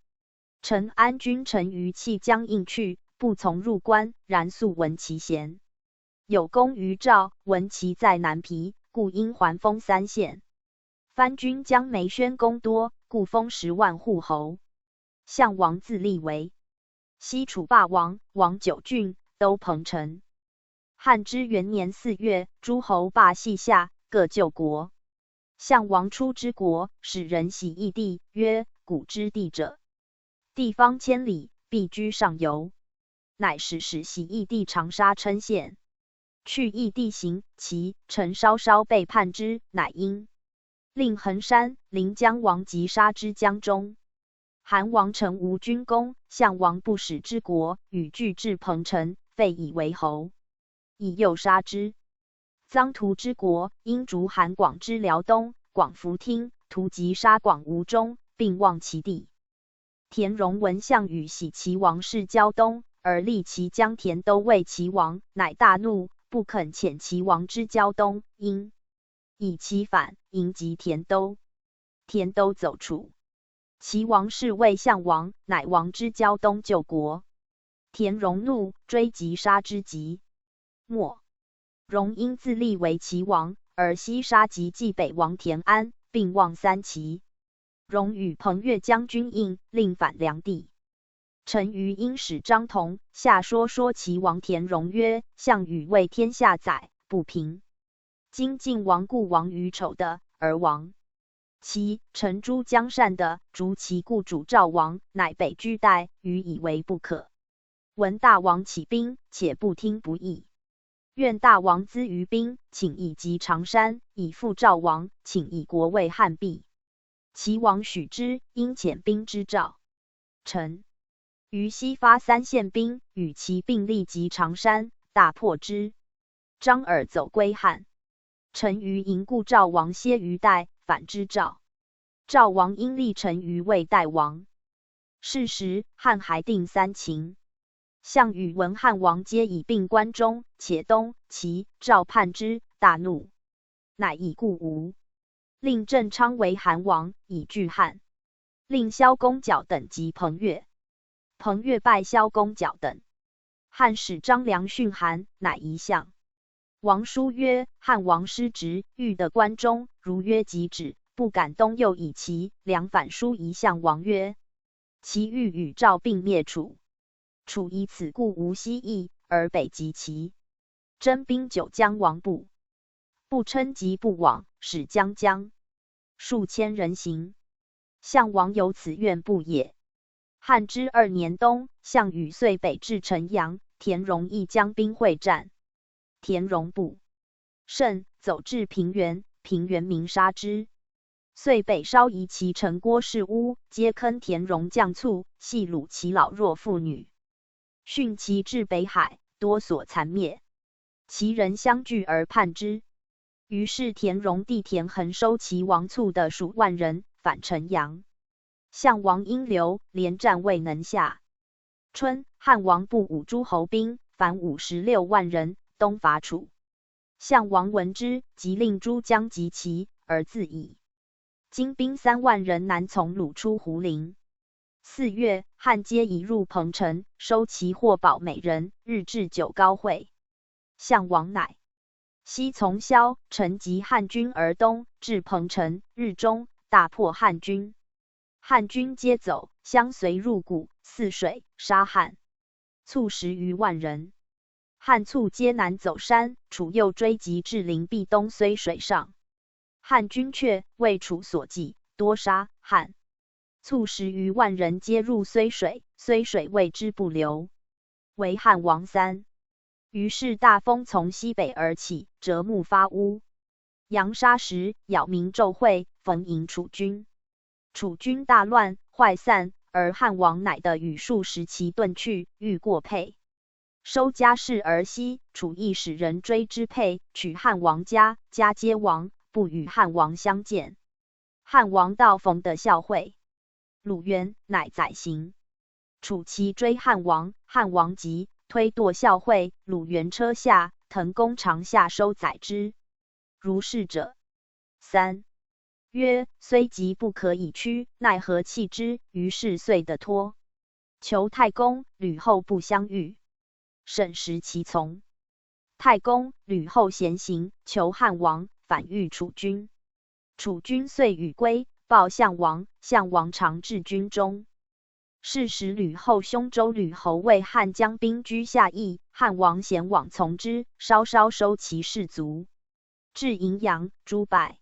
陈安君陈余弃将应去，不从入关，然素闻其贤。 有功于赵，闻其在南皮，故因还封三县。番军将梅宣攻多，故封十万户侯。项王自立为西楚霸王，王九郡，都彭城。汉之元年四月，诸侯罢西夏，各救国。 项王出之国，使人徙义地，曰：古之地者，地方千里，必居上游。乃使使徙义地长沙郴县。去义地行，其城稍稍背叛之，乃因。令衡山、临江王及杀之江中。 韩王陈无军功，项王不使之国，与拒至彭城，废以为侯。以右杀之。臧荼之国，因逐韩广之辽东，广服听，荼即杀广吴中，并忘其地。田荣闻项羽徙齐王室胶东，而立其将田都为齐王，乃大怒，不肯遣齐王之胶东，因 以其反，迎及田都。田都走楚。齐王室为项王，乃王之胶东救国。田荣怒，追及杀之，即没。荣因自立为齐王，而西杀及蓟北王田安，并忘三齐。荣与彭越将军应，令返梁地。陈馀因使张同、夏说说齐王田荣曰：“项羽为天下宰，不平。今晋王故亡于丑的，而亡。其陈诸将善的，逐其故主赵王，乃北居代，余以为不可。闻大王起兵，且不听不义。愿大王资于兵，请以及长山，以复赵王，请以国为汉必。”齐王许之，因遣兵之赵。陈馀西发三县兵，与其并立及长山，大破之。张耳走归汉。陈馀迎故赵王歇于代，反之赵。赵王因立陈馀为代王。是时汉还定三秦。项羽闻汉王皆已并关中、且东、齐、赵叛之，大怒，乃以故吴，令郑昌为韩王，以拒汉。令萧公角等及彭越。彭越败萧公角等。汉使张良训韩，乃移项。王书曰：“汉王失职，欲得关中，如约即止，不敢东右以齐。”梁反书移项王曰：“齐欲与赵并灭楚，楚以此故无西易，而北及齐。征兵九江王布，不称疾不往，使将将数千人行。项王有此怨不也？”汉之二年冬，项羽遂北至城阳，田荣亦将兵会战。田荣不胜，走至平原，平原民杀之。遂北烧夷其城郭室屋，皆坑田荣将卒，戏辱其老弱妇女，汛齐至北海，多所残灭。齐人相聚而叛之。于是田荣弟田横收齐王卒的数万人，反城阳。项王因留连战未能下。春，汉王部五诸侯兵，凡五十六万人，东伐楚。项王闻之，即令诸将及齐，而自以精兵三万人南从鲁出胡陵。四月，汉皆移入彭城，收其货宝每人，日置酒高会。项王乃西从萧、陈及汉军而东，至彭城，日中，大破汉军。汉军皆走，相随入谷，泗水，杀汉卒十余万人。汉卒皆南走山，楚右追及至临避东睢水上。汉军却，为楚所忌，多杀汉卒十余万人，皆入睢水，睢水为之不流。为汉王三。于是大风从西北而起，折木发屋，扬沙石，扰民昼会，逢迎楚军。楚军大乱，坏散，而汉王乃得与数十骑遁去，欲过沛，收家室而西。楚亦使人追之沛，取汉王家，家皆亡，不与汉王相见。汉王道逢得校会，鲁元乃宰行。楚骑追汉王，汉王急，推堕校会，鲁元车下，腾弓长下收宰之。如是者，三。曰：虽急不可以驱，奈何弃之？于是遂得脱。求太公、吕后不相遇，沈识其从。太公、吕后咸行，求汉王，反遇楚军。楚军遂与归，报项王，项王常至军中。是时吕后兄周吕侯为汉将兵居下邑，汉王咸往从之，稍稍收其士卒，至荥阳，诸百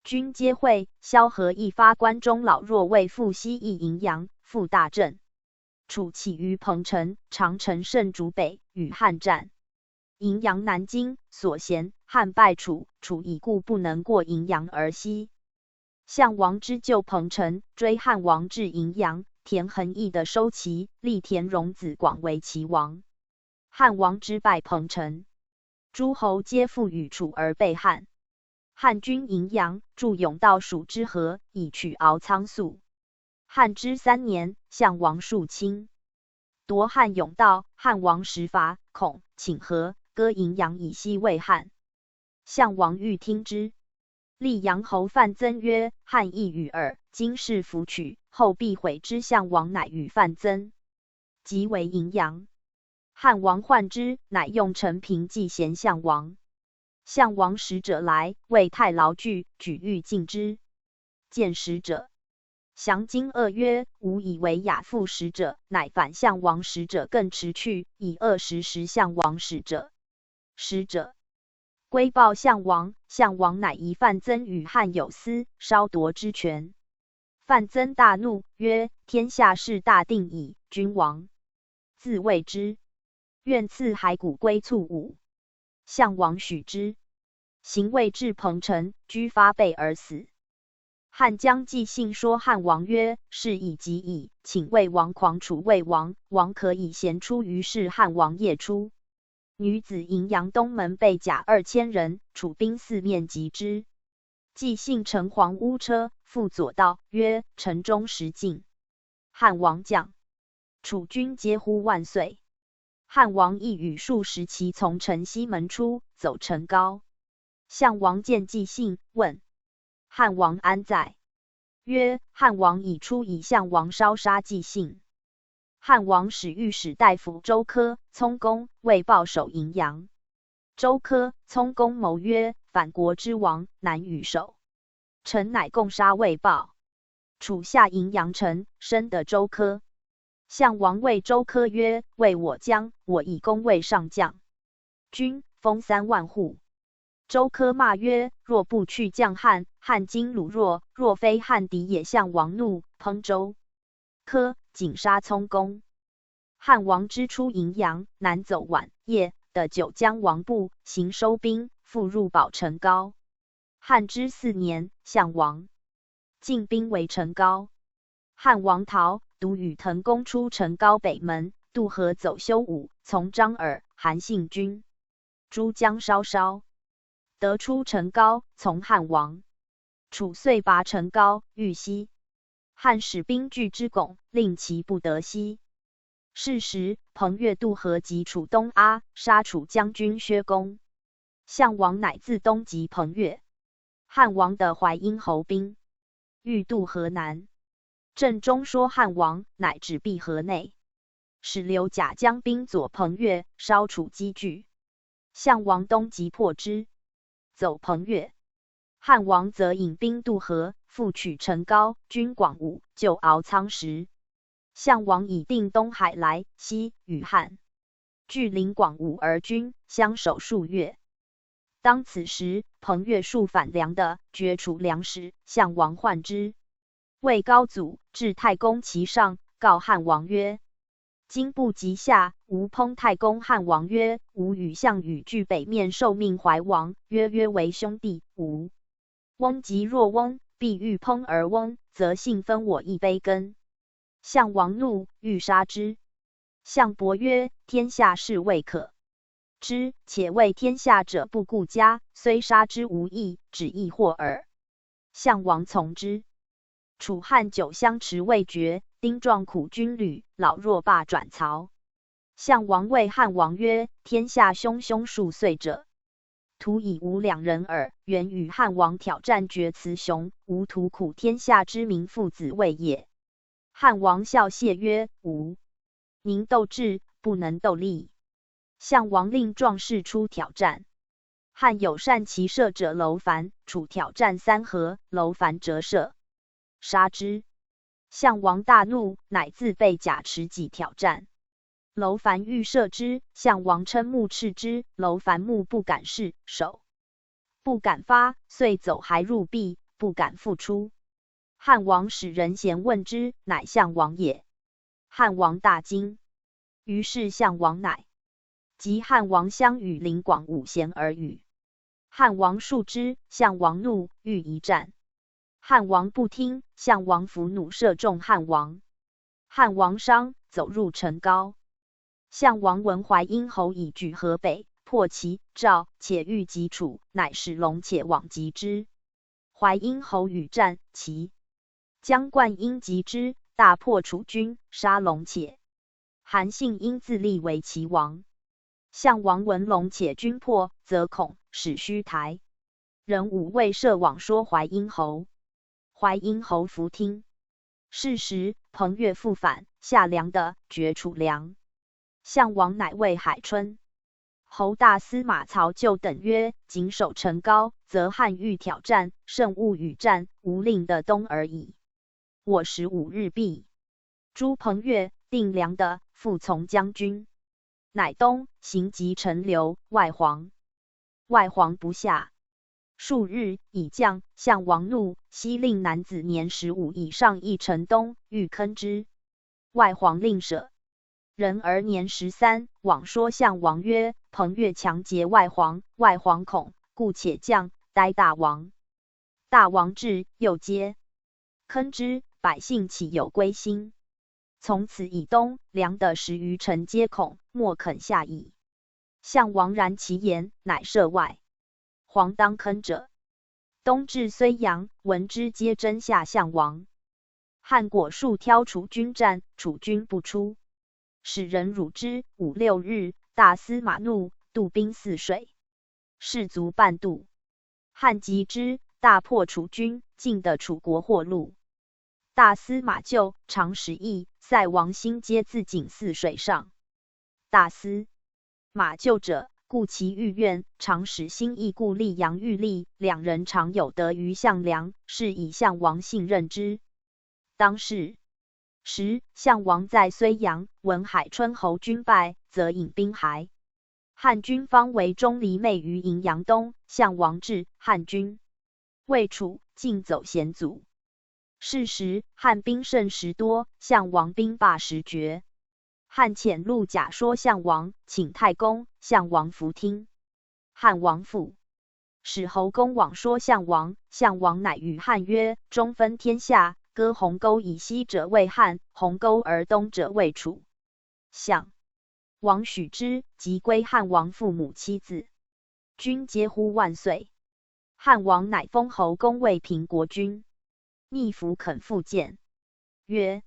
军皆会。萧何亦发关中老弱为父西邑荥阳，复大振。楚起于彭城、长城胜竹北，与汉战。荥阳难经，所咸，汉败楚，楚已固，不能过荥阳而西。项王之救彭城，追汉王至荥阳，田横亦得收齐，立田荣子广为齐王。汉王之败彭城，诸侯皆附与楚而背汉。汉军荥阳，筑甬道属之河，以取敖仓粟。汉之三年，项王数侵，夺汉甬道，汉王时伐，恐请和，割荥阳以西为汉。项王欲听之。溧阳侯范增曰：汉意与尔，今是弗取，后必悔之。项王乃与范增即围荥阳。汉王患之，乃用陈平计咸项王。项王使者来，谓太牢具，举欲进之。见使者，降金锷曰：吾以为亚父使者，乃反项王使者更迟去，以锷时时项王使者。使者归报项王，项王乃疑范增与汉有私，稍夺之权。范增大怒曰：天下事大定矣，君王自谓之，愿赐骸骨归卒伍。项王许之。行未至彭城，居发背而死。汉将纪信说汉王曰：事已及矣，请魏王狂楚魏王，王可以咸出于室。汉王夜出，女子荥阳东门备甲二千人，楚兵四面及之。纪信乘黄乌车，复左道曰：城中食尽。汉王将，楚军皆呼万岁。汉王亦与数十骑从城西门出，走城高。项王见纪信，问：汉王安在？曰：汉王已出矣。项王稍杀纪信。汉王使御史大夫周科、聪公、卫豹守荥阳。周科、聪公谋曰：反国之王，难与守。臣乃共杀卫豹。楚下荥阳城，深得周科。项王谓周科曰：为我将，我以功为上将。军封三万户。周科骂曰：若不去将汉，汉今鲁若，若非汉敌也。项王怒，殴周科，尽杀聪公。汉王之出荥阳，南走宛、邺，得九江王部，行收兵，复入保城高。汉之四年，项王进兵围城高。汉王逃，独与腾公出城高北门，渡河走修武，从张耳、韩信军，诸将稍稍，得出城高，从汉王。楚遂拔城高，欲西。汉使兵拒之拱，令其不得西。是时彭越渡河及楚东阿，杀楚将军薛公。项王乃自东及彭越。汉王得淮阴侯兵，欲渡河南。郑中说汉王，乃止闭河内，使刘贾将兵左彭越，烧楚积聚。项王东及破之，走彭越。汉王则引兵渡河，复取城高，军广武，救敖仓时。项王以定东海来，西与汉，距临广武而君，相守数月。当此时，彭越数反粮的，绝楚粮食，项王患之。魏高祖至太公其上，告汉王曰：今不及夏，吾殴太公。汉王曰：吾与项羽俱北面受命怀王，约约为兄弟。吴翁及若翁，必欲殴而翁，则幸分我一杯羹。项王怒，欲杀之。项伯曰：天下事未可知，且为天下者不顾家，虽杀之无益，只益祸耳。项王从之。楚汉久相持未决，丁壮苦军旅，老弱罢转曹。项王谓汉王曰：天下兄兄数岁者，徒以吾两人耳。远与汉王挑战决雌雄，无图苦天下之民，父子未也。汉王笑谢曰：无宁斗智，不能斗力。项王令壮士出挑战。汉有善骑射者楼烦，楚挑战三合，楼烦折射，杀之。项王大怒，乃自备甲持戟挑战。楼烦欲射之，项王撑木斥之，楼烦木不敢试，手不敢发，遂走骸入壁，不敢复出。汉王使人咸问之，乃项王也。汉王大惊。于是项王乃及汉王相与临广武咸而语。汉王戍之，项王怒，欲一战。汉王不听，项王伏弩射中汉王。汉王伤，走入城高。项王闻淮阴侯已举河北，破齐、赵，且欲及楚，乃使龙且往及之。淮阴侯与战，齐将灌婴及之，大破楚军，杀龙且。韩信因自立为齐王。项王闻龙且军破，则恐，使须台人五卫设网说淮阴侯。淮阴侯弗听。是时彭越复反，下梁的，绝楚梁。项王乃谓海春、侯大司马曹纠等曰：谨守城高，则汉欲挑战，胜勿与战，无令得东而已。我十五日毕。朱彭越、定梁的副从将军乃东行及陈留、外黄。外黄不下。数日已降，项王怒，悉令男子年十五以上亦陈东，欲坑之。外黄令舍。壬儿年十三，往说项王曰：彭越强劫外黄，外黄恐，故且降，待大王。大王至，又皆坑之，百姓岂有归心？从此以东、梁的十余城皆恐，莫肯下矣。项王然其言，乃赦外。黄当坑者。东至睢阳，闻之皆争下项王。汉果数挑楚军战，楚军不出。使人辱之五六日，大司马怒，渡兵泗水。士卒半渡。汉及之，大破楚军，尽得楚国货路。大司马救、长史义、塞王兴皆自尽泗水上。大司马救者，故其欲怨，长史兴亦故溧阳欲立，两人常有得于项梁，是以项王信任之。当世时，项王在睢阳，闻海春侯军败，则引兵还。汉军方为钟离昧于荥阳东，项王至，汉军未处，径走险阻。是时汉兵甚时多，项王兵罢时绝。汉遣陆贾说项王，请太公，项王弗听。汉王复使侯公往说项王，项王乃与汉曰：中分天下，割鸿沟以西者为汉，鸿沟而东者为楚。项王许之，即归汉王父母妻子。军皆呼万岁。汉王乃封侯公为平国君。逆弗肯复见，曰：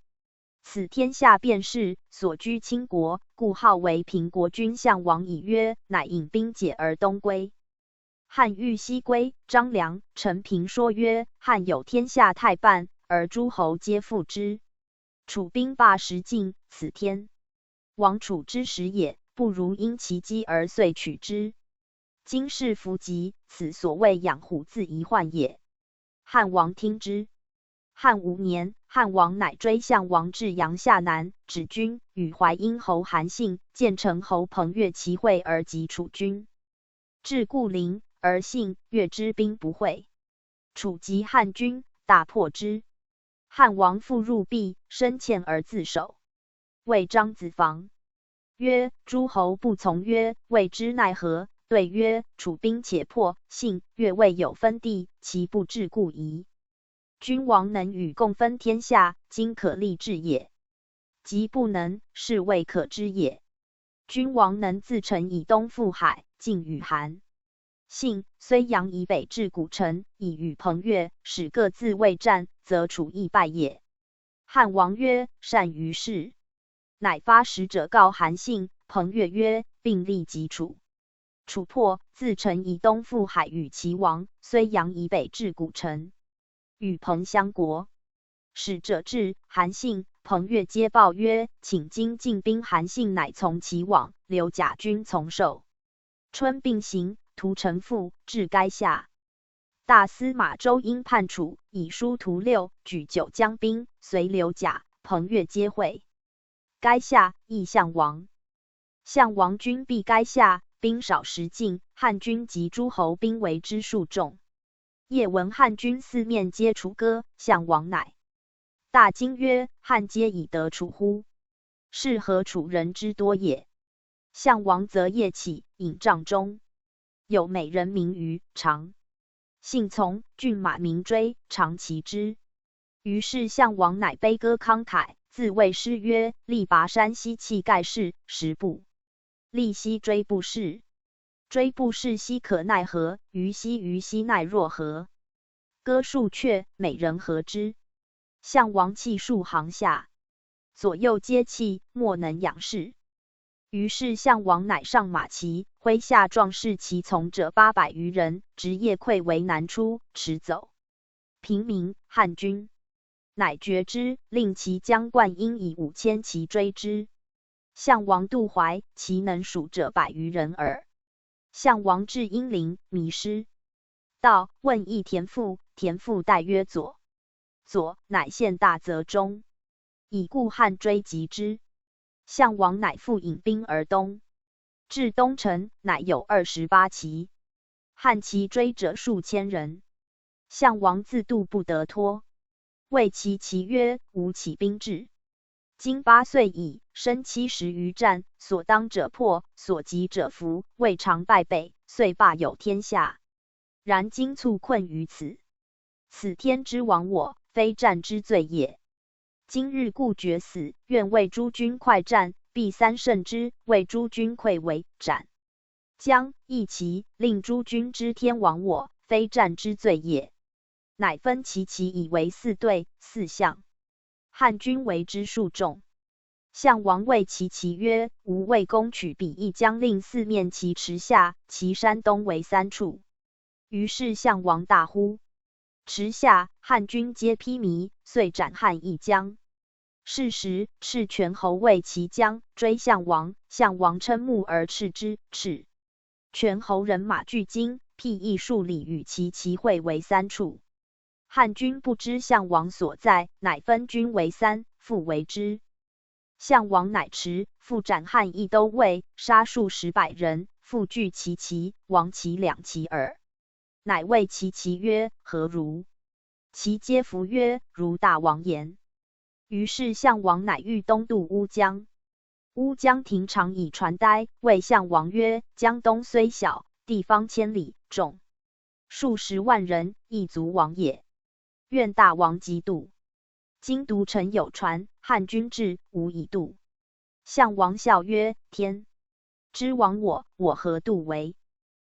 此天下便是所居亲国，故号为平国君。项王已曰，乃引兵解而东归。汉欲西归，张良、陈平说曰：汉有天下太半，而诸侯皆附之。楚兵罢时进，此天王楚之时也，不如因其机而遂取之。今是弗及，此所谓养虎自遗患也。汉王听之。汉五年，汉王乃追项王至阳夏南，止军，与淮阴侯韩信、建成侯彭越齐会而击楚军。至固陵，而信、越之兵不会。楚及汉军，大破之。汉王复入壁，深堑而自守。谓张子房曰：诸侯不从约，未知奈何？对曰：楚兵且破，信、越未有分地，其不至固矣。君王能与共分天下，今可立志也。即不能，是未可知也。君王能自陈以东赴海，进与韩、信、睢阳以北至谷城，以与彭越，使各自未战，则楚亦败也。汉王曰：善于事。乃发使者告韩信、彭越曰：并立即楚。楚破，自陈以东赴海，与齐王、睢阳以北至谷城，与彭相国。使者至，韩信、彭越皆报曰：请今进兵。韩信乃从其往，留甲军从守。春并行，屠城父，至垓下。大司马周婴叛楚，以书屠六，举酒将兵，随留甲、彭越皆会。垓下，亦项王。项王军必垓下，兵少时进，汉军及诸侯兵围之数众。夜闻汉军四面皆楚歌，项王乃大惊曰：汉皆以得楚乎？是何楚人之多也？项王则夜起，饮帐中，有美人名于常，信从，骏马名追，常骑之。于是项王乃悲歌慷慨，自谓诗曰：力拔山兮气盖世，时不利兮骓不逝，骓不逝兮可奈何？鱼兮鱼兮奈若何？歌数阙，美人何之？项王泣数行下，左右皆泣，莫能仰视。于是项王乃上马骑，麾下壮士骑从者八百余人，执夜溃围南出，持走平民、汉军，乃决之，令骑将灌婴以五千骑追之。项王渡淮，其能数者百余人耳。项王至阴陵，迷失道，问一田父，田父代曰左。左，乃陷大泽中，以故汉追及之。项王乃复引兵而东，至东城，乃有二十八骑，汉骑追者数千人。 项王自度不得脱，谓其骑曰：“吾起兵至，今八岁矣，身七十余战，所当者破，所及者服，未尝败北，遂霸有天下。然今卒困于此，此天之亡我，非战之罪也。今日故决死，愿为诸君快战，必三胜之，为诸君溃围斩。” 将亦其令诸君知天亡我，非战之罪也。乃分其骑以为四队四相，汉军为之数众。项王谓其骑曰：“吾魏公取比翼将令四面其池下，其山东为三处。”于是项王大呼，池下汉军皆披靡，遂斩汉亦将。是时赤泉侯谓其将追项王，项王瞠目而斥之，斥。泉侯人马俱惊，辟易数里与其骑会为三处。汉军不知项王所在，乃分军为三，复围之。 项王乃迟，复斩汉亦都尉，杀数十百人，复拒其骑，亡其两骑耳。乃谓其骑曰：“何如？”其皆服曰：“如大王言。”于是项王乃欲东渡乌江。乌江亭长以船呆，谓项王曰：“江东虽小，地方千里，众数十万人，亦足往也。愿大王即渡。今独臣有船，汉军至，无以渡。”项王笑曰：“天之亡我，我何渡为？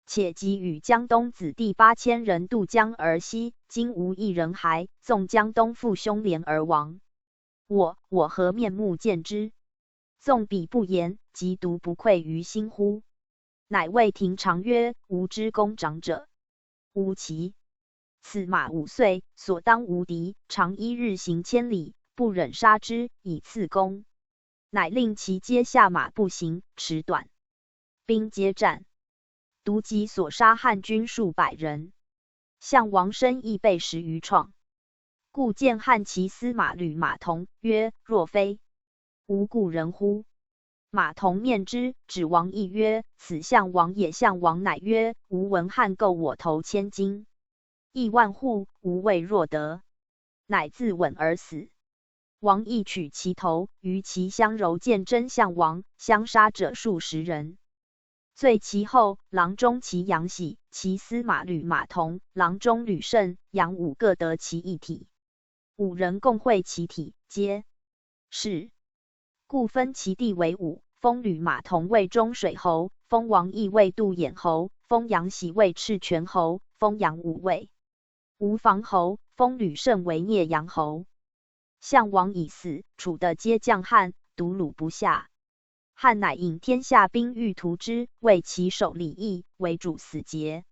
且即与江东子弟八千人渡江而西，今无一人，还纵江东父兄连而亡。我，我何面目见之？纵彼不言，即独不愧于心乎？”乃谓亭长曰：无知功长者无奇。此马五岁，所当无敌，常一日行千里，不忍杀之，以次功。乃令其皆下马步行，持短兵接战，独骑所杀汉军数百人。项王身亦被十余创，故见汉骑司马吕马童曰：“若非吾故人乎？”马童面之，指王亦曰：“此项王也。”项王乃曰：吾闻汉构我头千斤，亦万户，无畏若得。乃自刎而死。王亦取其头，于其乡柔见真项王，相杀者数十人。罪其后，郎中、其杨喜、其司马吕马童、郎中吕胜、杨武各得其一体。五人共会其体，皆是。故分其地为五，封吕马童为中水侯，封王亦为渡眼侯，封杨喜为赤泉侯，封杨武为吴房侯，封吕胜为孽阳侯。项王已死，楚的皆降汉，独鲁不下。汉乃引天下兵欲屠之，谓其首李毅为主死节。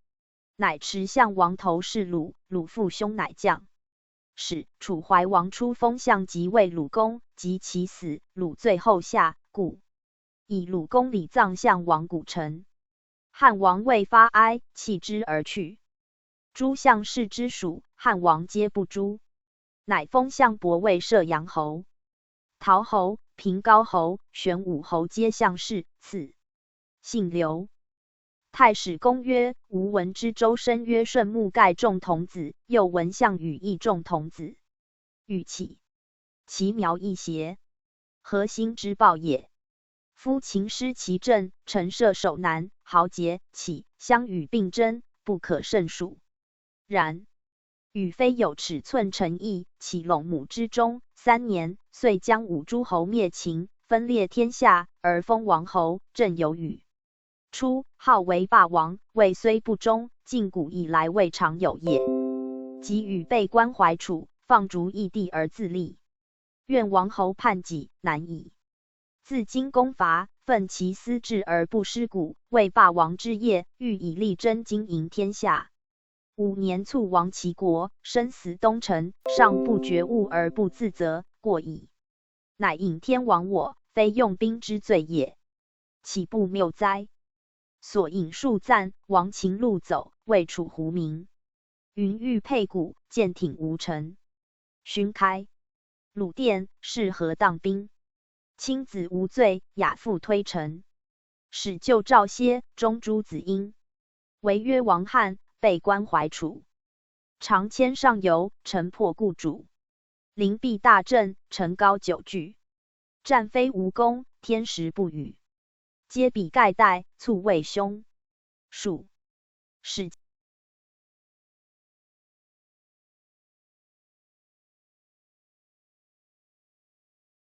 乃持项王头示鲁，鲁父兄乃将。使楚怀王初封项即为鲁公，及其死，鲁最后下，故以鲁公礼葬项王古城。汉王未发哀，弃之而去。诸项氏之属，汉王皆不诛，乃封项伯为射阳侯。陶侯、平高侯、玄武侯皆项氏，次姓刘。太史公曰：吾闻知州参曰顺木盖众童子，又闻项羽亦众童子。羽起，其苗亦斜，何兴之暴也。夫秦师其政，陈涉守难，豪杰起，项羽并征，不可胜数。然羽非有尺寸成邑，岂拢母之中，三年，遂将五诸侯灭秦，分裂天下，而封王侯，正由羽。初号为霸王，谓虽不忠，近古以来未尝有也。及羽被关怀楚，放逐异地而自立。愿王侯叛己，难矣。自今攻伐，奋其思志而不失古，为霸王之业，欲以力争经营天下。五年卒亡其国，身死东陈，上不觉悟而不自责，过矣。乃引天亡我，非用兵之罪也，岂不谬哉？所引数赞，亡秦路走，谓楚胡名。云玉佩鼓，舰艇无尘。寻开。鲁店，是河荡兵。亲子无罪，亚父推陈。始救赵歇，终诛子婴。为约王汉，被关怀楚。长牵上游，城破故主。灵璧大振，城高九踞。战非无功，天时不与。皆比盖代，卒未凶。数。始